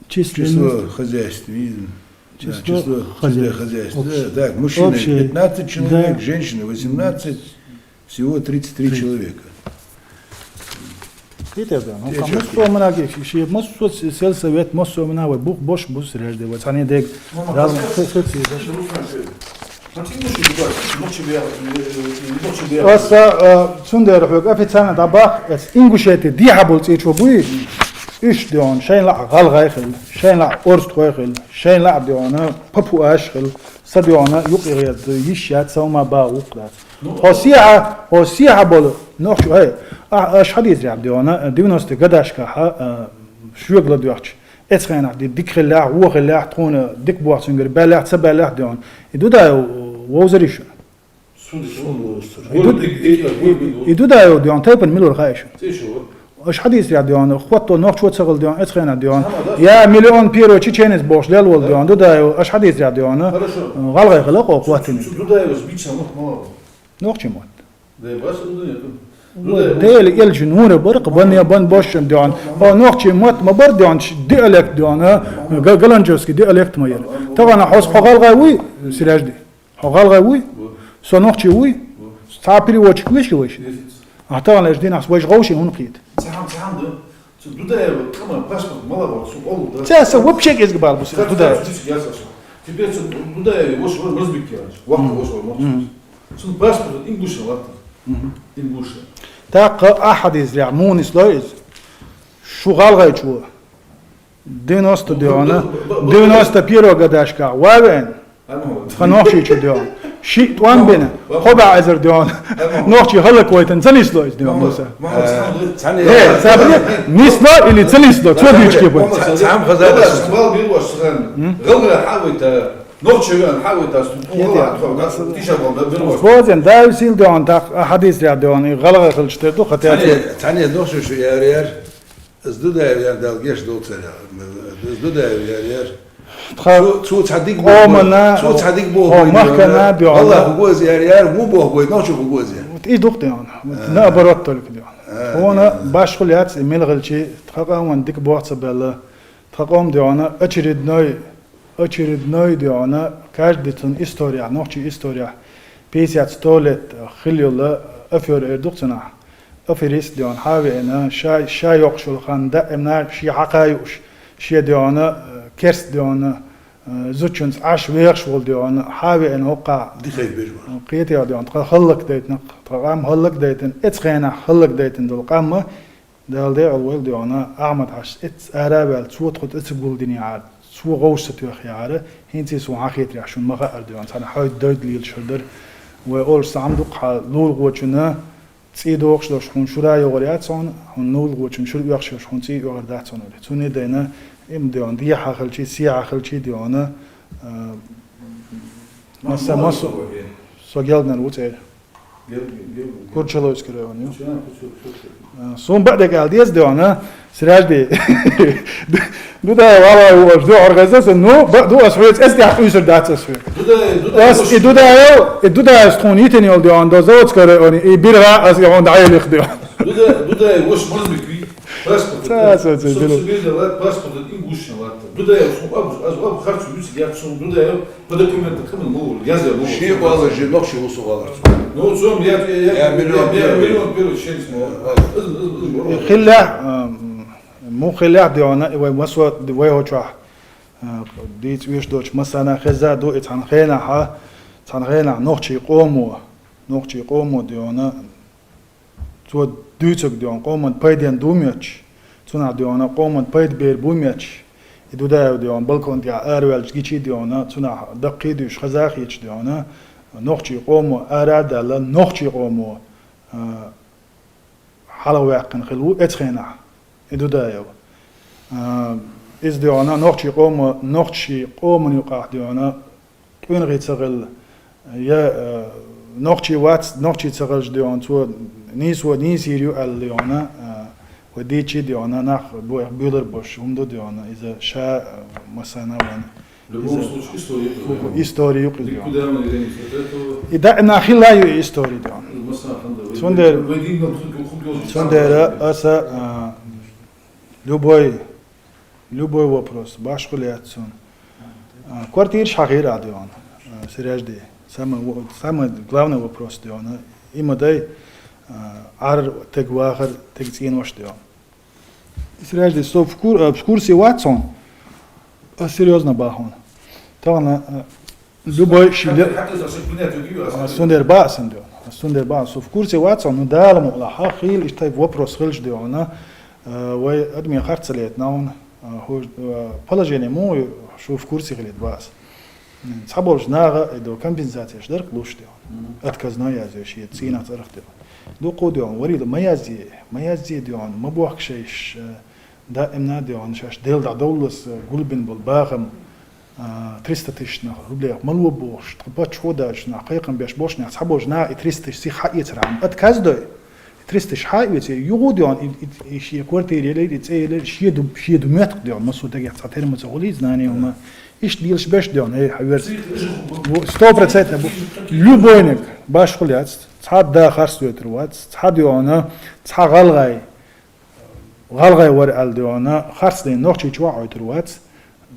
Число хозяйств. Да, число хозяйств. Общее. Так, мужчины пятнадцать человек, да. Женщины восемнадцать, всего тридцать три человека. Питер, да, ну, там массо мына ге, ши, массо с-, сельсовет, массо мына вай, бух, бош, бус, режде, вай, цани дег. Раз, хы-, хы-, хы-, Аса, э, цундер хӀуг официально дӀабах, эс Ингушетия дихьа болу цӀечо буй? Иш дион, шайн лаъ гӀалгӀай хила, шайн лаъ орстхой хила, шайн лаъ диона папуаш хила, Са доьгӀна юкъе гӀерта йиш яц, сама багӀа вукх дац. Ну, хьо сехьа, хьо сехьа болу нохчо, хӀай, а, аша хьадийцарехь доьгӀна, девяностые годашкахьа, а, шоьга ладоьгӀча, эцу хенахь ди-, дика хиллехь, вон хиллехь, тхуна дика боху цуьнгара баьллехь, ца баьллехь доьгӀна. И Дудаев вовзарий шуна? И Ду-, и Дудаев доьгӀна, тайпана мила вара хаьий шуна? Аша хьадийцарехь доьгӀна, хӀотто нохчо ца хилла доьгӀна, эцу хенахь доьгӀна. Я миллион первый чеченец бохуш лелла волу доьгӀна, Дудаев, аша хьадийцарехь доьгӀна, гӀалгӀай хилла кхо хӀоттийна. Нохчий мотт. Дела элча нура бара, кху бан я бан бошшан доьгӀна. О, нохчий мотт ма бара доьгӀна, ш-, диалект доьгӀна, га-, галанчевский диалект ма яра. Тахана хьо, хьо гӀалгӀай вуй, Сиражди? Хьо гӀалгӀай вуй? Со нохчи вуй? Цхьа переводчик вуй шу вайша? А тахана леш динахь вайша гӀовший хӀунда кхета? Цхьаьна, цхьаьна да. Цу Дудаева къаман паспорт мала вара, цу олу да. Ца, ца вообще кӀезиг бала бу, цу Дудаев. Теперь цу Дудаева вош вара Мазбик яхаш. Вакха вош вара Мазбик. Цун паспорт ингушин латтар. Ингушин. ТӀаккха ахьа дезря, мунис лой иза. Шу гӀалгӀайчу. Девяносто доьгӀна, девяносто первый годашка ван веана, тхан нохчийчу доьгӀна. Шиъ тӀом бина, кхо бӀе эзар доьгӀна. Нохчий хӀаллаквайтина ца нисло иза доьгӀна, Муса? Э, ца бли, нисло или ца нисло, цо дуьйцуш кепара. Цхьаьна хаза да. ГӀалгӀай хьавайта, нохчий веана хьавайта, тиша бал да бир ваш. Бозен, да, сил доьгӀна, так, а хьадис ряд доьгӀна, и гӀалгӀай хилча тера ду, хотя. Цхьаьна нохчий шу яр-яр. Ас Дудаев ян дал геш долцаря. Ас Дудаев яр-яр. Тха цу, цу цхьа диг боху, къомана, цу цхьа диг боху, о, махкана доьгӀна. Аллах хӀу гоза яр-яр, ву боху гой, нохчу хӀу гоза яр. Вот и дух доьгӀна. Вот наоборот только доьгӀна. Хьуна башхул яц, и мел гӀилчи, тха къоман дика боху ца белла. Тха къом доьгӀна, очередной, очередной доьгӀна, каждый цун история, нохчий история. Пятьдесят, сто лет хилла йолу афера эр ду-кх цунах. Аферист доьгӀна хьа а веана, ша, ша йоккхуш йолу хан даимна шен хьакха а юуш, шен доьгӀна, керст доьгӀна, зудчуьнца Ӏаш вехаш волу доьгӀна хьа а веана хӀокхахь. Дихай бежа вара. Кхетий доьгӀна, тхан хӀаллакдайтина, тхан къам хӀаллакдайтина, эцу хенахь хӀаллакдайтина долу къам а, Дала декъала войла доьгӀна, Ахьмад-Хьаьжас эццахь ара а ваьлла, цо тхо тӀе ца гулдинехьара, цо гӀовш ца тоьхнехьара, хӀинца суна хьан хетарехь шуна ма хаьара доьгӀна, цхьана хьойда-дойда лелаш хир дара. Вай олуш цхьа хӀума ду-кх хьан, лулахочунна цӀий дохуш долуш хьуна шура йогӀур яц хьуна, хьуна лулахочунна шура оьхуш йолуш хьуна цӀий оьгӀур дац хьуна олий. Цунна а дайна, и ма доьгӀна, дехьа хилчий, сехьа хилчий доьгӀна, а, масса, массо, со гелгнар ву цӀера. Курчалойский район ю. А, суна бакъдерг ала деза доьгӀна, Сиражди. Дудаев валай ву аш дуьхьал хеза сан, ну, бакъ ду ас хьоьца, эс тӀехь къуьйсур дац ас хьоьга. Ас и Дудаев, и Дудаев тхуна йитина йолу доьгӀна, до Заводской районе, и биргӀа ас и хьуна дӀаелих доьгӀна. Дудаев, Дудаев, вош Мазбик вий? Паспорт. Ца, ца, ца, со билла. Цу билла лат, паспорт ингушин латта. Дудаев, су аб, аз аб харцу юци яц сум Дудаев, по документам кхаман мугур, яза мугур. Ши балла жи нохчи усу балла. Ну, сум я, я, я, миллион, я, миллион первый ченс мугур. Хилла, ам, му хилла доьгӀна, и вай масо, вай хӀочохь, а, дийца уьш доцу массана хеза ду, и цхьана хенахьа, цхьана хенахь нохчий къомо, нохчий къомо доьгӀна, Цо дуьйцург доьгӀна къоман пайден ду моьттуш, цунах доьгӀна къоман пайда бер бу моьттуш, и Дудаев доьгӀна балкон тӀехь араваьлча гичий доьгӀна, цунах даккхий дуьйш хаза а хеташ доьгӀна, нохчий къомо ара а даьлла, нохчий къомо, а, хьалхаваьккхина хилла ву эцу хенахь, и Дудаев. А, иза доьгӀна нохчий къомо, нохчий къоман юкъахь доьгӀна, къуьнахий ца хилла, я, э, нохчий вац, нохчий ца хилча доьгӀна, цо нийсо нийсийр ю аьлла доьгӀна, э, вай дийчий доьгӀна, нах бу-, буьйлар баш, хӀума ду доьгӀна, иза ша, э, массана ван. В любом случае, история юкъа. История юкъа доьгӀна. И даима хилла ю и история доьгӀна. Цундела, цундела аса, э, Любой, любой вопрос, башхул яц цунна. А, квартираш хьахийра а доьгӀна, а, Сиражди. Самый во-, самый главный вопрос доьгӀна. И ма дай, а, Ӏар тег вахар, тег цӀенош доьгӀна. Сиражди, со в кур-, а, в курсе вац хьуна. А, серьёзно бахьуна. Тахана, а, Любой ши ле-, а, сундер баа сан доьгӀна. Сундер баа. Со в курсе вац, ну, Дала мукълахь, хийла иштта тайпа вопрос хилча доьгӀна, а, вай адаме харц ца летина хьуна, а, хӀу-, а, положение муха ю, шу в курсе хилийта баа сан. Цхьаболчу наха а до компенсацеш дарх луш де хьуна. Отказной язъеш, шен цӀийнах цӀарах де хьуна. Дукха де хьуна, варийла ма язъе, ма язъе де хьуна, ма бохка шайш, э, даимна де хьуна, шаьш Дела дӀадовллалц, э, гулбина болу бахам, а, триста тысяч нах рублех ма ло бохуш, тхан паччахьо а даьлча нах, кхайкхам беш болчу нах, цхьаболчу наха и триста тысяч сих хьаэцархьама, отказ дой. Триста тысяч хьа а оьций, юха а де хьуна, и, и, и шен квартира елира, и цӀе елира, шен ду, шен ду моьтту де хьуна, массо а дагех цхьа термица хуьлий, знание хӀума. Иштта лелаш беш де хьуна, эй, хьан верца. Бу-, сто процентов бу-, любойниг башхула яц, цхьа а да харц дойтур вац, цхьа де хьуна, цхьа гӀалгӀай, гӀалгӀай вара аьлла де хьуна, харц дайна нохчийчу а Ӏойтур вац,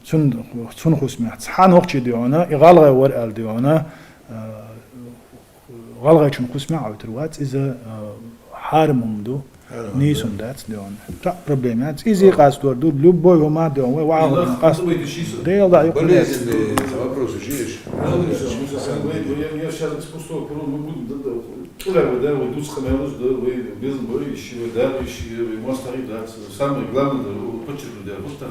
цун, цун хӀусамехь. Цхьа нохчи де хьуна, и гӀалгӀай вара аьлла де хьуна, а, гӀалгӀайчун хӀусамехь Ӏойтур вац, иза, а, хьарам хӀума ду, нийса хӀума дац де хьуна. Цхьа проблема яц. Иза къастор ду, любой хӀума де хьуна, вай вахьа къаст-, Дела дӀа юкъа. Болезненный вопрос, видишь? Александр Александрович, мы, мы, я, я сейчас из пустого, мы будем, да, да, тӀулар вай, да, вай дус къамелаш, да, вай безам бой, ищи вай, да, ищи вай, мостагӀий, да, самое главное, да, вот подчеркну, да, вот так,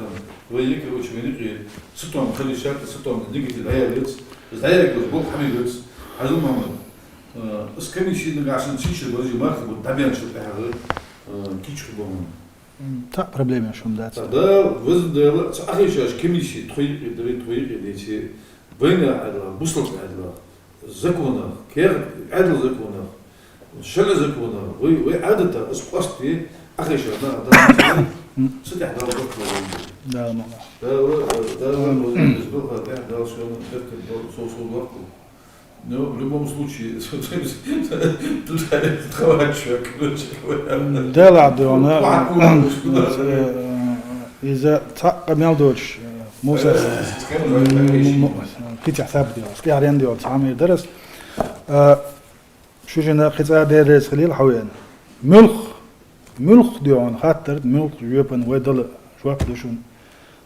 вай, короче, вай никъе, сатом, халишат, сатом, никъе, да, я вец, да, я вец, Бог хами вец, Азул Мамад, э, с комиссией нагашен сичи, вай, марха, вот, дабян, что, да, э, кичу, боман. М, цхьа проблема еш хӀума дац. Ца Дала, везан Дала, ца ахешаш комиссия тхойкъе дара, тхойкъе дече, вайна Ӏадла, бусалба Ӏадла, законах, кер Ӏадла законах, шарӀа законах, вай, вай Ӏадата, ас къасте, ахешаш на адам, ца тӀехь Дала барт вай. Дала мала. Дала, Дала, Дала, Дала, Дала, шоана, беркат, Дала, со, со, вакку. Ну, в любом случае, туда хавачу, короче говоря. Дела де хьуна, э, иза цхьаъ къамел доцуш, э, Муса, э, м-, м-, кицехь саб де хьуна, тӀаьхьарен де хьуна, цхьа мир дарас. Э, шу жина кхин цкъа деррес хилийла хьо веана. Муьлх, муьлх де хьуна, хаттар, муьлх жоьпан вай дала жоп ду шуна.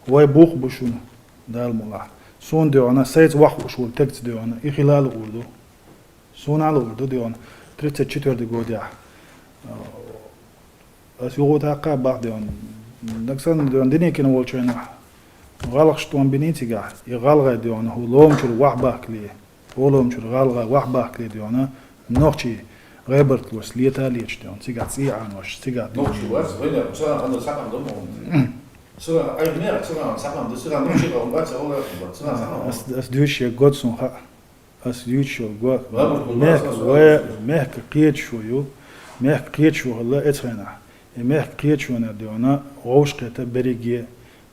Вай бух бу шуна. Дала мукъ лахь. Суна де хьуна, сайца вахуш волу тегца де хьуна, и хила а луур ду. Суна а луур ду де хьуна, тридцать четвёртый годехь. Ас юха тӀаккха а бах де хьуна. Дагсан де хьуна, Деникин волчу хенахь, гӀалгӀаш тӀом биний цигахь, и гӀалгӀай де хьуна, хӀу ломчуьра вахьбахкале, хӀу ломчуьра гӀалгӀай вахьбахкале де хьуна, нохчий гӀайбарт лош лета а леташ де хьуна, цигахь цӀий Ӏанош, цигахь де хьуна. Нохчий вац, вайна, цхьа ханна схьа ма ду, ма. Цигахь, ай, мех, цигахь, схьа ма ду, цигахь нохчий гӀалгӀа бац, гӀалгӀа бац, цигахь схьа ма ду. Ас, ас дуьйцуш ерг го цунах. Ас дуьйцуш йолу го. Мехка, вай, мехка кхеташо ю. Мехка кхеташо хилла эцхенахь. И мехка кхеташонехь де хьуна, вовшахкхета берриге.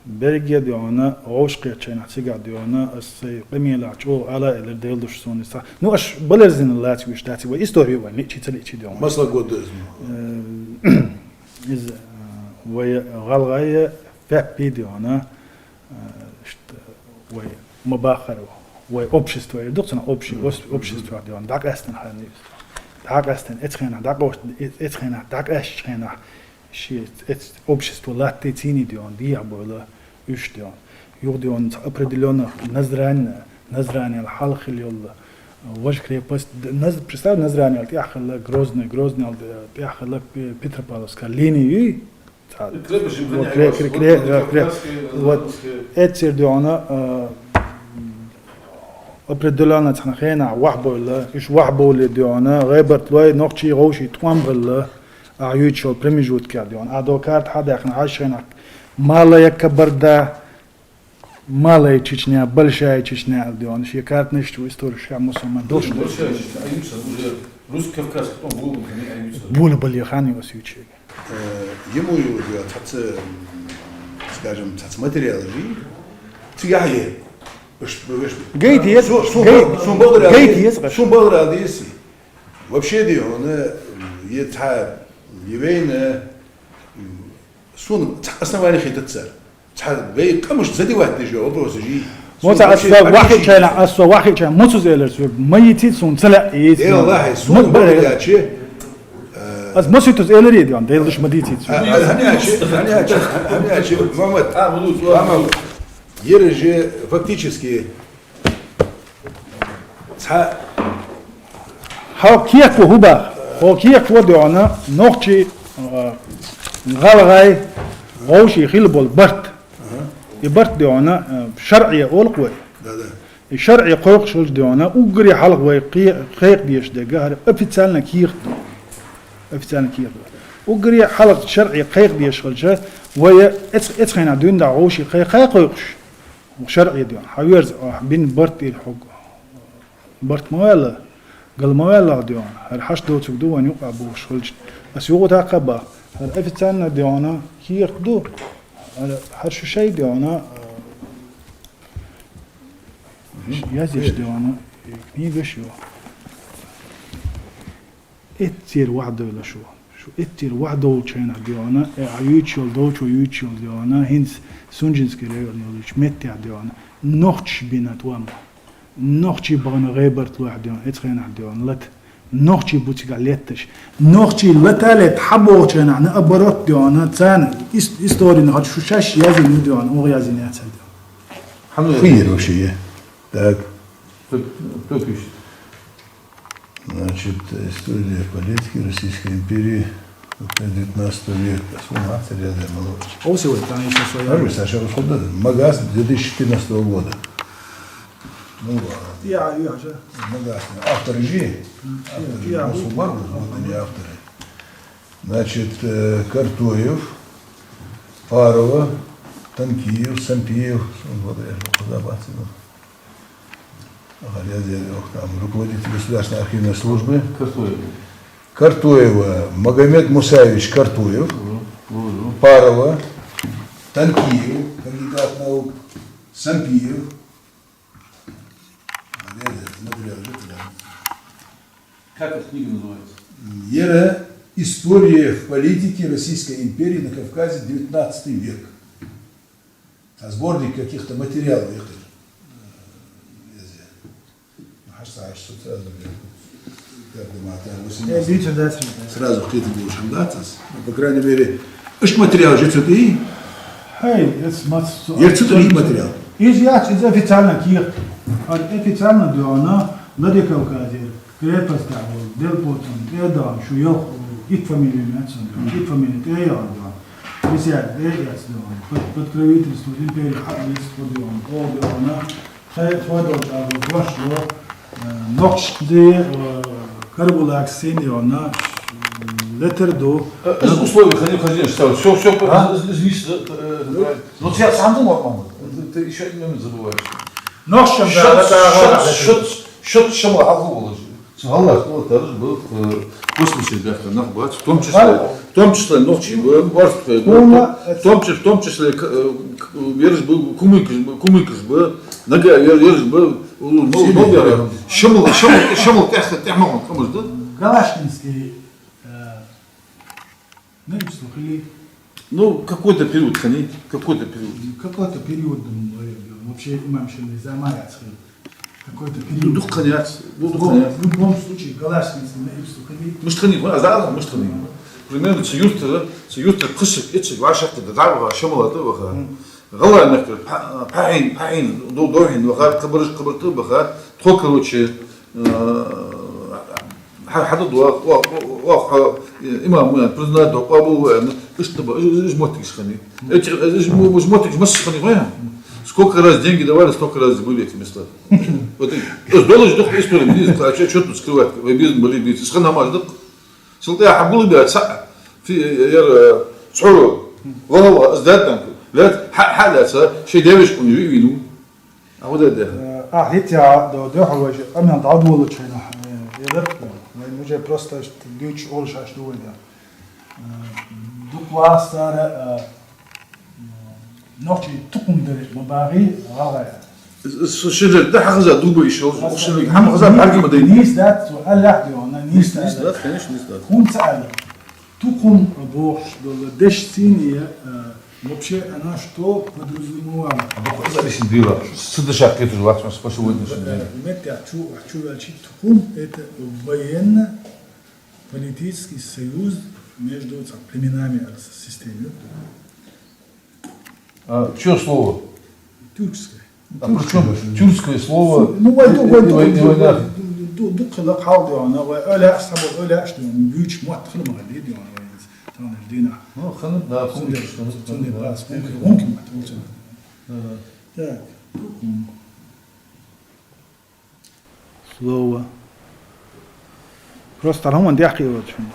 Берриге де хьуна, вовшахкхетачу хенахь цигахь де хьуна, ас сайн къамелехь чӀогӀа ала а элира, Дела душ суна иза. Ну, аш балерзина лацвеш дац, вай историю вай лиъчи ца лиъчи де хьуна. Масала год ду иза. Э, иза, э, вай гӀалгӀай феппи де хьуна, э, ишта вай ма баххара, вай общество, эр ду-кх цунах общий, ос-, общество де хьуна, дӀакъаьстина хан ю иза. ДӀакъаьстина, эцхенахь дӀакъост-, э-, эцхенахь дӀакъаьстачу хенахь, ши эц-, общество латте цийний де хьуна, дехьа бойла уьш де хьуна. Юха де хьуна цхьа определённых Назрани, Назранел хьалха хилла йолу, э, важа крепость, д-, Наз-, представь, Назранел тӀехь хилла Грозный, Грознел, э, тӀехь хилла Пе-, Петропавловская линия юй, Цхьа. Крепость, вот, кре-, кре-, кре-, кре-, кавказские, вот, э, эццер де хьуна, э, определённо цхьана хенахь вахьбойла, уьш вахьбовле де хьуна, гӀайбарт лой, нохчий, вовший тӀом хилла, ахь юьйцуш йолу промежуткехь де хьуна. Ахь до карта хьадаьккхина, хьажа хенахь, Малая Кабарда, Малая Чечня, Большая Чечня аьлла де хьуна. Шен картанаш чу историш хьа мусульман долуш. Большая Чечня, а юьйцуш уже Русско-Кавказский, потом Волгу, они, а юьйцуш. Буна бале хан ю ас юьйцуш. Э, йиму ю, ю, цхьацца, м, скажем, цхьацца материал жи. Цигахь е. Уш, уш. Гайта еза, су-, су-, гай-, су-, су-, гайта еза, су-, су-, Вообще де хьуна, е цхьа, е вайна, м, суна цхьа основание хетац цара. Цхьа вай къамаш задевать деш йолу вопросаш жи. Мо цхьа ас вахиъчайна, ас со вахиъчайна, муцуз элар соьга, ма йицит суна, ца лаьа йицит. Э, Аллахье, суна ма бара элар. Э, ас ма ситуз элар йидиан, Делаш ма дийцит суна. А, а, хьан яьчи, хьан яьчи, хьан яьчи, Мухаммад, а, Мухаммад, ераже фактически Цхьа хьо кехко хӀу баха? Хьо кехко де хьуна нохчий, а, гӀалгӀай, вовший хила болу барт. Аха. И барт де хьуна, а, шарӀе олу-кх вай. Да, да. ШарӀе кхойкхуш хилча, дий хьона, уггаре хьалха вай кхе-, кхайкхадеш дерг хӀара официально кехат ду. Официально кехат ду. Уггаре хьалха шарӀе кхайкхадеш хилча, вай эц-, эцхьаннахьа дуьйна дӀа вовши кхай-, кхайкхуш, шарӀе, дий хьона, хьаверза, ахь бина барт ир хьога. Барт ма ваьлла, гал ма ваьлла, дий хьона, хӀара хьашт доцург ду вайна юкъа бохуш хилча. Ас юха тӀаккха бах. ХӀара официально, дий хьона, кехат ду. ХӀара, хӀара шу шай, дий хьона, а, язъеш, дий хьона, книгаш ю. Эццера вахьа дойла шу. Шу эццера вахьа долчу хенахь, дий хьона, э, а юьйцуш йолу, долчо юьйцуш йолу, дий хьона, хӀинца Сунжинский район йолчу меттехь, дий хьона, нохчаша бина тӀом. Нохчий бахана гӀебарт лойх, дий хьона, эцу хенахь, дий хьона, лата. Нохчий бу цигахь летташ. Нохчий лата а летта хьан бохучу хенахь, наоборот, дий хьона, царна ис-, историна хӀара шу шаьш язйина ю, дий хьона, оха язйина яцара, дий хьона. Хьан ву Хуьйр вообще, я? Так. Кто, кто пишет? Значит, история политики Российской империи девятнадцатого века. Сумма автория, да, мало. О, сегодня там ещё своя. Хорошо, Саша, расходы. Магас две тысячи четырнадцатого года. Ну ладно. Я, я же. Магас. Авторы же. Авторы же. Я, я, Мусульман, вот они авторы. Значит, э, Картоев, Парова, Танкиев, Сампиев, вот я же куда бацаю. Ага, я, я, ох, там, руководитель Государственной архивной службы. Картоев. Картоева, Магомед Мусаевич Картоев, Мгм. Мгм. Парова, Танкиев, кандидат наук, Сампиев. Ага, я, я, смотрел, да, да. Как эта книга называется? Ера, «История в политике Российской империи на Кавказе, девятнадцатый век». А сборник каких-то материалов, я говорю, э, ну, хьаш сразу, я, как бы, мата, восемнадцать. Э, видите, да, цвет, да. Сразу к этому будешь обращаться. Ну, по крайней мере, ишта материал же цвет и? Хей, это мац-, я цвет и материал. Иза яц, иза официально кехат. А официально, дий хьона, Владикавказе. Крепостехь волу, делпоцан, тӀе а даьлла, шу йоху, итт фамилия меттан, итт фамилия тӀе а яьлла, висят тӀе а эцна, под, под покровительство империи хьа а вистхур, оха, оха, тхай, тхой долчу агӀор дошло, э, нохчашца, э, Карабулакс сийна йолу, летар ду. Э, из условия, хани, хани, что всё, всё, А? Из, из, из, э, э, Ну, ну, я сам думал, мама, ты, ты ещё один момент забываешь. Нохчашца, Шот, да, да, шот, да, да. Шот, шот, шамал хьалха волуш. Цу хьалха, ну, тарж был, э, космический бяхка нах бац, в том числе, Ладно. В том числе нохчий был, орстхой был, Ладно. В том числе, в том числе, к-, э, к-, веришь был, кумыкаш был, кумыкаш был, нога вер-, веришь был, у, ну, Сильный ну, вера. Шамал, шамал, шамал, тяхта, тяхмагон, кому же, да? Галашкинский, э, Ну, и что, или Ну, какой-то период, хани, какой-то период. Какой-то период, м, э, вообще имам Шамиль замаяц, э, какой-то Ну, период. Дух хани яц, ну, дух В любом, хани яц. В любом случае, Галашкинский на Ипсу хани. Муш хани, а за, муш хани. Примерно, цу юртара, цу юртара кхышек, эциг, вашакка, да, да, ва, шамала, да, ваха. М. ГӀалгӀай мехкара, пхьа-, пхьахьин, пхьахьин, до-, дохьин, ваха, кабарш, кабарта, ваха. Тхо, короче, Э, хьа-, хьада до, о, о, о, хьо, э, имам ву аьлла, признать до, къобал ву аьлла, иштта ба, иж, иж, иж моттигаш хани. Эти, иж мо-, иж моттигаш массаш хани, вай? Сколько раз деньги давали, столько раз забыли эти места. Вот и, то есть доллар ждёт история, не знаю, а чё, чё тут скрывать? Вы бизнес были, бизнес. Исхан намаз ждёт. Сылтая хьабулы бя, ца, фи, э, яр, э, цхьо, вала, вала, сдать нам. Лет, ха-, ха, лет, ца, шей девочку не вину. А вот это. Э, а, хӀетте а до, до хьо вайша, къамел дӀадолучу хенахь, э, я лерхӀ, вайн уже просто дуьйцуш олуш аш ду вай да. Э, дукха вастара, э, нохчий тукхум дерриг ма багӀий, гӀагӀа. С-, с-, ши дерг да хьан хаза дуба иш олуш, Аса, охшалиг хьан хаза нис-, бӀаргима дайна. Нис дац, цо аллахь де вана, нис Нис, нис дац. Дац, конечно, нис дац. ХӀунца аьлла. Тукхум бохуш долу деш цӀийне, э, вообще она что подразумевала? А бакъ иза лишний дела. Цы дешах кхеташ вац, по сегодняшнему дню. Э, меттехь чу, чу ваьлчи тукхум, это военно-политический союз между ца-, племенами, а, с-, системой. А, чьё слово? Тюркское. А при чём тюркское слово? Ну, вай, ду-, вай, и, ду-, и, и ду-, война? Ду-, ду-, ду-, ду-, хила хьал де вана, вай, ӧля, сабо, ӧля, что, бюч, мат, хила мага, де, де вана, вай, там, дина. Ну, хана, да, Цунде, помнишь, хана, цунде, да. Бас, помнишь, помнишь, мат, помнишь. Ага. Так. Слово. Просто хӀуман дехкеваьчун.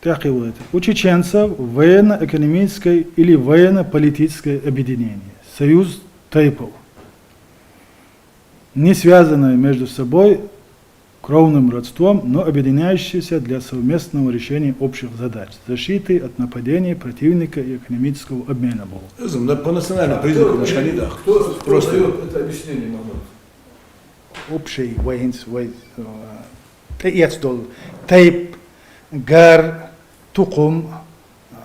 Дехкеваьчун. У чеченцев военно-экономическое или военно-политическое объединение, союз тейпов, не связанное между собой кровным родством, но объединяющееся для совместного решения общих задач, защиты от нападения противника и экономического обмена было. По национальным признакам, кто, мешанидах. Кто, кто просто даёт это объяснение, Махмуд? Общий вайнс, вай, э, тейпов, тайп, гар, тукум, э,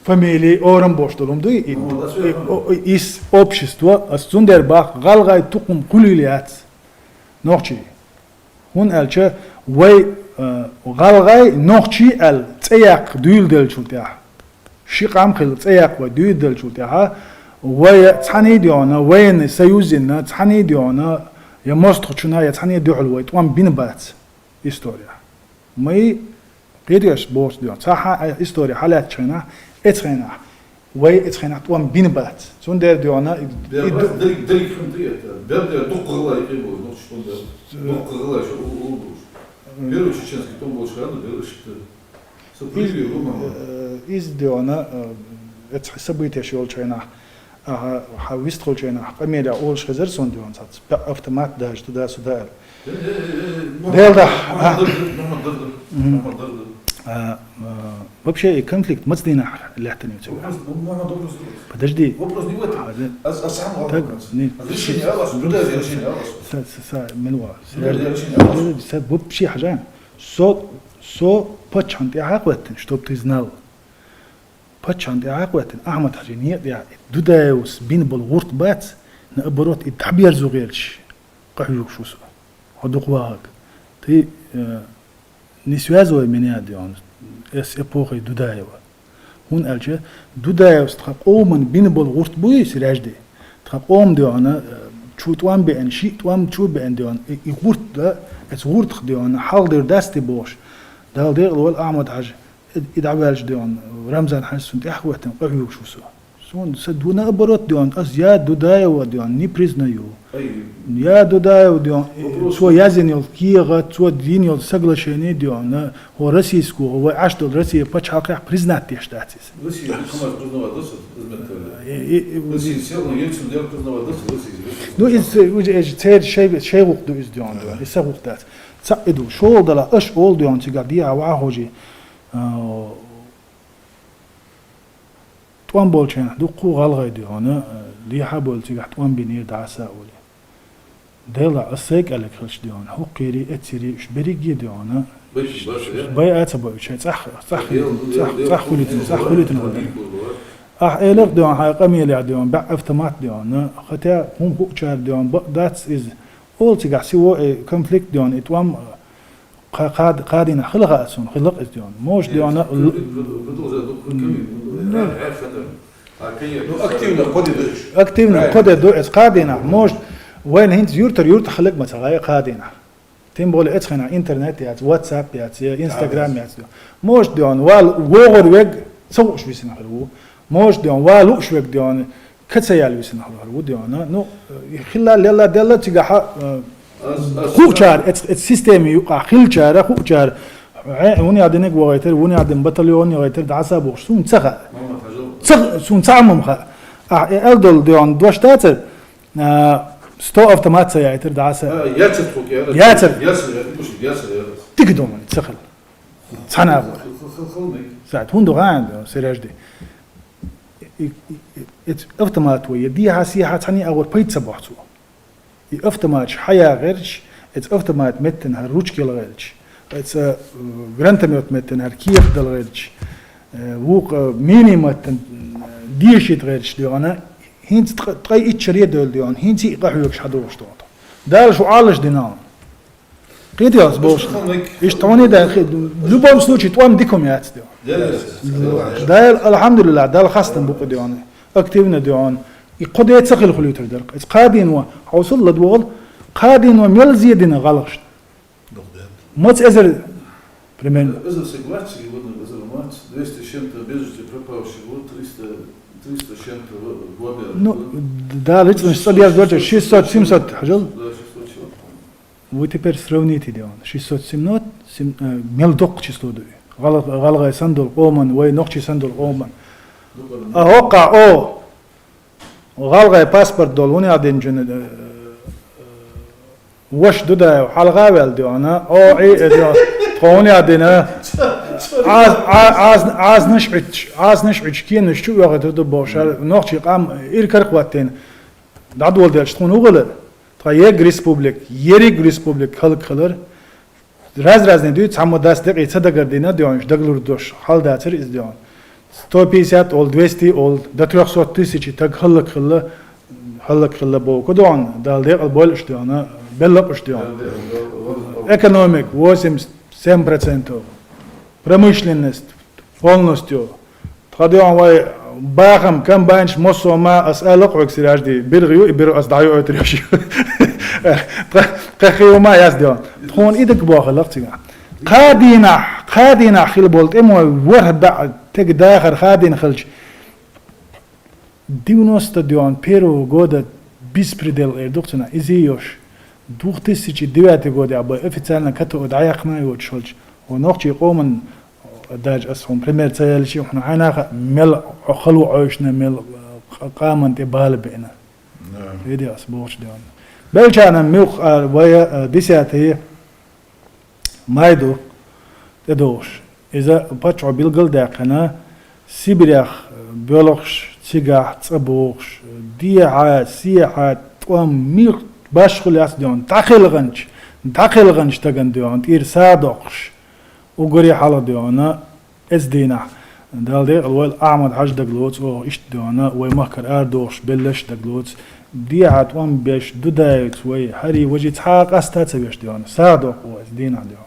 фамилия, орам бошдулум дуй, и, ну, и, и, и общество, а цундер бах, гӀалгӀай тукум хулил яц. Нохчий. ХӀун аьлча, вай, э, гӀалгӀай нохчий аьл цӀе яккха дуьйладелчул тӀехьа. Ши къам хилла цӀе яккха вай дуьйладелчул тӀехьа, вай цхьаний дегӀана, вайна союзина, цхьаний дегӀана, я мостхучуна, я цхьаний дуьхьал вай тӀом бина бац история. Мы кхеташ боцу дегӀана. Цхьа хьа-, история хьалаьцча хенахь, эцхенахь. Вай эцхенахь тӀом бина бац. Цундела дегӀана, и, и ду- Дерриг, дерриг хӀума тӀе эта. Бер дер дуккха гӀалгӀай юкъе бу, нохчий тӀом бер. Дуккха гӀалгӀай шу у, у, у. Первый чеченский тӀом болчу ханна бер иштта. Со привет, Рома. Э, из дегӀана, э, эцхьа событияш йолчу хенахь, аха, хьан вистхуьлчу хенахь, къамелехь олуш хезара сон дегӀана цхьацца. БаьӀ автомат даже туда-сюда аьлла. Э, э, э, э, Мухаммад, Делда, Мухаммад а? Дарда, Мухаммад Дарда, Мухаммад Дарда. А, а, вообще, и конфликт маца дийнахь лаьттина ю цигахь? Вопрос, ну, Мухаммад, вопрос не в этом. Подожди. Вопрос не в этом. А, да. А, а сам так, вопрос. Не. А решение а вас, туда решение а вас. Са, са, са, мила ван. Туда решение а вас. Са, вообще, хьажа. Со, со паччахьна тӀехьа хӀоьттина, чтоб ты знал. Паччахьна тӀехьа хӀоьттина, Ахьмад-Хьаьжин некъа тӀехь, Дудаевс бина болу гӀурт бац, наоборот, и дӀаберзо гӀерташ, къахьоьгуш ву со. Хьо дукха вахарг. Ты, э, не связывай меня, дегӀана, с эпохой Дудаева. ХӀунда аьлча Дудаевс тхан къоман бина болу гӀурт буй, Сиражди? Тхан къоман дегӀана, э, чу тӀом беана, шиъ тӀом чу беана дегӀана, и, и гӀурт да, эцу гӀуртах дегӀана, хьалха дер дац те бохуш. Далла декъала вала Ахьмад-Хьаьжа, и, и дӀаваьлча дегӀана, Рамзан-Хьаьжа цунна тӀехь а хӀоьттина, къахьоьгуш ву со. Суна, сан ду наоборот дегӀана, ас я Дудаева дегӀана не признаю. Я Дудаева дегӀана, цо яздина йолу кехат, цо дина йолу соглашение дегӀана, хӀо российско, хӀо вай Ӏаш долу Россия пачхьалкхехь признать деш дац иза. Россия, ну, Хамас признавать дац, иза меттала. Э, э, э, Россия всё равно Ельцин дела признавать дац, Россия. Ну, иза, иза, иза церан шай, шай гӀуллакх ду иза дегӀана, дегӀана, иза сан гӀуллакх дац. Цхьаъ и ду, шолгӀа дала, аша олу дегӀана, цигахь дехьа ваха хьожий, а, тӀом болчу хенахь дуккха а гӀалгӀай дегӀана, э, дехьа а бовлу цигахь тӀом бинера дӀаса а олий. Делахь, ас сайга аьлларг хилча дегӀана, хӀокхуьйрий, эццерий, уьш берриге а дегӀана, байа а ца байуш, шайн цӀахь, цӀахь хуьлуьйтина, цӀахь, цӀахь хуьлуьйтина, цӀахь хуьлуьйтина гӀо дерг. Ахь элира дегӀана, хьайн къамелехь дегӀана, баьӀ автомат дегӀана, хотя хӀума хуучара дегӀана, бакъ дац иза. Олу цигахь сиво, э, конфликт дегӀана, и тӀом, э, Кха-, кхад-, кхадийнахь хила хаьа суна, хила-кх иза дегӀана. Может, дегӀана, л-, Ну, активно кхо де ду уьш. Активно кхо де ду, эцу кхадийнахь, может, вайна хӀинца юьртара юьртахь хиларг ма ца гӀай кхадийнахь. Тем более, эцу хенахь интернет яц, WhatsApp яц, я Instagram яц. Может, дегӀана, вала вогӀур верг ца хууш висина хир ву. Может, дегӀана, вала лууш верг дегӀана, Ка ца яьлла висина хилла хӀара ву дегӀана. Ну, и хилла, лелла, делла цигахьа, э, хуучара, эц-, эц система юкъахь хилчара, хуучара, э, вуни а диниг вогӀайтар, вуни а дин батальон йогӀайтар, дӀаса бохуш, суна ца хаьа. Ца, суна ца Ӏамам хаьа. Ахь, э, эл долу дегӀана дош дацар, а, сто автомат ца яйтар, дӀаса. А, яцар тхук, яра. Яцар. Яцар, яра, яцар, яра. Дика догӀана, ца хилла. Цхьана а вара. Хал-, хал-, хал-, Саьт, хӀунда гӀан, Сережди? И, и, и, эц автомат вай, я дехьа-сехьа цхьаьний агӀор пайда ца бохьу цо. И автоматаш хьаяхарч, эц автомат меттан хӀара ручка ялгӀелч, эц, э, гранатомёт меттан хӀара кехат далгӀелч, э, вукху, э, мини меттан, э, дешит гӀелч дегӀана, хӀинца ткъа-, ткъе итт шаре а девлла дегӀана, хӀинца и къахьоьгуш хьадогӀуш догӀу. Дала шу Ӏалаш дина. Кхетий ас бохуш? Иштта хьуна и дан хи-, в любом случае, тӀом дика хӀума яц де. Дела, алхьамдулиллахӀ, Далла хастам бу кху де хьуна. Активно де хьуна. И кхо де ца хила хуьлуьйтур дара. Иза кхадийна ван, хьовсал ладогӀал, кхадийна ван мел зе дина гӀалгӀашна. Маца эзар, примерно? Эзар саг вац, сегодня эзар вац, двести с чем-то без вести пропавших, вот триста Триста с чем-то года. Ну, да, лично, что я говорю, шестьсот, семьсот, хажал? Да, шестьсот чего-то. Вы теперь сравните, да, он, шестьсот семьсот, сем-, э, мел докх число ду. Гал-, галгай сандул къоман, вай нохчи сандул къоман. А гӀоккха, о, гӀалгӀай паспорт долу, хӀун аьлла динчун, э, э, ваша Дудаев хьалха а ваьлла, дегӀана, о, и, э, дегӀана, тхо хӀун аьлла дина, Ӏаз-, Ӏа-, Ӏаз-, Ӏазнаш Ӏуьттуш, Ӏазнаш Ӏуьттуш кенаш чу оьхуьйтур ду бохуш, хӀара нохчий къам иракарахӀоттийна, дӀадоладелча тхуна хӀун хилар? Тхан ерриг республика, ерриг республика хӀаллакьхилар. Раз-разный дуьйцу, цхьаммо дас декъий ца дагардина, дегӀана, дагалур долуш хьал дацара иза, дегӀана. Сто пятьдесят олу, двести олу, до трёхсот тысяч таг хӀаллакьхилла, хӀаллакьхилла боху, дегӀана, Дала декъала бойла уьш, дегӀана, белла а уьш, дегӀана. Экономика восемьдесят семь процентов, промышленность полностью. Тхан, дегӀана, вай бахам, комбайнаш, массо а ма, ас аьлла-кх хьоьга, Сиражди, биргӀа ю, и биргӀа ас дӀайоуьйтур ю аьлла. Тхан, тхан хи ю ма яц, дегӀана. Тхуна и дагабохалла-кх цигахь. Кхаа дийнахь, кхаа дийнахь хилла болу тӀемалой ворхӀ баьӀ тегадахар кхаа дийнахь хилча, девяносто, дегӀана, первого года беспредел эр ду-кх цунах, иза йош. Две тысячи девятый годехь бай официально КТО дӀаяьккхина а йоцуш хилча, хӀо нохчий къоман, даже ас хьуна пример ца яьлча, хьуна хьайна а хаьа, мел хӀо хало Ӏойшина, мел къа-, къаман тӀе бала беана. Да. Види ас бохучу, дегӀана. Белчана муьлхха а вай, а, десятый май ду тӀедогӀуш. Иза паччахьо билгалдаьккхина, Сибирех боьлхуш, цигахь цӀа богӀуш, дехьа, сехьа, тӀом муьлхха башхалла яц, дегӀана, дӀакхелхинчу, дӀакхелхинчу стагана, дегӀана, тӀера сагӀа доккхуш, уггаре хьалха, дегӀана, эцу дийнахь, Дала декъала войла, Ахьмад-Хьаьжа дагалоцу оха, иштта, дегӀана, вай махкара арадохуш белларш а дагалоцу, дехьа тӀом беш, Дудаевца вай, хӀара важа цхьа а къаста а ца веш, дегӀана, сагӀа доккху оха эцу дийнахь, дегӀана.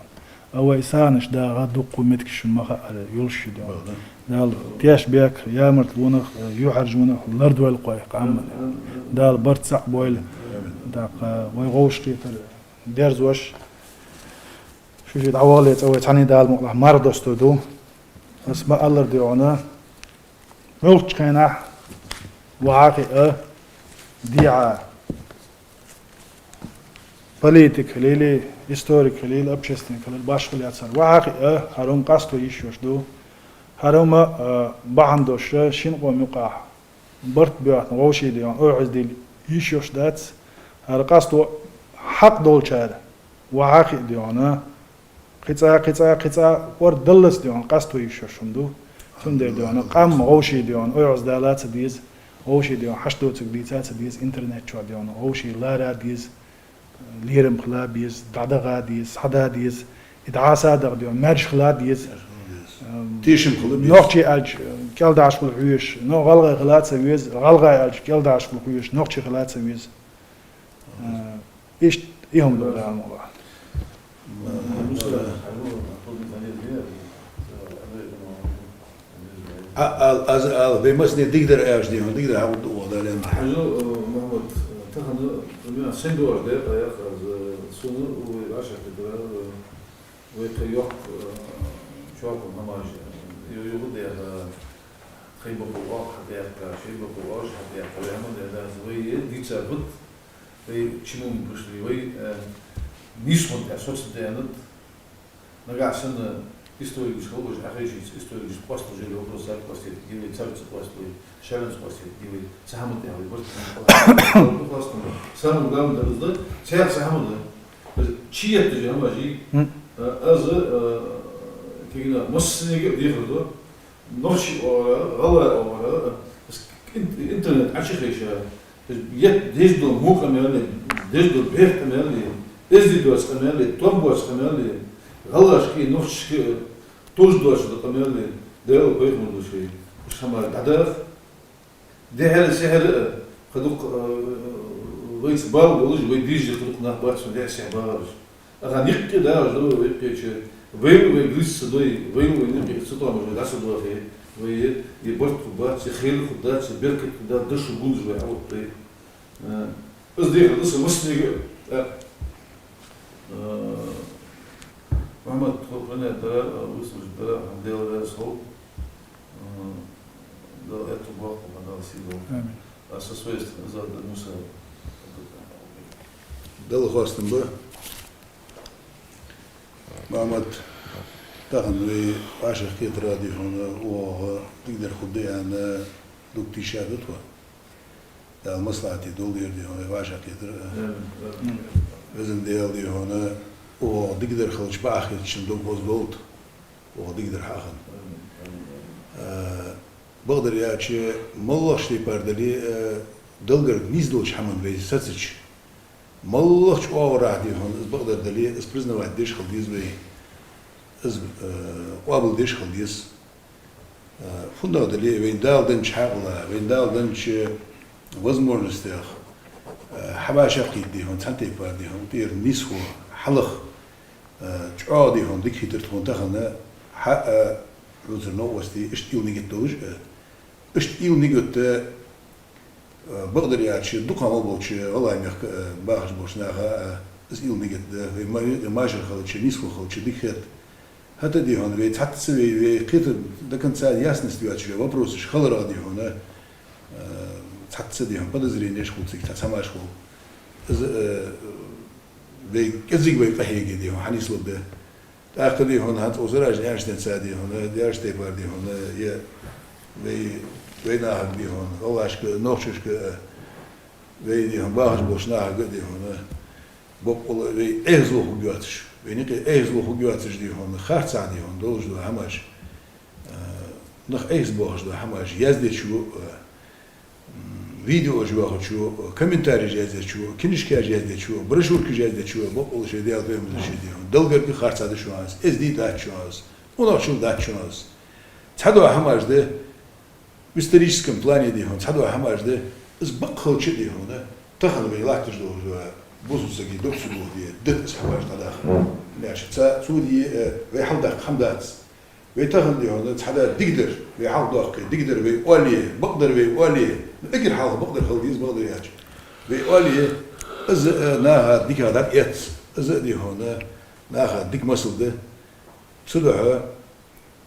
А вай сагӀанаш дагӀа дуккха меттигаш ма хаьара, йолуш ю, дегӀана. Дала тешнабехк, ямартлонах, юьхьӀаьржонах лардойла кхойх къаман. Дала барт цхьаъ бойла. ТӀаккха вай вовшахкхетар дерзош, шу ши дӀавахале цкъа вай цхьаьний Дала мукъалахь марха достур ду. Ас ма-аллара, дегӀана, муьлххачу хенахь вахьа а хиъна, дехьа политик хилийла, историк хилийла, общественник хилийла, башхалла яцара. Вахьа а хиъна, хӀара хӀума къасто йиш йолуш ду. ХӀара хӀума, а, бахьана долуш шина къоман юкъахь барт боьхна вовшийн, дегӀана, ойхьаза дийла йиш йолуш дац. ХӀара къасто хьакъ долчара вахьа а хиъна, дегӀана, кхин цкъа, кхин цкъа, кхин цкъа кӀордаллалц, дегӀана, къасто йиш йолуш хӀума ду. Цундела, дегӀана, къам вовшийн, дегӀана, ойхьаза дала а ца деза, вовшийн, дегӀана, хьашт доцург дийца а ца деза интернет чохь, дегӀана, вовшийн лара а деза, лерам хила а беза, дӀадахьа а деза, схьадан а деза, и дӀаса а даха, дегӀана, маьрша хила а деза. Эм, тешам хила беза. Нохчий аьлча, кӀелдахьашхула хьоьжуш, но гӀалгӀай хила а ца веза, гӀалгӀай аьлча, кӀелдахьашхула хьоьжуш, нохчий хила а ца веза. Э, иштта и хӀума ду, Дала мукъалахь. А, ал-, аз ал, вай массане дикадар аьлча, дегӀана, дикадар хьан ду оха, Дала мукъалахь. Хьажал, э, Мухьаммад, тахана, примерно, сен дош дара, яхар, э, суна, вай вӀашагӀтидара, э, вай кхин йоккха, э, чорхол хӀамаш, э, ю-, юха дехьа, кхин бакъо оха хьадаьккха, шен бакъо оша хьадаьккха, вай хӀама дера дац, вай дийцар бутт, вай чимун пушли, вай, э, нийсхун тӀе соцу денат, нагахь санна историкаш хала баша, ахайшица историкаш къоасталуш йолу вопрос цара къоастийта гивай, цара ца къоасталуй, шаьланца къоастийта гивай, ца хӀама тӀехь вай барт къоасталуш. Самое главное, да, цара ца хӀама да. Чи етташ хӀама жий, а, аз, а, кегина массанега а дехар до, нохчий оагӀора, гӀалгӀай оагӀора, ин-, интернет Ӏачу хеша, Ет деза долу мукъа мел, деза долу бехк мел, эзди доцу къа мел, тон боцу къа мел, гӀалгӀашка, нохчашка, туж доцу къа мел, Дела пайхамар ду шайн. Уьш хӀамар дӀадаха. Дехьара-сехьара, кхидукх, э, вайца бала болуш, вай дийжа кхидукх нах бац, вай дехьа-сехьа багӀараш. Аха никкъе дагӀаш ду вай кхечу, вай, вай гуьйца ца дой, вай, вай никкъе ца томаш, вай дӀа ца дохе, вай, и барт хӀу бац, и хел хӀу дац, и беркат хӀу дац, дашу гунза вай хьавуттай. Э, аз дехар ду сан массанега, э, э, Мухьаммад, тхо къинхетара, э, вуьсург дара, хьан Дела веза хов. Э, Дала аьттув боаккхалба, Дала сий долда. Амин. А со своей страны за Муса. Дала хоастам ба. Мохьмад, тахан вай вӀашагӀкхетар, дий хьона, оаха дикадар хургда аьнна, дукха тийша да тхо. Дала маслахьате долда ер, дий хьона, вай вӀашагӀкхетар. Везан Даьла, дий хьона, оаха дикадар хилча, бакъахьа хетачун дог хоза долда, оаха дикадар хьахинна. А, бакъдар аьлча, моллагӀча тайпара дале а, Далла гарга нийсдолча хӀаман вай сецача, моллагӀча оагӀорахьа, дий хьона, из бакъдар дале, из признавать деш хила деза вай, из, э, къоабалдеш хила деза. Э, фуннагӀа дале а, вайна Дала деннача хьаькъала, вайна Дала деннача возможностех, э, хьавӀашагӀкхийтта, дий хьона, цхьан тайпара, дий хьона, тӀера нийсхо, хьалха, э, чӀоагӀа, дий хьона, дика хийтар тхона тахан, хьа а, хӀанзара новкъостий, иштта уйла, нигат долаш а, иштта уйла, нигат а, Э, бакъдар аьлча, дукха хьалха болча гӀалгӀай мехка, э, бахаш болча наха, э, из уйла, нигат да. Вай ма-, машар хилча, нийсхо хилча, дика хет. ХӀаьта, дий хьона, вай цхьацца вай, вай кхетар до конца ясность йоацаш, вай вопросаш хиларах, дий хьона, э, цхьацца, дий хьона, подозренеш хул цига, цхьа хӀамаш хул. Из, э, вай кӀезига вай къахьега, дий хьона, хьанийслургда. ТӀаккха, дий хьона, хӀанз укх саражна аьннача денз, дий хьона, даьржа тайпара, дий хьона, е вай, вай нахага, дий хьона, гӀалгӀашка, нохчашка, вай, дий хьона, бахаш болча нахага, дий хьона, боккъала вай эгӀазло хургйоацаш, вай никъ эгӀазло хургйоацаш, дий хьона, харцахьа, дий хьона, долаш дола хӀамаш, а, нах эгӀазбоахаш дола хӀамаш яздечо, а, м, видеош йоахачо, комментареш яздечо, книжкаш яздечо, брошюркаш яздечо, боккъала шоай Даьла, Пайхамара шоай, дий хьона, Далла гарга харцахьа да шоана из, эздий дац шоана из, унахчал дац шоана из. Цхьадола хӀамаш да, в историческом плане, дий хьона, цхьадола хӀамаш да, из бакъ хилча а, дий хьона, тахан вай латташ дола бусалба сага дог ца дохаде, дит из хӀамаш дӀадаха. Иштта цо, цо дий, э, вай хьалдаккха хӀама дац. Вай тахан, дий хьона, цхьа дар дикадар вай хьалхадоаккхе, дикадар вай оале, бакъдар вай оале, ну, эггара хьалха бакъдар хила деза, бакъдар аьлча. Вай оале, из, э, наха дикагӀа дӀатӀаэц, из, дий хьона, наха дика масал да. Цудухьа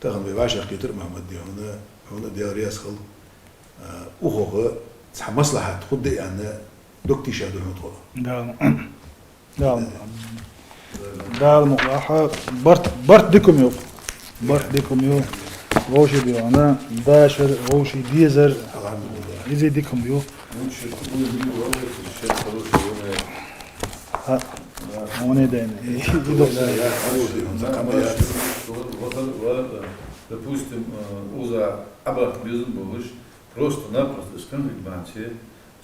тахан вай вӀашагӀкхетар, Мохьмад, дий хьона, хьона Даьла раьза хилва. А, укхох цхьа маслахьат хургда аьнна, дог тийша да хьона тхо. Да. Дала, Дала мукъалахь, барт, барт дика хӀама я. Барт дика хӀама я. Вовший, дий хьона, дашар, вовший дезар. АлхьамдулиллахӀ. Из дика хӀама я. Лучше худой мир, лучше хороший, вон я. А, вон я дайна. И, и док. Да, я хороший, он за кого я. Ватан, ва-, допустим, э, укхаза Ӏобаха безам болаш, просто-напросто из конфликт бахьан долаш,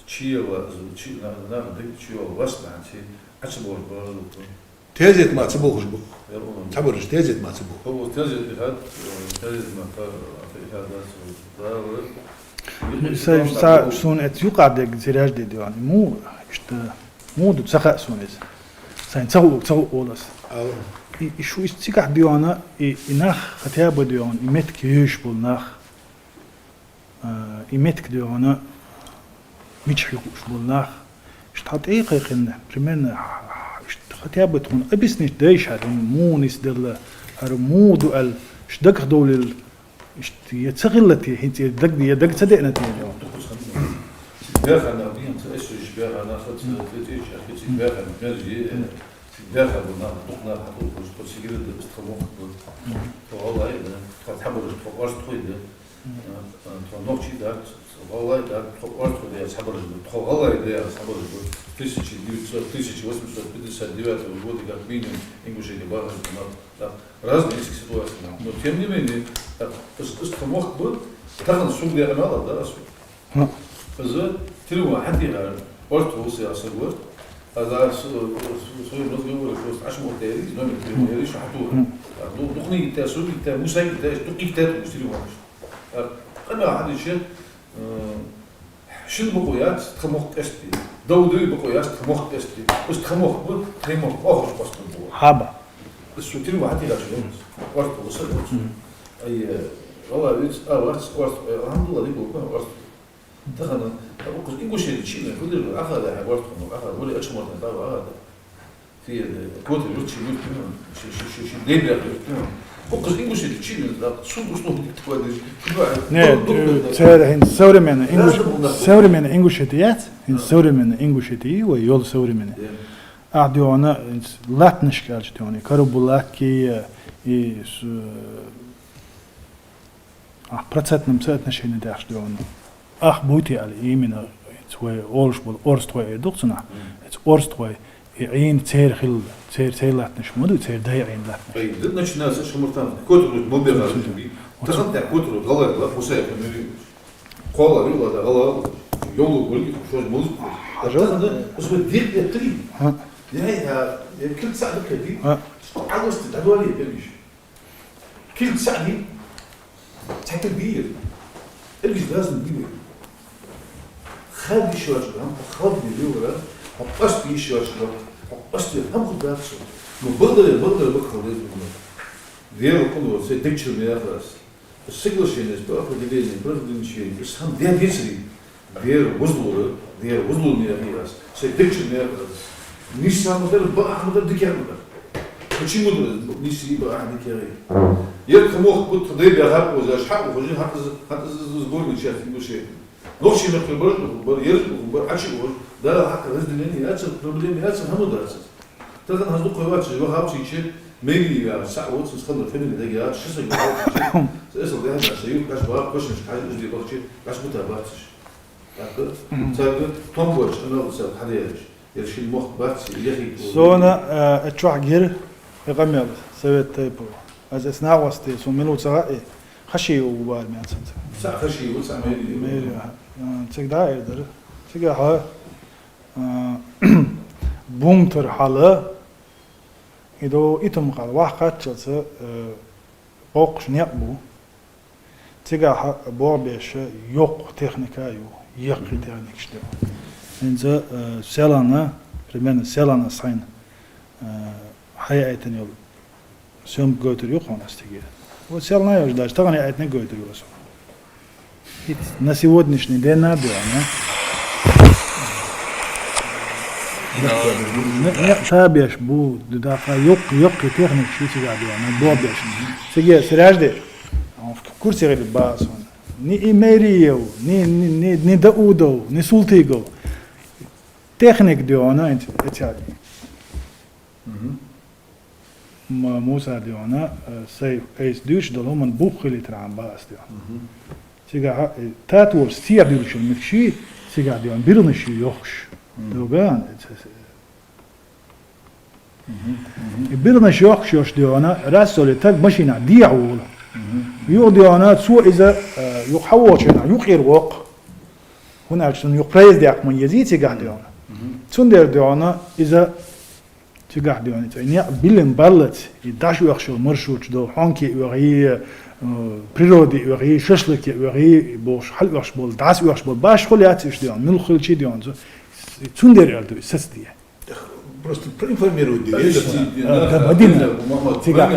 чуяла, чу-, на-, на-, дика чуяла вац бахьан долаш, Ӏо ца бовлаш бараш ба. Тезет мара ца болхаш ба. Цхьабараш тезет мара ца болхаш. Хо, тезет ихад, э, тезет мара та, а, та ихад дац, да, ва. Са, са, сона эц юкъа дег зираж де диван. Му, иштта, му ду ца хаьа сона из. Сайна ца ху-, ца ху олас. Ала. И, и шу из цигахь дивана, и, и нах хотя бы диван, и метка йоьш бола нах. А, и метка догӀана мичахь юкъуш бола нах. Иштта хьа тӀе а кхайкхина, примерно, иштта хотя бы тхона объяснить дайша, хӀара му нийсделла, хӀара му ду аьлла, иштта дагах довлийла, иштта я ца хилла те, хӀинца я даг, я даг ца деана те, догӀана. Бяхана, бин, ца эсуш бяхана, ца, ца, ца, ца, ца, бяхана, мерзи, ца бяхана, нах, дух нах, дух, ца сигира, ца мох, ца гӀалай, ца хабар, ца орст хуй, Тхо нохчий дац, тхо гӀалгӀай дац, тхо орстхой дац, хабараш ба, тхо гӀалгӀай дац, хабараш ба. Тысяча девятьсот, тысяча восемьсот пятьдесят девятого года как минимум Ингушетия бахаш ба, да, разные этих ситуаций. Но тем не менее, да, из, из тхо мохк ба, тахан сога декъа мел да, асу. Из телефон хьатӀехьа, орстхо ва со, асу гур. А за с-, с-, своим разговором просто аш мог дерись, номер телефона дерись, хьатуха. А ду-, духни гитта, суги гитта, муса гитта, духни гитта, телефон. Къамаьл хьадича, э, шин бакъо яц, тха мохк къаьстий. Дов-дов бакъо яц, тха мохк къаьстий. Из тха мохк ба, тха мохк охуш къаьстар ба. Хьаба. Из сутир ва хьатӀехьа чу. Орст ва са. Мгм. Ай, э, вала виц, а, варц, орст, э, алхьамдулиллахӀ, дика ва, орст. Тахан, а, укхаз Ингушетия чина, кудир, аха да, орст, аха, вали ачмарта, да, аха да. Те, э, вот, вот, вот, вот, ши, ши, ши, ши, дебят, вот, вот. Бу къыз ингушети чи, да, су услуг такой, да, Не, э, цер хин современный ингуш, современный ингушети яц, хин современный ингушети, ва йол современный. А диона латнышкалч диона, кару булатки и с а процентном соотношении даш диона. Ах бути ал именно твой олш бол орс твой эдукцина. Эц орс твой и ин цер хил, цер цер латныш муду, цер дай ин латныш. Ай, да начинается шамуртан. Коту мобера. Тахан да коту гала гала хусай. Кола рила да гала. Йолу гулги шоз муз. Тахан да усбе дир эттри. Я я я кил саду кеди. Агости да дуали эттри. Кил сади. Цатыр бир. Эргиш дазын бир. Хал дишвачгам, хал дивилра, хокъас дишвачгам, хокъас дир хам худатсу. Ну, благодаря, благодаря, бакхал дир. Вера кулу, се дикчу мягас. Соглашение по определению, по разграничению, сам дядицри. Вера возлура, вера возлура мягас. Се дикчу мягас. Нисамадар, баахмадар, дикямадар. Почему ниси баах дикяри? Ер хамох бут хадей бяхак озаш, хак ухожи, хак сборный часть души. Нохчи мехбар, бар, ер бар, ачи ухож. Да, хак разделение, яцер, проблема, яцер, хаму дацер. Тахан хазду койвачи, ва хавчи че, меги я, са вот, с хандар фамилия да я, ши са я, эсо да, са ю, каш ба, кошнаш, каш из бахчи, каш бута бахчиш. Так, так, том больше, она вот сам хадеяш. Ер шин мох бахчи, я хи. Сона, э, чуах гир, я камел, совет тайпу. Аз эс нагвасти, сон минут сага, э, хаши у бар мен сен. Са хаши у, са мери. Мери, а, цигда эрдер. Цигда ха, а, бумтер хала, идо итум хал, вах катчалца, э, бокш не бу. Цигахьа бобеша йокъ техника ю, йокъ техникаш ду. Инза, э, селана, примерно селана сайн, э, хай айтан йол. Сём гойтер ю хонас тиге. Вот селана ю даже, таган айтан гойтер ю сон. Ит на сегодняшний день надо, а? Не, не, табеш бу, да, йокъ, йокъ техник шу цигахьа ду, на бобеш. Цигахьа сражде. А в курсе говорит Басман. Ни Имериев, ни, ни, ни, ни Даудов, ни Султыгов. Техник диона эти. Ма Муса диона, э, сей эйс дюш долу ман бух хили тран бас диона. Сига, э, тат вор сия дюршил микши, сига диона бирныши йохш. Дуган, э, И бирнаш йохкаш йош диона, рассоли таг машина дия гӀула. Юх диона, цо иза, э, юх хьавочина, юх ир вокх. ХӀуна аьлча цун юх проезд яккха ма ези цигахь диона. Цундер диона, иза цигахь диона, цӀай неа биллин баллац, и даш оьхшал маршрутч дол, хьонки оьхи, э, природи оьхи, шашлыки оьхи, болш, хьал оьхш бол, дас оьхш бол, баш хул яц иш диона, мил хулчи диона, цу-, цундер эр ду, сац дия. Просто проинформировать делать. Э, да, Мадина. Цигахь.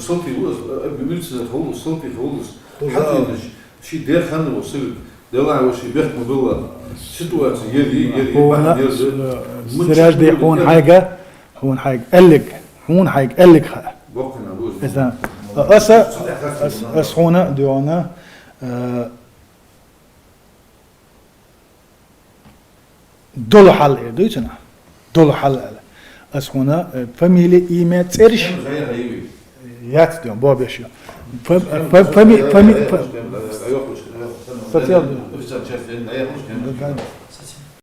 Салтый волос, э, милиция волос, салтый волос. Хатыныш, ши дер ханна волос, сыгыт. Дела его ши бехт мобила. Ситуация, ери, ери, Хона, ери, э, сражде хун хайга, хун хайг эллик, хун хайг эллик ха. Бокна, вот. Эса, аса, ас, ас хона, диона, э, Долу хьал эр дуй цуьнан? Долу хьал аьлла. Ас хьуна, э, фамилия, имя, цӀерш? Яц ден, бобеш ю. Фа-, фа-, фами-, фами-, фа-, Социал.